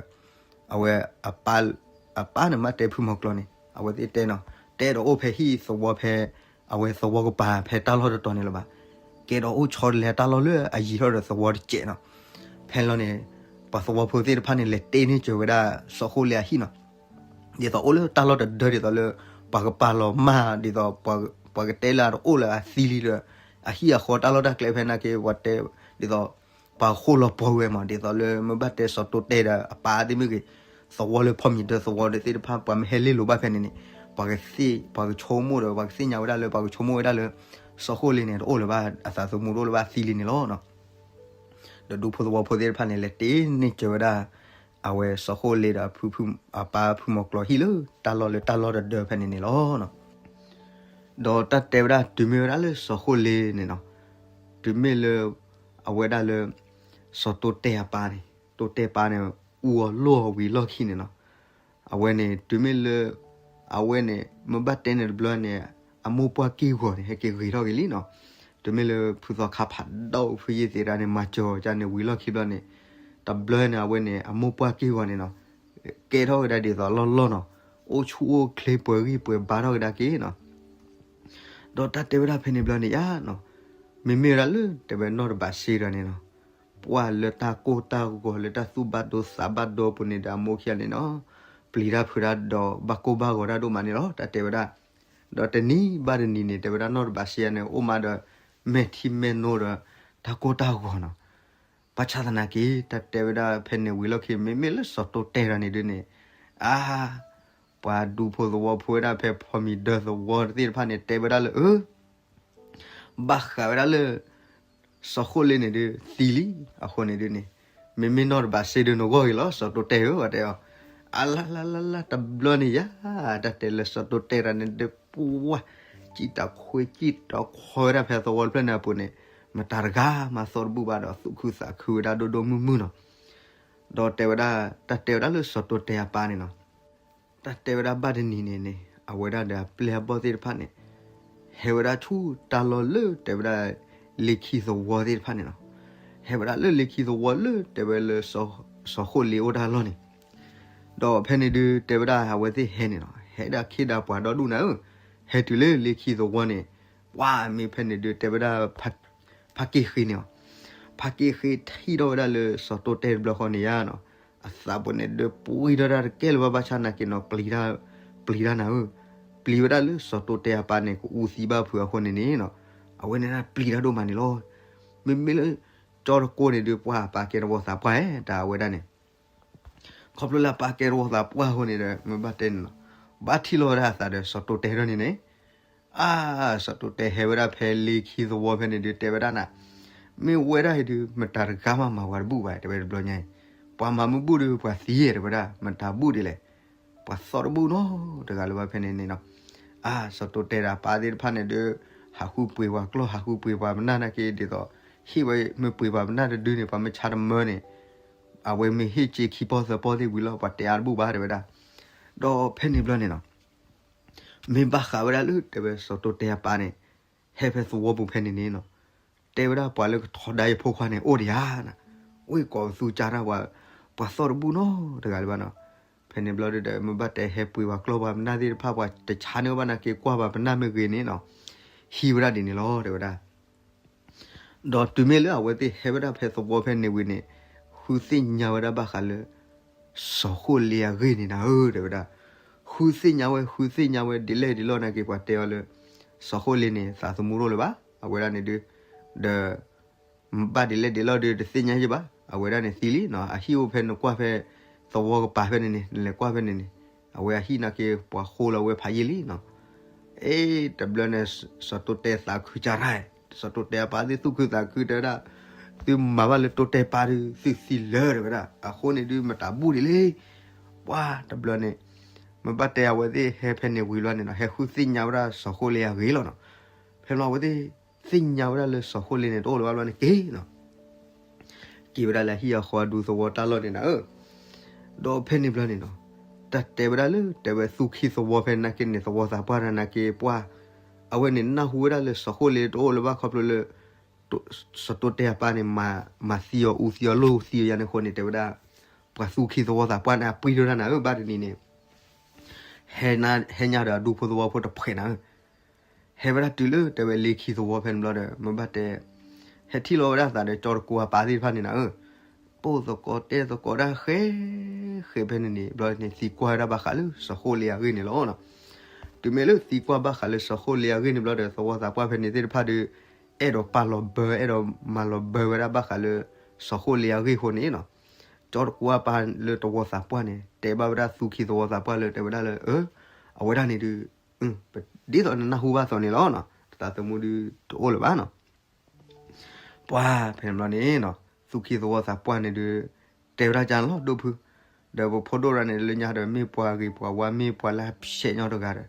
အဝဲ အပၢ်န့ၣ်မ့ၢ်တဲဖုမီၤကျီန့ၣ် အဝဲသ့ၣ်တဲနီၤ, တဲဒီးအိၣ်ဖဲဟံၣ်သဝီဖဲ အဝဲသဝီကပၤဖဲတၢ်လီၢ်တတီၤန့ၣ်လၢၤဘၣ်, ကဲဒီးအိၣ်ဆီတလဲတၢ်လီၢ်လၢအယံၤထီၣ်ဒီးသဝီတစဲးနီၤ. ဖဲန့ၣ်လီၤန့ၣ် ပှၤသဝီဖိသ့ၣ်တဖၣ်န့ၣ် လဲၤတ့န့ၢ်စၢၤဝဲဒၣ်စီၤဃိလ့အဟံၣ်နီၤ. ဒ်သိးအိၣ်လၢတၢ်လီၢ်တဒၢဒ်သိးလၢ ပှၤကပာ်လီၤမၢ် ဒ်သိး ပှၤကတဲလၢအတအိၣ်လၢအသံလံဒီး အဟံၣ်အဃီတၢ်လီၢ်တၢ်ကျဲဖဲနာ်က့ ပှၤတဲ ဒ်သိး ပှၤဃိလီၤပှီၢ်ဝဲမး ဒ်သိးလၢမ့ၢ်ဘၣ်တဲစီၤတိတဲဒီးအပၢ်သ့ၣ်မ့ၢ်ဂ့ၤ သဝီလၢဖီမံၤဒၢသဝီသ့ၣ်တဖၣ် ပှၤမ့ၢ်ဟဲလ့လိာ်ဘၣ်ဖဲန့ၣ်န့ၣ် ပှၤကသ့ၣ် ပှၤကဆိကမိၣ်ဒီး ပှၤကသ့ၣ်ညါဝဲဒၣ်လၢ ပှၤကဆိကမိၣ်ဝဲဒၣ်လၢ စီၤဃိလ့န့ၣ် တအိၣ်လၢၤဘၣ် အသးသမူတအိၣ်လၢၤဘၣ်သံလံန့ၣ်လီၤ. ဒီးဒူဖိသဝီဖိသ့ၣ်တဖၣ်န့ၣ် လဲၤတ့န့ၢ်စၢၤဝဲဒၣ် အဝဲစီၤဃိလ့ဒီး အပၢ်ဖုမီၤကျီဟံၣ်လၢတၢ်လီၢ်လၢတၢ်လီၢ်တဒၢဖဲန့ၣ်န့ၣ်လီၤ. ဒီးတၢ်တဲဝဲဒၣ်တုၤမ့ၢ်ဝဲဒၣ်လၢစီၤဃိလ့န့ၣ်နီၤ, တုၤမ့ၢ်လၢ အဝဲဒၣ်လၢ စီၤတိတဲအပၢ်န့ၣ် တိတဲပၢ်န့ၣ် အူအီၤလိၢ်အီၤဝံၤလီၢ်ခံန့ၣ်နီၤ, အဝဲန့ၣ် တုၤမ့ၢ်လၢ အဝဲန့ၣ် မ့ၢ်ဘၣ်တဲန့ၣ်တဘျီန့ၣ် အမိၢ်ပှၢ်က့ၢ်ဂီၤန့ၣ် ဟဲက့ၤဂ့ၤထီၣ်က့ၤလံနီၤ, တုၤမ့ၢ်လၢဖုသီခါဖးဒိၣ်ဖုယ့ၢ်သ့ၣ်တဖၣ်န့ၣ် မၤစၢၤအီၤကန့ၣ်ဝံၤလီၢ်ခံဘျီန့ၣ် တဘျီန့ၣ် အဝဲန့ၣ် အမိၢ်ပှၢ်က့ၢ်ဂီၤန့ၣ်နီၤ, ကဲထီၣ်ဝဲဒၣ်ဒ်သိးလီၢ်လီၢ်နီၤ, အိၣ်ဆူၣ်အိၣ်ချ့ပှဲၤဂံၢ်ပှဲၤဘါထီၣ်ကဒါက့ၤနီၤ. ဒီးတၢ်တဲဝဲဒၣ်ဖဲန့ၣ်ဘျီန့ၣ်ယါနီၤ, မ့မ့ၢ်ဝဲဒၣ်လၢတဲဝဲနီၢ်တဘးစ့တဂၤန့ၣ်နီၤ, ပှၢ်လၢတၢ်ကိၢ်တၢ်ဂီၤလၢတၢ်သူၣ်ဘၣ်ဒိသးဘၣ်ဒိပူၤန့ၣ်ဒီးအမိၢ်ခံဂၤန့ၣ်နီၤ, ပျံၤတၢ်ဖုးတၢ်ဒီးဘၣ်ကိၢ်ဘၣ်ဂီၤတၢ်ဒိၣ်မးန့ၣ်လီၤ. တၢ်တဲဝဲဒၣ် ဒီးတနံၤဘၣ်တနံၤန့ၣ် တဲဝဲဒၣ်နီၢ်တဘးစ့ယါန့ၣ် အိၣ်မးဒီး မဲာ်ထံမဲာ်နိဒီး တၢ်ကိၢ်တၢ်ဂီၤနီၤ. ဘၣ်ဆၣ်သနာ်က့ တၢ်တဲဝဲဒၣ်ဖဲန့ၣ်ဝံၤလီၢ်ခံ မ့မ့ၢ်လၢစီၤတိတဲတဂၤန့ၣ်ဒ်န့ၣ် အါ ပှၤဒူဖိသဝီဖိဝဲဒၣ်ဖဲဖီမံၤဒၢသဝီသ့ၣ်တဖၣ်န့ၣ် တဲဝဲဒၣ်လၢ အၢ ဘၣ်ဃးဝဲဒၣ်လၢ စီၤဃိလ့န့ၣ်ဒုးသံလံ. အဃိန့ၣ်ဒုးန့ၣ် မ့မ့ၢ်နီၢ်တဘးစ့ဒုးနဂီၢ်ဂ့ၤလီၤ စီၤတိတဲဧၢ တဲအီၤ. အလါလါလါလါ တဘျီန့ၣ်ယၤ တၢ်တဲလၢစီၤတိတဲတၢ်န့ၣ်ဒုး ပှၤ စံၣ်တၢ်ခွ့စံၣ်တၢ်ခွီဝဲဒၣ်ဖဲသဝီတဖျၢၣ်န့ၣ်အပူၤန့ၣ် မတၤတဂၤမၤသီတဘူၣ်ဘၣ်ဒီး သူၣ်ခုသးခုဝဲဒၣ်ဒိၣ်ဒိၣ်မုၢ်မုၢ်နီၤ. ဒီးတဲဝဲဒၣ် တၢ်တဲဝဲဒၣ်လၢစီၤတိတဲအပၢ်န့ၣ်နီၤ တၢ်တဲဝဲဒၣ်ဘၣ်တနံၤန့ၣ်န့ၣ် အဝဲဒၣ်ဒီးအပျဲၢ်အဘီၣ်သ့ၣ်တဖၣ်န့ၣ် ဟဲဝဲဒၣ်ဆူတၢ်လီၢ်လၢတဲဝဲဒၣ် လ့ၤခံသဝီသ့ၣ်တဖၣ်န့ၣ်လီၤ. ဟဲဝဲဒၣ်လၢလ့ၤခံသဝီလၢတဲဝဲလၢ စီၤဃိလ့အိၣ်တၢ်လီၢ်န့ၣ် ဒီးဖဲန့ၣ်ဒုးတဲဝဲဒၣ်အဝဲသ့ၣ်ဟဲန့ၣ်လီၤ. ဟဲဒၣ်ခ့ဒၣ်ပှၤဒီဒူၣ်နၤဧၢ, ဟဲတုၤလၢလ့ၤခံသဝီန့ၣ် ပှၤမ့ၢ်ဖဲန့ၣ်ဒုးတဲဝဲဒၣ် ဖါက့ၢ်ဃ့န့ၣ်လီၤ. ဖါက့ၢ်ဃ့ထံၣ်ထီၣ်ဝဲဒၣ်လၢစီၤတိတဲတဘျီဃီန့ၣ်ယါနီၤ, အသးပူၤန့ၣ်ဒုးပှံၤထီၣ်တၢ်တကဲလၢၤဘၣ် ဘၣ်ဆၣ်နာ်က့နီၤ ပျံၤတၢ်နၤဧၢ, ပျံၤဝဲဒၣ်လၢစီၤတိတဲအပၢ်န့ၣ် ကအူသံဘၣ်ဖုးအဃိန့ၣ်န့ၣ်နီၤ, အဝဲန့ၣ်ဒၣ်ပျံၤတၢ်ဒိၣ်မးန့ၣ်လီၤ. မ့မ့ၢ်လၢ ကၠီတကိန့ၣ်ဒုး ပှၤအပၢ်ကဲတဝီသးပှၢ်ဧါ တၢ်အဝဲဒၣ်န့ၣ် ခီဖျိလၢအပၢ်ကဲတဝီသးပှၢ်အဃိန့ၣ်ဒီး မ့ၢ်ဘၣ်တဲန့ၣ်လီၤ, ဘၣ်ထံၣ်လီၤဝဲဒၣ်အသးဒီးစီၤတိတဲထီၣ်န့ၣ်န့ၣ်, အါ, စီၤတိတဲဟဲဝဲဒၣ်ဖဲလ့ၤခံသဝီဖဲန့ၣ်ဒုးတဲဝဲဒၣ်နၤ, မ့ၢ်ဝဲဒၣ်အံၤဒုး မတၤတဂၤမးမၤပှၤတဘူၣ်ဘၣ် တဲဝဲတဘျီညါအံၤ, ပှၤမၤမုၢ်ဘူၣ်ဒုးပှၤသံဧါ တဲဝဲဒၣ်, မတၤဘူၣ်ဒ်လဲၣ်, ပှၤသီၣ်တဘူၣ်နီတဂၤလၢၤဘၣ်ဖဲန့ၣ်န့ၣ်နီၤ. အါ, စီၤတိတဲဒီးအပၢ်သ့ၣ်တဖၣ်န့ၣ်ဒုး ဟးဃုပှ့ၤပှၤကျီၢ် ဟးဃုပှ့ၤပှၤပနၢ်နာ်က့ ဒ်သိး ဟ့ၣ်ဝဲမ့ၢ်ပှ့ၤပှၤပနၢ်တဒုန့ၣ် ပှၤမ့ၢ်ဆါတမၢန့ၣ် အဝဲမ့ၢ်ဟ့ၣ်စ့ခံပီၢ်သၢပီၢ်သ့ၣ်ဝံၤလီၤ ပှၤတဲအါတဘူၣ်ဘၣ် တဲဝဲဒၣ်. ဒီးဖဲန့ၣ်ဘျီန့ၣ်နီၤ မ့ၢ်ဘၣ်ဃးဝဲဒၣ်လၢတဲဝဲစီၤတိတဲအပၢ်န့ၣ် ဟဲဖဲသဝီပူၤဖဲန့ၣ်န့ၣ်နီၤ, တဲဝဲဒၣ်ပှၤလၢကထီဒါယဖိခွါန့ၣ် အိၣ်ဒံးဧါ, အိၣ်ကိးပသူကၢ်တၢ်ပှၤ, ပှၤသီၣ်တဘူၣ်နီတဂၤလၢၤဘၣ်နီၤ. ဖဲန့ၣ်ဘျီဒုးဒီး မ့ၢ်ဘၣ်တဲဟဲပှ့ၤပှၤကျီၢ်ပှၤပနၢ်သ့ၣ်တဖၣ် ပှၤတဆါန့ၢ်ဘၣ်နာ်က့ ကွၢ်ပှၤပနၢ်မ့ၢ်ဂ့ၤန့ၣ်နီၤ, ဟံးဝဲဒၣ်ဒ်န့ၣ်လီၤ တဲဝဲဒၣ်. ဒီးတုၤမ့ၢ်လၢအဝဲသ့ၣ်ဟဲဝဲဒၣ်ဖဲသဝီဖဲန့ၣ်ဝံၤန့ၣ်, ဃုသ့ၣ်ညါဝဲဒၣ်ဘၣ်ဃးလၢ စီၤဃိလ့အဂ့ၢ်န့ၣ်နၤဧၢ တဲဝဲဒၣ်. ဃုသ့ၣ်ညါဝဲ ဃုသ့ၣ်ညါဝဲ ဒ်လဲၣ်ဒ်လဲၣ်နာ်က့ ပှၤတဲအီၤလၢ စီၤဃိလ့န့ၣ် သးသမူတအိၣ်လၢၤဘၣ် အဝဲဒၣ်န့ၣ်ဒုး, ဒီး ဘၣ်ဒ်လဲၣ်ဒ်လဲၣ်ဒုး တသ့ၣ်ညါယဲၢ်ဘၣ်, အဝဲဒၣ်န့ၣ်သံလံနီၤ, အဟံၣ်အိၣ်ဖဲနကွၢ်ဖဲ သဝီကပၤဖဲန့ၣ်န့ၣ် နလဲၤကွၢ်ဖဲန့ၣ်န့ၣ်, အဝဲအဟံၣ်နာ်က့ ပှၤဃိလီၤဝဲဖးယံာ်လံနီၤ. အ့ တဘျီန့ၣ် စီၤတိတဲသးခုကၢ်ရၢ်, စီၤတိတဲအပၢ်သ့ၣ်သူၣ်ခုသးခုတဲဝဲဒၣ်, သုမၤဘၣ်လၢတိတဲပၢ်ဒုး သုသံလၢာ် တဲဝဲဒၣ်. အဃိန့ၣ်ဒုး မတၤဘူၣ်ဒ်လဲၣ်, ပှၤတဘျီန့ၣ် မ့ၢ်ဘၣ်တဲအဝဲသ့ၣ်ဟဲဖဲန့ၣ်ဝံၤလီၤန့ၣ်နီၤ, ဟဲဃုသ့ၣ်ညါဝဲဒၣ်စီၤဃိလ့အဂ့ၢ်လီၤနီၤ. ဖဲန့ၣ်အဝဲသ့ၣ် သ့ၣ်ညါဝဲဒၣ်လၢစီၤဃိလ့န့ၣ် တအိၣ်လၢၤဘၣ်ဘျီန့ၣ်က့ၤနီၤ, က့ၤဝဲဒၣ်လၢအဟံၣ်အဃီအဒူသဝီတၢ်လီၢ်န့ၣ်နၤဧၢ. ဒီးဖဲန့ၣ်ဘျီန့ၣ်နီၤ, တၢ်တဲဝဲဒၣ်လၢ တဲဝဲသူၣ်ခံသဝီဖဲနာ်က့န့ၣ် သဝီသးပှၢ်တဂၤနာ်က့ ပှၤ အဝဲန့ၣ်နၢ်ဟူဝဲဒၣ်လၢစီၤဃိလ့တအိၣ်လၢၤဘၣ်ခီဖျိလၢ စီၤတိတဲအပၢ်န့ၣ် မၤသံအီၤအူသံအီၤလိၢ်သံအီၤယါန့ၣ်အဃိန့ၣ် တဲဝဲဒၣ် ပှၤသူၣ်ခံသဝီသးပှၢ်န့ၣ် အပှံၢ်ထီၣ်တၢ်နၤဧၢ ဘၣ်တနံၤန့ၣ် ဟဲညါဒီးအဒူဖိသဝီဖိတဖှဲးနၤဧၢ. ဟဲဝဲဒၣ်တုၤလၢတဲဝဲလ့ၤခံသဝီဖဲန့ၣ်ဘျီဒီး မ့ၢ်ဘၣ်တဲ ဟဲထံၣ်လီၤဝဲဒၣ်သးဒီးကၠီတကိအပၢ်သ့ၣ်တဖၣ်န့ၣ်နၤဧၢ, ပိာ်သကိးတဲသကိးတၢ်ဃဲဃဲဖဲန့ၣ်န့ၣ် ဘျီန့ၣ်သံကွၢ်ဝဲဒၣ်ဘၣ်ဃးလၢစီၤဃိလ့အဂ့ၢ်န့ၣ်လီၤ. တုၤမ့ၢ်လၢသံကွၢ်ဘၣ်ဃးလၢစီၤဃိလ့အဂ့ၢ်န့ၣ်ဘျီဒီး သဝီသးပှၢ်ဖဲန့ၣ်သ့ၣ်တဖၣ်ဒီး အဲၣ်ဒိးပာ်လီၤဘၢ အဲၣ်ဒိးမၤလီၤဘၢဝဲဒၣ်ဘၣ်ဃးလၢ စီၤဃိလ့အဂ့ၢ်အဃိန့ၣ်နီၤ, ကၠီတကိအပၢ်လၢသဝီသးပှၢ်န့ၣ် တဲဘၣ်ဝဲဒၣ်သူၣ်ခံသဝီသးပှၢ်လၢတဲဝဲဒၣ်လၢ အဝဲဒၣ်န့ၣ်ဒုး ဒ်သိးနနၢ်ဟူဘၣ်သိးန့ၣ်လီၤနီၤ, သးသမူဒုးတအိၣ်လၢၤဘၣ်နီၤ. ပှၤဖဲန့ၣ်ဘျီန့ၣ်နီၤ, သူၣ်ခံသဝီသးပှၢ်န့ၣ်ဒုး တဲဝဲဒၣ်ကၢ်လီၤဒိၣ်ဖု, ဒီးပဖိဒိၣ်ရၣ်န့ၣ်လၢညါဒီး မ့ၢ်ပှၤဂ့ၤပှၤဝါ မ့ၢ်ပှၤလၢအဖျဲးညီတဂၤဒီး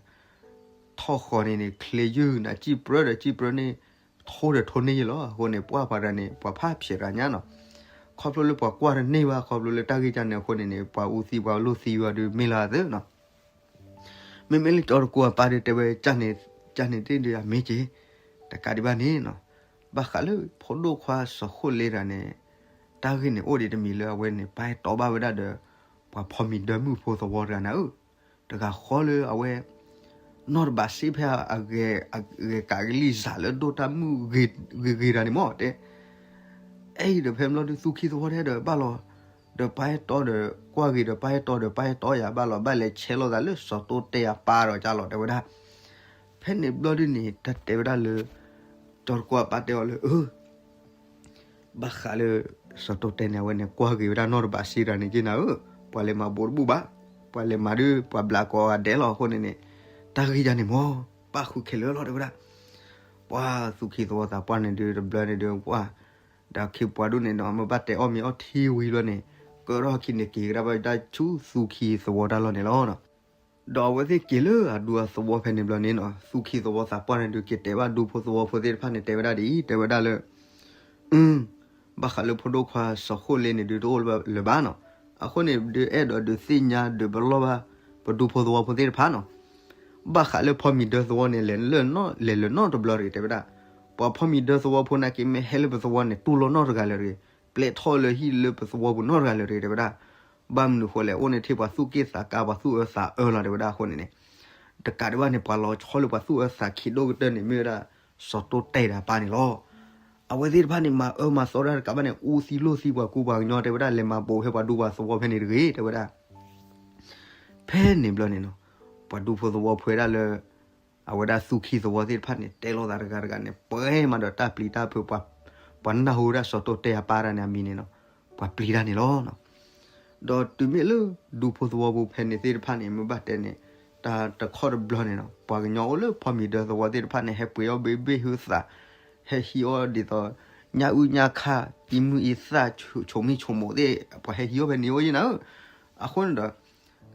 ထီၣ်ဃီန့ၣ်န့ၣ် ချ့ယုၢ်နၤ စံၣ်ပြၢဒီးစံၣ်ပြၢန့ၣ် ထိဒီးထိန့ၢ်ယဲၢ်လီၤ. အဃိန့ၣ် ပှၤပှၤတဂၤန့ၣ် ပှၤဖးဖျဲးတဂၤညါနီၤ, ခီဖျိလၢပှၤကွၢ်တန့ၢ်ဘၣ် ခီဖျိလၢတၢ်ဂ့ၢ်ကၢ်န့ၣ်အဃိန့ၣ်န့ၣ် ပှၤအူသံပှၤလိၢ်သံဝဲဒုးမ့ၢ်လၢအသၢနီၤ. မ့မ့ၢ်လၢကၠီတကိအပၢ်ဒုးတဲဝဲ ကၢ်န့ၣ် ကၢ်န့ၣ်သ့ၣ်ဒုးအမ့ၢ်က့ၤ တကးဒံးဘၣ်န့ၣ်နီၤ, ဘၣ်ဃးလၢဖိဒိၣ်ခွါစီၤဃိလ့တဂၤန့ၣ် တၢ်ဂ့ၢ်န့ၣ်အိၣ်ဒံးတမံၤလၢအဝဲန့ၣ် ပာ်တီဘၣ်ဝဲဒၣ်ဒီး ပှၤဖီမံၤဒၢမုၣ်ဖိသဝီတဂၤနၤဧၢ, တဂၤဃီလၢအဝဲ နီၢ်တဘးစ့ဖဲအဂဲၤ အဂဲၤကးကလံၢ်စးလၢဒိၣ်တၢ်မုၣ်ဂ့ၤဂ့ၤတဂၤန့ၣ်မ့ၢ် တဲ အဲၣ်ဒီးဖဲမ့ၢ်လီၤဒုး သူၣ်ခံသဝီထဲဒီးဘၣ်လီၤ, ဒီးပာ်တီဒီး ကွၢ်ဂ့ၤဒီးပာ်တီဒီးပာ်တီယၤ ဘၣ်လီၤဘၣ်လဲၤဆဲးလိာ်သးလၢစီၤတိတဲအပၢ်ဒီးကၢ်လီၤ တဲဝဲဒၣ်. ဖဲန့ၣ်ဘျီဒုးန့ၣ် တၢ်တဲဝဲဒၣ်လၢ ကၠီတကိအပၢ်တဲအီၤလၢ အၢ ဘၣ်ဃးလၢ စီၤတိတဲန့ၣ် အဝဲန့ၣ် ကွၢ်ဂ့ၤဝဲဒၣ်နီၢ်တဘးစ့တဂၤန့ၣ်က့ၤနၤဧၢ, ပှၤလဲၤမၤဘူးတဘူးဘၣ်, ပှၤလဲၤမၤဒုး ပှၤဘျးကိးဂၤဒဲးလီၤအဃိန့ၣ်န့ၣ်, တၢ်ဂ့ၢ်ယၤန့ၣ်မ့ၢ် ပၣ်ဃုာ်ခဲလၢာ်လီၤ တဲဝဲဒၣ်. ပှၤသူၣ်ခံသဝီသးပှၢ်န့ၣ်ဒုး တဘျီန့ၣ်ဒုး ပှၤ ဒီးခ့ပှၤဒိၣ်န့ၣ်ဒီး မ့ၢ်ဘၣ်တဲအီၣ်မ့ၤအီထံဝံၤလီၤန့ၣ် ကၢထီၣ်ခံန့ၣ် က့ၤကဒါဘၣ်တၢ်ဆူသူၣ်ခံသဝီတၢ်လီၢ်န့ၣ်လီၤ. ဒီးအဝဲသ့ၣ်က့ၤလၢအဒူအသဝီဖဲန့ၣ်ဘျီန့ၣ်နီၤ သူၣ်ခံသဝီသးပှၢ်န့ၣ်ဒုး က့ၤတဲဘၣ်ဒူဖိသဝီဖိသ့ၣ်တဖၣ်န့ၣ် တဲဝဲဒၣ်ဒ်အံၤ တဲဝဲဒၣ်လၢ ဘၣ်ဃးလၢဖိဒိၣ်ခွါစီၤဃိၣ်လ့န့ၣ်ဒုး တအိၣ်လၢၤဘၣ်နီၤ. အဃိန့ၣ်ဒုး အဲၣ်ဒိးဒုးသ့ၣ်ညါဒုးပလီၢ်ဘၣ် ပဒူဖိသဝီဖိသ့ၣ်တဖၣ်နီၤ. ဘၣ်ဃးလၢဖီမံၤဒၢသဝီန့ၣ် လဲၤလၢနီၢ်တဘျီတဂ့ၤ တဲဝဲဒၣ်. ပှၤဖီမံၤဒၢသဝီဖိနာ်က့ မ့ၢ်ဟဲလၢပသဝီန့ၣ် တူၢ်လိာ်နီတဂၤလၢၤတဂ့ၤ, ပျဲထီၣ်လၢဟံၣ်လၢပသဝီပူၤနီတဂၤလၢၤတဂ့ၤ တဲဝဲဒၣ်. ဘၣ်မနုၤဃိလဲၣ် အိၣ်န့ၣ်ထဲပှၤသူၣ်က့ၣ်သးကါ ပှၤသူၣ်အၢသးအၢလီၤ တဲဝဲဒၣ်အဃိန့ၣ်န့ၣ် တကးဒံးဘၣ်န့ၣ် ပှၤလီၤဆီလၢပှၤသူၣ်အၢသးခံဒိၣ်ကတၢၢ်န့ၣ် မ့ၢ်ဝဲဒၣ် စီၤတိတဲာ်ဒီးအပၢ်န့ၣ်လီၤ. အဝဲသ့ၣ်တဖၣ်န့ၣ် မၤအၢမၤသီတၢ်တကးဘၣ်န့ၣ် အူသံလိာ်သံပှၤကူပှၤကညီ တဲဝဲဒၣ် လဲၤမၤပိာ်ဖဲပှၤဒူပှၤသဝီဖဲန့ၣ်တဂ့ၤ တဲဝဲဒၣ်. ဖဲန့ၣ်ဘျီန့ၣ်နီၤ ပှၤဒူဖိသဝီဖိဝဲဒၣ်လၢ အဝဲဒၣ်သူၣ်ခံသဝီသ့ၣ်တဖၣ်န့ၣ် တဲလိာ်သးတဂၤတဂၤန့ၣ် ပှဲၤမးဒီးတၢ်ပျံၤတၢ်ဖုး ပှၤနၢ်ဟူဝဲဒၣ်စီၤတိတဲာ်အပၢ်တၢ်န့ၣ်အမံၤန့ၣ်နီၤ ပှၤပျံၤတၢ်န့ၣ်လီၤ. ဒီးတုၤမ့ၢ်လၢဒူဖိသဝီဖိဖဲန့ၣ်သ့ၣ်တဖၣ်န့ၣ် မ့ၢ်ဘၣ်တဲန့ၣ် တၢ်တခီတဘျီန့ၣ်နီၤ ပှၤကညီအိၣ်လၢဖီမံၤဒၢသဝီသ့ၣ်တဖၣ်န့ၣ် ဟဲပှ့ၤအီၣ်ဘ့ၣ်ဘ့ၣ်ဟုသး ဟဲဟံးအီၣ်ဒ်သိး ညၣ်အုၣ်ညၣ်ခါ အံမုၢ်အံသၣ် ဆိးမံဆိးမိးသ့ၣ် ပှၤဟဲဟံးအီၣ်ဖဲန့ၣ်အိၣ်ယဲၢ်နၤဧၢ. အဃိန့ၣ်ဒီး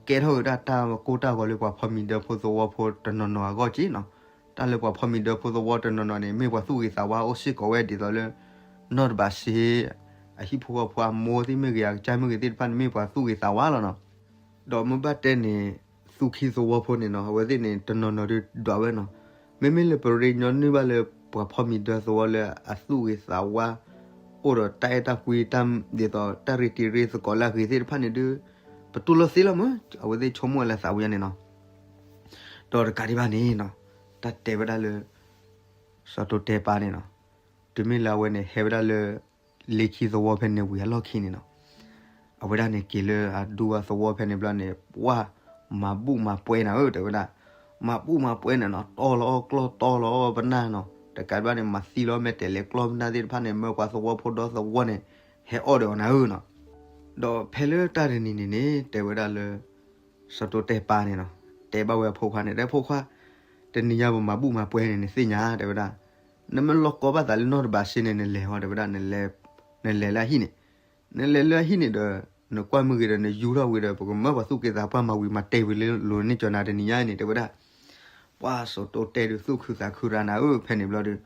ကဲထီၣ်က့ၤဒၣ်တၢ်ကိၢ်တၢ်ဂီၤလၢပှၤဖီမံၤဒၢဖိသဝီဖိတနီၤနီၤအဂီၢ်က့နီၤ. တၢ်လၢပှၤဖီမံၤဒၢဖိသဝီတနီၤနီၤန့ၣ် မ့ၢ်ပှၤသူၣ်ဂ့ၤသးဝါအိၣ်စ့ၢ်ကီးဝဲဒ်သိးလၢ နီၢ်တဘးစ့ အဟံၣ်ဖိဃီဖိအမိၢ်သ့ၣ်မ့ၢ်ဂ့ၤ အကစၢ်မ့ၢ်ဂ့ၤသ့ၣ်တဖၣ်န့ၣ် မ့ၢ်ပှၤသူၣ်ဂ့ၤသးဝါလီၤနီၤ. ဒီးမ့ၢ်ဘၣ်တဲန့ၣ် သူၣ်ခံသဝီဖိန့ၣ်နီၤ အဝဲသ့ၣ်န့ၣ် တနီၤနီၤဒုးဒွးဝဲနီၤ. မ့မ့ၢ်လၢပရ့ညီနုၢ်ဘၣ်လၢ ပှၤဖီမံၤဒၢသဝီလၢအသူၣ်ဂ့ၤသးဝါ အိၣ်ဒီးတၢ်အဲၣ်တၢ်ကွံတၢ်ဒ်သိး တၢ်ရ့တံၤရ့သကိးလၢအဂ့ၤသ့ၣ်တဖၣ်န့ၣ်ဒုး ပတူၢ်လိာ်သ့လီၤမး အဝဲသ့ၣ်ဆိကမိၣ်လၢသးဝံၤန့ၣ်နီၤ. ဒီးတကးဒံးဘၣ်န့ၣ်နီၤ တၢ်တဲဝဲဒၣ်လၢ စီၤတိတဲာ်ပၢ်န့ၣ်နီၤ တုၤမ့ၢ်လၢအဝဲန့ၣ် ဟဲဝဲဒၣ်လၢ လ့ခံသဝီဖဲန့ၣ်ဝံၤအလီၢ်ခံန့ၣ်နီၤ အဝဲဒၣ်န့ၣ်က့ၤလၢအဒူအသဝီဖဲန့ၣ်ဘျီန့ၣ် ပှၢ်မၤဘူၣ်မၤပှဲၤနၤဧၢ တဲဝဲဒၣ်. မၤဘူၣ်မၤပှဲၤန့ၣ်နီၤ တီလီၤအီၣ်ကျီၢ်တီလီၤအီၣ်ပနၢ်နီၤ တကးဒံးဘၣ်န့ၣ် မၤသံလီၤမဲာ်တဲၤလဲၤကျီၢ်ပနၢ်သ့ၣ်တဖၣ်န့ၣ် မၢပှၤသဝီဖိဒီသဝီန့ၣ် ဟဲအီၣ်ဒီးအီၤနၤဧၢနီၤ. ဒီးဖဲလၢတၢ်တနံၤန့ၣ်န့ၣ် တဲဝဲဒၣ်လၢ စီၤတိတဲာ်ပၢ်န့ၣ်နီၤ တဲဘၣ်ဝဲအဖိခွါန့ၣ် တဲဖိခွါ တနံၤညါပမၤဘူၣ်မၤပှဲၤန့ၣ် နသ့ၣ်ညါတဲဝဲဒၣ်. နမ့ၢ်လီၢ်ကီဘၣ်သးလၢနီၢ်တဘးစ့န့ၣ် နလဲၤဟီတဲဝဲဒၣ် နလဲၤလၢအဟံၣ်န့ၣ် နလဲၤလၢအဟံၣ်န့ၣ်ဒီး နကွၢ်မ့ၢ်ဂ့ၤဒီး နယူၤထီၣ်ဝံၤဒီး ပကမၢပှၤသူၣ်က့သးပှၢ်မၤဝံၤမၤတဲာ်ဝံၤလၢလိၤန့ၢ်ကၠီနၤတနံၤညါအံၤန့ၣ် တဲဝဲဒၣ်. ပှၢ်စီၤတိတဲာ်ဒုးသူၣ်ခုသးခုရၤနၤဧၢ ဖဲန့ၣ်ဘျီဒီး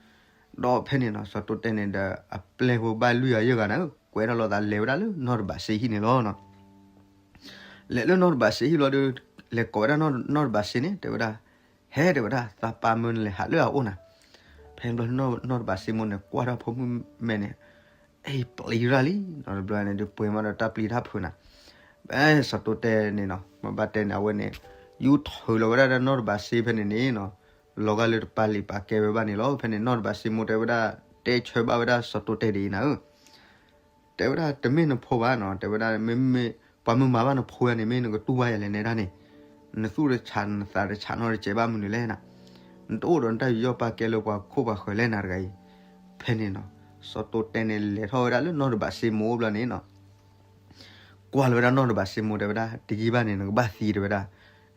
ဒီးဖဲန့ၣ်နီၤ စီၤတိတဲာ်န့ၣ်ဒီး အပျဲၢ်ဖိဘၣ်လွံၢ်ဂၤယဲၢ်ဂၤနၤဧၢ ကွဲထီၣ်လိာ်သးလဲၤဝဲဒၣ်လၢနီၢ်တဘးစ့ဟံၣ်န့ၣ်လီၤ. လဲၤလၢနီၢ်တဘးစ့ဟံၣ်ဘျီဒီး လဲၤကိးဝဲဒၣ်နီၢ်တဘးစ့န့ၣ် တဲဝဲဒၣ် ဟဲ တဲဝဲဒၣ် သးပၢ်မၢနလဲၤဟးလၢအအိၣ်နၤ. ဖဲန့ၣ်ဘျီနီၢ်တဘးစ့မိၢ်န့ၣ် ကွၢ်ထီၣ်ဖိမုၣ်မဲာ်န့ၣ် အ့ ပျံၤရၤလံ နီတဘျီန့ၣ်ဒုးပှဲၤမးဒီးတၢ်ပျံၤတၢ်ဖုးနၤ. ဘၣ်စီၤတိတဲာ်န့ၣ်နီၤ မ့ၢ်ဘၣ်တဲန့ၣ် အဝဲန့ၣ် ယူၤထုးလီၤဝဲဒၣ်ဒီးနီၢ်တဘးစ့ဖဲန့ၣ်န့ၣ်နီၤ လီၤဂာ်လၢတပာ်လံာ်ပာ်ကဲဝဲဘၣ်န့ၣ်လီၤ. ဖဲန့ၣ်နီၢ်တဘးစ့မိၢ်တဲဝဲဒၣ် တဲဆၢဘၣ်ဝဲဒၣ်စီၤတိတဲာ်ဒ်အံၤနၤဧၢ တဲဝဲဒၣ် တမ့ၢ်နဖိဘၣ်နီၤ တဲဝဲဒၣ် မ့မ့ၢ်ပှၤမုၢ်မၤဘၣ်နဖိယၤန့ၣ် မ့ၢ်နကတူၢ်ဘၣ်ယၤလဲၣ်နဲဒၣ်န့ၣ် နသူၣ်တဆးနသးတဆးနီတစဲးဘၣ်မနုၤလဲၣ်နၤ. နတအိၣ်ဒီးနတၢ်ယူးယီၣ်ပာ်ကဲလၢပှၤခိၣ်ပှၤဃၢၤလဲၣ်နၤတဂၤအံၤ. ဖဲန့ၣ်နီၤ စီၤတိတဲာ်န့ၣ်လဲၤထီၣ်ဝဲဒၣ်လၢနီၢ်တဘးစ့မိၢ်အိၣ်ဘျီန့ၣ်နီၤ ကွၢ်လီၤဝဲဒၣ်နီၢ်တဘးစ့မိၢ်တဲဝဲဒၣ် တယံာ်ဘၣ်န့ၣ် နကဘၣ်သံတဲဝဲဒၣ်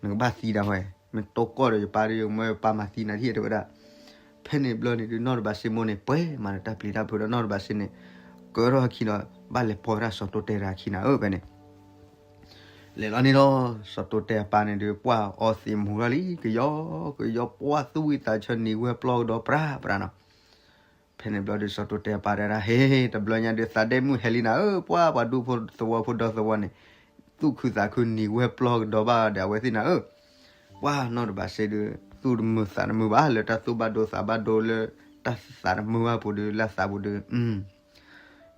နကဘၣ်သံဒၣ်ဝဲ မ့ၢ်တိၢ်ကီၢ်ဒီးယပၢ်ဒီး ယမၢယပၢ်မၤသံနၤထံၣ်တဲဝဲဒၣ်. ဖဲန့ၣ်ဘျီန့ၣ်ဒုး နီၢ်တဘးစ့မိၢ်န့ၣ် ပှဲၤမးဒီးတၢ်ပျံၤတၢ်ဖုးဒီးနီၢ်တဘးစ့န့ၣ် ကၢထီၣ်ခံဒီး ဘၣ်လဲၤပိာ်ဝဲဒၣ်စီၤတိတဲာ်တဂၤခံနၤဧၢ ဖဲန့ၣ် လဲၤလီၤန့ၣ်လီၤ စီၤတိတဲာ်အပၢ်န့ၣ်ဒုး ပှၢ်အီသံးမူၤထီၣ်လံ ကယီကယီ ပှၢ်သူၣ်ဝံသးဆၢနံၤဝဲပျီကဒီးပြၤပြၤနီၤ. ဖဲန့ၣ်ဘျီဒုး စီၤတိတဲာ်အပၢ်တဲဒၣ် ဟ့ တဘျီညါဒုး သးဒဲမုၣ်ဟဲလံနၤဧၢ ပှၢ်ပှၤဒူဖိသဝီဖိဒီသဝီန့ၣ် သူၣ်ခုသးခုနံၤဝဲပျီကဒီးဘၣ်ဒီးအဝဲသ့ၣ်နၤဧၢ ပှၢ်နီၢ်တဘးစ့ဒုး သူၣ်တမုာ်သးတမုာ်ဘၣ် လၢတၢ်သူၣ်ဘၣ်ဒိသးဘၣ်ဒိလၢ တၢ်သးတမုာ်ဘၣ်ပူၤဒုး လၢသးပူၤဒုး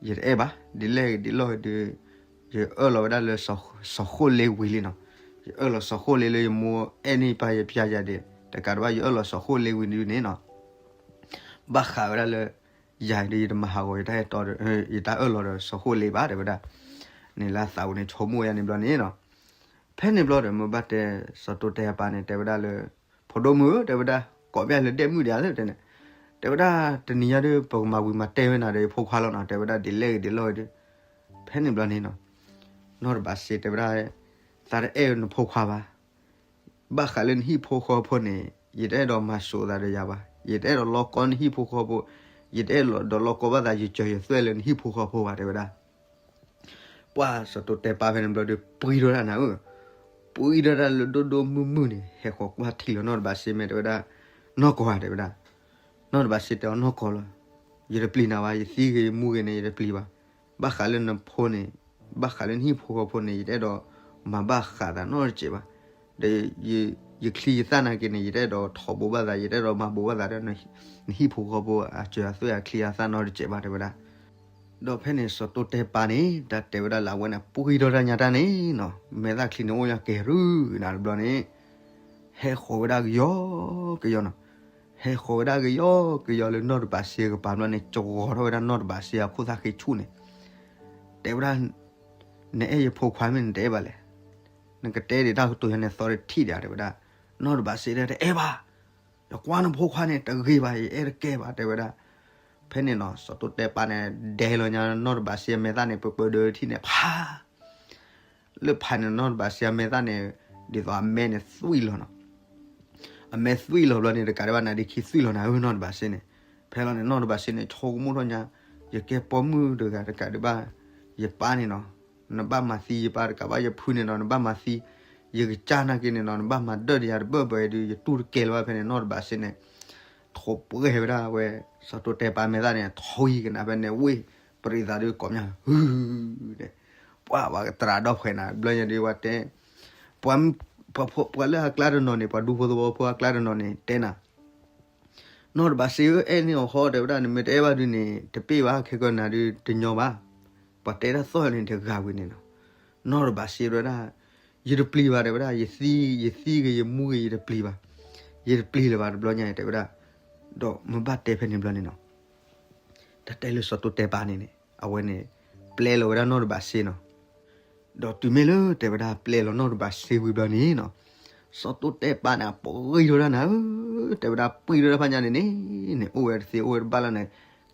ယတအဲၣ်ဘၣ် ဒ်လဲၣ်ဂ့ၤဒ်လဲၣ်ဂ့ၤဒုး ယအၢၣ်လီၤဝဲဒၣ်လၢ စီၤဃိၣ်လ့ဝံၤလံနီၤ. ယအၢၣ်လီၤစီၤဃိၣ်လ့လၢယမိၢ်အဲၣ်န့ၢ်ပၢ်ယပျၢ်ယၤဒံး တကးဒံးဘၣ် ယအၢၣ်လီၤစီၤဃိၣ်လ့ဝံၤဒုးန့ၣ်နီၤ ဘၣ်ဃးဝဲဒၣ်လၢ ယၤဒုးယတမၤဟးဂီၤ ယတၢ်အဲၣ်တီဒီး ယတၢ်အၢၣ်လီၤဒီးစီၤဃိၣ်လ့ဘၣ် တဲဝဲဒၣ်. န့ၣ်လၢသးပူၤန့ၣ် ဆိကမိၣ်ယၤန့ၣ်ဘျီန့ၣ်နီၤ. ဖဲန့ၣ်ဘျီဒီး မ့ၢ်ဘၣ်တဲ စီၤတိတဲာ်အပၢ်န့ၣ် တဲဝဲဒၣ်လၢ ဖိဒိၣ်မုၣ်ဧၢ တဲဝဲဒၣ် ကိးပျၢ်လၢဒဲမုၣ်ဒံးဧါ တဲန့ၣ် တဲဝဲဒၣ် တနံၤညါဒုး ပကမၤဝံၤမၤတဲာ်ဝဲနၤဒီးယဖိခွါလီၤနီၤ တဲဝဲဒၣ် ဒ်လဲၣ်ဂ့ၤဒ်လဲၣ်ဂ့ၤဒုး ဖဲန့ၣ်ဘျီန့ၣ်နီၤ နီၢ်တဘးစ့တဲဝဲဒၣ် သးတအဲၣ်နဖိခွါဘၣ်. ဘၣ်ဃးလၢနဟံၣ်ဖိဃီဖိန့ၣ် ယတအဲၣ်ဒိးမၤစိာ်သးဒီးယၤဘၣ်. ယတအဲၣ်ဒိးလီကီနဟံၣ်ဖိဃီဖိ, ယတအဲၣ်ဒိးလီကီဘၣ်သးယစၢၤယသွဲၣ်လၢနဟံၣ်ဖိဃီဖိဘၣ် တဲဝဲဒၣ်. ပှၤစီၤတိတဲပၢ်ဖဲန့ၣ်ဘျီဒီး ပှံၢ်ထီၣ်တၢ်နၤဧၢ, ပှံၢ်ထီၣ်တၢ်လၢဒိၣ်ဒိၣ်မုၢ်မုၢ်န့ၣ် ဟဲဃီၤကွၢ်ထံလီၤနီၢ်တဘးစ့ မ့ၢ်တဲဝဲဒၣ်, နီၢ်ကီၢ်ဧါ တဲဝဲဒၣ်. နီၢ်တဘးစ့တဲအီၤ နီၢ်ကီၢ်လီၤ, ယတပျံၤနၤဘၣ်, ယသံဂ့ၤယမူဂ့ၤန့ၣ် ယတပျံၤဘၣ်. ဘၣ်ဃးလၢနဖိန့ၣ်, ဘၣ်ဃးလၢနဟံၣ်ဖိဃီဖိန့ၣ် ယတအဲၣ်ဒိးမၤဘၣ်ဃးသးနီတစဲးဘၣ်. ဒီးယချံယသၣ်နာ်က့န့ၣ် ယတအဲၣ်ဒိးထီဘိဘၣ်သး, ယတအဲၣ်ဒိးမၤဘိးဘၣ်သးဒီး နဟံၣ်ဖိဃီဖိအစၢၤအသွဲၣ်အချံအသၣ်နီတစဲးဘၣ် တဲဝဲဒၣ်. ဒီးဖဲန့ၣ်စီၤတိတဲပၢ်န့ၣ် တၢ်တဲဝဲဒၣ်လၢအဝဲန့ၣ် ပှံၢ်ထီၣ်တၢ်ညါတၢ်န့ၣ်နီၤ, မဲာ်သၣ်ချံန့ၣ်အိၣ်ယၤကဲၤရုၢ်နၤတဘျီန့ၣ်, ဟဲဃီၤဝဲဒၣ်ကယီကယီနီၤ. ဟဲဃီၤဝဲဒၣ်ကယီကယီလၢနီၢ်တဘးစ့အကပၤဘျီန့ၣ် ကဝီၤထီၣ်ဝဲဒၣ်နီၢ်တဘးစ့အခိၣ်သၣ်ဃ့ဆူၣ်န့ၣ်, တဲဝဲဒၣ်, နအဲၣ်ယဖိခွါမ့ၢ်နတအဲၣ်ဘၣ်လဲၣ်. နကတဲဒံးတၢ်ကတိၤယၤန့ၣ်သီတထံၣ်ဒံး တဲဝဲဒၣ်. နီၢ်တဘးစ့တဲ တအဲၣ်ဘၣ်, ယကွၢ်နဖိခွါန့ၣ် တဂ့ၤဘၣ်, ယအဲၣ်တကဲဘၣ် တဲဝဲဒၣ်. ဖဲန့ၣ်နီၤ စီၤတိတဲပၢ်န့ၣ် ဒဲလီၤညါနီၢ်တဘးစ့အမဲာ်သၣ်န့ၣ် ပၢပၢဒၢထံၣ်န့ၣ် ဖး လၢဖးန့ၣ် နီၢ်တဘးစ့အမဲာ်သၣ်န့ၣ်, ဒ်သိးအမဲာ်န့ၣ်သွံၣ်လီၤနီၤ. အမဲာ်သွံၣ်လီၤဘျီန့ၣ် တကးဒံးဘၣ် နါဒ့ခံသွံၣ်လီၤနၤဧၢ နီၢ်တဘးစ့န့ၣ်. ဖဲလီၤန့ၣ် နီၢ်တဘးစ့န့ၣ် ဆိကမိၣ်ထီၣ်ညါ, ယကဲပိာ်မုၣ်တဂၤတကးဒံးဘၣ်, ယပၢ်န့ၣ်နီၤ, နဘၣ်မၤသံ, ယပၢ်တကးဘၣ် ယဖုန့ၣ်နီၤ နဘၣ်မၤသံ, ယကစၢ်နာ်က့န့ၣ်နီၤ နဘၣ်မၤဒၢၣ်ဒံးယၤတဘၢၣ်ဘၢၣ်အံၤဒီး ယတူၢ်တကဲလၢၤဘၣ်. ဖဲန့ၣ် နီၢ်တဘးစ့န့ၣ် ထိးပှဲၤဝဲဒၣ်ဝဲ စီၤတိတဲပၢ်မဲာ်သၣ်န့ၣ် ထွံကနၣ်ဖဲန့ၣ် ဝ့ၢ်ပရံးသးဒုးကိးမၠၣ် ဟုၣ်, ပှၤဘၣ်ကသရၣ်ဒီဖှဲးနၤ ဘျီညါဒုးဝဲတဲ, ပှၤလၢအကျါတနီၤန့ၣ် ပှၤဒူဖိသဝီဖိအကျါတနီၤန့ၣ် တဲနၤ, နီၢ်တဘးစ့ဧၢ အဲၣ်န့ၢ်အီၤဃီ တဲဝဲဒၣ်, နမ့ၢ်တအဲၣ်ဘၣ်ဒုးန့ၣ် တပ့ၢ်ဘၣ်, ခဲကနၤဒုးတညီဘၣ်, ပှၤတဲတၢ်သီၣ်န့ၣ်တဂၤဝံၤန့ၣ်နီၤ. နီၢ်တဘးစ့တဲဝဲဒၣ်, ယတပျံၤဘၣ် တဲဝဲဒၣ်, ယသံ, ယသံဂ့ၤယမူဂ့ၤ ယတပျံၤဘၣ်, ယတပျံၤလၢၤဘၣ် တဘျီညါအံၤ တဲဝဲဒၣ်. ဒီးမ့ၢ်ဘၣ်တဲဖဲန့ၣ်ဘျီန့ၣ်နီၤ, တၢ်တဲလၢစီၤတိတဲပၢ်န့ၣ်န့ၣ် အဝဲန့ၣ် ပျဲလီၤဝဲဒၣ်နီၢ်တဘးစ့နီၤ. ဒီးတုၤမ့ၢ်လၢတဲဝဲဒၣ် ပျဲလီၤနီၢ်တဘးစ့ဝံၤဘျီန့ၣ်နီၤ, စီၤတိတဲပၢ်န့ၣ် ပှံၢ်ထီၣ်တၢ်နၤဧၢ, တဲဝဲဒၣ် ပှံၢ်ထီၣ်တၢ်ဖးညါန့ၣ်န့ၣ်, န့ၣ်အိၣ်ဝဲတသ့အိၣ်ဝဲတဘၣ်လၢန့ၣ်,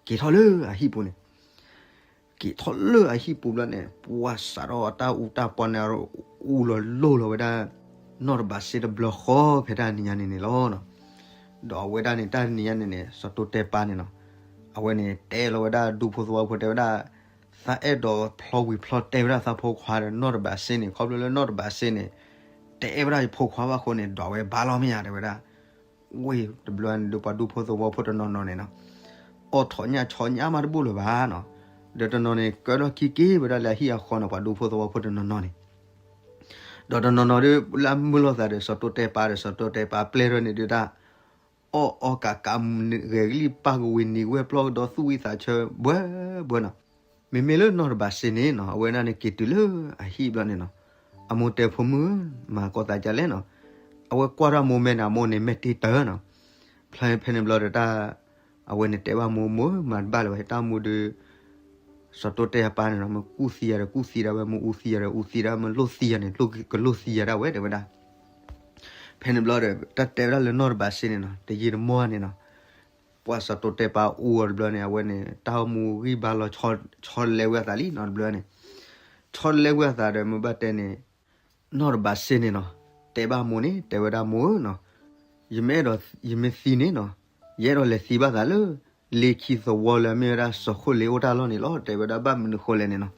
က့ၤထီၣ်လၢအဟံၣ်ပူၤန့ၣ် က့ၤထီၣ်လၢအဟံၣ်ပူၤဘျီန့ၣ် ပှၤစးထီၣ်အတၢ်အူတၢ်ပီန့ၣ် အူလီၤလိၢ်လီၤဝဲဒၣ် နီၢ်တဘးစ့တဘျီဃီ ဖဲတၢ်နံၤညါန့ၣ်န့ၣ်လီၤ. ဒီးအဝဲဒၣ်န့ၣ် တၢ်နံၤညါန့ၣ်န့ၣ် စီၤတိတဲပၢ်န့ၣ်နီၤ, အဝဲန့ၣ်တဲလီၤဝဲဒၣ်ဒူဖိသဝီဖိ တဲဝဲဒၣ်, သးအဲၣ်ဒိးဖျီဝံၤဖျီတဲဝဲဒၣ်သးဖိခွါဒီးနီၢ်တဘးစ့န့ၣ် ခီဖျိလၢနီၢ်တဘးစ့န့ၣ် တအဲၣ်ဝဲဒၣ်ယဖိခွါဘၣ်အဃိန့ၣ် ဒွးဝဲဘါလီၤမ့ၢ်ဧါ တဲဝဲဒၣ်. ဝ့ၢ်တဘျီန့ၣ်ဒီး ပှၤဒူဖိသဝီဖိတနီၤနီၤန့ၣ်နီၤ, အီၣ်ထိးညၣ်ဆီညၣ်မးတဘူၣ်လၢၤဘၣ်နီၤ, ဒီးတနီၤန့ၣ် ကၢထီၣ်ခံက့ၤဝဲဒၣ်လၢအဟံၣ်အဃီန့ၣ် ပှၤဒူဖိသဝီဖိတနီၤနီၤန့ၣ်, ဒီးတနီၤနီၤဒီး လၢအမုာ်လိာ်သးဒီး စီၤတိတဲပၢ်ဒီး စီၤတိတဲပၢ်ပျဲၢ်ထီၣ်န့ၣ်ဒီးတၢ် အီၣ်အီၣ်ကးကး ဂဲၤကလံၣ်ပၢ်ကဝံၤနံၤဝဲပျီကဒီးသူၣ်ဝံသးဆၢ ဘှဲဘှဲနီၤ. မ့မ့ၢ်လၢနီၢ်တဘးစ့န့ၣ်နီၤ အဝဲဒၣ်န့ၣ်က့ၤတုၤလၢအဟံၣ်ဘျီန့ၣ်နီၤ, အမိၢ်တဲဖိမုၣ်ဧၢ, မၤကီသးဒ်လဲၣ်နီၤ. အဝဲကွၢ်ထီၣ်အမိၢ်မဲာ်န့ၣ် အမိၢ်န့ၣ်မဲာ်တ့တၢနီၤ. ဖဲဖဲန့ၣ်ဘျီဒီးတၢ် အဝဲန့ၣ်တဲဘၣ်မိၢ်, မိၢ်ဧၢ မၤတဘၣ်လၢၤဘၣ် ဟဲတၢ်မိၢ်ဒီး စီၤတိတဲအပၢ်န့ၣ်နီၤ မ့ၢ်ကူၣ်သံယၤဒီးကူၣ်သံဒၣ်ဝဲ, မ့ၢ်အူသံယၤဒီးအူသံဒၣ်ဝဲ, မ့ၢ်လိၣ်သံယၤန့ၣ် ကလိၣ်သံယၤဒၣ်ဝဲ တဲဝဲဒၣ်. ဖဲန့ၣ်ဘျီဒီး တၢ်တဲဝဲဒၣ်လၢနီၢ်တဘးစ့န့ၣ်နီၤ တယံာ်တမီၢ်န့ၣ်နီၤ, ပှၤစီၤတိတဲပၢ်အူအီၤတဘျီန့ၣ် အဝဲန့ၣ် တၢ်အိၣ်မူဂံၢ်ဘါလီၤဆီတလဲဝဲအသးလံနီၤ တဘျီန့ၣ်, ဆီတလဲဝဲအသးဒီး မ့ၢ်ဘၣ်တဲန့ၣ် နီၢ်တဘးစ့န့ၣ်နီၤ တဲဘၣ်မိၢ်န့ၣ် တဲဝဲဒၣ်မိၢ်ဧၢနီၤ, ယမ့ၢ်အဲၣ်ဒိး ယမ့ၢ်သံန့ၣ်နီၤ ယအဲၣ်ဒိးလဲၤသံဘၣ်သးလၢ လ့ခံသဝီလၢအမ့ၢ်ဝဲဒၣ်စီၤဃိလ့အိၣ်တၢ်လီၢ်န့ၣ်လီၤ တဲဝဲဒၣ်ဘၣ်မနုၤဃိလဲၣ်န့ၣ်နီၤ,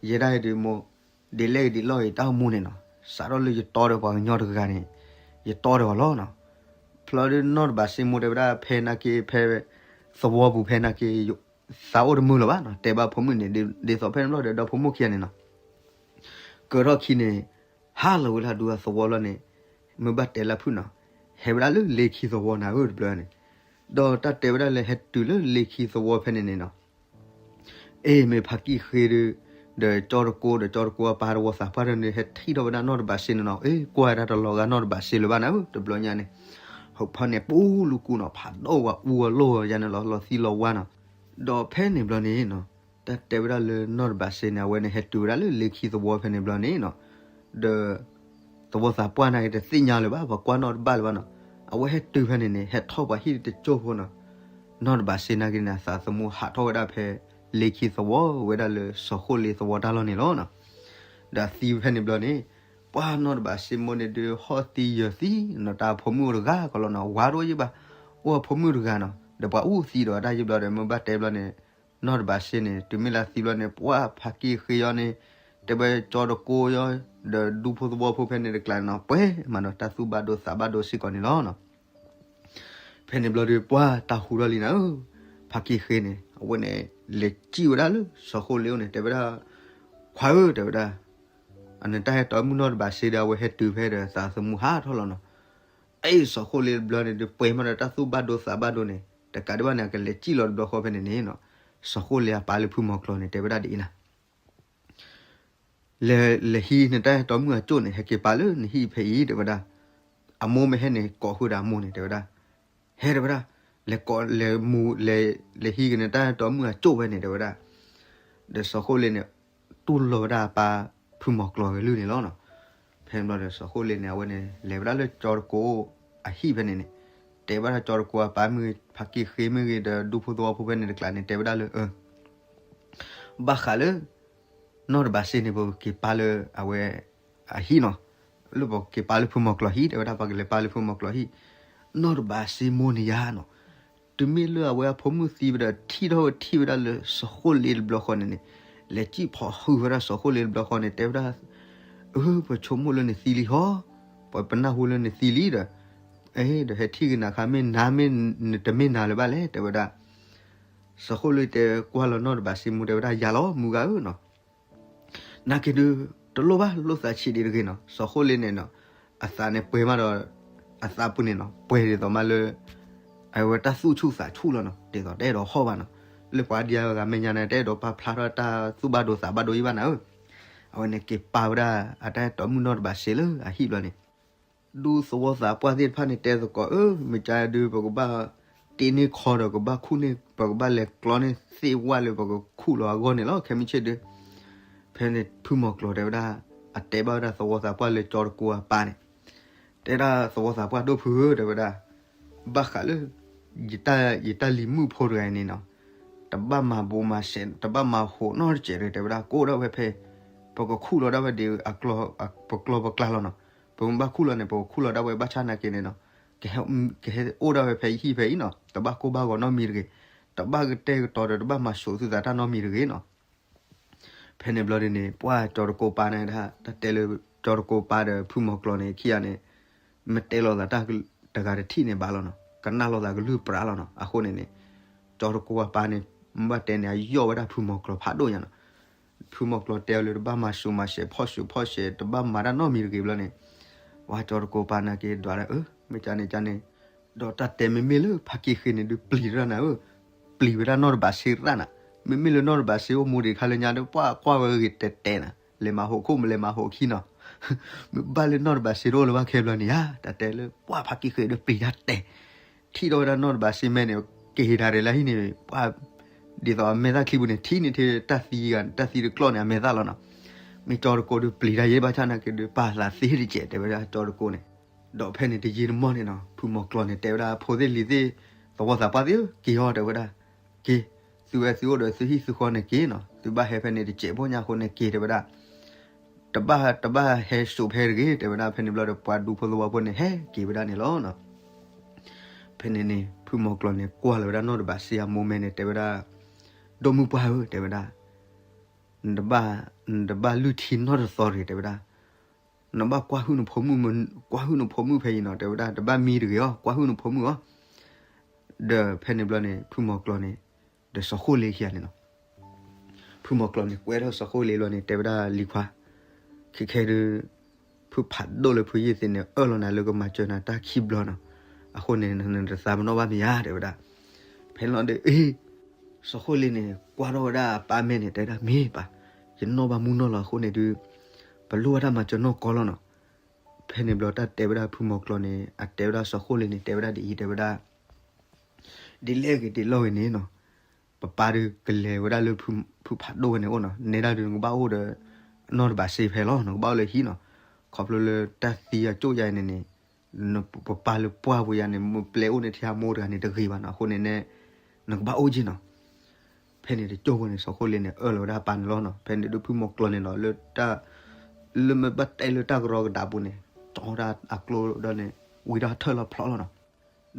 ယဲဒၣ်အံၤဒုးမိၢ် ဒ်လဲၣ်ဂ့ၤဒ်လဲၣ်ဂ့ၤ တၢ်အိၣ်မူန့ၣ်နီၤ စးထီၣ်လၢယတီဒီးပှၤကညီတဂၤန့ၣ် ယတီဒီးအီၤလီၤနီၤ. ဖျီဒီးနီၢ်တဘးစ့မိၢ်တဲဝဲဒၣ်ဖဲနာ်က့ ဖဲသဝီပူၤဖဲနာ်က့ သးအိၣ်တမုာ်လၢၤဘၣ်နီၤ တဲဘၣ်ဖိမုၣ်န့ၣ် ဒ်သိးဖဲန့ၣ်ဘျီဒီး ဒီဖိမိၢ်ခံဂၤန့ၣ်နီၤ ကၢထီၣ်ခံန့ၣ် ဟါလီၤဝဲဒၣ်ဒူအသဝီလီၤန့ၣ် မ့ၢ်ဘၣ်တဲလၢဖုၣ်နီၤ ဟဲဝဲဒၣ်လၢလ့ခံသဝီနၤဧၢ တဘျီန့ၣ်, ဒီးတၢ်တဲဝဲဒၣ်လၢဟဲတုၤလၢလ့ခံသဝီဖဲန့ၣ်န့ၣ်နီၤ အ့ မ့ၢ်ဖါကံၣ်ဃ့ဒီး ဒီးကၠီတကိ ဒီးကၠီတကိအပၢ်တဝီသးပှၢ်ဒီးန့ၣ် ဟဲထံၣ်ထီၣ်ဝဲဒၣ်နီၢ်တဘးစ့န့ၣ်နီၤ အ့ ကွၢ်ဝဲဒၣ်တလီၤဂာ်နီၢ်တဘးစ့လၢၤဘၣ်နၤဧၢ တဘျီညါန့ၣ်, ဟိးဖီန့ၣ်ပူလူကူနီၤ ဖးဒိၣ်ဝဲအူအီၤလိၣ်အီၤယါန့ၣ်လီၤ လီၤသံလီၤဝါနီၤ. ဒီးဖဲန့ၣ်ဘျီန့ၣ်နီၤ တၢ်တဲဝဲဒၣ်လၢနီၢ်တဘးစ့န့ၣ် အဝဲန့ၣ်ဟဲတုၤဝဲဒၣ်လၢလ့ခံသဝီဖဲန့ၣ်ဘျီန့ၣ်နီၤ, ဒီး သဝီသးပှၢ်နာ်က့တသ့ၣ်ညါလၢၤဘၣ် ပှၤကွၢ်နီၣ်တဘၣ်လၢၤဘၣ်နီၤ, အဝဲဟဲတုၤဖဲန့ၣ်န့ၣ် ဟဲထီၣ်ပှၤဟံၣ်တကၠိၢ်ဖိနီၤ, နီၢ်တဘးစ့နာ်က့န့ၣ် အသးသမူဟးထီၣ်ဝဲဒၣ်ဖဲ လ့ခံသဝီဝဲဒၣ်လၢစီၤဃိလ့သဝီတၢ်လီၢ်န့ၣ်လီၤနီၤ. ဒီးသံဖဲန့ၣ်ဘျီန့ၣ် ပှၤနီၢ်တဘးစ့မိၢ်န့ၣ်ဒုးဟီၣ်သံယၢၤသံနီၤ တၢ်ဖိမုၣ်အိၣ်တဂၤကလီနီၤ ဝါတအိၣ်ယံၤဘၣ်, အိၣ်အဖိမုၣ်တဂၤနီၤ, ဒီးပှၤအိၣ်သံဒီးတၢ်ယံၤဘျီဒီး မ့ၢ်ဘၣ်တဲဘျီန့ၣ်, နီၢ်တဘးစ့န့ၣ် တုၤမ့ၢ်လၢသံဘျီန့ၣ် ပှၤဖးက့ၢ်ဃ့အီၤန့ၣ်, တဲဝဲကၠီတကိယီ, ဒီးဒူဖိသဝီဖိဖဲန့ၣ်တကျါန့ၣ်နီၤ, ပှဲၤမးဒီးတၢ်သူၣ်ဘၣ်ဒိသးဘၣ်ဒိစ့ၢ်ကီးန့ၣ်လီၤနီၤ. ဖဲန့ၣ်ဘျီဒီး ပှၤတၢ်ဟူထီၣ်လံနၤဧၢ, ဖးက့ၢ်ဃ့န့ၣ် အဝဲန့ၣ် လဲၤစံၣ်ဝဲဒၣ်လၢစီၤဃိလ့ၣ်အိၣ်န့ၣ် တဲဝဲဒၣ်, ခွါဧၢ တဲဝဲဒၣ်, အနတၢ်ဟဲတီမုၣ်နီၢ်တဘးစ့ဒီး အဝဲဟဲတုၤဖဲဒီးသးသမူဟးထီၣ်လီၤနီၤ. အဲ စီၤဃိလ့ၣ်တဘျီန့ၣ်ဒီး ပှဲၤမးဒီးတၢ်သူၣ်ဘၣ်ဒိသးဘၣ်ဒိန့ၣ် တကးဒံးဘၣ်န့ၣ် အကလဲၤစံၣ်လီၤတဘျီဃီဖဲန့ၣ်န့ၣ်နီၤ, စီၤဃိလ့ၣ်အပၢ်လၢဖုမီၤကျိၤန့ၣ် တဲဝဲဒၣ်ဒ်အံၤနၤ လဲၤ လဲၤဟံးနတၢ်ဟဲတီမုၣ်အကၠိၣ်န့ၣ် ဟဲက့ၤပာ်လၢနဟံၣ်ဖဲအံၤ တဲဝဲဒၣ်. အမိၢ်မ့ၢ်ဟဲန့ၣ် ကိးဃုာ်ဒီးအမိၢ်န့ၣ် တဲဝဲဒၣ်, ဟဲ တဲဝဲဒၣ်, လဲၤကိး လဲၤမူ လဲၤ လဲၤဟံးက့ၤနတၢ်ဟဲတီမုၣ်အကၠိၣ်ဖဲန့ၣ် တဲဝဲဒၣ်. ဒီးစီၤဃိလ့ၣ်န့ၣ် တူၢ်လိာ်ဝဲဒၣ်အပၢ်ဖုမီၤကျိၤအကလုၢ်န့ၣ်လီၤနီၤ. ဖဲန့ၣ်ဘျီဒီး စီၤဃိလ့ၣ်န့ၣ် အဝဲန့ၣ် လဲၤဝဲဒၣ်လၢကၠီတကိအဟံၣ်ဖဲန့ၣ်န့ၣ်, တဲဘၣ်ဒီးကၠီတကိအပၢ်မ့ၢ်ဂ့ၤ ဖးက့ၢ်ဃ့မ့ၢ်ဂ့ၤ ဒီးဒူဖိသဝီဖိဖဲန့ၣ်တကျါန့ၣ် တဲဝဲဒၣ်လၢ ဘၣ်ဃးလၢ နီၢ်တဘးစ့န့ၣ် ပက့ၤပာ်လၢအဝဲအဟံၣ်နီၤ, လၢပက့ၤပာ်လၢဖုမီၤကျိၤဟံၣ် တဲဝဲဒၣ် ပကလဲၤပာ်လၢဖုမီၤကျိၤဟံၣ်, နီၢ်တဘးစ့မိၢ်န့ၣ်ယါနီၤ, တုၤမ့ၢ်လၢအဝဲအဖိမုၣ်သံဝဲဒီး ထံၣ်ထီၣ်ဝဲထံၣ်ဝဲဒၣ်လၢစီၤဃိလ့ၣ်တဘျီဃီန့ၣ်န့ၣ်, လဲၤစံၣ်ဖီၣ်ဟုၣ်ဝဲဒၣ်စီၤဃိလ့ၣ်တဘျီဃီန့ၣ် တဲဝဲဒၣ်, အၢ ပဆိကမိၣ်လၢနသံလံဟီ, ပပနၢ်ဟူလၢနသံလံဒီး, အဲ ဒီးဟဲထံၣ်က့ၤနၤခါ မ့ၢ်နၤမ့ၢ်နတမ့ၢ်နၤလၢၤဘၣ်လဲၣ် တဲဝဲဒၣ်. စီၤဃိလ့ၣ်တဲကွၢ်လီၤနီၢ်တဘးစ့မိၢ် တဲဝဲဒၣ် ယၤလီၤ မုၢ်ဂၤဧၢနီၤ. နာ်က့ဒုး တလိၣ်ဘၣ် လိၣ်သးဆံးဒံးတဂ့ၤနီၤ. စီၤဃိလ့ၣ်န့ၣ်နီၤ, အသးန့ၣ်ပှဲၤမးဒီး အသးပူၤန့ၣ်နီၤ ပှဲၤဒ်သိးမးလၢ အဝဲတၢ်သူၣ်ဆူၣ်သးဆူၣ်လီၤနီၤ, ဒ်သိးတအဲၣ်ဒိးဟီၣ်ဘၣ်နီၤ. လၢပှၤဒံးအဂၤမဲာ်ညါန့ၣ် တအဲၣ်ဒိးပာ်ဖျါထီၣ်တၢ်သူၣ်ဘၣ်ဒိသးဘၣ်ဒိအံၤဘၣ်နၤဧၢ. အဝဲန့ၣ်က့ၤပာ်ဝဲဒၣ် အတၢ်တီမုၣ်နီၢ်တဘးစ့လၢအဟံၣ်ဘျီန့ၣ် ဒူသဝီသးပှၢ်သ့ၣ်တဖၣ်န့ၣ် တဲသကိး အၢ မ့ၢ်ကဒုး ပကဘၣ်တ့န့ၢ်ခီဒီး ကဘၣ်ခူၣ်န့ၢ် ပကဘၣ်လဲၤကျီန့ၢ်သ့ၣ်ဝၣ်လၢပကခူၣ်လီၤအဂီၢ်န့ၣ်လီၤ. ခဲမုၢ်ဆ့ၣ်ဒုး ဖဲန့ၣ်ဖုမီၤကျိၤတဲဝဲဒၣ်, အတဲဘၣ်ဝဲဒၣ်သဝီသးပှၢ်လၢကၠီတကိအပၢ်န့ၣ်, တဲဒၣ်သဝီသးပှၢ်ဒိၣ်ဖုဧၢ တဲဝဲဒၣ်, ဘၣ်ဃးလၢ ယတၢ်လံၤမုၣ်ဖိတဂၤအံၤန့ၣ်နီၤ, တဘၣ်မၤဘူးမၤစဲး တဘၣ်မၤဟိးနီတစဲးတဂ့ၤ တဲဝဲဒၣ်, ကအိၣ်ဒၣ်ဝဲဖဲ ပကခူၣ်လီၤဒၣ်ဝဲဒ် ပကျီပကျါလီၤနီၤ. ပမ့ၢ်ဘၣ်ခူၣ်လီၤန့ၣ် ပကခူၣ်လီၤဒၣ်ဝဲဘၣ်ဆၣ်နာ်က့န့ၣ်နီၤ, ကဟဲအိၣ်ဒၣ်ဝဲဖဲယဟံၣ်ဖဲအံၤနီၤ, တဘၣ်ကိၢ်ဘၣ်ဂီၤနီတမံၤတဂ့ၤ, တဘၣ်ကတဲာ်ကတီၤဒီး တဘၣ်မၤစိာ်သုသးတၢ်နီတမံၤတဂ့ၤနီၤ. ဖဲန့ၣ်ဘျီဒ်န့ၣ် ပှၤကၠီတကိပၢ်န့ၣ်ဒၣ် တၢ်တဲလၢကၠီတကိပၢ်ဒီးဖုမီၤကျိၤန့ၣ် ခံဂၤန့ၣ် မ့ၢ်တဲလိာ်သးတၢ်တဂၤတထံၣ်န့ၣ်ဘၣ်လီၤနီၤ, ကနၣ်လိာ်သးကလုၢ်ပြးလီၤနီၤ. အဃိန့ၣ်န့ၣ် ကၠီတကိအပၢ်န့ၣ် မ့ၢ်ဘၣ်တဲန့ၣ် အယီၢ်ဝဲဒၣ်ဖုမီၤကျိၤဖးဒိၣ်ညါနီၤ. ဖုမီၤကျိၤတဲအီၤလၢတဘၣ်မၤစိၤမၤစဲး ဖီၣ်စိၤဖီၣ်စဲး တဘၣ်မၤတၢ်နီတမံၤတဂ့ၤဘျီန့ၣ်, ပှၤကၠီတကိပၢ်နာ်က့ဒွးဒၣ် အၢ မ့ၢ်ကန့ၣ်ကန့ၣ်, ဒီးတၢ်တဲမ့မ့ၢ်လၢဖးက့ၢ်ဃ့န့ၣ်ဒုးပျံၤတၢ်နၤဧၢ, ပျံၤဝဲဒၣ်နီၢ်တဘးစ့ရၣ်နၤ, မ့မ့ၢ်လၢနီၢ်တဘးစ့အိၣ်မူဒံးခါလၢညါဒီး ပှၤကွၢ်ဝဲဂ့ၤတဲတဲနၤ, လဲၤမၤဟိးခိၣ်မ့ၢ်လဲၤမၤဟိးခံနီၤ မ့ၢ်ဘၣ်လၢနီၢ်တဘးစ့တအိၣ်လၢၤဘၣ်ခဲဘျီန့ၣ်ဧါ, တၢ်တဲလၢပှၤဖးက့ၢ်ဃ့ဒီးပျံၤတၢ်တဲ, ထံၣ်ထီၣ်ဝဲဒၣ်နီၢ်တဘးစ့မဲန့ၣ် ကဟ့ၣ်တၢ်ရဲၣ်လၢဟံၣ်န့ၣ်, ပှၤ ဒ်သိးအမဲာ်သၣ်ချံပူၤန့ၣ် ထံၣ်န့ၢ်ထဲတၢ်သံဂၤ တၢ်သံတကျီၢ်န့ၣ် အမဲာ်သၣ်လီၤနီၤ. မ့ၢ်ကၠီတကိဒုးပျံၤတၢ်ယဲဘၣ်ဆၣ်နာ်က့ဒုး ပာ်သးသ့တစဲး တဲဝဲဒၣ်ကၠီတကိန့ၣ်. ဒီးဖဲန့ၣ်တယံာ်တမီၢ်န့ၣ်နီၤ ဖုမီၤကျိၤန့ၣ် တဲဝဲဒၣ်ဖိသ့ၣ်လံၤသ့ၣ် သဝီသးပှၢ်သ့ၣ်ဧၢ က့ၤအီၤ တဲဝဲဒၣ်, က့ၤ, သုဝဲသုအိၣ်ဒီးသုဟံၣ်သုဃီန့ၣ်က့ၤနီၤ, သုဘၣ်ဟဲဖဲန့ၣ်တစဲးဖိညါအဃိန့ၣ်က့ၤ တဲဝဲဒၣ်, တဘၣ် တဘၣ်ဟဲစိာ်ဖဲတဂ့ၤ တဲဝဲဒၣ်. ဖဲန့ၣ်ဘျီဒီးပှၤဒူဖိသဝီဖိန့ၣ် ဟဲက့ၤဝဲဒၣ်န့ၣ်လီၤနီၤ. ဖဲန့ၣ်န့ၣ် ဖုမီၤကျိၤန့ၣ် ကွၢ်လီၤဝဲဒၣ်နီၢ်တဘးစ့အမိၢ်မဲန့ၣ် တဲဝဲဒၣ်, ဒိၣ်မုၢ်ပှၢ်ဧၢ တဲဝဲဒၣ်, နတဘၣ် နတဘၣ်လုၢ်ထံနီတသီတဂ့ၤ တဲဝဲဒၣ်, နဘၣ်ကွၢ်ဟုၣ်နဖိမုၣ် ကွၢ်ဟုၣ်နဖိမုၣ်ဖဲအံၤနီၤ တဲဝဲဒၣ်, တဘၣ်မံတဂ့ၤအီၤ ကွၢ်ဟုၣ်နဖိမုၣ်အီၤ. ဒီးဖဲန့ၣ်ဘျီန့ၣ် ဖုမီၤကျိၤန့ၣ် ဒီးစီၤဃိလ့ခံဂၤန့ၣ်နီၤ ဖုမီၤကျိၤန့ၣ် ကွဲထီၣ်စီၤဃိလ့ဘျီန့ၣ် တဲဝဲဒၣ်လံၤခွါ, ခဲခဲဒုး ဖုဖးဒိၣ်လၢဖုယ့ၢ်သ့ၣ်န့ၣ် အၢၣ်လီၤနၤလၢကမၤစၢၤနၤတၢ်ခံဘျီနီၤ, အဃိန့ၣ် နတသးပ့ၤနီၣ်ဘၣ်မ့ၢ်ဧါ တဲဝဲဒၣ်. ဖဲန့ၣ်လီၤဒီး အ့ စီၤဃိလ့န့ၣ် ကွၢ်ထီၣ်ဝဲဒၣ်အပၢ်မဲန့ၣ် တဲဝဲဒၣ် မ့ၢ်ပၢ်, ယနီၢ်ဘၣ်မူနီၢ်လီၤအဃိန့ၣ်ဒုး ပလိၣ်ဘၣ်တၢ်မၤစၢၤနီၢ်ကီၢ်လီၤနီၤ. ဖဲန့ၣ်ဘျီတၢ်တဲဝဲဒၣ်ဖုမီၤကျိၤန့ၣ် အတဲဝဲဒၣ်စီၤဃိလ့န့ၣ် တဲဝဲဒၣ်ဒ်အံၤ တဲဝဲဒၣ် ဒ်လဲၣ်ဂ့ၤဒ်လဲၣ်ဂ့ၤန့ၣ်နီၤ, ပပၢ်ဒုးကလဲၤဝဲဒၣ်လၢဖုဖးဒိၣ်ဝဲန့ၣ်အိၣ်နီၤ, နဲဒၣ်ဒုးနကဘၣ်အိၣ်ဒီး နီၢ်တဘးစ့ဖဲလီၤ, နကဘၣ်အိၣ်လၢဟံၣ်နီၤ. ခီဖျိလၢတၢ်သံအကၠိၣ်ယါအံၤန့ၣ်န့ၣ် ပပၢ်လၢပှၢ်ပူၤယါန့ၣ် မ့ၢ်ပျဲအိၣ်န့ၢ်ထံဟးမိၢ်တဂၤန့ၣ်တဂ့ၤဘၣ်နီၤ, အဃိန့ၣ် နကဘၣ်အိၣ်က့နီၤ. ဖဲန့ၣ်တကၠိၢ်ဖိန့ၣ် စီၤဃိလ့န့ၣ် အၢၣ်လီၤဝဲဒၣ်အပၢ်န့ၣ်လီၤနီၤ. ဖဲန့ၣ်ဒုးဖုမီၤကျိၤန့ၣ်နီၤ လၢတၢ် လၢမ့ၢ်ဘၣ်တဲလၢတၢ်ကရီကဒါပူၤန့ၣ် ကၠီဝဲဒၣ်အကျိဒီးန့ၣ် ဝံထီၣ်ထၢၣ်လီၤဖျိလီၤနီၤ.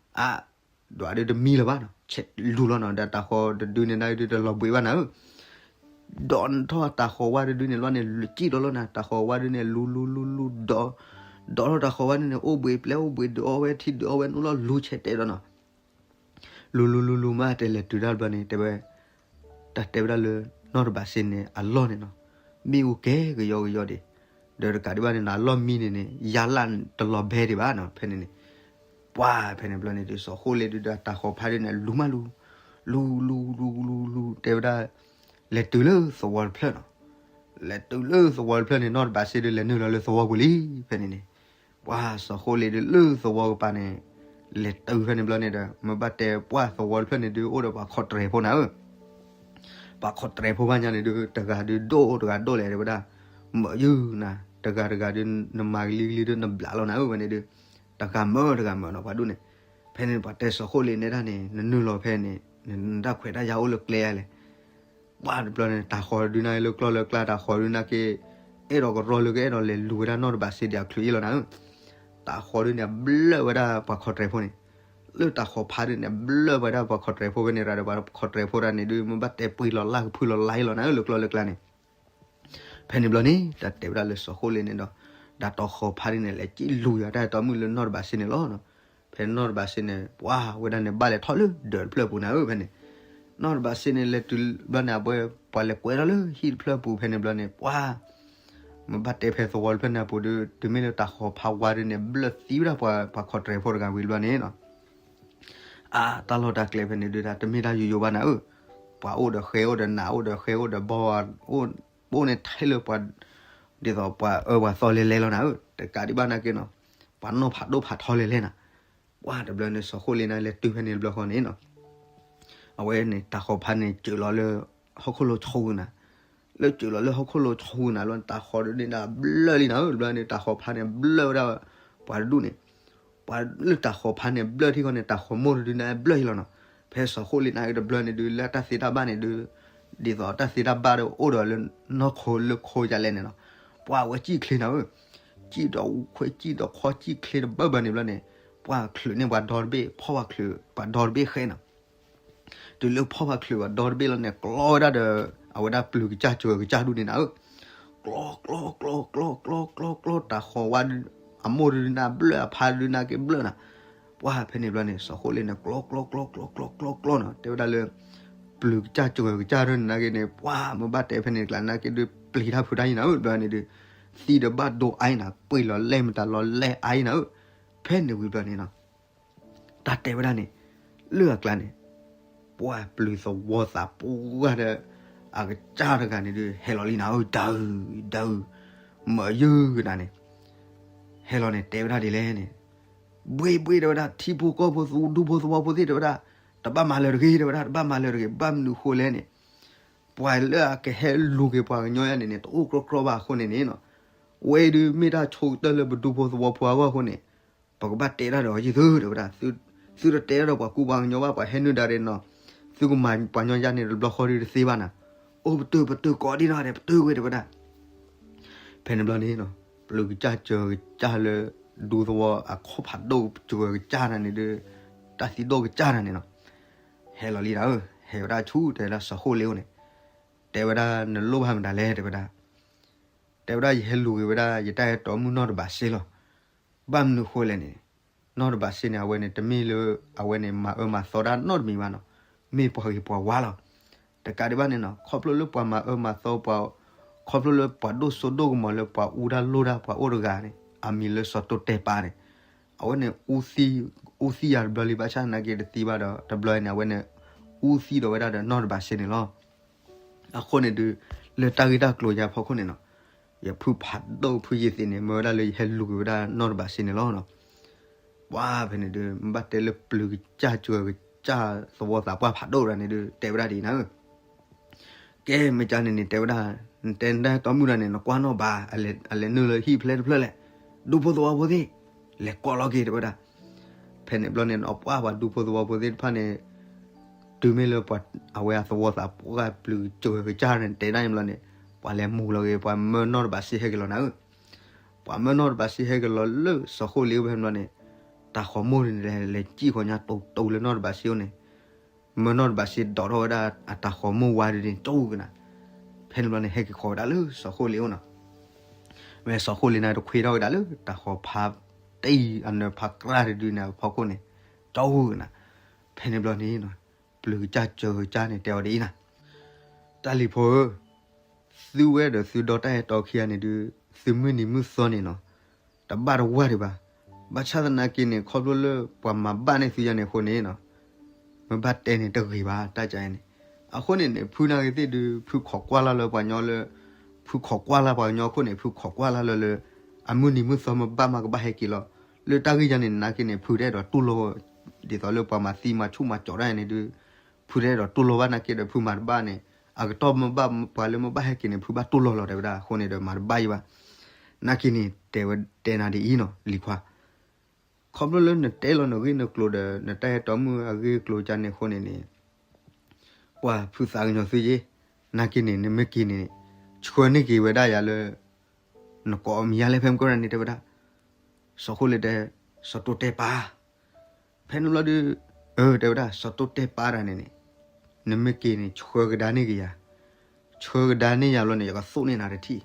အါ ဒွးဒုတမံလၢၤဘၣ်နီၤ, ဆဲးလူၤလီၤနီၤ, ဒီးတၤဃီၤတဒုန့ၣ်ဒၣ်ဒုတလီၤဘှံးဘၣ်နၤဧၢ, ဒိးထီၣ်တၤဃီၤဝါတဒုန့ၣ်လီၤန့ၣ် စံၣ်ဒီးလီၤနၤ, တၤဃီၤဝါဒုန့ၣ် လူၤလူၤလူၤလူၤ ဒိး, ဒိးထီၣ်တၤဃီၤဝါဒုန့ၣ် အိၣ်ဘှံးပျဲၣ် အိၣ်ဘှံးဒုးအီဝဲ ထံဒုးအီဝဲ နအိၣ်လီၤလူၤဆဲးတဲဒီးနီၤ လူၤလူၤလူၤလူၤမး တဲလဲၤတုၤတၢ်တဘျီန့ၣ် တဲဝဲ, တၢ်တဲဝဲဒၣ်လၢ နီၢ်တဘးစ့န့ၣ် အလီၢ်န့ၣ်နီၤ, မ့ၣ်အူကဲကယီကယီဒံး, ဒီးတကးဒံးဘၣ်န့ၣ်နီၤ အလီၢ်မံန့ၣ်န့ၣ် ယါလၢ်တလီၤဘဲဒံးဘၣ်နီၤ, ဖဲန့ၣ်န့ၣ်, ပှၤဖဲန့ၣ်ဘျီန့ၣ်ဒုး စီၤဃိလ့ၣ်ဒုးဒီးတၤဃီၤဖါဒုန့ၣ် လူၤမးလူၤ, လူၤလူၤလူၤလူၤလူၤ တဲဝဲဒၣ်, လဲၤတုၤလၢသဝီတဖျၢၣ်နီၤ, လဲၤတုၤလၢသဝီတဖျၢၣ်န့ၣ် နီၢ်တဘးစ့ဒုးလဲၤနုာ်လီၤလၢသဝီပူၤလံ, ဖဲန့ၣ်န့ၣ် ပှၤစီၤဃိလ့ၣ်ဒုးလၢသဝီကပၤန့ၣ်, လဲၤတုၤဖဲန့ၣ်ဘျီန့ၣ်ဒီး မ့ၢ်ဘၣ်တဲပှၤသဝီတဖျၢၣ်န့ၣ်ဒုး အိၣ်ဒီးပှၤခီၣ်တြဲၤဖိနၤဧၢ, ပှၤခီၣ်တြဲၤဖိဘၣ်ညါန့ၣ်ဒုး တဂၤဒုးဒိၣ်တဂၤဒိၣ်လဲၣ်တဲဝဲဒၣ်, မၢယုၢ်နၤ တဂၤတဂၤဒုး နမၤကလံၤကလံၤဒုး နဘျးလီၤနၤဧၢ ဝဲန့ၣ်ဒုး, တဂၤမၢတဂၤမၢနီၤ ပှၤဒိၣ်န့ၣ်, ဖဲန့ၣ်ပှၤတဲစီၤဃိလ့ၣ်နဲဒၣ်န့ၣ် နနုာ်လီၤဖဲန့ၣ် နတၢ်ခွဲးတၢ်ယာ်အိၣ်လၢကျဲလဲၣ် ပှၤတဘျီန့ၣ် တၤဃီၤဒုးနၤလၢကျီၢ်လၢကျါ တၤဃီၤဒုးနၤက့ အဲၣ်ဒိးကရီလၢကအဲၣ်ဒိးလဲၤလူၤဝဲဒၣ်နီၢ်တဘးစ့ဒံးအချုးအ့ၣ်လီၤနၤဧၢ, တၤဃီၤဒုးန့ၣ် ဘျၢဝဲဒၣ်ပှၤခီၣ်တြဲၤဖိန့ၣ်, လၢတၤဃီၤဖါဒုးန့ၣ် ဘျၢဝဲဒၣ်ပှၤခီၣ်တြဲၤဖိဖဲန့ၣ်ရၤဒီး ပှၤခီၣ်တြဲၤဖိတၢ်န့ၣ်ဒုး မ့ၢ်ဘၣ်တဲပှ့ၤလီၤလၢ်ကဖုလီၤလါအ့ၣ်လီၤနၤဧၢ လၢကျီၢ်လၢကျါန့ၣ် ဖဲန့ၣ်ဘျီန့ၣ် တၢ်တဲဝဲဒၣ်လၢစီၤဃိလ့ၣ်န့ၣ်ဒီး ဒ်တၤဃီၤဖါဒုးန့ၣ် လဲၤကံၣ်လူၤယၤတၢ်အဲၣ်တီမုၣ်လၢနီၢ်တဘးစ့န့ၣ်လီၤ. ဖဲ နီၢ်တဘးစ့န့ၣ် ပှၤဝဲဒၣ်န့ၣ် ဘၣ်လဲၤထီၣ်လၢဒၢးတဖျၢၣ်ပူၤနၤဧၢ ဖဲန့ၣ်. နီၢ်တဘးစ့န့ၣ် လဲၤတုၤဘျီန့ၣ် အဝဲ ပှၤလဲၤကွဲးထီၣ်လၢဟံၣ်တဖျၢၣ်ပူၤဖဲန့ၣ်ဘျီန့ၣ် ပှၤ မ့ၢ်ဘၣ်တဲဖဲသဝီတဖျၢၣ်န့ၣ်အပူၤဒီး တုၤမ့ၢ်လၢတၢ်ဃီၤဖးဝါဒုန့ၣ် ဘျၢၣ်သံဝဲဒၣ်ပှၤ ပှၤခီၣ်တြဲၤဖိတဂၤဝံၤဘျီန့ၣ်နီၤ အါ တၢ်လီၢ်တၢ်ကျဲဖဲန့ၣ်ဒုး တမ့ၢ်တၢ်ယိယိဘၣ်နၤဧၢ. ပှၤအိၣ်ဒီးဃဲအိၣ်ဒီးနးအိၣ်ဒီးဃဲအိၣ်ဒီးဘီ အိၣ်န့ၣ်ထဲလၢပှၤ ဒ်သိးပှၤအၢပှၤသီလဲၤလဲၤလီၤနၤဧၢ, တကးဒံးဘၣ်နာ်က့နီၤ, ပှၤနီၢ်ဖးဒိၣ်ဖးထီလဲၤလဲၤနၤ, ပှၤတဘျီန့ၣ် စီၤဃိလ့နၤလဲၤတုၤဖဲန့ၣ်တဘျီဃီန့ၣ်နီၤ, အဝဲန့ၣ် တၢ်ဃီၤဖးန့ၣ် စၢၤလီၤလၢ ဟီၣ်ခိၣ်လိၤဆူနၤ, လၢစၢၤလီၤလၢဟီၣ်ခိၣ်လိၤဆူနၤလီၤ တၢ်ဃီၤဒုးန့ၣ်ဒၣ်ဘျၢၣ်လံနၤဧၢ, တဘျီန့ၣ် တၢ်ဃီၤဖးန့ၣ် ဘျၢၣ်ဝဲဒၣ် ပှၤတဒူၣ်န့ၣ် ပှၤလၢတၢ်ဃီၤဖးန့ၣ် ဘျၢၣ်ထံဃီန့ၣ် တၢ်ဃီၤမိၢ်တဒုန့ၣ် ဘျၢၣ်လံလီၤနီၤ. ဖဲစီၤဃိလ့နၤတဘျီန့ၣ်ဒုး လၢတၢ်သ့တၢ်ဘၣ်န့ၣ်ဒုး ဒ်သိးတၢ်သ့တၢ်ဘၣ်ဒီးအိၣ်ဒီးလၢနီၢ်ခိလၢခိယၤလဲၣ်န့ၣ်နီၤ, ပှၤဝဲစံၣ်ချ့နၤဧၢ, စံၣ်ဒီးခွဲး စံၣ်ဒီးခီ စံၣ်ချ့တဘၢဘၢန့ၣ်ဘျီန့ၣ် ပှၤချုးန့ၢ်ပှၤဒီတဘ့ၣ် ဖီၣ်ပှၤချုးပှၤဒီတဘ့ၣ်ဃဲနီၤ. တုၤလၢဖီၣ်ပှၤချုးပှၤဒီတဘ့ၣ်လီၤန့ၣ် ကျီဝဲဒၣ်ဒီး အဝဲဒၣ်ပျုၤကစၢ်စၢၤကစၢ်ဒူၣ်န့ၣ်နၤဧၢ, ကျီ ကျီ ကျီ ကျီ ကျီ ကျီ ကျီ တၢ်ဃီၤဝါ အမိၢ်ဒုးနၤဘျၢၣ် အဖါဒုးနၤက့ဘျၢၣ်နၤ, ပှၤဖဲန့ၣ်ဘျီန့ၣ် စီၤဃိလ့န့ၣ် ကျီ ကျီ ကျီ ကျီ ကျီ ကျီ ကျီနီၤ, တဲဝဲဒၣ်လၢ ပျုၤကစၢ်စၢၤကစၢ်ဒူၣ်န့ၣ်နာ်က့န့ၣ် ပှၤမ့ၢ်ဘၣ်တဲဖဲန့ၣ်ကျါနာ်က့ဒုး ပျံၤတၢ်ဖုးတၢ်အံၤနၤဧၢ, ဘျီန့ၣ်ဒုး သံဒီးဘၣ်ဒိအါအံၤနၤ, ပှ့ၤလီၤလဲၢ်မတၤလီၤလဲၢ်အါအံၤနၤဧၢ, ဖဲန့ၣ်ဝံၤဘျီန့ၣ်နီၤ တၢ်တဲဝဲဒၣ်န့ၣ် လၢအကျါန့ၣ် ပှၤပျုၤသဝီသးပှၢ်ဒီး အကစၢ်တဂၤန့ၣ်ဒုး ဟဲလီၤလံနၤဧၢ, ဒၣ်အု ဒၣ်အု, မၤယုၢ်ကနၤန့ၣ် ဟဲလီၤန့ၣ် တဲဝဲဒၣ်ဒ်လဲၣ်န့ၣ်, ဘှ့ၣ်ဘှ့ၣ်တဲဝဲဒၣ် ထံဖိကီၢ်ဖိ ဒူဖိသဝီဖိသ့ၣ်တဲဝဲဒၣ်, တဘၣ်မၤလၢၤတဂ့ၤတဲဝဲဒၣ်, တဘၣ်မၤလၢၤတဂ့ၤ, ဘၣ်မနုၤဃိလဲၣ်န့ၣ် ပှၤလၢအကဟဲလူၤက့ၤပှၤကညီယါန့ၣ်န့ၣ် တအိၣ်ကြီကြီဘၣ်အဃိန့ၣ်န့ၣ်နီၤ, ဝဲဒုးမ့ၢ်တၢ်ဆိကတၢၢ်လၢပဒူဖိသဝီဖိအဂီၢ်အဃိန့ၣ် ပကဘၣ်တဲတၢ်ဒီးယသုတဲဝဲဒၣ်, သုတတဲတၢ်ဒီးပှၤကူပှၤကညီဘၣ်, ပှၤဟဲနုာ်ဒါဒီးနီၤ, သုကမၤပှၤကညီယါန့ၣ်တဘျီဃီဒုးတသ့ဘၣ်နၤ, အိၣ်ပတုာ်ပတုာ်ကိးဒံနီၤဒီး ပတုာ်ဝဲတဲဝဲဒၣ်. ဖဲန့ၣ်ဘျီန့ၣ်နီၤ ပျုၤကစၢ်စၢၤကစၢ်လၢ ဒူသဝီအခီၣ်ဖးဒိၣ်စၢၤကစၢ်တၢ်န့ၣ်ဒီး တၢ်သံဒိၣ်ကစၢ်တၢ်န့ၣ်နီၤ ဟဲလီၤလံနၤဧၢ, ဟဲဝဲဒၣ်ဆူတဲဝဲဒၣ်စီၤဃိလ့အအိၣ်န့ၣ်, တဲဝဲဒၣ်နလိၣ်ဘၣ်မတၤလဲၣ်တဲဝဲဒၣ်, တဲဝဲဒၣ်ယဟဲလူၤက့ၤဝဲဒၣ် ယတၢ်အဲၣ်တီမုၣ်နီၢ်တဘးစ့လီၤ. ဘၣ်မနုၤဃိလဲၣ်န့ၣ်, နီၢ်တဘးစ့န့ၣ် အဝဲန့ၣ် တမ့ၢ်လၢ အဝဲန့ၣ် မၤအၢမၤသီတၢ်နီတမံၤဘၣ်နီၤ, မ့ၢ်ပှၤဂ့ၤပှၤဝါလီၤ. တကးဒံးဘၣ်န့ၣ်နီၤ ခီဖျိလၢပှၤမၤအၢမၤသီပှၤ, ခီဖျိလၢပှၤဒိၣ်စိဒိၣ်ကမီၤလၢပှၤအူတၢ်လိၣ်တၢ်ပှၤအိၣ်တဂၤန့ၣ် အမံၤလၢစီၤတိတဲပၤန့ၣ်, အဝဲန့ၣ် အူသံယၤတဘျီလံ ဘၣ်ဆၣ်သနာ်က့တသံဘၣ်ဒီး တဘျီန့ၣ် အဝဲန့ၣ် အူသံဒီးဝဲဒၣ်ဒီးနီၢ်တဘးစ့န့ၣ်လီၤ. အဃိန့ၣ်ဒုး လၢတၢ်ဂ့ၢ်တၢ်ကျိၤယါဖီခိၣ်န့ၣ်နီၤ, ယဖုဖးဒိၣ်ဖုယ့ၤသ့းန့ၣ် မၢဝဲဒၣ်လၢယဟဲလူၤက့ၤဝဲဒၣ်နီၢ်တဘးစ့န့ၣ်လီၤ. ပှၤဖဲန့ၣ်ဒုး မ့ၢ်ဘၣ်တဲလၢပျုၤကစၢ်စၢၤကစၢ်သဝီသးပှၢ်ဖးဒိၣ်တဂၤန့ၣ်ဒုး တဲဝဲဒၣ်ဒ်အံၤနၤဧၢ, ကဲမ့ၢ်ကန့ၣ်န့ၣ် တဲဝဲဒၣ်, နတဲနတၢ်အဲၣ်တီမုၣ်တဂၤန့ၣ် နကွၢ်နီၣ်ဘၣ်, အလဲၤနုာ်လၢဟံၣ်ဖျဲၣ်တဖျၢၣ်လဲၣ်, ဒူဖိသဝီဖိသ့ၣ်, လဲၤကိးလီၤက့ၤတဲဝဲဒၣ်. ဖဲန့ၣ်ဘျီန့ၣ်နီၤ ပှၤပှၤဒူဖိသဝီဖိသ့ၣ်တဖၣ်န့ၣ် တုၤမ့ၢ်လၢပှၤ အဝဲအသဝီသးပှၢ်ပျုၤစၢၤကစၢ်န့ၣ် တဲဒၣ်န့ၣ်ဘျီန့ၣ် ပှၤလဲၤမူၤလီၤက့ၤ ပှၤမၢနီၢ်တဘးစ့ဟဲက့ၤလီၤနၤဧၢ, ပှၤမၢနီၢ်တဘးစ့ဟဲက့ၤလီၤလၢစီၤဃိလ့အအိၣ်ဖဲန့ၣ်ဘျီန့ၣ် တၢ်ဃီၤမိၢ်န့ၣ် လဲၤစံၣ်ဃီၤညါတိၤတိၤလၢနီၢ်တဘးစ့အအိၣ်န့ၣ် မၢနီၢ်တဘးစ့ဒိးထီၣ်ဝဲဒၣ်အတၢ်ဃီၤမိၢ်ဝါဒုန့ၣ် ကၠီကနၤ, ဖဲန့ၣ်ဘျီန့ၣ် ဟဲက့ၤဃီၤဝဲဒၣ်လၢစီၤဃိလ့အအိၣ်နီၤ. မ့ၢ်စီၤဃိလ့န့ၣ်တခွ့ထီၣ်ဝဲဒၣ်လၢတၢ်ဃီၤဖးတံၢ်အနၢၤဖးကြၢ်တဒုန့ၣ်အဖီခိၣ်န့ၣ် ကၠီကနၤ, ဖဲန့ၣ်ဘျီန့ၣ်နီၤ ပျုၤကစၢ်စၢၤကစၢ်န့ၣ်တဲအီၤဒ်အံၤနၤ, တၢ်လံၤဖိဧၢ, သုဝဲဒီးသုဒီတၢ်အဲၣ်တီခံဂၤန့ၣ်ဒုး သုမုၢ်နံၤမုၢ်သီန့ၣ်နီၤ တဘၣ်တဝၢ်ဒံးဘၣ်. ဘၣ်ဆၣ်သနာ်က့န့ၣ် ခီဖျိလၢပှၤမၤဘၣ်န့ၢ်သုယါန့ၣ်အဃိန့ၣ်နီၤ မ့ၢ်ဘၣ်တဲန့ၣ်တဂ့ၤဘၣ် တၢ်ကါအံၤန့ၣ်. အဃိန့ၣ်န့ၣ် ဖုနာ်ဂ့ၤသ့ၣ်ဒုး ဖုခိးကွၢ်လၢ်လၢပှၤကညီလၢ ဖုခိးကွၢ်လၢ်ပှၤကညီအခိၣ်န့ၣ် ဖုခိးကွၢ်လၢ်လၢလၢ အမုၢ်နံၤမုၢ်သီမ့ၢ်ဘၣ်မးကဘၣ်ဟဲက့ၤလီၤ. လၢတၢ်ဂ့ၢ်ယါန့ၣ် နာ်က့န့ၣ် ဖုတအဲၣ်ဒိးတူၢ်လိာ် ဒ်သိးလၢပှၤမၤသံမၤဆူၣ်မၤကၠီၤတၢ်န့ၣ်ဒုး ဖုတအဲၣ်ဒိးတူၢ်လိာ်ဘၣ်နာ်က့ဒီး ဖုမၤတဘၣ်န့ၣ် အကတီၢ်မ့ၢ်ဘၣ်ပှၤလၢမ့ၢ်ဘၣ်ဟဲက့ၤန့ၣ် ဖုဘၣ်တူၢ်လိာ်လီၤတဲဝဲဒၣ် အဃိန့ၣ်ဒီးမၤတဘၣ်ယံၤဘၣ်. နာ်က့န့ၣ် တဲဝဲတဲနၤဒ်အံၤနီၤ လံၤခွါ ခီဖျိလၢနတဲလီၤနဂ့ၢ်နကျိၤဒီး နတၢ်အဲၣ်တီမုၣ်အဂ့ၢ်အကျိၤကါန့ၣ်အဃိန့ၣ်န့ၣ် ပှၤဖုသးကညီၤသုယ့ၣ်, နာ်က့န့ၣ် နမ့ၢ်က့ၤန့ၣ် ဆှၢန့ၢ်က့ၤဝဲဒၣ်ယၤလၢ နကိးအမံၤယါလဲၣ်ဖဲမုၢ်ကီၢ်န့ၣ်တဲဝဲဒၣ်. စီၤဃိလ့တဲ, စီၤတိတဲပၢ်. ဖဲန့ၣ်ဘျီဒုး, အၢ တဲဝဲဒၣ် စီၤတိတဲပၢ်တဂၤန့ၣ်န့ၣ်, နမ့ၢ်က့ၤန့ၣ် ဆှၢကဒါန့ၢ်က့ၤယၤ, ဆှၢကဒါန့ၢ်ယၤဘျီန့ၣ် ယကသိၣ်န့ၢ်နၤတထံၣ်.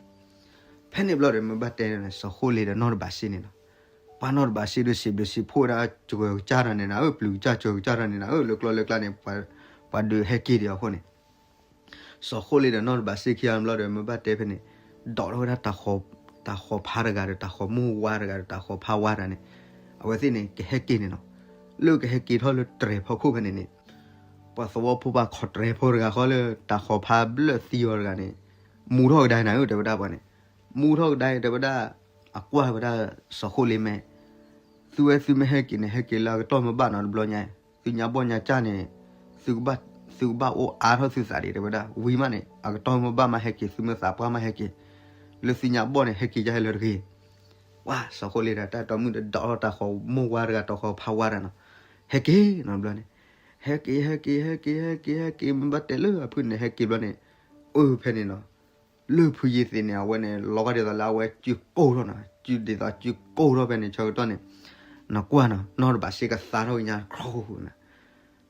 ဖဲန့ၣ်ဘျီဒီး မ့ၢ်ဘၣ်တဲန့ၣ် စီၤဃိလ့ဒီးနီၢ်တဘးစ့န့ၣ်နီၤ, ပှၤနီၢ်တဘးစ့ဒီး စံးဘျုးစံးဖှိၣ်ဝဲဒၣ် စှၤကစၢ်တၢ်န့ၣ်နၤဧၢ, ပျုၤကစၢ်စှၤကစၢ်တၢ်န့ၣ်နၤဧၢ, လၢကျီၢ်လၢကျါန့ၣ် ပှၤဒုးဟဲက့ၤဒံးအဃိန့ၣ် စီၤဃိလ့ဒီးနီၢ်တဘးစ့ခံဂၤတဘျီဒီး မ့ၢ်ဘၣ်တဲဖဲန့ၣ် ဒိးထီၣ်ဝဲဒၣ် တၢ်ဃီၤဖါတဂၤဒီး တၢ်ဃီၤမိၢ်ဝါတဂၤဒီး တၢ်ဃီၤဖါဝါတဂၤန့ၣ် အဝဲသ့ၣ်န့ၣ် ကဟဲက့ၤန့ၣ်နီၤ, လၢကဟဲက့ၤထီၣ်လၢတြဲၤဖီခိၣ်ဖဲန့ၣ်န့ၣ် ပှၤသဝီဖိပှၤခီးတြဲၤဖိတဂၤဃီလၢ တၢ်ဃီၤဖါဘျၢၣ်သံအီၤတဂၤန့ၣ် မူထီၣ်ကဒါနၤဧၢ တဲဝဲဒၣ်ပှၤန့ၣ်, မူထီၣ်ကဒါတဲဝဲဒၣ်, အကွၢ်ဝဲဒၣ်စီၤဃိလ့မဲာ် သုဝဲသုမ့ၢ်ဟဲက့ၤန့ၣ် ဟဲက့ၤလၢအကတီၢ်မ့ၢ်ဘၣ်နီၤတဘျီညါ, သုညါဘီၣ်ညါကၢ်န့ၣ် သုကဘၣ်အိၣ်အါထီၣ်သုသးဒံး တဲဝဲဒၣ်, ဝံၤမးန့ၣ် အကတီၢ်မ့ၢ်ဘၣ်မးဟဲက့ၤ သုမ့ၢ်သးပှၢ်မးဟဲက့ၤ, လၢသုညါဘီၣ်န့ၣ် ဟဲက့ၤယါဟဲလၢတဂ့ၤ. ပှၤစီၤဃိလ့ဒီးတၢ်တီမုၣ်ဒီး ဒိးထီၣ်တၢ်ဃီၤမိၢ်ဝါတဂၤ တၢ်ဃီၤဖါဝါတဂၤနီၤ, ဟဲက့ၤနီတဘျီန့ၣ်, ဟဲက့ၤ ဟဲက့ၤ ဟဲက့ၤ ဟဲက့ၤ ဟဲက့ၤ မ့ၢ်ဘၣ်တဲလၢအဖုန့ၣ် ဟဲက့ၤဘျီန့ၣ်, အၢ ဖဲန့ၣ်နီၤ လၢဖုယ့ၢ်သ့းန့ၣ် အဝဲန့ၣ် လီၤဂာ်ဒ်သိးလၢအဝဲစုကိၢ်ထီၣ်နီၤ, စုဒ်သိးစုကိၢ်ထီၣ်ဖဲန့ၣ် ဆၢကတီၢ်န့ၣ်, နကွၢ်နီၤ နီၢ်တဘးစ့ကသါထီၣ်ကညါ ဃူနၤ,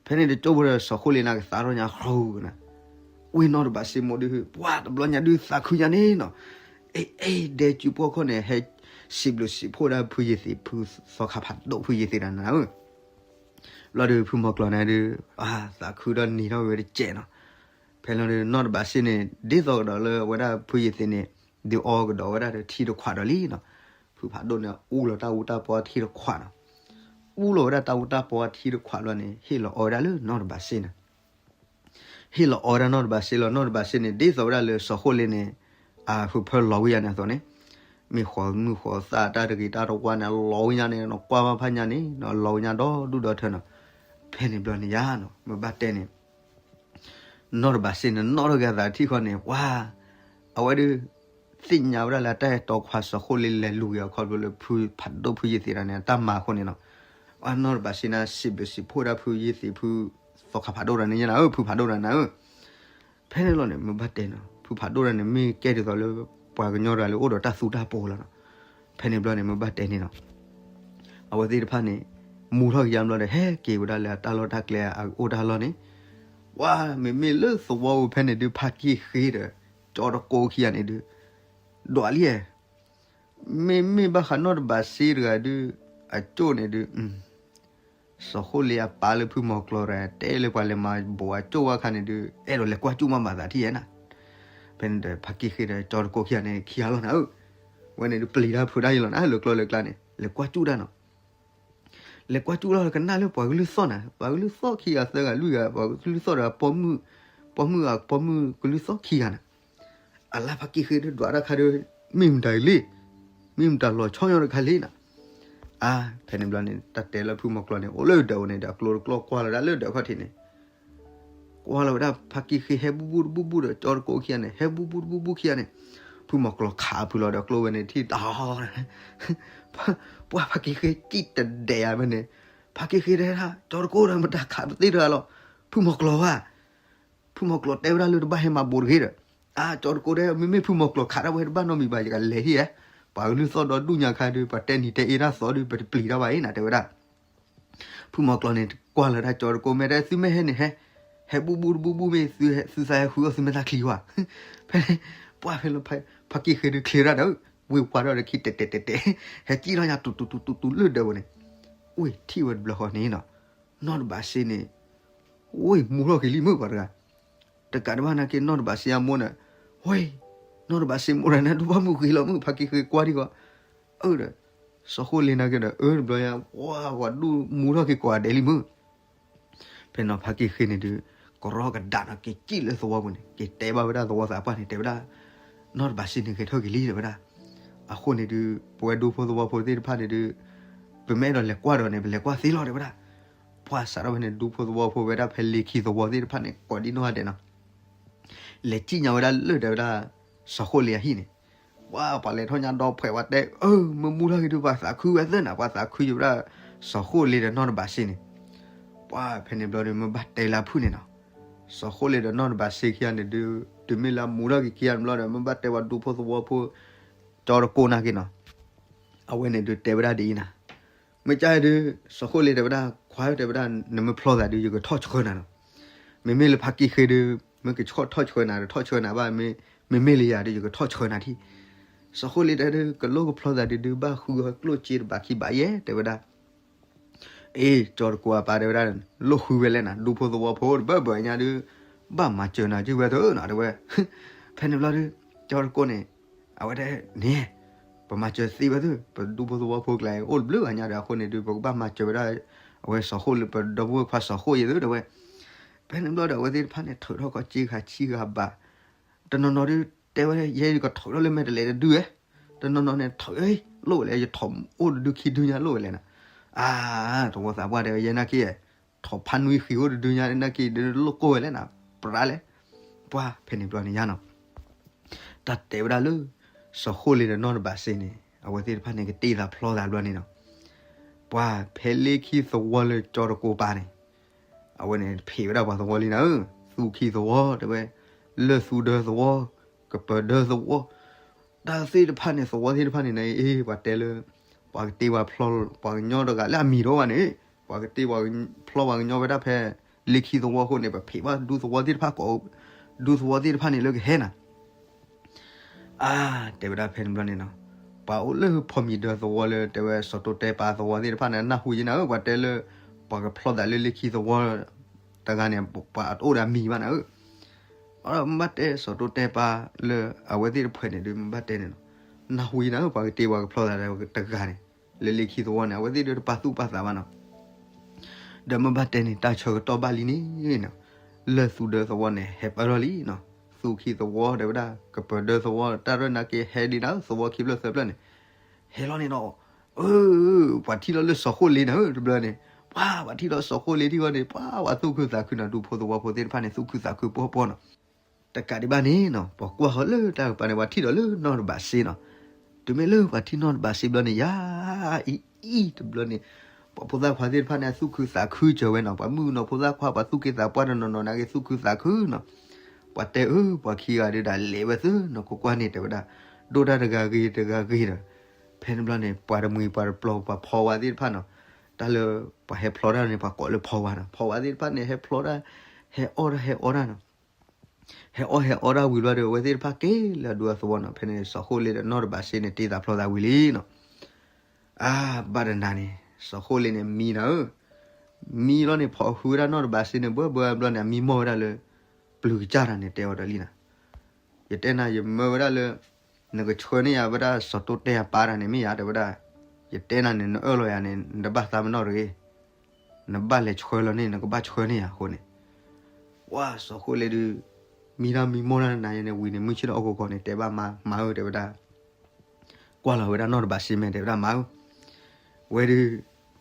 ဖဲန့ၣ်တကၠိဖိဒီးစီၤဃိလ့န့ၣ် ကသါထီၣ်ညါ ဃူနၤ, ဝ့ၢ်နီၢ်တဘးစ့မိၢ်ဒုး ပှၤတဘျီညါဒုးသးခုညါန့ၣ်နီၤ, အဲ အဲ ဒဲစုပှီၢ်ခီၣ်န့ၣ် ဟဲစံးဘျုးစံးဖှိၣ်ဒၣ်ဖုယ့ၢ်သ့း ဖုသီခါဖးဒိၣ်ဖုယ့ၢ်သ့းတဂၤန့ၣ်ဧၢ ဘျီဒီးဖုမီၤကျိၤန့ၣ်ဒုး သးခုဒီးနံၤထီၣ်ဝဲတစဲးနီၤ, ဖဲလီၤဒီးနီၢ်တဘးစ့န့ၣ် ဒ်သိးကဒီးလၢအဝဲဒၣ်ဖုယ့ၢ်သ့းန့ၣ် ဒုးအီကဒီးဝဲဒၣ်ဒီးထံတခွးဒီးလံနီၤ, ဖုဖးဒိၣ်န့ၣ် အူလီၤတၢ်အူတၢ်ပီထံတခွးနီၤ, အူလီၤဝဲဒၣ်တၢ်အူတၢ်ပီထံတခွးဘျီန့ၣ် ဟ့ၣ်လီၤအီဝဲဒၣ်လၢနီၢ်တဘးစ့န့ၣ် ဟ့ၣ်လီၤအီဝဲဒၣ်နီၢ်တဘးစ့လီၤ, နီၢ်တဘးစ့န့ၣ် ဒ်သိးဝဲဒၣ်လၢစီၤဃိလ့န့ၣ် အဖုဖၢလီၤဝံၤညါန့ၣ်အသိးန့ၣ်, မ့ၢ်ဃီမုၢ်ဃီသၣ်တၢ်တဂ့ၤတၢ်တဝါန့ၣ် လီၤဝံၤညါန့ၣ် နကွၢ်ဘၣ်ဖးညါန့ၣ် လီၤဝံၤညါဒီဒူၣ်ဒီထၢနီၤ, ဖဲန့ၣ်ဘျီန့ၣ်ယါနီၤ မ့ၢ်ဘၣ်တဲန့ၣ် နီၢ်တဘးစ့န့ၣ် နီၣ်ထီၣ်က့ၤအသးထံၣ်ဃီန့ၣ် ပှၤ အဝဲဒုး သ့ၣ်ညါဝဲဒၣ်လၢအတၢ်အဲၣ်တီခွါစီၤဃိလ့လဲၤလူၤက့ၤအခီဖျိလၢ ဖုဖးဒိၣ်ဖုယ့ၢ်သ့းတဂၤန့ၣ် အတၢ်မၤအဃိန့ၣ်နီၤ, ပှၤနီၢ်တဘးစ့န့ၣ် စံးဘျုးစံးဖှိၣ်ဒၣ်ဖုယ့ၢ်သ့းဖု သီခါဖးဒိၣ်တဂၤန့ၣ် ယဲနၤဧၢ ဖုဖးဒိၣ်တဂၤန့ၣ်ဧၢ ဖဲန့ၣ်လီၤန့ၣ် မ့ၢ်ဘၣ်တဲနီၤ ဖုဖးဒိၣ်တဂၤန့ၣ် မ့ၢ်ကဲဒ်သိးလၢ ပှၤကညီတဂၤလၢအိၣ်ဒီးတၢ်သူတၢ်ပီၤလီၤနီၤ, ဖဲန့ၣ်ဘျီန့ၣ် မ့ၢ်ဘၣ်တဲန့ၣ်နီၤ အဝဲသ့ၣ်တဖၣ်န့ၣ် မူထီၣ်က့ၤယါဘျီဒီး ဟဲက့ၤဝဲဒၣ်လၢအတၢ်လီၢ်တၢ်ကျဲအအိၣ်တၢ်လီၢ်န့ၣ်, ပှၤ မ့မ့ၢ်လၢသဝီပူၤဖဲန့ၣ်ဒုး ဖါကံၢ်ဃ့ဒီး ကၠီတကိခံဂၤန့ၣ်ဒုး ဒွးလံဧါ မ့မ့ၢ်ဘၣ်ဃးနီၢ်တဘးစ့တဂၤဒုး အကၠိၣ်န့ၣ်ဒုး စီၤဃိလ့အပၢ်လၢဖုမီၤကျိၤဒီး တဲလၢပှၤလဲၤမၤဘူးအကၠိၣ်ဝဲအခါန့ၣ်ဒုး အဲၣ်ဒိးလဲၤကွၢ်ကၠူၣ်မးမၤသးထံၣ်ဧါနၤ, ဖဲန့ၣ်ဒီး ဖါကံၢ်ဃ့ဒီးကၠီတကိခံဂၤန့ၣ် ခံဂၤလီၤနၤဧၢ, ဝဲန့ၣ်ဒုးပျံၤတၢ်ဖုးတၢ်အံၤလီၤနၤ လၢကျိလၢကျါန့ၣ် လဲၤကွၢ်ကၠူၣ်တၢ်နီၤ လဲၤကွၢ်ကၠူၣ်လီၤကနၣ်လၢပှၤကလုၢ်သီၣ်နၤ ပှၤကလုၢ်သီၣ်ခံဂၤသၢဂၤလွံၢ်ဂၤ ပှၤကလုၢ်သီၣ်ဒီးပိာ်မုၣ် ပိာ်မုၣ်အပိာ်မုၣ်ကလုၢ်သီၣ်ခံဂၤနၤ, အလါဖါကံၢ်ဃ့ဒုးဒွးတၢ်ခါဒီး မ့ၢ်မတၤအံၤလံ, မ့ၢ်မတၤလီၤဆီညါတခါလံနၤ, အါ ဖဲန့ၣ်ဘျီန့ၣ် တၢ်တဲလၢဖုမီၤကျိၤန့ၣ် အိၣ်လၢဒၢးဝဲန့ၣ်ဒီး အကျိတကျိကွၢ်လီၤဝဲဒၣ်လၢဒၢးခီၣ်ထံးန့ၣ် ကွၢ်လီၤဝဲဒၣ်ဖါကံၢ်ဃ့ဟဲဘူၣ်ဘူၣ်တဘူၣ်ဘူၣ်ဒီး ကၠီတကိခံဂၤန့ၣ် ဟဲဘူၣ်ဘူၣ်တဘူၣ်ဘူၣ်ခံဂၤန့ၣ်, ဖုမီၤကျိၤခးအဖုလီၤဒီးကျိဝဲန့ၣ်ထံၣ်တၢ် ပှၤဖါကံၢ်ဃ့စံၣ်တဒဲးယါဖဲန့ၣ်, ဖါကံၢ်ဃ့တဲဒၣ် ကၠီတကိဒီးမတၤခးပသ့ၣ်တဂၤလီၤ, ဖုမီၤကျိၤဧါ ဖုမီၤကျိၤတဲဝဲဒၣ်လၢတဘၣ်ဟဲမၤဘူးတဂ့ၤဒီး, အါ ကၠီတကိဒီး မ့မ့ၢ်ဖုမီၤကျိၤခးတၢ်ဝဲတဘၣ်နီတမံၤဘၣ် ယကလဲၤဟံၣ်ဧါ, ပှၤကလုၢ်သီၣ်ဒီဒူၣ်ညါခါဒီး ပှၤတဲနံၤတဲအ့တၢ်သီဒီး ပတပျံၤတၢ်ဘၣ်အံၤနၤ တဲဝဲဒၣ် ဖုမီၤကျိၤန့ၣ် ကွၢ်လီၤဒၣ်ကၠီတကိ မ့ၢ်တဲသုမ့ၢ်ဟဲန့ၣ်ဟဲ, ဟဲဘူၣ်ဘူၣ်တဘူၣ်ဘူၣ်မ့ၢ်သုသးဟဲဃုအီၣ်သုမဲာ်သၣ်ချံဝဲ, ဖဲန့ၣ် ပှၤဖဲလီၤ ဖါကံၢ်ဃ့ဒုးချ့ရၣ်ဒီး ဝ့ၢ်ပှၢ်ထီၣ်ဒီးခံတဲာ်တဲာ်တဲာ်တဲာ်, ဟဲကံၣ်ထီၣ်ညါတူတူတူတူတူလၢဒၢးဝဲန့ၣ်, ဝ့ၢ်ထံၣ်ဝဲတဘျီဃီန့ၣ်နီၤ, နီၢ်တဘးစ့န့ၣ် ဝ့ၢ်မူထီၣ်က့ၤလံမုၢ်ပှၤတဂၤ တကးတဘၣ်နာ်က့ နီၢ်တဘးစ့အမိၢ်န့ၣ်, ဝ့ၢ်, နီၢ်တဘးစ့မိၢ်တဂၤန့ၣ် ဒိၣ်ဘၣ်မုၢ်ဂ့ၤလီၤမုၢ် ဖါကံၢ်ဃ့ကွၢ်ဒံးဂီၢ်, အၢဒီး, စီၤဃိလ့နာ်က့ဒီး အၢတဘျီညါ ဝ့ၢ် ပှၤဒိၣ်မူထီၣ်က့ၤကိးဂၤဒဲးလံမုၢ် ဖဲနီၤဖါကံၢ်ဃ့န့ၣ်ဒုး, ကရီကဒးနီၤ က့ၤစံၣ်လၢသဝီပူၤန့ၣ် က့ၤတဲဘၣ်ဝဲဒၣ်သဝီသးပှၢ်န့ၣ် တဲဝဲဒၣ်, နီၢ်တဘးစ့န့ၣ်ဂဲၤထၢၣ်က့ၤလံတဲဝဲဒၣ်, အဃိန့ၣ်ဒုး ပဝဲဒူဖိသဝီဖိသ့ၣ်တဖၣ်န့ၣ်ဒုး, ပမ့ၢ်အဲၣ်ဒိးလဲၤကွၢ်ဒီးန့ၣ် ပလဲၤကွၢ်သ့လီၤတဲဝဲဒၣ်, ပှၢ်စးထီၣ်ဖဲန့ၣ် ဒူဖိသဝီဖိဝဲဒၣ်ဖဲလ့ခံသဝီသ့ၣ်တဖၣ်န့ၣ် ကိးဒံနီၢ်ဂၤဒဲးနီၤ လဲၤစံၣ်ညါဝဲဒၣ်လၢတဲဝဲဒၣ်, စီၤဃိလ့အဟံၣ်န့ၣ်, ပှၤပှၤလဲၤထီၣ်ညါဒီးဖှဲးဝဲတဲ, အၢ မ့ၢ်မူထီၣ်က့ၤဒုး ပှၤသးခုဝဲသၢနၤ ပှၤသးခုယဝဲဒၣ်, စီၤဃိလ့ဒီးနီၢ်တဘးစ့န့ၣ်, ပှၤဖဲန့ၣ်ဘျီဒီး မ့ၢ်ဘၣ်တဲလၢအဖုၣ်န့ၣ်နီၤ, စီၤဃိလ့ဒီးနီၢ်တဘးစ့ခံဂၤန့ၣ်ဒုး, တုၤမ့ၢ်လၢအမူထီၣ်က့ၤခံဂၤန့ၣ်ဘျီဒီး မ့ၢ်ဘၣ်တဲဝဲဒူဖိသဝီဖိ, ကၠီတကိနာ်က့နီၤ အဝဲန့ၣ်ဒုးတဲဝဲဒၣ်ဒ်အံၤနၤ, မ့ၢ်ကဲဒုး, စီၤဃိလ့တဲဝဲဒၣ်, ခွါတဲဝဲဒၣ်, နမ့ၢ်ဖျီသးဒုး ယကထီၣ်ဆှၢနၤနီၤ, မ့မ့ၢ်လၢဖါကံၢ်ဃ့ဒုး, မ့ၢ်ကထီၣ်ဆှၢနၤဒီးထီၣ်ဆှၢနၤဘၣ်, မ့မ့ၢ်လၢယၤဒုး ယကထီၣ်ဆှၢနၤထံၣ်, စီၤဃိလ့တဲဒုး ကလိၣ်ကဖျီသးဒုးဒုး ဘၣ်ဃုအီၤကျိၣ်စ့တဘးခံဘးယဲၢ် တဲဝဲဒၣ်. အ့ ကၠီၤတကိးအပၢ်တဲဝဲဒၣ်, လိၣ်ဃုဝဲလဲၣ်နၤ, ဒူဖိသဝီဖိတဘၢဘၢညါဒုး ဘၣ်မၤစၢၤနၤက့ၤဝဲသၢနီၤ တဲဝဲ. ဖဲန့ၣ်ဘျီဒုး ကၠီၤတကိးန့ၣ် အဝဲတဲန့ၣ်, ပမၤစၢၤသ့ဝဲသၢ, ပဒူဖိသဝီဖိကျါအိၣ်တဘျုးဘၣ်ညါဒီး အဃိန့ၣ်ဒုး ပကဘၣ်မၤစၢၤဝဲဒၣ် အဝဲစီၤဃိလ့ ပဒီပုၢ်ဝဲၢ်ခွါစီၤဃိလ့ယဲၢ်သၢ တဲဝဲ. ဖဲန့ၣ်ဘျီဒီး အဝဲသ့ၣ်တဖၣ်န့ၣ် ထုးထီၣ်ကီးစ့ဂၤဆံဂၤဘး, တနီၤနီၤဒုး တဲဝဲ ယဲယကထုးထီၣ်လၢမဲာ်တလဲးတဒုဧဲ, တနီၤနီၤန့ၣ် ထုးလိၣ်ဝဲလဲၣ်, ယထုးအိၣ်တဒုခံဒုညါလိၣ်ဝဲလဲၣ်နၤ. အါ သဝီသးပှၢ်တဲဝဲ ယဲနာ်က့ ထုးဖးနွံဃံအိၣ်တဒုညါနာ်က့ ဒုးလိၣ်ကိၢ်ဝဲလဲၣ်နၤ, ပြးလဲၣ်. ပှၤဖဲန့ၣ်ဘျီန့ၣ်ယါနီၤ တၢ်တဲဝဲဒၣ်လၢ စီၤဃိလ့ဒီးနီၢ်တဘးစ့န့ၣ် အဝဲသ့ၣ်တဖၣ်န့ၣ် ကတ့သးဖျီသးဘျီန့ၣ်နီၤ, ပှၤဖဲလ့ခံသဝီလၢကၠီၤတကိးပၢ်န့ၣ် အဝဲန့ၣ်ဖံးဝဲဒၣ်ပှၤသဝီလံနၤဧၢ, သူခံသဝီတဲဝဲ, လၢၢ်သူဒၢသဝီ, ကပၢၤဒၢသဝီ, တၢ်သ့ၣ်တဖၣ်န့ၣ် သဝီသ့ၣ်တဖၣ်န့ၣ်နၤအ့ ပှၤတဲလၢ ပှၤကတ့ပှၤဖျီ ပှၤကညီတဂၤလၢအမံၤတအိၣ်ဘၣ်န့ၣ်, ပှၤကတ့ပှၤဖျီပှၤကညီဝဲဒၣ်ဖဲ လ့ခံသဝီအဃိန့ၣ် ပဖံးဘၣ်ဒူသဝီသ့ၣ်တဖၣ်ကိး, ဒူသဝီသ့ၣ်တဖၣ်န့ၣ်လၢကဟဲနၤ အါ တဲဝဲဒၣ်ဖဲန့ၣ်ဘျီန့ၣ်နီၤ, ပှၤအိၣ်လၢဖီမံၤဒၢသဝီလၢ တဲဝဲစီၤတိတဲပၢ်သဝီသ့ၣ်တဖၣ်န့ၣ် နၢ်ဟူယဲနၤဧၢ, ပှၤတဲလၢ ပှၤကဖျီသးလၢလ့ခံသဝီ တဂၤန့ၣ် ပှၤတအိၣ်ဒီးအမံၤဘၣ်နၤဧၢ. အမ့ၢ်ဘၣ်တဲစီၤတိတဲပၢ်လၢအဝဲသ့ၣ်တဖုန့ၣ်ဒုး မ့ၢ်ဘၣ်တဲန့ၣ်နီၤ, နၢ်ဟူယဲနၤဧၢ, ပှၤကတ့ပှၤကဖျီသးတဂၤန့ၣ် လၢလ့ခံသဝီန့ၣ် အဝဲသ့ၣ်ဒုးတပာ်သူၣ်ပာ်သးဘၣ်နီၤ ဒီးမ့ၢ်ဘၣ်တဲန့ၣ် တၢ်ဆၢကတီၢ်ဘၣ်လံန့ၣ်နီၤ, လၢၢ်သူဒၢသဝီန့ၣ် ဟဲပၢၢ်ထီၣ်လံနီၤ, သူခံသဝီတဲဝဲဒၣ် ကပၢၤဒၢသဝီ တၢ်ရဲၣ်နာ်က့ဟဲဒံးနၤဧၢ, သဝီခံဖျၢၣ်သၢဖျၢၣ်န့ၣ် ဟဲလီၤန့ၣ်နီၤ, အၢ ပှၤထံၣ်လီၤလၢစီၤဃိလ့နၤဧၢ တဘျီန့ၣ်, ပှၤ ပှၤထံၣ်လီၤစီၤဃိလ့ထံၣ်ဃီန့ၣ် ပှၤ ပှၤသူၣ်ခုသးခုနီၤ, ဒူဖိသဝီဖိသ့ၣ်တဖၣ်န့ၣ် သူၣ်ခုသးခုပှီၢ်ပှီၢ်နီၤ တကးဒံးဘၣ်န့ၣ်နီၤ, ပှၤကွၢ်ဃီလၢတၢ်ကပၤန့ၣ် ပှၤထံၣ်ဒီးလၢနီၢ်တဘးစ့နီၤ, တုၤမ့ၢ်လၢပှၤထံၣ်နီၢ်တဘးစ့ဘျီန့ၣ် ယၤအံၤအံၤတဘျီန့ၣ်, ပှၤဖိသၣ်ခွါသ့ၣ်တဖၣ်န့ၣ် အသူၣ်ခုသးခုစၢၤဝဲနီၤ, ပှၤမုၣ်ကနီၤဖိသၣ်ခွါ ပှၤသူၣ်က့သးပှၢ်တနီၤနီၤန့ၣ် က့ၤသူၣ်ခုသးခုနီၤ, ပှၤတဲအၢ ပှၤခံဂၤဒုးဒၣ်လဲၤဝဲသ့နီၤ, ကွၢ်ကွၢ်န့ၣ်တဲဝဲဒၣ်, ဒိၣ်တၢ်တဂၤဂ့ၤတဂၤဂ့ၤဒီး, ဖဲန့ၣ်ဘျီန့ၣ် ပှၤတမှံၤပှၤတပျီၤပှၤဖီဝါသ့ၣ်တဖၣ်နီၤ, တၢ်လၢပှၤဟဲဖျီတၢ်န့ၣ် ပှၤကိးလၢဖီဝါနီၤ, ဖီဝါသ့ၣ်တဖၣ်န့ၣ် ဟဲဖျီတၢ်, ဟဲအီၣ်တၢ်ဟဲအီတၢ်နီၤ ဟဲအီၣ်ဟဲအီတၢ်ဝံၤဘျီဒီး အဝဲသ့ၣ်တဖၣ်က့ၤလၢအဒူအသဝီနီၤ, ဖဲန့ၣ်စီၤဃိလ့ဒီးနီၢ်တဘးစ့န့ၣ် တ့သးဖျီသးဝံၤလံနီၤ, အါ ဘၣ်တနၤန့ၣ် စီၤဃိလ့န့ၣ်မံနၤဧၢ, မံလီၤန့ၣ် ဖီၣ်ဃုဝဲဒၣ်နီၢ်တဘးစ့န့ၣ် ဘၢဘၢဘျီန့ၣ် အမံမီၢ်ဝဲဒၣ်လၢ ပျုၤကစၢ်တၢ်န့ၣ် တဲအီၤဒီးလံနၤ ယတဲနၤ ယမၢဝဲဒၣ်လၢ နကဆှၢန့ၢ်ယၤဝဲဒၣ်စီၤတိတဲအပၢ်တၢ်န့ၣ် မ့ၢ်ယၤတဲဝဲဒၣ်, ယတဲနၤန့ၣ် နအၢၣ်လီၤယၤန့ၣ် နတဘၣ်သးပ့ၤနီၣ်တဂ့ၤ, နဘၣ်လဲၤဆှၢလီၤန့ၣ် နကဘၣ်ဆှၢန့ၢ်ယၤအဃိန့ၣ်, ပှၤစီၤဃိလ့ဒုး မံတၢ်မံမီၢ်တၢ်နၤယဲန့ၣ် ဝံၤန့ၣ် မုၢ်ဆ့ၣ်ထီၣ်အီၣ်ကီၢ်ကီၢ်န့ၣ် တဲဘၣ်မါ မါဧၢ တဲဝဲဒၣ် ကွၢ်လီၤဝဲဒၣ်နီၢ်တဘးစ့မဲာ် တဲဝဲဒၣ်မါဧၢ, ဝဲဒုး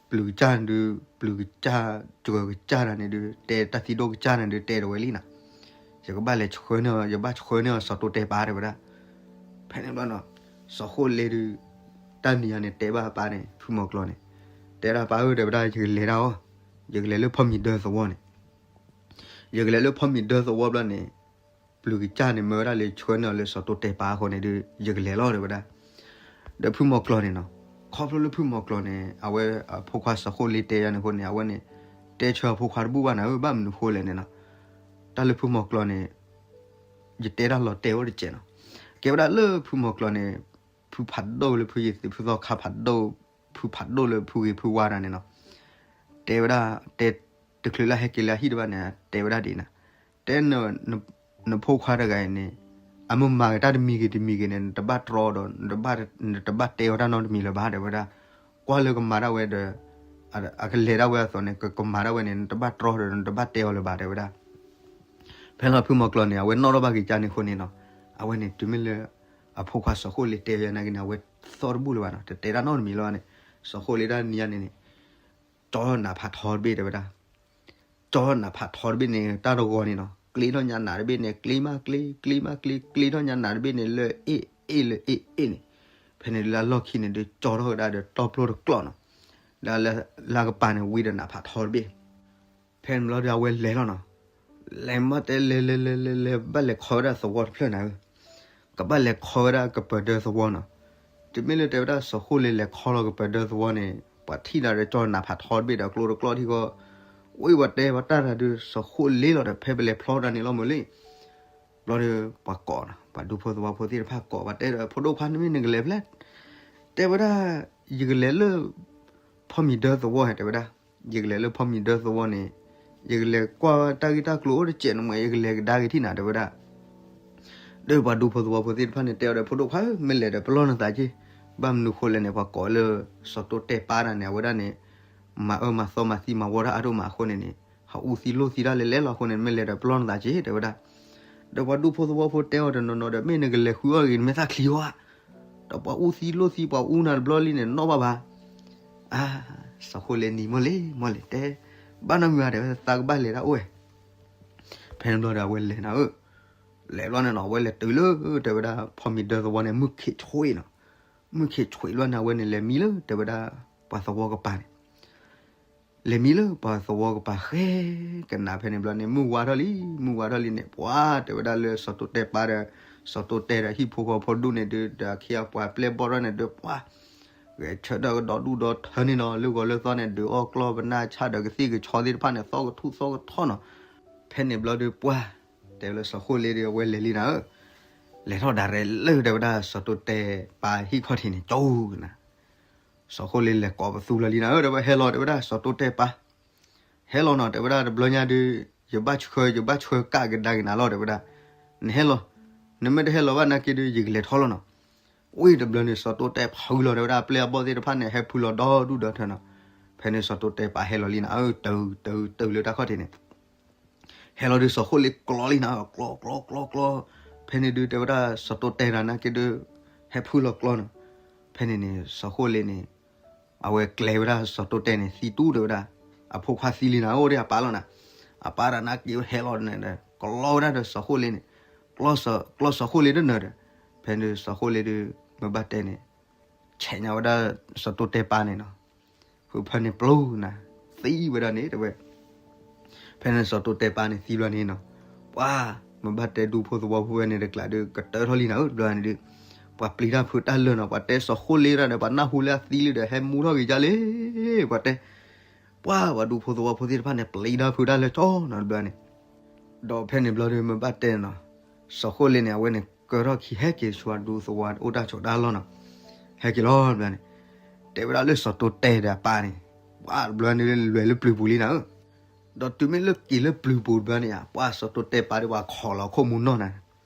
ပျုၤကစၢ်န့ၣ်ဒုး ပျုၤကစၢ် စှၢၤကစၢ်တၢ်န့ၣ်ဒုး တဲတၢ်သံဒိၣ်ကစၢ်န့ၣ်ဒုး တဲဒီးဝဲလံနၤ, ယကဘၣ်လဲၤဆှၢန့ၢ်အီၤ ယဘၣ်ဆှၢန့ၢ်အီၤစီၤတိတဲပၢ် တဲဝဲဒၣ်, ဖဲန့ၣ်ဘျီနီၤ စီၤဃိလ့ဒုး တၢ်နံၤယၤန့ၣ် တဲဘၣ်အပၢ်န့ၣ် ဖုမီၤကျီၤန့ၣ်, တဲဒၣ်ပၢ်ဧၢ တဲဝဲဒၣ် ယကလဲၤဒၣ်အီၤ, ယကလဲၤလၢဖီမံၤဒၢသဝီန့ၣ် ယကလဲၤလၢဖီမံၤဒၢသဝီဘျီန့ၣ်, ပျုၤကစၢ်န့ၣ် မၢဝဲဒၣ်လၢဆှၢန့ၢ်အီၤလၢစီၤတိတဲပၢ်အဃိန့ၣ်ဒုး ယကလဲၤလီၤ တဲဝဲဒၣ်, ဒီးဖုမီၤကျီၤန့ၣ်နီၤ, ခီဖျိလၢဖုမီၤကျီၤန့ၣ် အဝဲအဖိခွါစီၤဃိလ့တဲယၤန့ၣ်အဃိန့ၣ် အဝဲန့ၣ် တဲဆၢအဖိခွါတဘူၣ်ဘၣ်နၤဧၢ ဘၣ်မနုၤဃိလဲၣ်န့ၣ်နီၤ, တၢ်လၢဖုမီၤကျီၤန့ၣ် ယတဲတၢ်လီၤတဲာ်အိၣ်တစဲးနီၤ, ကဲဝဲဒၣ်လၢဖုမီၤကျီၤန့ၣ် ဖုဖးဒိၣ်လၢဖုယသးဖုသီခါဖးဒိၣ်, ဖုဖးဒိၣ်လၢဖုဂ့ၤဖုဝါတၢ်န့ၣ်နီၤ, တဲဝဲဒၣ် တဲ တချုးလၢဟဲက့ၤလၢအဟံၣ်တဘၣ်န့ၣ် တဲဝဲဒၣ်ဒ်အံၤနၤ, တဲ နဖိခွါတဂၤအံၤန့ၣ် အမ့ၢ်မၤက့ၤတၢ်တမံၤဂ့ၤတမံၤဂ့ၤန့ၣ် နတဘၣ်တြီဒီး နတဘၣ်တဲအီၤတၢ်နီတမံၤလၢၤဘၣ် တဲဝဲဒၣ်, ကွၢ်လၢကမၤဒၣ်ဝဲဒီး အကလဲၤဒၣ်ဝဲအသိးန့ၣ် ကကမၤဒၣ်ဝဲန့ၣ် နတဘၣ်တြီဒီး နတဘၣ်တဲအီၤလၢၤဘၣ် တဲဝဲဒၣ်, ဖဲလီၤဖုမီၤကျီၤန့ၣ် အဝဲနီၣ်ထီၣ်ဘၣ်က့ၤကၢ်န့ၣ်အဃိန့ၣ်နီၤ, အဝဲန့ၣ် တုၤမ့ၢ်လၢ အဖိခွါစီၤဃိလ့တဲဝဲနာ်က့န့ၣ် အဝဲသီၣ်တဘူၣ်လၢၤဘၣ်နီၤ, တတဲတၢ်နီတမံၤလၢၤဘၣ်န့ၣ်, စီၤဃိလ့တၢ်နံၤညါန့ၣ်န့ၣ် ကၠီနးဖးထီတဘ့ၣ်တဲဝဲဒၣ်, ကၠီနးဖးထီတဘ့ၣ်န့ၣ် တၢ်တဂီၤန့ၣ်နီၤ ကျ့ထီၣ်ညါနးတဘ့ၣ်န့ၣ် ကျ့မးကျ့ ကျ့မးကျ့ ကျ့ထီၣ်ညါနးတဘ့ၣ်န့ၣ် လၢအ့ၣ်အ့ၣ်လၢအ့ၣ်အ့ၣ်န့ၣ်, ဖဲန့ၣ်လၢအလီၢ်ခံန့ၣ်ဒုး ကၠီထီၣ်ဝဲဒၣ်ဒီးတီၢ်ပျိၢ်တကျီၢ်နီၤ, လၢလၢကပၤန့ၣ် ဝံၤဒီးနးဖးထီတဘ့ၣ် ဖဲန့ၣ်ဘျီဒီး အဝဲလဲၤလီၤနီၤ, လဲၤမးတဲလဲၤလဲၤလဲၤလဲၤလဲၤ ဘၣ်လဲၤခီဝဲဒၣ်သဝီတဖျၢၣ်နၤဧၢ, ကဘၣ်လဲၤခီဝဲဒၣ်ကပၢၤဒၢသဝီနီၤ, တုၤမ့ၢ်လၢတဲဝဲဒၣ်စီၤဃိလ့လဲၤခီလီၤကပၢၤဒၢသဝီန့ၣ် ပှၤထံၣ်နၤဒီးကၠီနးဖးထီတဘ့ၣ်ဒီးကျိတကျီၢ်ထံဃီ, ဝံၤပှၤတဲပှၤတၢ်တၢ်ဒုး စီၤဃိလ့လီၤဒီး ဖဲပလဲၤဖျီတၢ်န့ၣ်လီၤမုၢ်လံ ဘျီဒီးပှၤကိးနီၤ, ပှၤဒူဖိသဝီဖိသ့ၣ်တဖၣ်ကိး ပှၤတဲဒီး ဖိဒိၣ်ခွါ နမ့ၢ်နကလဲၤဖဲလဲၣ်, တဲဝဲဒၣ် ယကလဲၤလၢ ဖီမံၤဒၢသဝီ တဲဝဲဒၣ်, ယကလဲၤလၢဖီမံၤဒၢသဝီန့ၣ် ယကလဲၤကွၢ်တၢ်ဂ့ၢ်တၢ်ကျိၤအိၣ်တစဲးန့ၣ်မး ယကလဲၤကဒါက့ၤထံၣ်နၤ တဲဝဲဒၣ်. ဒီးပှၤဒူဖိသဝီဖိသ့ၣ်တဖၣ်န့ၣ် တဲအီၤဒီး ဖိဒိၣ်ခွါဧၢ မ့ၢ်လဲၤဒီးပလီၢ်နသးက့, ဘၣ်မနုၤဃိလဲၣ်န့ၣ် ပှၤကိးလၢ စီၤတိတဲပၢ်တၢ်န့ၣ် အဝဲဒၣ်န့ၣ် မၤအၢမၤသီမၤသံမၤဝီတၢ်အါဒိၣ်မးအဃိန့ၣ်န့ၣ် ဟးအူသံလိၢ်သံတၢ်လဲၤလဲၤလီၤအဃိန့ၣ် မ့ၢ်လဲၤဒီးပလီၢ်နသးက့ တဲဝဲဒၣ်. ဒီးပှၤဒူဖိသဝီဖိတဲအီၤတနီၤနီၤဒီး မ့ၢ်နကလဲၤဃုအီၣ်ဂ့ၤ နမ့ၢ်သၣ်ချံဧါ, ဒီးပှၤအူသံလိၢ်သံ ပှၤအူနၤတဘျီလံန့ၣ် နီၣ်ဘၣ်ဘၣ်. အါ, စီၤဃိလ့နံၤ မိၢ်လံ မိၢ်လံ တဲ, ဘၣ်နီတမံၤဘၣ် တဲဝဲ သးကဘၣ်လဲၤတၢ်အိၣ်ဝဲ. ဖဲန့ၣ်ဘျီဒီး အဝဲလဲၤနၤဧၢ, လဲၤဘျီန့ၣ်နီၤ အဝဲလဲၤတုၤလၢ တဲဝဲဒၣ် ဖီမံၤဒၢသဝီန့ၣ် မုၢ်ခံးဆှံနီၤ, မုၢ်ခံးဆှံဘျီန့ၣ် အဝဲန့ၣ်လဲၤမံလၢ တဲဝဲဒၣ် ပှၤသဝီကပၤန့ၣ် လဲၤမံလၢပှၤသဝီကပၤဃဲကနၤ ဖဲန့ၣ်ဘျီန့ၣ် မုၢ်ဝါထီၣ်လံ, မုၢ်ဝါထီၣ်လံန့ၣ် ပှၤ တဲဝဲဒၣ်လၢစီၤတိတဲပၢ်ဒီး စီၤတိတဲဒီးဟံၣ်ဖိဃီဖိဒူၣ်န့ၣ်ဒုး ဒီးအခ့အပှၤပျဲၢ်ဘီၣ်ထီၣ်န့ၣ်ဒုး ပှၤ ဂဲၤဆၢထၢၣ်ကဒီဒူၣ်ဒီထၢန့ၣ်နီၤ လၢဂီၤလၢသီန့ၣ် ဒုးအီၣ်ကျီၢ်ပနၢ်ဆၣ်ဒီးကသ့ၣ်ကဆီသ့ၣ်တဖၣ်န့ၣ် သီၣ်ကထူၣ်သီၣ်ကထီနီၤ. ဖဲန့ၣ်ဘျီဒုး ပှၤ တဲဝဲလၢစီၤဃိလ့ဒီး အဝဲလဲၤလံနၤဧၢ, လဲၤထီၣ်ဒၣ်ရဲၣ်လၢ တဲဝဲဒၣ် စီၤတိတဲပၢ်ဟံၣ်ခီၣ်ထံးန့ၣ် ကၠိနၤ စီၤဃိလ့လဲၤကိးပသူလီၤလံနၤဧၢ, တဲဝဲ ဟဲလီၤ တဲဝဲဒၣ် စီၤတိတဲပၢ်, ဟဲလီၤနီၤ တဲဝဲဒၣ် တဘျီညါဒုး ယဘၣ်ဆှၢ ယဘၣ်ဆှၢကးကဒါက့ၤနၤလီၤ တဲဝဲဒၣ်, နဟဲလီၤ, နမ့ၢ်တဟဲလီၤဘၣ်နာ်က့ဒုး ယကလဲၤထီၣ်လီၤနီၤ. ဝံၤတဘျီန့ၣ် စီၤတိတဲပၢ်ဟူလီၤ တဲဝဲဒၣ် ပျဲၢ်အဘီၣ်သ့ၣ်တဖၣ်န့ၣ် ဟဲဖုလီၤဒီဒူၣ်ဒီထၢနီၤ. ဖဲန့ၣ်စီၤတိတဲပၢ်ဟဲလီၤလံနၤဧၢ, တုၤတုၤတုၤလၢတၢ်ခီၣ်ထံးန့ၣ် ဟဲလီၤဒုး စီၤဃိလ့ကျီလံနၤဧၢ, ကျီကျီကျီကျီ, ဖဲန့ၣ်ဒုး တဲဝဲဒၣ် စီၤတိတဲတၢ်နာ်က့ဒုး ဟဲဖုလီၤကျီနီၤ. ဖဲန့ၣ်န့ၣ် စီၤဃိလ့န့ၣ် အဝဲကျဲၤဝဲဒၣ်စီၤတိတဲန့ၣ် သံတူၢ် တဲဝဲဒၣ်, အဖိခွါသံလံနၤ အိၣ်ဒီးအပၢ်လီၤနၤ, အပၢ်တၢ်နာ်က့ဟဲလီၤန့ၣ် ကျီဝဲဒၣ်ဒီးစီၤဃိလ့န့ၣ်, ကျီစီၤဃိလ့တနၢၤဒီး, ဖဲန့ၣ်စီၤဃိလ့ဒုး မ့ၢ်ဘၣ်တဲန့ၣ် ဆဲးညါဝဲဒၣ်စီၤတိတဲပၢ်န့ၣ်နီၤ, ဃုဖၢန့ၣ်ပျိနၤ, သံဝဲဒၣ်န့ၣ် တဲဝဲ ဖဲန့ၣ်စီၤတိတဲပၢ်န့ၣ်သံဘျီန့ၣ်နီၤ, ပှၤ မ့ၢ်ဘၣ်တဲဒူဖိသဝီဖိဝဲန့ၣ်တကျးဒုး ကတၢၢ်ထီၣ်လံနၤဧၢ, တဘျီန့ၣ်ဒုး ပှၤပျံၤတၢ်ဖုးတၢ်လၢာ်နီၤ, ပှၤတဲစီၤဃိလ့တၢ်ဒီး ပှၤနၢ်ဟူလၢအသံလံဒီး ဟဲမူထီၣ်ဂ့ၤဒ်လဲၣ်, ပှၤတဲ, ပှၤ ပှၤဒူဖိသဝီဖိသ့ၣ်တဖၣ်န့ၣ် ပျံၤတၢ်ဖုးတၢ်လၢာ်ကၠီနီၤ တဘျီန့ၣ်, ဒီးဖဲန့ၣ်ဘျီဒုးမ့ၢ်ဘၣ်တဲနီၤ, စီၤဃိလ့န့ၣ် အဝဲန့ၣ်ကၢထီၣ်ခံဟဲက့ၤဆူအဒူသဝီအိၣ်တၢ်ဆိးတၢ်လီၢ်နီၤ, ဟဲက့ၤလီၤ တဘျီန့ၣ်, တဲဝဲဒၣ်လၢစီၤတိတဲဒီးအပၢ်န့ၣ်, ပှၤ တဘျီန့ၣ်လဲၤလၢပျုၤပူၤလံနၤဧၢ, ဒီးတုၤမ့ၢ်လၢက့ၤလၢပျုၤပူၤတဘျီန့ၣ်ဧါ, ပှၤစီၤတိတဲပၢ်ဒီးပှၤခိးလီၤအခိၣ်မူနီၢ်နၤ,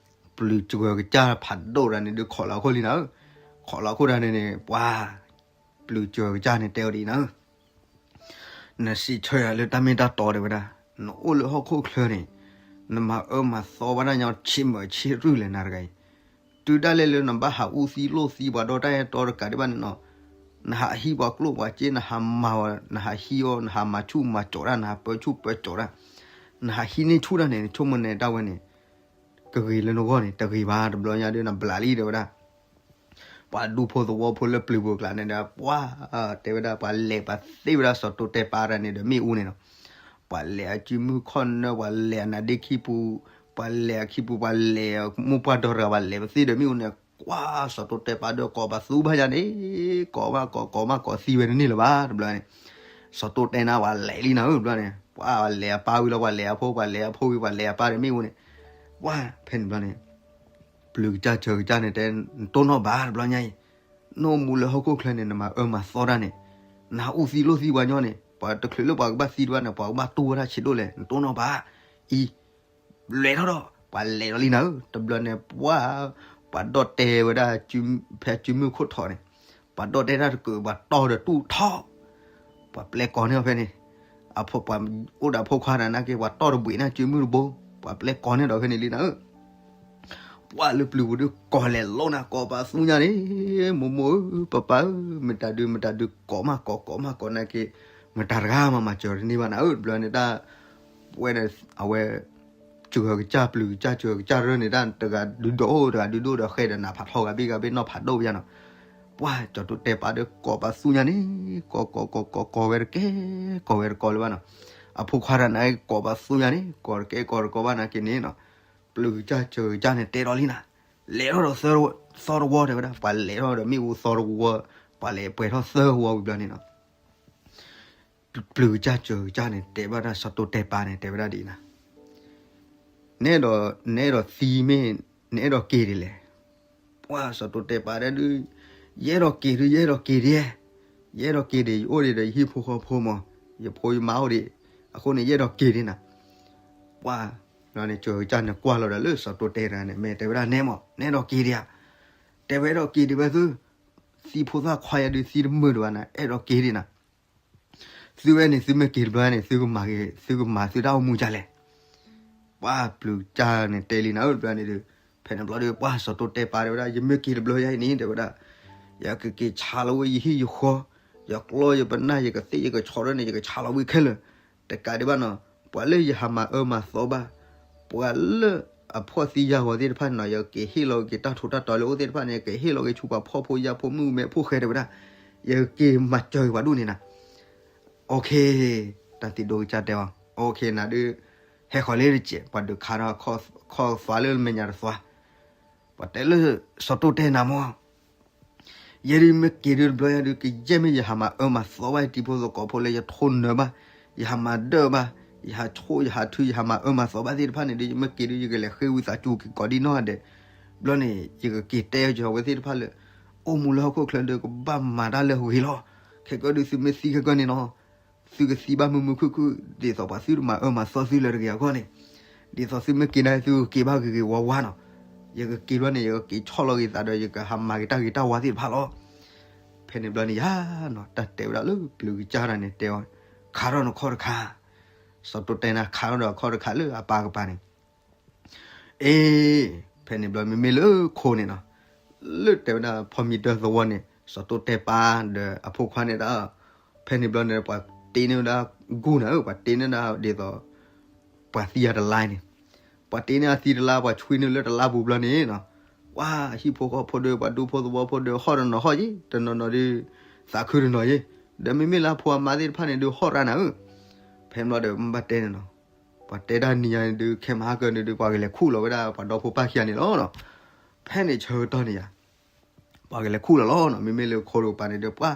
ပျုၤစှၢၤကစၢ်ဖးဒိၣ်တဂၤန့ၣ်ဒုးခိးလီၤအခိၣ်လံနၤဧၢ, ခိးလီၤအခိၣ်တဂၤန့ၣ်န့ၣ် ပှၤ ပျုၤစှၢၤကစၢ်န့ၣ်တဲအီၤဒ်အံၤနၤဧၢ, နစံးဆၢယၤလၢတၢ်မ့ၢ်တၢ်တီတဲဝဲဒၣ်, နအိၣ်လၢဟီၣ်ခိၣ်ချၢန့ၣ်, နမၤအၢမၤသီဘၣ်တၢ်ညီဆံးမုၢ်ဆံးရုၢ်လဲၣ်နၤတဂၤအံၤ, တုၤဒၣ်လဲာ်လၢနဘၣ်ဟးအူသံလိၢ်သံပှၤဒီတၢ်အဲၣ်တီတကးဒံးဘၣ်န့ၣ်နီၤ, နဟးဟံးပှၤကျိၣ်ပှၤစ့ နဟးမၤအီၤ နဟးဟံးအီၤ နဟးမၤဆူၣ်မၤစိးတၢ် နဟးပၢဆူၣ်ပၢစိးတၢ်, နဟးဟံးန့ၢ်ဆူၣ်တၢ်န့ၣ် နဆိကမိၣ်န့ၣ်တၢ်ဝဲန့ၣ် ကဂ့ၤလၢနဂီၢ်န့ၣ် တဂ့ၤဘၣ် တဘျီညါဒုးနဘျးလံတဲဝဲဒၣ် ပှၤဒူဖိသဝီဖိလၢပျုၤပူၤကျါန့ၣ်ဒီး ပှၤ တဲဝဲဒၣ် ပှၤလဲၤပှၤသ့ဝဲဒၣ်စီၤတိတဲပၢ်တၢ်န့ၣ်ဒီးမ့ၣ်အူန့ၣ်နီၤ, ပှၤလဲၤအစုမုၢ်ခီၣ်နၢ ပှၤလဲၤအနါဒ့ခံပူၤ, ပှၤလဲၤအခံပူၤ ပှၤလဲၤမိၢ်ပှၢ်ဒီတဂၤ ပှၤလဲၤပသ့ဒီးမ့ၣ်အူန့ၣ် ကွၢ်စီၤတိတဲပၢ်ဒီးကိးပသူဘၣ်ယါန့ၣ်, ကိးမးကိး ကိးမးကိးသံဝဲတန့ၢ်လၢၤဘၣ် တဘျီန့ၣ်, စီၤတိတဲနါပှၤလဲၤလံနၤဧၢ တဘျီန့ၣ်, ပှၤလဲၤအပၢ်ဝံၤလီၤ ပှၤလဲၤအဖိ ပှၤလဲၤအဖိဝံၤ ပှၤလဲၤအပၢ်ဒီးမ့ၣ်အူန့ၣ်, ပှၤ ဖဲန့ၣ်တဘျီန့ၣ် ပျုၤကစၢ်စၢၤကစၢ်န့ၣ်တဲ နတိၢ်နီၣ်ဘၣ်တဘျီညါအံၤ, နအိၣ်မူလၢဟီၣ်ခိၣ်ချၢန့ၣ် နမၤအၢမၤသီတၢ်န့ၣ်, နဟးအူသံလိၢ်သံပှၤညီန့ၣ် ပှၤတချုးလၢပှၤကဘၣ်သံတဘၣ်န့ၣ် ပှၤကဘၣ်တူၢ်ဝဲဒၣ်ဆံးဒိၣ်လဲၣ် နတိၢ်နီၣ်ဘၣ်, အံၤ လဲၤထီၣ်ဒီး ပှၤလဲၤဒီးလံနၤဧၢ တဘျီန့ၣ် ပှၤ ပှၤဒီၣ်တဲဝဲဒၣ် ဖဲစုမုၢ်ခိၣ်ထီးန့ၣ်, ပှၤဒီၣ်တဲတၢ်တကုး ပှၤတီၢ်ဒီးတူၢ်ထီၣ်, ပှၤပျဲၢ်ကိးန့ၢ်အီၤဖဲန့ၣ်, အဖိ ပှၤအိၣ်ဒီးအဖိခွါတဂၤနာ်က့ ပှၤတီၢ်တဘှံးန့ၢ်စုမုၢ်တဘိ, ပှၤပျဲၢ်ကိးန့ၢ်ဒီးဖဲန့ၣ်လံနၤဧၢ ပှၤလၢပျုၤပူၤဒုးကိးလဲၤလိာ်နၤ ကိးပသူညါန့ၣ်, မိၢ်မိၢ်ဧၢ ပၢ်ပၢ်ဧၢ မတၤဒုးမတၤဒုးကိးမးကိး ကိးမးကိးနာ်က့, မတၤတဂၤမၤမၤစၢၤတန့ၢ်ဘၣ်နၤဧၢ တဘျီန့ၣ်တၢ်, ပဝဲန့ၣ် အဝဲ စှၤကစၢ် ပျုၤကစၢ်စှၤကစၢ်ရၢန့ၣ် တၢ်တဂၤဒုးဒိၣ် တဂၤဒုးဒိၣ်ဒီးဃဲဒီးနးဖးထီဂၤဘ့ၣ်ဂၤဘ့ၣ်နီၢ်ဖးဒိၣ်ဘၣ်နီၤ, ပှၤစီၤတိတဲပၢ်ဒီးကိးပသူညါန့ၣ်, ကိးကိးကိးကိးကိးဝဲတကဲ, ကိးဝဲတကိးလၢၤဘၣ်နီၤ, အဖိခွါတဂၤန့ၣ်ကိးပသူညါန့ၣ် ကိးတကဲကိးတကိးဘၣ်နာ်က့န့ၣ်နီၤ, ပျုၤကစၢ်စှၤကစၢ်န့ၣ်တဲဒီးလံနၤ, လဲၤထီၣ်ဒီးသီတဝီတဲဝဲဒၣ် ပှၤလဲၤထီၣ်ဒီးမ့ၣ်အူသီတဝီ, ပှၤလဲၤပှဲၤထီၣ်သၢဝီဝံၤဘျီန့ၣ်နီၤ ပျုၤကစၢ်စှၤကစၢ်န့ၣ် တဲဘၣ်တၢ်စီၤတိတဲပၢ်န့ၣ် တဲဝဲဒၣ်ဒ်အံၤနၤ, နအဲၣ်ဒိးသံမ့ၢ် နအဲၣ်ဒိးက့ၤဒ်လဲၣ်. ပှၢ်စီၤတိတဲပာ်ဒုး, ယအဲၣ်ဒိးက့ၤဒုး ယအဲၣ်ဒိးက့ၤဒ်, ယအဲၣ်ဒိးက့ၤဒ် ယအိၣ်ဒံးဒီးယဟံၣ်ဖိဃီဖိမး, ယဖိယမါအိၣ်ဒံး, အဃိန့ၣ် ယအဲၣ်ဒိးက့ၤဒ်နၤ. ပှၢ်, န့ၣ်ကၠီၤကစၢ်န့ၣ်ကွၢ်လီၤဒီးလၢစီၤတိတဲတဂၤန့ၣ် မ့ၢ်တဲဝဲဒၣ်နဲမး နအဲၣ်ဒိးက့ၤဒံးဧါ. တဲဝဲအဲၣ်ဒိးက့ၤဒံးဝဲသု, သံဖိသၣ်ခွါယၤဒုးသံတမုာ်ဒံးဘၣ်နၤ အဲၣ်ဒိးက့ၤဒံးနၤ. သုဝဲန့ၣ် သုမ့ၢ်က့ၤတဘျီန့ၣ် သုကမၤသုတၢ်အိၣ်မူဒ်လဲၣ်. ပှၢ်ပျုၤကစၢ်န့ၣ်တဲလံနၤဧၢ တဘျီန့ၣ်ဒီး, ဖဲန့ၣ်ဘျီဒီး ပှၢ်စီၤတိတဲပာ်တဲဝဲဒၣ် ယမ့ၢ်က့ၤတဘျီယၤအံၤန့ၣ် တဲဝဲဒၣ်, ယကက့ၤဆါလီၤဝဲယဟံၣ်ယဃီ, ယကျီယပနၢ် ယကသ့ၣ်ယကဆီဒီးန့ၣ် ယကဆါလီၤဝံၤခဲလၢာ်, တကးဒံးဘၣ်နီၤ ပှၤလၢယဟးမၤအၢမၤသီဘၣ်, ပှၤလၢအဖှီၣ်သံယာ်ဂီၤသ့ၣ်တဖၣ်န့ၣ်နီၤ ယကဟ့ၣ်လီၤက့ၤတၢ်ထူးတၢ်တီၤလၢအအိၣ်သ့ၣ်တဖၣ်န့ၣ် ယကဟ့ၣ်လီၤက့ၤဆူပှၤဖှီၣ်ဖိယာ်ဖိမုၣ်မဲဖိဃဲတဲဝဲဒၣ်, ယက့ၤမၤစၢၤက့ၤပှၤဒူၣ်န့ၣ်နၤ. အ တၢ်သံဒိကစၢ်တဲအီၤ အ နၤဒုး, ဟဲဃီၤလၢတစဲး ပှၤဒုးခါထီၣ်ခီၣ်သွါလၢမဲာ်ညါတသွါ, ပှၤတဲလၢစီၤတိတဲနၤမၢ် ယဲဒုးမ့ၢ်က့ၤဒုးတဘျီယၤဒုး ကယဲၢ်မ့ၢ်ယဟးမၤအၢမၤသီဘၣ်တံၤဖိသကိးဖိလၢယထိနၢၤဘၣ်, ယဟးမၤဒၢၣ်ဘၣ်, ယဟးဆိၣ်ယဟးထု ယဟးမၤအၢမၤသီဘၣ်သ့ၣ်တဖၣ်န့ၣ်ဒုး ယမ့ၢ်က့ၤဒုး ယကလဲၤဃ့ဝံသးစူၤက့ၤကိးဒံနီၢ်ဒဲး, ဘျီန့ၣ် ယကက့ၤတဲယဝဲသ့ၣ်တဖၣ်လၢ အိၣ်မူလၢဟီၣ်ခိၣ်ချၢဒုး ကဘၣ်မၤတၢ်လၢအဂ့ၤလီၤ. ခဲကဲဒုး သုမ့ၢ်သံခဲကဲန့ၣ်နီၤ သုကသံဘၣ်မုာ်မုာ်ခုၣ်ခုၣ် ဒ်သိးပှၤသုတမၤအၢမၤသီသုလၢၤတဂ့ၤအဂီၢ်န့ၣ်, ဒ်သိးသုမ့ၢ်က့ၤန့ၣ် သုကက့ၤဘၣ်ဂ့ၤဂ့ၤဝါဝါနီၤ. ယကက့ၤဘျီန့ၣ် ယကက့ၤဆီၣ်လီၤက့ၤသးဒီး ယကဟးမၤက့ၤတၢ်ဂ့ၤတၢ်ဝါသ့ၣ်တဖၣ်လီၤ. ဖဲန့ၣ်ဘျီန့ၣ်ယၤနီၤ တၢ်တဲဝဲဒၣ်လၢပျုၤကစၢ်တဂၤန့ၣ်တဲအီၤ, ခးထီၣ်နခီၣ်တခါ, စီၤတိတဲနၤခးထီၣ်ဒီးအခီၣ်တခါလၢအပၢ်ကပၤန့ၣ် အ့ ဖဲန့ၣ်ဘျီမ့မ့ၢ်လၢခိန့ၣ်နီၤ, လၢတဲဝဲဒၣ်ဖီမံၤဒၢသဝီန့ၣ် စီၤတိတဲပၢ်ဒီးအဖိခွါန့ၣ်ဒၣ်, ဖဲန့ၣ်ဘျီန့ၣ် ပှၤတ့န့ၢ်ဝဲဒၣ်ဂုၢ်နၤဧၢ ပှၤတ့န့ၢ်ဒၣ်ဒ်သိး ပှၤသံယၤတလါန့ၣ်, ပှၤတ့န့ၢ်အသံတလါ ပှၤဆွံန့ၢ်လၢတလါပူၤဘျီန့ၣ်နီၤ, ပှၤဟံၣ်ဖိဃီဖိဒီး ပှၤဒူဖိသဝီဖိဒီး ဟီၣ်တနီၤဟီၣ်ယံၤ တနီၤနီၤဒီး သးခုတနီၤယံၤ, ဒီးမ့မ့ၢ်လၢအဖိအမါသ့ၣ်တဖၣ်န့ၣ်ဒုး ဟီၣ်ရၣ်နၤဧၢ, ဖဲန့ၣ်ဘျီဒီး မ့ၢ်ဘၣ်တဲန့ၣ်နီၤ, ပှၤတဲဒၣ်နံၤညါန့ၣ်ဒုး ခဲမဟါကၢန့ၣ်ဒုး ပှၤကလဲၤခူၣ်လီၤဝဲဒၣ်ပှၤဒီဖိပၢ်ခံဂၤန့ၣ်လီၤနီၤ, ဖဲန့ၣ်ဆၢကတီၢ်န့ၣ်ယၤ ပှၤကလဲၤခူၣ်လီၤလီၤနီၤ, မ့မ့ၢ်လၢခိတကပၤန့ၣ်ဒုး ပှၤ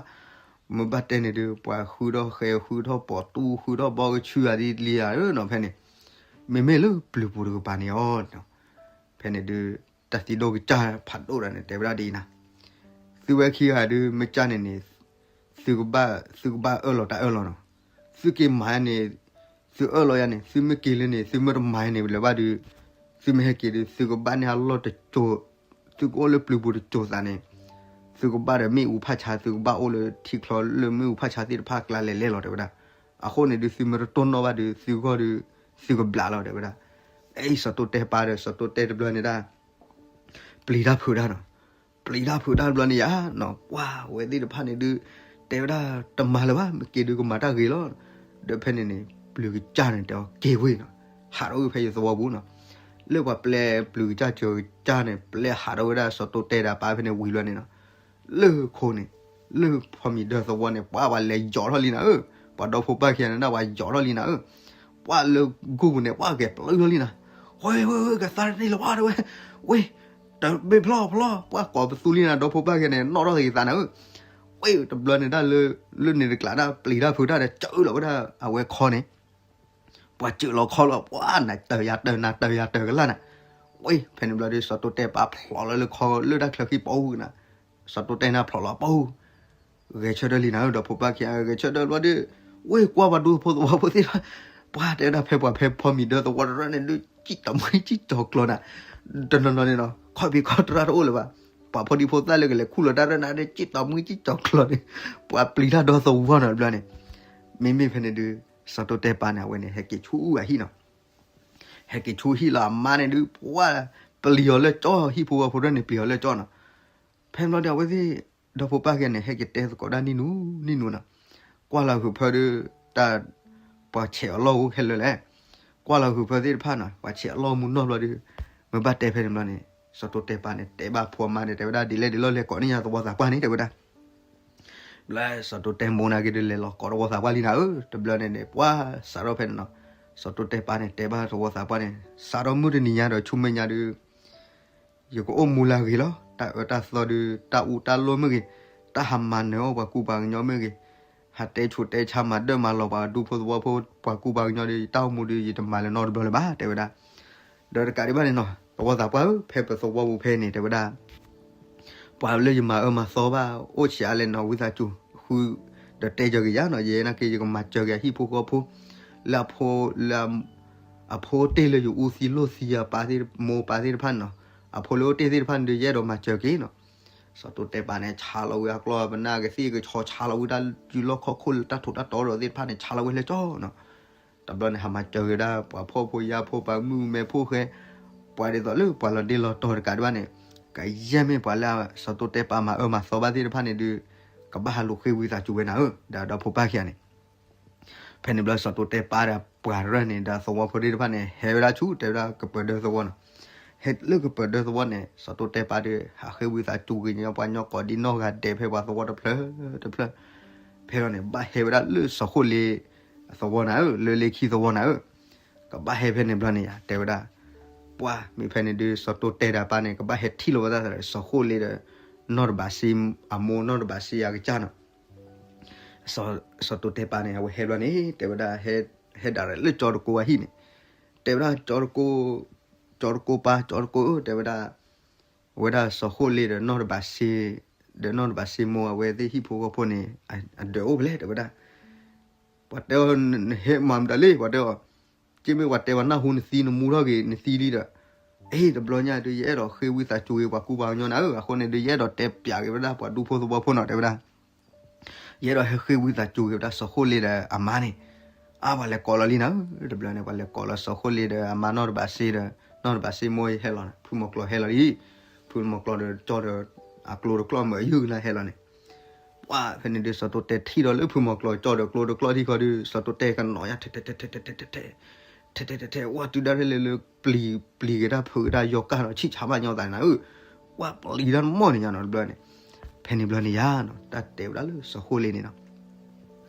မ့ၢ်ဘၣ်တဲန့ၣ်ဒုး ပှၤဃုထီၣ်ဃဲ ဃုထီၣ်ပိာ်တူၢ် ဃုထီၣ်ဘီကဆူအသံလံဧါနီၤ, ဖဲန့ၣ် မ့မ့ၢ်လၢပျုၤပူၤတကပၤန့ၣ်အီၤ, ဖဲန့ၣ်ဒုး တၢ်သံဒိၣ်ကစၢ်ဖးဒိၣ်တဂၤန့ၣ် တဲဝဲဒၣ်ဒ်အံၤနၤ, သုဝဲခံဂၤဒုး မ့ၢ်ကၢ်န့ၣ်န့ၣ် သုကဘၣ် သုကဘၣ်အၢၣ်လီၤတၢ်အၢၣ်လီၤနီၤ, သုက့ၤမၤန့ၣ် သုအၢၣ်လီၤယၤန့ၣ် သုမ့ၢ်က့ၤလၢန့ၣ် သုမ့ၢ်တမၤန့ၣ်လၢၤဘၣ်ဒုး သုမ့ၢ်ဟဲက့ၤဒုး သုကဘၣ်န့ၢ်အလီၢ်တစိၤ, သုကအိၣ်လၢပျုၤပူၤတစိၤသးန့ၣ် သုကဘၣ်ဒီးမ့ၣ်အူဖးဆါ သုကဘၣ်အိၣ်လၢထံချီလၢမ့ၣ်အူဖးဆါသ့ၣ်တဖၣ်ကျါလဲၤလဲၣ်လီၤတဲဝဲဒၣ်, အဃိန့ၣ်ဒုး သုမ့ၢ်တတိၢ်နီၣ်ဘၣ်ဒုး သုဂီၢ်ဒုး သုကဘျးလီၤတဲဝဲဒၣ်, အ့ စီၤတိတဲပၢ်ဒီး စီၤတိတဲတဘျီန့ၣ်ဒၣ် ပျံၤတၢ်ဖုးတၢ်နီၤ, ပျံၤတၢ်ဖုးတၢ်တဘျီန့ၣ်ယၤနီၤ ပှၤဝဲသ့ၣ်တဖၣ်န့ၣ်ဒုး တဲဝဲဒၣ်တမၤလၢၤဘၣ် မ့ၢ်က့ၤဒုးကမၤတၢ်ဂ့ၤလီၤ, ဒီးဖဲန့ၣ်န့ၣ် ပျုၤကစၢ်န့ၣ်တဲအီၤက့ၤဝံၤနီၤ, ဟးထီၣ်ဝံၤဖဲယသဝီပူၤနီၤ, လၢပှၤပျဲပျုၤကစၢ်စၢၤကစၢ်န့ၣ် ပျဲဟးထီၣ်ဝဲဒၣ်စီၤတိတဲဒီးအပၢ်ဖဲန့ၣ်ဝံၤဘျီန့ၣ်နီၤ, လၢခိန့ၣ် လၢဖီမံၤဒၢသဝီန့ၣ် ပှၤပှၤလဲၤယီၤထီၣ်လံနၤဧၢ, ပှၤဒီဖိပၢ်ခံဂၤန့ၣ်ဒၣ်ပှၤယီၤထီၣ်လံနၤဧၢ, ပှၤလၢဂုၢ်ပူၤန့ၣ် ပှၤကဲၤပျုၢ်ထီၣ်လံနၤ, ဝ့ ဝ့ ဝ့ ကသါတန့ၢ်လၢၤဘၣ်တဲဝဲ, ဝ့ တဘ့ၣ်ဖျီၣ်ဖျီၣ် ပှၤကိးပသူလံနၤ ဒီဖိပၢ်ခံဂၤန့ၣ် နီၣ်ထီၣ်သက့ၤသးနၤဧၢ, ဝ့ တဘျီန့ၣ်ဒၣ်လၢ လၢန့ၣ်တကျးဒၣ် ပျံၤတၢ်ဖုးတၢ်ဒီး စၢလီၤဝဲဒၣ်အဝဲခီန့ၣ် ပှၤစၢလီၤခီလီၤ ပှၤနတၢၤယၤတၢၤနၤတၢၤယၤတၢၤကလၢ်နၤ, ဝ့ ဖဲန့ၣ်ဘျီဒီး စီၤတိတဲပၢ်ဖျိးလီၤလၢခီလၢတၢ်ချၢဃံပူၤနၤ, စီၤတိတဲနၤဖျိးလီၤပူၤ ဂဲၤဆၢထၢၣ်လံနၤဧၢ ဒီဖိပၢ်ခံဂၤ ဂဲၤဆၢထၢၣ်ဘျီဒီး, ဝ့ ကွၢ်ပှၤဒူဖိသဝီဖိသ့ၣ်တဖၣ်, ပှၤတဲဝဲဒၣ်ဖဲပှၤဖဲဖီမံၤဒၢသဝီတရၢန့ၣ်ဒုး စံၣ်တီၤမှံစံၣ်တီၤကျီၤနၤ, တနီၤနီၤန့ၣ်နီၤ ခီၣ်ဖံးခီၣ်တရၢတအိၣ်လၢၤဘၣ်, ပှၤဖိဒံဖိသၣ်လၢကလဲၤခူၣ်လီၤတၢ်ရၢနၤဒီး စံၣ်တီၤမှံစံၣ်တီၤကျီၤန့ၣ်, ပှၤပျံၤတၢ်ဒီသဝီနီၤတဘျီန့ၣ်, မ့မ့ၢ်ဖဲန့ၣ်ဒုး စီၤတိတဲပၢ်န့ၣ် အဝဲန့ၣ် ဟဲက့ၤဆူအဟံၣ်နီၤ, ဟဲက့ၤဆူဟံၣ်လီၤအမါန့ၣ်ဒုး ပှၤပျံၤအီၤလၢကၠီ ဟံၣ်ဖိဃီဖိတဖၣ်န့ၣ် ပျံၤအီၤလၢကၠီနီၤ, ဖဲဘျီဒီးအဝဲသ့ၣ် ဒီဖိပၢ်ခံဂၤန့ၣ် ဟဲက့ၤတဲသကိးဒၣ်နံၣ်နူနံၣ်နူနီၤ, ကွၢ်လီၤဟုးဖၢဒီး တၢ် ပှၤဆဲးအလီၢ်အိၣ်ခဲလၢာ်လဲၣ်, ကွၢ်လီၤဟုးဖၢသ့ၣ်တဖၣ်နီၤ ပှၤဆဲးအလီၢ်မူနီၢ်ဘျီဒီး, မ့ၢ်ဘၣ်တဲဖဲန့ၣ်ဘျီန့ၣ် စီၤတိတဲပၢ်န့ၣ် တဲဘၣ်ဖိအမါန့ၣ် တဲဝဲဒၣ်ဒ်လဲၣ်ဒ်လဲၣ် လဲၤကိးန့ၢ်ယၤသဝီသးပှၢ်န့ၣ် တဲဝဲဒၣ် ဘျီစီၤတိတဲမိၢ်နာ်က့ၤဒီး လဲၤလီၤကိးသဝီသးပှၢ်လံနၤဧၢ, တဘျီန့ၣ်န့ၣ် ပှၤစးထီၣ်ဖဲန့ၣ်နီၤ, စီၤတိတဲပၢ်န့ၣ် တဲဘၣ်သဝီသးပှၢ်န့ၣ် စးထီၣ်မုၢ်တနံၤညါဒီးဆူမဲာ်ညါဒီး ယကအိၣ်မူလၢအဂ့ၤလီၤ, တၢ်အၢတၢ်သီဒီး တၢ်အူတၢ်လိၣ်မ့ၢ်ဂ့ၤ, တၢ်ဟးမၤနၢၤအီၣ်ပှၤကူပှၤကညီမ့ၢ်ဂ့ၤ, ဟးတဲဆူးတဲဆါမၤဒၢၣ်မၤလီၤပှၤဒူဖိသဝီဖိ ပှၤကူပှၤကညီဒီး ယတၢ်အိၣ်မူဒီး ယတမၤလၢၤနီတဘျီလၢၤဘၣ် တဲဝဲဒၣ်. ဒီးတကးဒံးဘၣ်န့ၣ်နီၤ သဝီသးပှၢ်ဧၢ ဖဲပသဝီပူၤဖဲန့ၣ် တဲဝဲဒၣ် ပှၤလၢယမၤအၢမၤသီဘၣ် အိၣ်ဆံးအါလဲၣ်နီၤ ဝံသးစူၤ ဃု ဒီးတဲကၢၤက့ၤယၤနီၤ ယဲနာ်က့ ယကမၤစၢၤက့ၤအဟံၣ်ဖိဃီဖိ လၢအဖိ လၢ အဖိတ့ၢ်လၢယအူသံလိၢ်သံအပၢ်သ့ၣ် မိၢ်ပၢ်သ့ၣ်တဖၣ်န့ၣ်နီၤ အဖိလၢအိၣ်တ့ၢ်သ့ၣ်တဖၣ်န့ၣ်ဒီး ယအဲၣ်ဒိးမၤစၢၤက့ၤနီၤ. စီၤတိတဲပၢ်န့ၣ် ဆါလီၤဝံၤအကျီၢ်ပနၢ်ကသ့ၣ်ကဆီ ဆါလီၤဝံၤတၢ်ယူၢ်လီၢ်ခီၣ်ခိၣ်လၢတၢ်ထိးတၢ်တီဒီးသ့ၣ်တဖၣ်န့ၣ် ဆါလီၤဝံၤလၢကၠီနီၤ. တဘျီန့ၣ် ဟးမၤစၢၤက့ၤဒၣ် ပှၤဖှီၣ်ဖိယာ်ဖိ ပှၤမုၣ်မဲဖိဃဲ ပှၤဒ်သိးလၢပှၤလီၤဒ့လီၤတီၤတကးဒံးဘၣ်န့ၣ် ကယဲၢ်မ့ၢ်ပှၤလၢစီၤတိတဲပၢ်မၤအၢမၤသီဘၣ်သ့ၣ်တဖၣ်န့ၣ်ဒီး ကဘၣ်ဟးလူၤဃ့ဝံသးစူၤဝဲနၤဧၢ ဒီးဒီဖိပၢ်ခံဂၤန့ၣ် ဖဲန့ၣ်ဘျီစီၤတိတဲပၢ်ဒီးပှၤရၢၢ်န့ၣ် ဒီးသဝီဖိသ့ၣ်တဖၣ်န့ၣ် ဟဲဝဲဒၣ်ဆူ တဲဝဲဒၣ်ကပၢၤဒၢသဝီနီၤ. ဟဲလၢကပၢၤဒၢသဝီန့ၣ် စီၤတိတဲပၢ်ဒီး ဟးဃ့ဝံသးစူၤက့ၤညီပှၤညီကိးဒံနီၢ်ဂၤဒဲးဖဲပှၤသဝီတဖျၢၣ်တဖျၢၣ် ဖဲလီၤန့ၣ် ဘၣ်ဟဲဝဲဒၣ်လၢစီၤဃိလ့သဝီနၤဧၢ လၢလ့ခံသဝီနၤဧၢ ကဘၣ်ဟဲဖဲန့ၣ်ဘျီန့ၣ်ယါ တဲဝဲဒၣ် ပှၢ်မ့ၢ်ဖဲန့ၣ်ဒီး စီၤတိတဲဒီးပၢ်န့ၣ် ကဘၣ်ဟဲထံၣ်လိာ်ဝဲဒၣ်စီၤဃိလ့ဒီး နီၢ်တဘးစ့ အမိၢ်နီၢ်တဘးစ့အကစၢ်နီၤ. စီၤတိတဲပၢ်န့ၣ် အဝဲဟဲဘျီန့ၣ် တဲဝဲဒၣ် ဟဲဒၣ်ရဲၣ်လၢကၠီတကိအဟံၣ်န့ၣ် တဲဝဲဒၣ် ကၠီတကိ ကၠီတကိပၢ် ကၠီတကိဧၢ တဲဝဲဒၣ် အဝဲဒၣ်စီၤဃိလ့ဒီးနီၢ်တဘးစ့ ဒီးနီၢ်တဘးစ့မိၢ်အဝဲသ့ၣ်ဟံၣ်ဖိဃီဖိန့ၣ် အဒၢးအိၣ်ဖဲလဲၣ် တဲဝဲဒၣ် ပှၤတဲအီၤ နဟဲမၤမတၤလဲၣ် ပှၤတဲအီၤ က့မ့ၢ်ပှၤတဲပှၤနၢ်ဟူနသံ နမူထီၣ်က့ၤနသံလံဒီး အ့ တဘျီညါဒီး ယအဲၣ်ဒိးဃ့ဝံသးစူၤက့ၤပှၤကူပှၤကညီနၤဧၢ အဃိန့ၣ်ဒီး ယအဲၣ်ဒိးတဲပၠးက့ၤဝဲဒၣ်ပှၤဒူဖိသဝီဖိနီၤ တဲဝဲဒၣ် ယအဲၣ်ဒိးဟဲဃ့ဝံသးစူၤက့ၤဝဲဒၣ်စီၤဃိလ့ဒီးအမါန့ၣ် အါပှၤလဲၤကိးလီၤလံနၤဧၢ တဘျီန့ၣ် ပှၤလဲၤကိးလီၤစီၤဃိလ့ဒီးအမါနီၢ်တဘးစ့ဒီး နီၢ်တဘးစ့မိၢ်ဟဲလီၤ ဖုမီၤကျိၤဟဲလီၤလံ ဖုမီၤကျိၤဒီးကၠီဒီး အကျိဒီးကျီၢ်မၢယုၢ်ကနၣ်ဟဲလီၤန့ၣ် ပှၢ်ဖဲန့ၣ်ဒီး စီၤတိတဲထံၣ်ဒီးလၢဖုမီၤကျိၤကၠီဒီးကျိဒီးကျီၢ်ထံၣ်ခီဒီး စီၤတိတဲကနိးညါ ထဲထဲထဲထဲ ထဲထဲထဲထဲ ဝဲတုၤဒၣ်ထဲလဲၣ်လၢ ပျံၤက့ၤတၢ်ဖုးက့ၤတၢ်ယီၤကၢ်ဒီး ဆံၣ်ဆါဘၣ်ညီသးန့ၣ်နၤဧၢ ပှၢ်ပျံၤတၢ်မီၢ်န့ၣ်ညါနီၤ တဘျီန့ၣ် ဖဲန့ၣ်ဘျီန့ၣ်ယါနီၤ တၢ်တဲဝဲဒၣ်လၢစီၤဃိလ့န့ၣ်နီၤ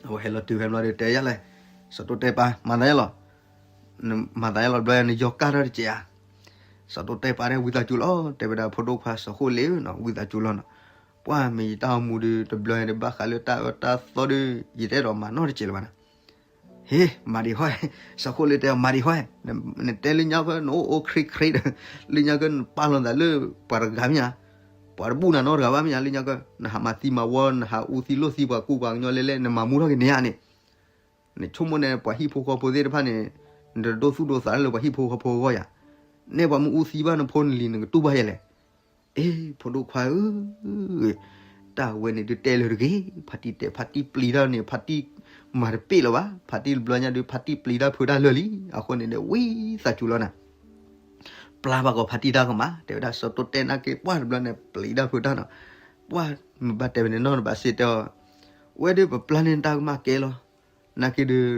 အဝဲဟဲလီၤတုၤဖဲဘျီဒီးတဲယါလဲၣ် စီၤတိတဲပၢ် မၤသးယါလီၤ မၤသးယါလီၤ တဘျီန့ၣ် ယီၤကၢ်ထီၣ်တစဲးဧါ စီၤတိတဲပၢ်တဲဝံသးစူၤလီၤ တဲဝဲဒၣ်ဖိဒိၣ်ခွါစီၤဃိလ့ဧၢနီၤ ဝံသးစူၤလီၤနီၤ ပှၢ်မ့ၢ်ယတၢ်အိၣ်မူဒီး တဘျီန့ၣ်ဒီး ဘၣ်ဃးလၢတၢ်အၢတၢ်သီဒီး ယတအဲၣ်ဒိးမၤနီတစဲးလၢၤဘၣ်နီၤ ဟ့ မၤဒံးဟီ စီၤဃိလ့တဲအီၤ မၤဒံးဟီ နတဲလၢညါကၢ နအိၣ်အိၣ်ခရံခရံဒီး လၢညါကၢ နပာ်လီၤသးလၢပှၤတဂၤမ့ၢ်ဧါ ပှၤတဘူၣ်နၤနီတဂၤဘၣ်မ့ၢ်ဧါ လၢညါကၢ နဟးမၤသံမၤဝီ နဟးအူသံလိၢ်သံပှၤကူပှၤကညီလဲၣ်လဲၣ် နမၤမူထီၣ်က့ၤန့ၢ်ဧါန့ၣ် နဆိကမိၣ်န့ၣ် ပှၤဟံၣ်ဖိဃီဖိသ့ၣ်တဖၣ်န့ၣ် နတဒိသူၣ်ဒိသးလၢပှၤဟံၣ်ဖိဃီဖိအဂီၢ်ယါ နဲၣ်ပှၤမ့ၢ်အူသံဘၣ်နဖိနလံၤ နကတူၢ်ဘၣ်ယဲလဲၣ် အ့ ဖိဒိၣ်ခွါဧၢ တၢ်ဝဲန့ၣ်ဒုးတဲလၢတဂ့ၤ ဖါတံၢ်တဲ ဖါတံၢ်ပျံၤတၢ်န့ၣ် ဖါတံၢ်မၤတပ့ၢ်လၢၤဘၣ် ဖါတံၢ်တဘျီညါဒုး ဖါတံၢ်ပျံၤတၢ်ဖုးတၢ်လၢာ်လံ အဃိန့ၣ်ဒီး ဝံသးစူၤလီၤနၤ ပျၢ်ဘၣ်ကီးဖါတံၢ်တၢ်ကမၣ် တဲဝဲဒၣ်စီၤတိတဲနာ်က့ ပှၢ်တဘျီန့ၣ် ပျံၤတၢ်ဖုးတၢ်နီၤ ပှၢ်မ့ၢ်ဘၣ်တဲဝဲန့ၣ် နီၢ်တဘးစ့တဲအီၤ ဝဲဒၣ်ပပျၢ်န့ၢ်တၢ်ကမၣ်ကဲလီၤ နာ်က့ဒုး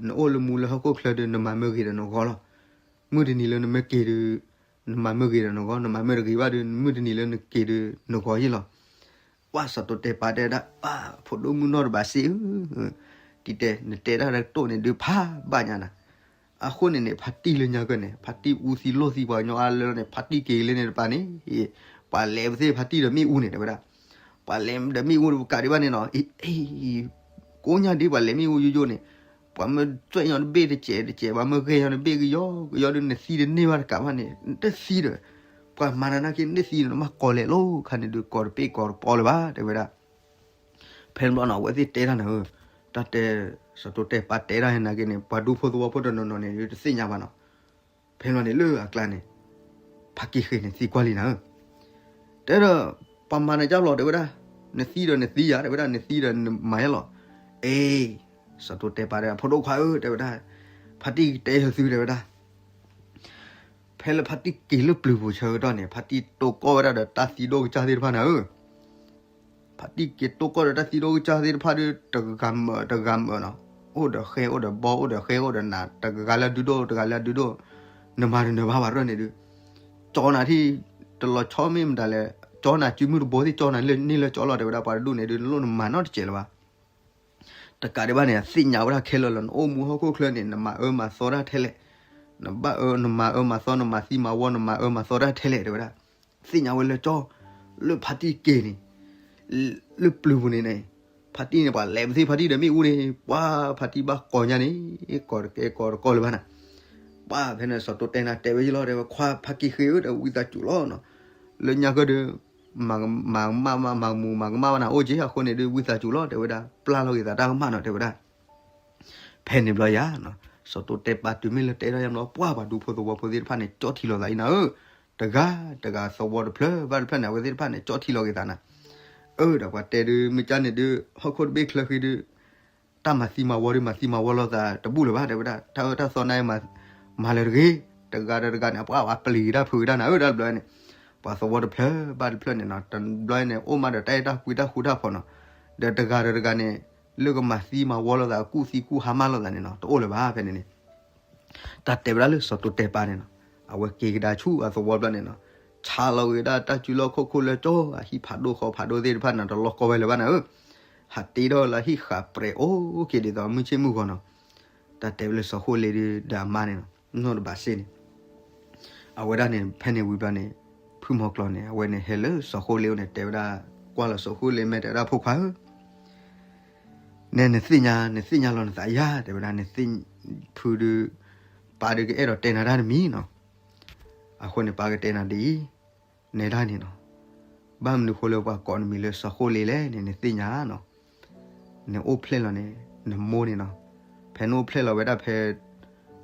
နအိၣ်လၢမူလၢဟီၣ်ခိၣ်ချၢဒီး နမၤမ့ၢ်ဂ့ၤဒီးနဂီၤလီၤ မုၢ်တနံၤလၢနမ့ၢ်က့ၤဒီး နမၤမ့ၢ်ဂ့ၤဒီးနဂီၤ နမၤမ့ၢ်တဂ့ၤဘၣ်ဒီး မုၢ်တနံၤလၢနက့ၤဒီး နဂီၤယ့ၢ်လီၤ ပှၢ်စီၤတိတဲပၢ်တဲဒၣ် ပၢ်ဖိဒိၣ်မုၣ်နီၢ်တဘးစ့ဧၢ တံၤတဲ နတဲတၢ်တတိၢ်န့ၣ်ဒုးဖးဘၣ်ညါနၤ အဃိန့ၣ်န့ၣ် ဖါတံၢ်လၢညါကၢန့ၣ် ဖါတံၢ်အူသံလိၢ်သံပှၤကညီအါလၢန့ၣ် ဖါတံၢ်က့ၤလၢန့ၣ်တပၤန့ၣ် ပှၤလဲၤပသ့ၣ်ဖါတံၢ်ဒီးမ့ၣ်အူန့ၣ် တဲဝဲဒၣ် ပှၤလဲၤဒီးမ့ၣ်အူတကးဒံးဘၣ်န့ၣ်နီၤ အ့ ကိးညါဒ်ပှၤလဲၤမ့ၣ်အူယိယိန့ၣ် ပှၤမ့ၢ်သွဲၣ်ညီတဘ့ၣ်တစဲးတစဲး ပှၤမ့ၢ်ဂဲၤညီတဘ့ၣ်ကယီကယီဒီး နသံတန့ၢ်ဘၣ်တကးဘၣ်န့ၣ် နတသံဒီး ပှၤမၤနၤနာ်က့နတသံဒီး နဘၣ်ကိးလဲၤလိာ်ခါန့ၣ်ဒုး ကိးတပ့ၢ်ကိးတပီလၢၤဘၣ် တဲဝဲဒၣ် ဖဲန့ၣ်ဘျီနီၤ အဝဲသ့ၣ်တဲတၢ်န့ၣ်ဧၢ, တၢ်တဲ စီၤတိတဲပၢ်တဲတၢ်နာ်က့န့ၣ် ပှၤဒူဖိသဝီဖိတနီၤနီၤန့ၣ် တသ့ၣ်ညါဘၣ်နီၤ. ဖဲန့ၣ်ဘျီန့ၣ်လၢအကျါန့ၣ် ဖါတံၢ်ဃ့န့ၣ်သံကွၢ်လံနၤဧၢ, တဲဒီး ပှၤမၤနၤကၢ်လီၤ တဲဝဲဒၣ်, နသံဒီးနသံယၤ တဲဝဲဒၣ် နသံဒီးနမၤယဲလီၤ. အ့ စီၤတိတဲပၢ်တဲ ဖိဒိၣ်ခွါဧၢ တဲဝဲဒၣ်, ဖါတံၢ်တဲဟၢသု တဲဝဲဒၣ် ဖဲလၢဖါတံၢ်က့ၤလၢပျုၤပူၤဆၢကတီၢ်န့ၣ် ဖါတံၢ်တိကိၢ်ဝဲဒၣ်ဒီးတၢ်သံဒိၣ်ကစၢ်သ့ၣ်တဖၣ်နၤဧၢ. ဖါတံၢ်က့ၤတိကိၢ်ဒီးတၢ်သံဒိၣ်ကစၢ်သ့ၣ်တဖၣ်ဒီး တဂၤမၢာ်တဂၤမၢာ်နီၤ, အိၣ်ဒီးဃဲအိၣ်ဒီးဘီအိၣ်ဒီးဃဲအိၣ်ဒီးနး တဂၤလၢအဒုဒိၣ် တဂၤလၢအဒုဒိၣ်, နမၤတနၢၤဘၣ်ဘၣ်ရၢၢ်န့ၣ်ဒုး, ကၠီနၤထံၣ် တလီၤဆီမ့ၢ်မတၤလဲၣ်, ကၠီနၤစုမုၢ်တဘိသ့ၣ် ကၠီနၤန့ၢ်လၢကၠီလီၤ တဲဝဲဒၣ် ပှၤတဒူၣ်န့ၣ်ဒုး နလိၣ်နမၤနီတစဲးလၢၤဘၣ်. တကးဒံးဘၣ်န့ၣ် သ့ၣ်ညါဝဲဒၣ်ခဲလၢာ်လီၤ, နအိၣ်မူဟီၣ်ခိၣ်ချၢန့ၣ် နမၤအၢမၤသီတၢ်ထဲလဲၣ်, နဘၣ်အၢ နမၤအၢမၤသီ နမၤသံမၤဝီ နမၤအၢမၤသီတၢ်ထဲလဲၣ် တဲဝဲဒၣ်. သ့ၣ်ညါဝဲလၢကၠီ လၢဖါတံၢ်က့ၤန့ၣ် လၢပျုၤပူၤန့ၣ်န့ၣ် ဖါတံၢ်န့ၣ် ပှၤလဲၤပသ့ၣ်ဖါတံၢ်ဒီးမ့ၣ်အူန့ၣ် ပှၤဖါတံၢ်ဘၣ်ကိးညါန့ၣ် ကိးတကဲကိးတကီၢ်လၢၤဘၣ်နၤ. ပှၤဖဲန့ၣ်စီၤတိတဲနၤတဲဝဲယလီၤ တဲဝဲခွါဖါက့ဃ့ဧၢ ဒီးဝံသးစူၤလီၤနီၤ, လၢညါကဒီး မၤကမၣ်မၤမူမၤကမၣ်ဘၣ်နၤအိၣ်က့ အဃိန့ၣ်ဒုး ဝံသးစူၤလီၤ တဲဝဲဒၣ် ပျၢ်လီၤက့ၤသးတၢ်ကမၣ်နီၤ တဲဝဲဒၣ် ဖဲန့ၣ်ဘျီယၤနီၤ, စီၤတိတဲပာ်တုၤမ့ၢ်လၢတဲထီၣ်ယါဘျီ ပှၤပှၤဒူဖိသဝီဖိသ့ၣ်တဖၣ်န့ၣ် ကၠီထံလီၤသးအံၤနၤဧၢ, တဂၤတဂၤသဝီတဖျၢၣ် ဘၣ်တဖျၢၣ်န့ၣ် အဝဲသ့ၣ်တဖၣ်န့ၣ် ကၠီထံလီၤက့ၤသးနၤ, အၢ ဒီးပှၤတဲဒုး မ့ၢ်ကၢ်န့ၣ်ဒုး ဟီၣ်ခိၣ်တဘ့ၣ်ချၢဃ့ဒုး တၢ်မၤသံမၤဝီဒုး မၤသံမၤဝီလိာ်သးတဘူၣ်လၢၤဘၣ် တဲဝဲဒၣ် တၢ်အၢတၢ်သီနါအံၤ မၤလၢၤတဂ့ၤ, တဂၤဒီးတဂၤန့ၣ် ပှၤပျံၤက့ၤတၢ်ဖုးက့ၤတၢ်နၤဧၢ တၢ်တဘျီန့ၣ်, ပှၤသဝီတဖျၢၣ်ဘၣ်တဖျၢၣ်န့ၣ်နီၤ တဘျီန့ၣ် အိၣ်မးဒီးတၢ်အဲၣ်တၢ်ကွံတၢ်ဃူတၢ်ဖိးနီၤ, ဒီးတဂၤဒီးတဂၤန့ၣ် လၢကမၤသံမၤဝီလိာ်သး ကူၣ်သံကူၣ်ဟါမၢ်လိာ်သးန့ၣ်နီၤ တအိၣ်လၢၤဘၣ် ဖဲန့ၣ်န့ၣ် တၢ်တဲဝဲဒၣ်လၢစီၤတိတဲပာ်န့ၣ်နီၤ, အဝဲက့ၤကဒါဆူအသဝီဘျီန့ၣ်နီၤ, ဆါလီၤက့ၤဒၣ်တၢ်စုလီၢ်ခီၣ်ခိၣ်လၢကၠီ အဟံၣ်ဖးဒိၣ်ဃီဖးဒိၣ်သ့ၣ်တဖၣ်န့ၣ် တလီၢ်ကီဝဲလၢၤဘၣ်နၤဧၢ, ဟးတ့ထီၣ်လၢဟံၣ်ဃာ်ပြဲးအိၣ်က့ၤဒ်သိးမုၢ်ဆ့ၣ်မုၢ်ဂီၤနီၤ, တၢ်တဲဝဲလၢစီၤဃိလ့ဒုးဒီးအမါန့ၣ်နီၤ နီၢ်တဘးစ့န့ၣ်, အဝဲဒၣ်န့ၣ် ဖဲန့ၣ်ဝံၤဘျီန့ၣ် ဖုမီၤကျိၤန့ၣ် အဝဲန့ၣ်ဟဲလၢစီၤဃိလ့အအိၣ်န့ၣ် တဲဝဲဒၣ် ကွၢ်လီၤစီၤဃိလ့မဲာ်တဲဝဲဒၣ် ဖိခွါဧၢ နဲနသ့ၣ်ညါ နသ့ၣ်ညါလီၤနသးယါ တဲဝဲဒၣ် နသ့ၣ် ဖုဒုး ပၢ်ဒုးကအဲၣ်ဒိးတဲနၤတၢ်တမံၤနီၤ, အဃိန့ၣ် ပၢ်ကတဲနၤဒ်အံၤ, နဲဒၣ်န့ၣ်နီၤ, ဘၣ်မနုၤဃိလၢပှၤကိးနမံၤလၢစီၤဃိလ့လဲၣ်န့ၣ် နသ့ၣ်ညါနီၤ, နအိၣ်ဖျဲၣ်လီၤန့ၣ် နမိၢ်န့ၣ်နီၤ, ဖဲနအိၣ်ဖျဲၣ်လီၤဝဲဒၣ်ဖဲ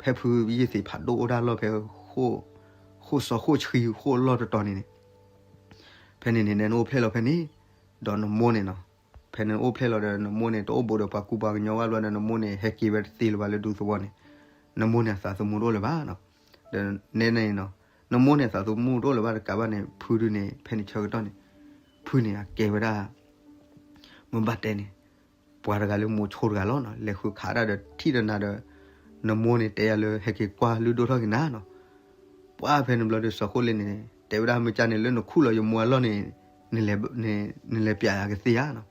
ဖဲဖုယ့ၢ်သ့ၣ်ဖးဒိၣ်အိၣ်ဒၣ်လီၢ်ဖဲ ဃိၣ်စီၤဃိၣ်ဆှံဃိၣ်လီၢ်တတီၤန့ၣ်န့ၣ် ဖဲန့ၣ်န့ၣ် နအိၣ်ဖျဲၣ်လီၤဖဲန့ၣ်, ဒီးနမိၢ်န့ၣ်နီၤ, ဖဲနအိၣ်ဖျဲၣ်လီၤဒီးနမိၢ်န့ၣ် တအိၣ်ဘူးဒီးပှၤကူပှၤကညီဘၣ်ဘျီဒီး နမိၢ်န့ၣ် ဟဲက့ၤဝဲတသ့လၢၤဘၣ်လၢဒူသဝီန့ၣ်, နမိၢ်န့ၣ်အသးသမူတအိၣ်လၢၤဘၣ်နီၤ, ဒီးနဲန့ၣ်နီၤ, နမိၢ်န့ၣ်အသးသမူတအိၣ်လၢၤဘၣ်တကးဘၣ်န့ၣ် ဖုဒုန့ၣ် ဖဲန့ၣ်ဆၢကတီၢ်န့ၣ် ဖုန့ၣ်အကဲဝဲဒၣ် မ့ၢ်ဘၣ်တဲန့ၣ် ပှၤတဂၤလၢမိၤဆိတဂၤလီၤနီၤ, လဲၤဃုခးတၢ်ဒီးထံၣ်ဒီးနၤဒီး နမိၢ်န့ၣ်တဲယၤလၢ ဟဲက့ၤကွၢ်လုၢ်ဒိၣ်ထီၣ်က့ၤနၤနီၤ, ပှၤဖဲန့ၣ်ဘျီဒီးစီၤဃိလ့န့ၣ် တဲဝဲဒၣ်မ့ၢ်ကၢ်န့ၣ် လၢနခူၣ်လီၤယမိၢ်အလီၢ်န့ၣ် နလဲၤပျးယၤကသ့ဧါနီၤ,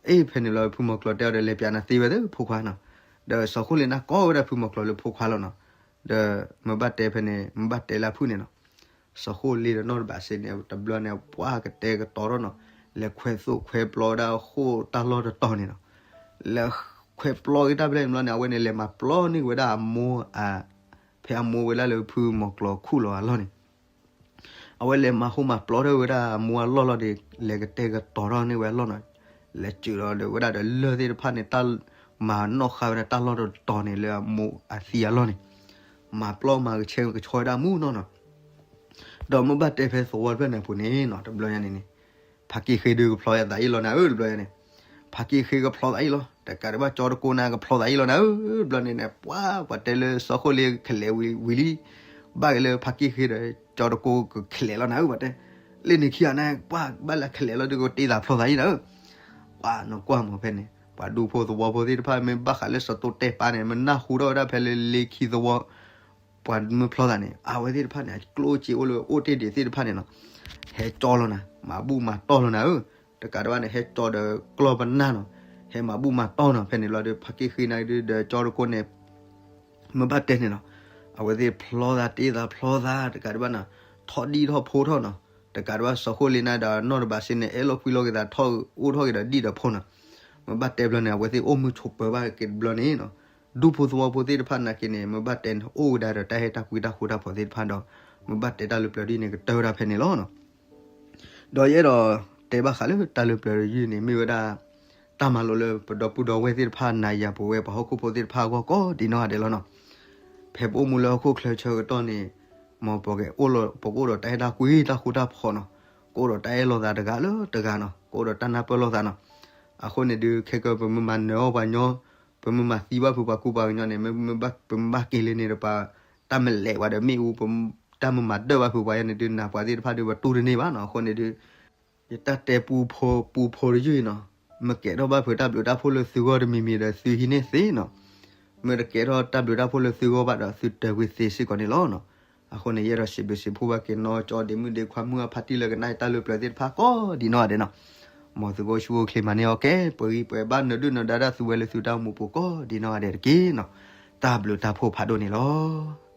အ့ ဖဲန့ၣ်ဘျီ ဖုမီၤကျိၤတဲအီၤဒီး လဲၤပျးနၤသ့ဝဲသ့ၣ်ဖိခွါနီၤ, ဒီးစီၤဃိလ့န့ၣ်ကိးဝဲဒၣ်ဖုမီၤကျိၤလၢဖိခွါလီၤနီၤ, ဒီးမ့ၢ်ဘၣ်တဲဖဲန့ၣ် မ့ၢ်ဘၣ်တဲလၢဖုန့ၣ်နီၤ စီၤဃိလ့ဒီးနီၢ်တဘးစ့န့ၣ် တဘျီန့ၣ် ပှၤကတဲကတီၤထီၣ်နီၤ, လဲၤခွဲးသိၣ်ခွဲးပျီဝဲဒၣ်ဃိၣ်တၢ်လီၢ်တတီၤန့ၣ်နီၤ, လဲၤခွဲးပျီက့ၤတၢ်ဖဲန့ၣ်ဘျီန့ၣ် အဝဲန့ၣ်လဲၤမၤပျီန့ၢ်ဝဲဒၣ်အမိၢ်အ ဖဲအမိၢ်ဝဲဒၣ်လၢဖုမီၤကျိၤခူၣ်လီၤအလီၢ်န့ၣ် အဝဲလဲၤမၤဟူမၤပျီထီၣ်ဝဲဒၣ်အမိၢ်အလီၢ်လီၤဒီး လဲၤကတဲကတီၤထီၣ်န့ၢ်ဝဲအလီၢ်နီၤ, လဲၤစၢၤလီၤဒီးဝဲဒၣ်ဒီးလၢၢ်သ့ၣ်တဖၣ်န့ၣ် တၢ်မၤနီၣ်ဃါဝဲဒၣ်တၢ်လီၢ်တတီၤန့ၣ် လၢအမိၢ်အသံအလီၢ်န့ၣ်, မၤပျီမၤကဆှဲကဆှီဝဲဒၣ်မူနီၢ်နီၤ, ဒီးမ့ၢ်ဘၣ်တဲဖဲသဝီတဖျၢၣ်န့ၣ်အပူၤန့ၣ်နီၤ တဘျီညါန့ၣ်န့ၣ် ဖါက့ဃ့ဒုးကဖျီသးအံၤလီၤနၤဧၢ တဘျီညါန့ၣ်, ဖါက့ဃ့ကဖျီသးအံၤလီၤ တကးဒံးဘၣ်ကၠီတကိးနၤကဖျီသးအံၤလီၤနၤဧၢ တဘျီန့ၣ်န့ၣ် ပှၤပှၤတဲလၢစီၤဃိလ့ကလဲၤဝံၤလံ, ဘၣ်က့ၤလၢဖါက့ဃ့ဒီး ကၠီတကိးကလဲၤလီၤနၤဧၢ ပှၤတဲ, လၢန့ၣ်ခံဂၤန့ၣ် ပှၤဘၣ်လၢကလဲၤလီၤဒုးကတ့သးဖျီသးအံၤနၤဧၢ, ပှၤနီၢ်ကွၢ်မးဖဲန့ၣ် ပှၤဒူဖိသဝီဖိသ့ၣ်တဖၣ် မ့ၢ်ဘၣ်ဃးလၢစီၤတိတဲပာ်န့ၣ် မ့ၢ်နၢ်ဟူထီၣ်ဝဲဒၣ်ဖဲလၢလ့ခံသဝီ ပှၤမ့ၢ်ဖျီသးန့ၣ် အဝဲသ့ၣ်တဖၣ်န့ၣ် အကျိၣ်စ့အိၣ်လၢအိၣ်တ့ၢ်ဒံးသ့ၣ်တဖၣ်န့ၣ်နီၤ, ဟဲကၠီလီၤနၤ မၤဘူၣ်မၤတီၢ်လီၤနၤဧၢ, တကးဒံးဘၣ်န့ၣ် ဟဲကၠီဒီးကျီၢ်ပနၢ်နီၤ, ဟဲမၤဘူၣ်မၤတီၢ်နီၤ ဖဲန့ၣ်ဘျီဒီး ဖါက့ဃ့နၤဒုးဒီးကၠီတကိးန့ၣ် မ့ၢ်ဘၣ်တဲန့ၣ်နီၤ, အဝဲသ့ၣ်ဖျီသးတ့သးဖျီသး တကးဒံးဘၣ်နီၤ, ထီၣ်ဒံၣ်ထီၣ်ဖိထီၣ်နီၤ, တကးဒံးဘၣ်စီၤဃိလ့နၤဒီးနီၢ်တဘးစ့န့ၣ် အဲၣ်လိာ်ကွံလိာ်က့ၤသးထီၣ်အိၣ်ထီၣ်က့ၤဒီးဒံၣ်ဒီးဖိနီၤ, မ့ၢ်ဘၣ်တဲဘျီန့ၣ် အဝဲသ့ၣ်အိၣ်မုာ်ဆိးပၢၤဘၣ်က့ၤတဘျီန့ၣ်နီၤ, ဒူဖိသဝီဖိသ့ၣ်တဖၣ်နာ်က့န့ၣ် မ့ၢ်ဘၣ်တဲန့ၣ် အိၣ်ဝဲဒၣ်ဒီးတၢ်ဟဲတၢ်ကွံတၢ်ဃူတၢ်ဖိးသ့ၣ်တဖၣ်ဒီး မ့ၢ်ဘၣ်တဲတၢ်လၢပျၢၤဒ်န့ၣ် ကတၢၢ်ဝဲဒၣ်ဖဲန့ၣ်လီၤနီၤ. ဒီးယအဲၣ်ဒိးတဲဘၣ်ဃးလၢတၢ်လၢပျၢၤတယုၢ်န့ၣ် မ့ၢ်ဝဲဒၣ် တၢ်မၤလိလၢပဒီပုၢ်ဒီဝဲၢ်သ့ၣ်တဖၣ် နၤယၤပဝဲပှၤဟီၣ်ခိၣ်ဖိသ့ၣ်တဖၣ်အဂီၢ်ကိးဒံးနီၢ်ဂၤဒဲးလီၤနီၤ. ဖဲပအိၣ်မူလၢဟီၣ်ခိၣ်ချၢဆၢကတီၢ်န့ၣ် မ်ပကအိၣ်လီၤ ပကအိၣ်ဒီးတၢ်ဟဲတၢ်ကွံတၢ်ဃူတၢ်ဖိးနီၤ, ကအိၣ်ဒီးတၢ်အဲၣ်လိာ်သးတဂၤလၢတဂၤနီၤ, ကအိၣ်ဒီးတၢ်နၢ်ပၢၢ်လိာ်သးနီၤ. အဃိန့ၣ်ဒုး ခဲကၢပမ့ၢ်မၤနၢၤအီၣ်ပှၤညီ ပမ့ၢ်မၤသံဘၣ်ဖုးပှၤကူပှၤကညီန့ၣ် မ့ၢ်ဘၣ် ပမ့ၢ်ဘၣ်က့ၤလၢန့ၣ်ဒီးပှၤ တၢ်မၤလဲၤဝဲဒီးမ့ၣ်အူ တၢ်မ့ၢ်မၤဒၢၣ်ဘၣ်ဖုးပှၤယဲန့ၣ်ဒုး နၢ်ပှၤသ့ၣ်တဖၣ်ဒုးပတူၢ်တန့ၢ်ဘၣ်နီၤ. အဃိန့ၣ်ဒုး ယတၢ်တဲပူဖိပူဖိတယုၢ်အံၤနီၤ, မ့ၢ်ကဲထီၣ်ဘၣ်ဖုးတၢ်ဘျုးတၢ်ဖှိၣ်လၢသုဂီၢ်တမံၤမံၤဒီးသုဟံးန့ၢ်သ့နီၤ. မ့ၢ်တကဲထီၣ်တၢ်ဘျုးတၢ်ဖှိၣ်လၢသုဂီၢ်ဘၣ်ဒီး သုတၢၤကွံာ်သ့စ့ၢ်ကီးန့ၣ်လီၤနီၤ. အဃိန့ၣ် ယအဲၣ်ဒိးစံးဘျုးစံးဖှိၣ်ဘၣ်က့ၤနီၢ်ကၠီဒ့မုၣ်ဒ့ခွါမုၣ်အဖါတံၢ်လၢကနၣ်တၢ်လၢပျၢၤသ့ၣ်တဖၣ်ကိးဒံးနီၢ်ဂၤဒဲးနီၤ. မ်သုကအိၣ်ဆူၣ်အိၣ်ချ့မၤန့ၢ်အီၣ်ကဲ ပှဲၤဂံၢ်ပှဲၤဘါနၢၤဒုၣ်နၢၤဒါဒၣ်သုဝဲလၢသုတၢ်အိၣ်မူပူၤကိးဒံးနီၢ်ဂၤဒဲးတက့ၢ်နီၤ. တၢ်ဘျုးတၢ်ဖှိၣ်ဖးဒိၣ်န့ၣ်လီၤ.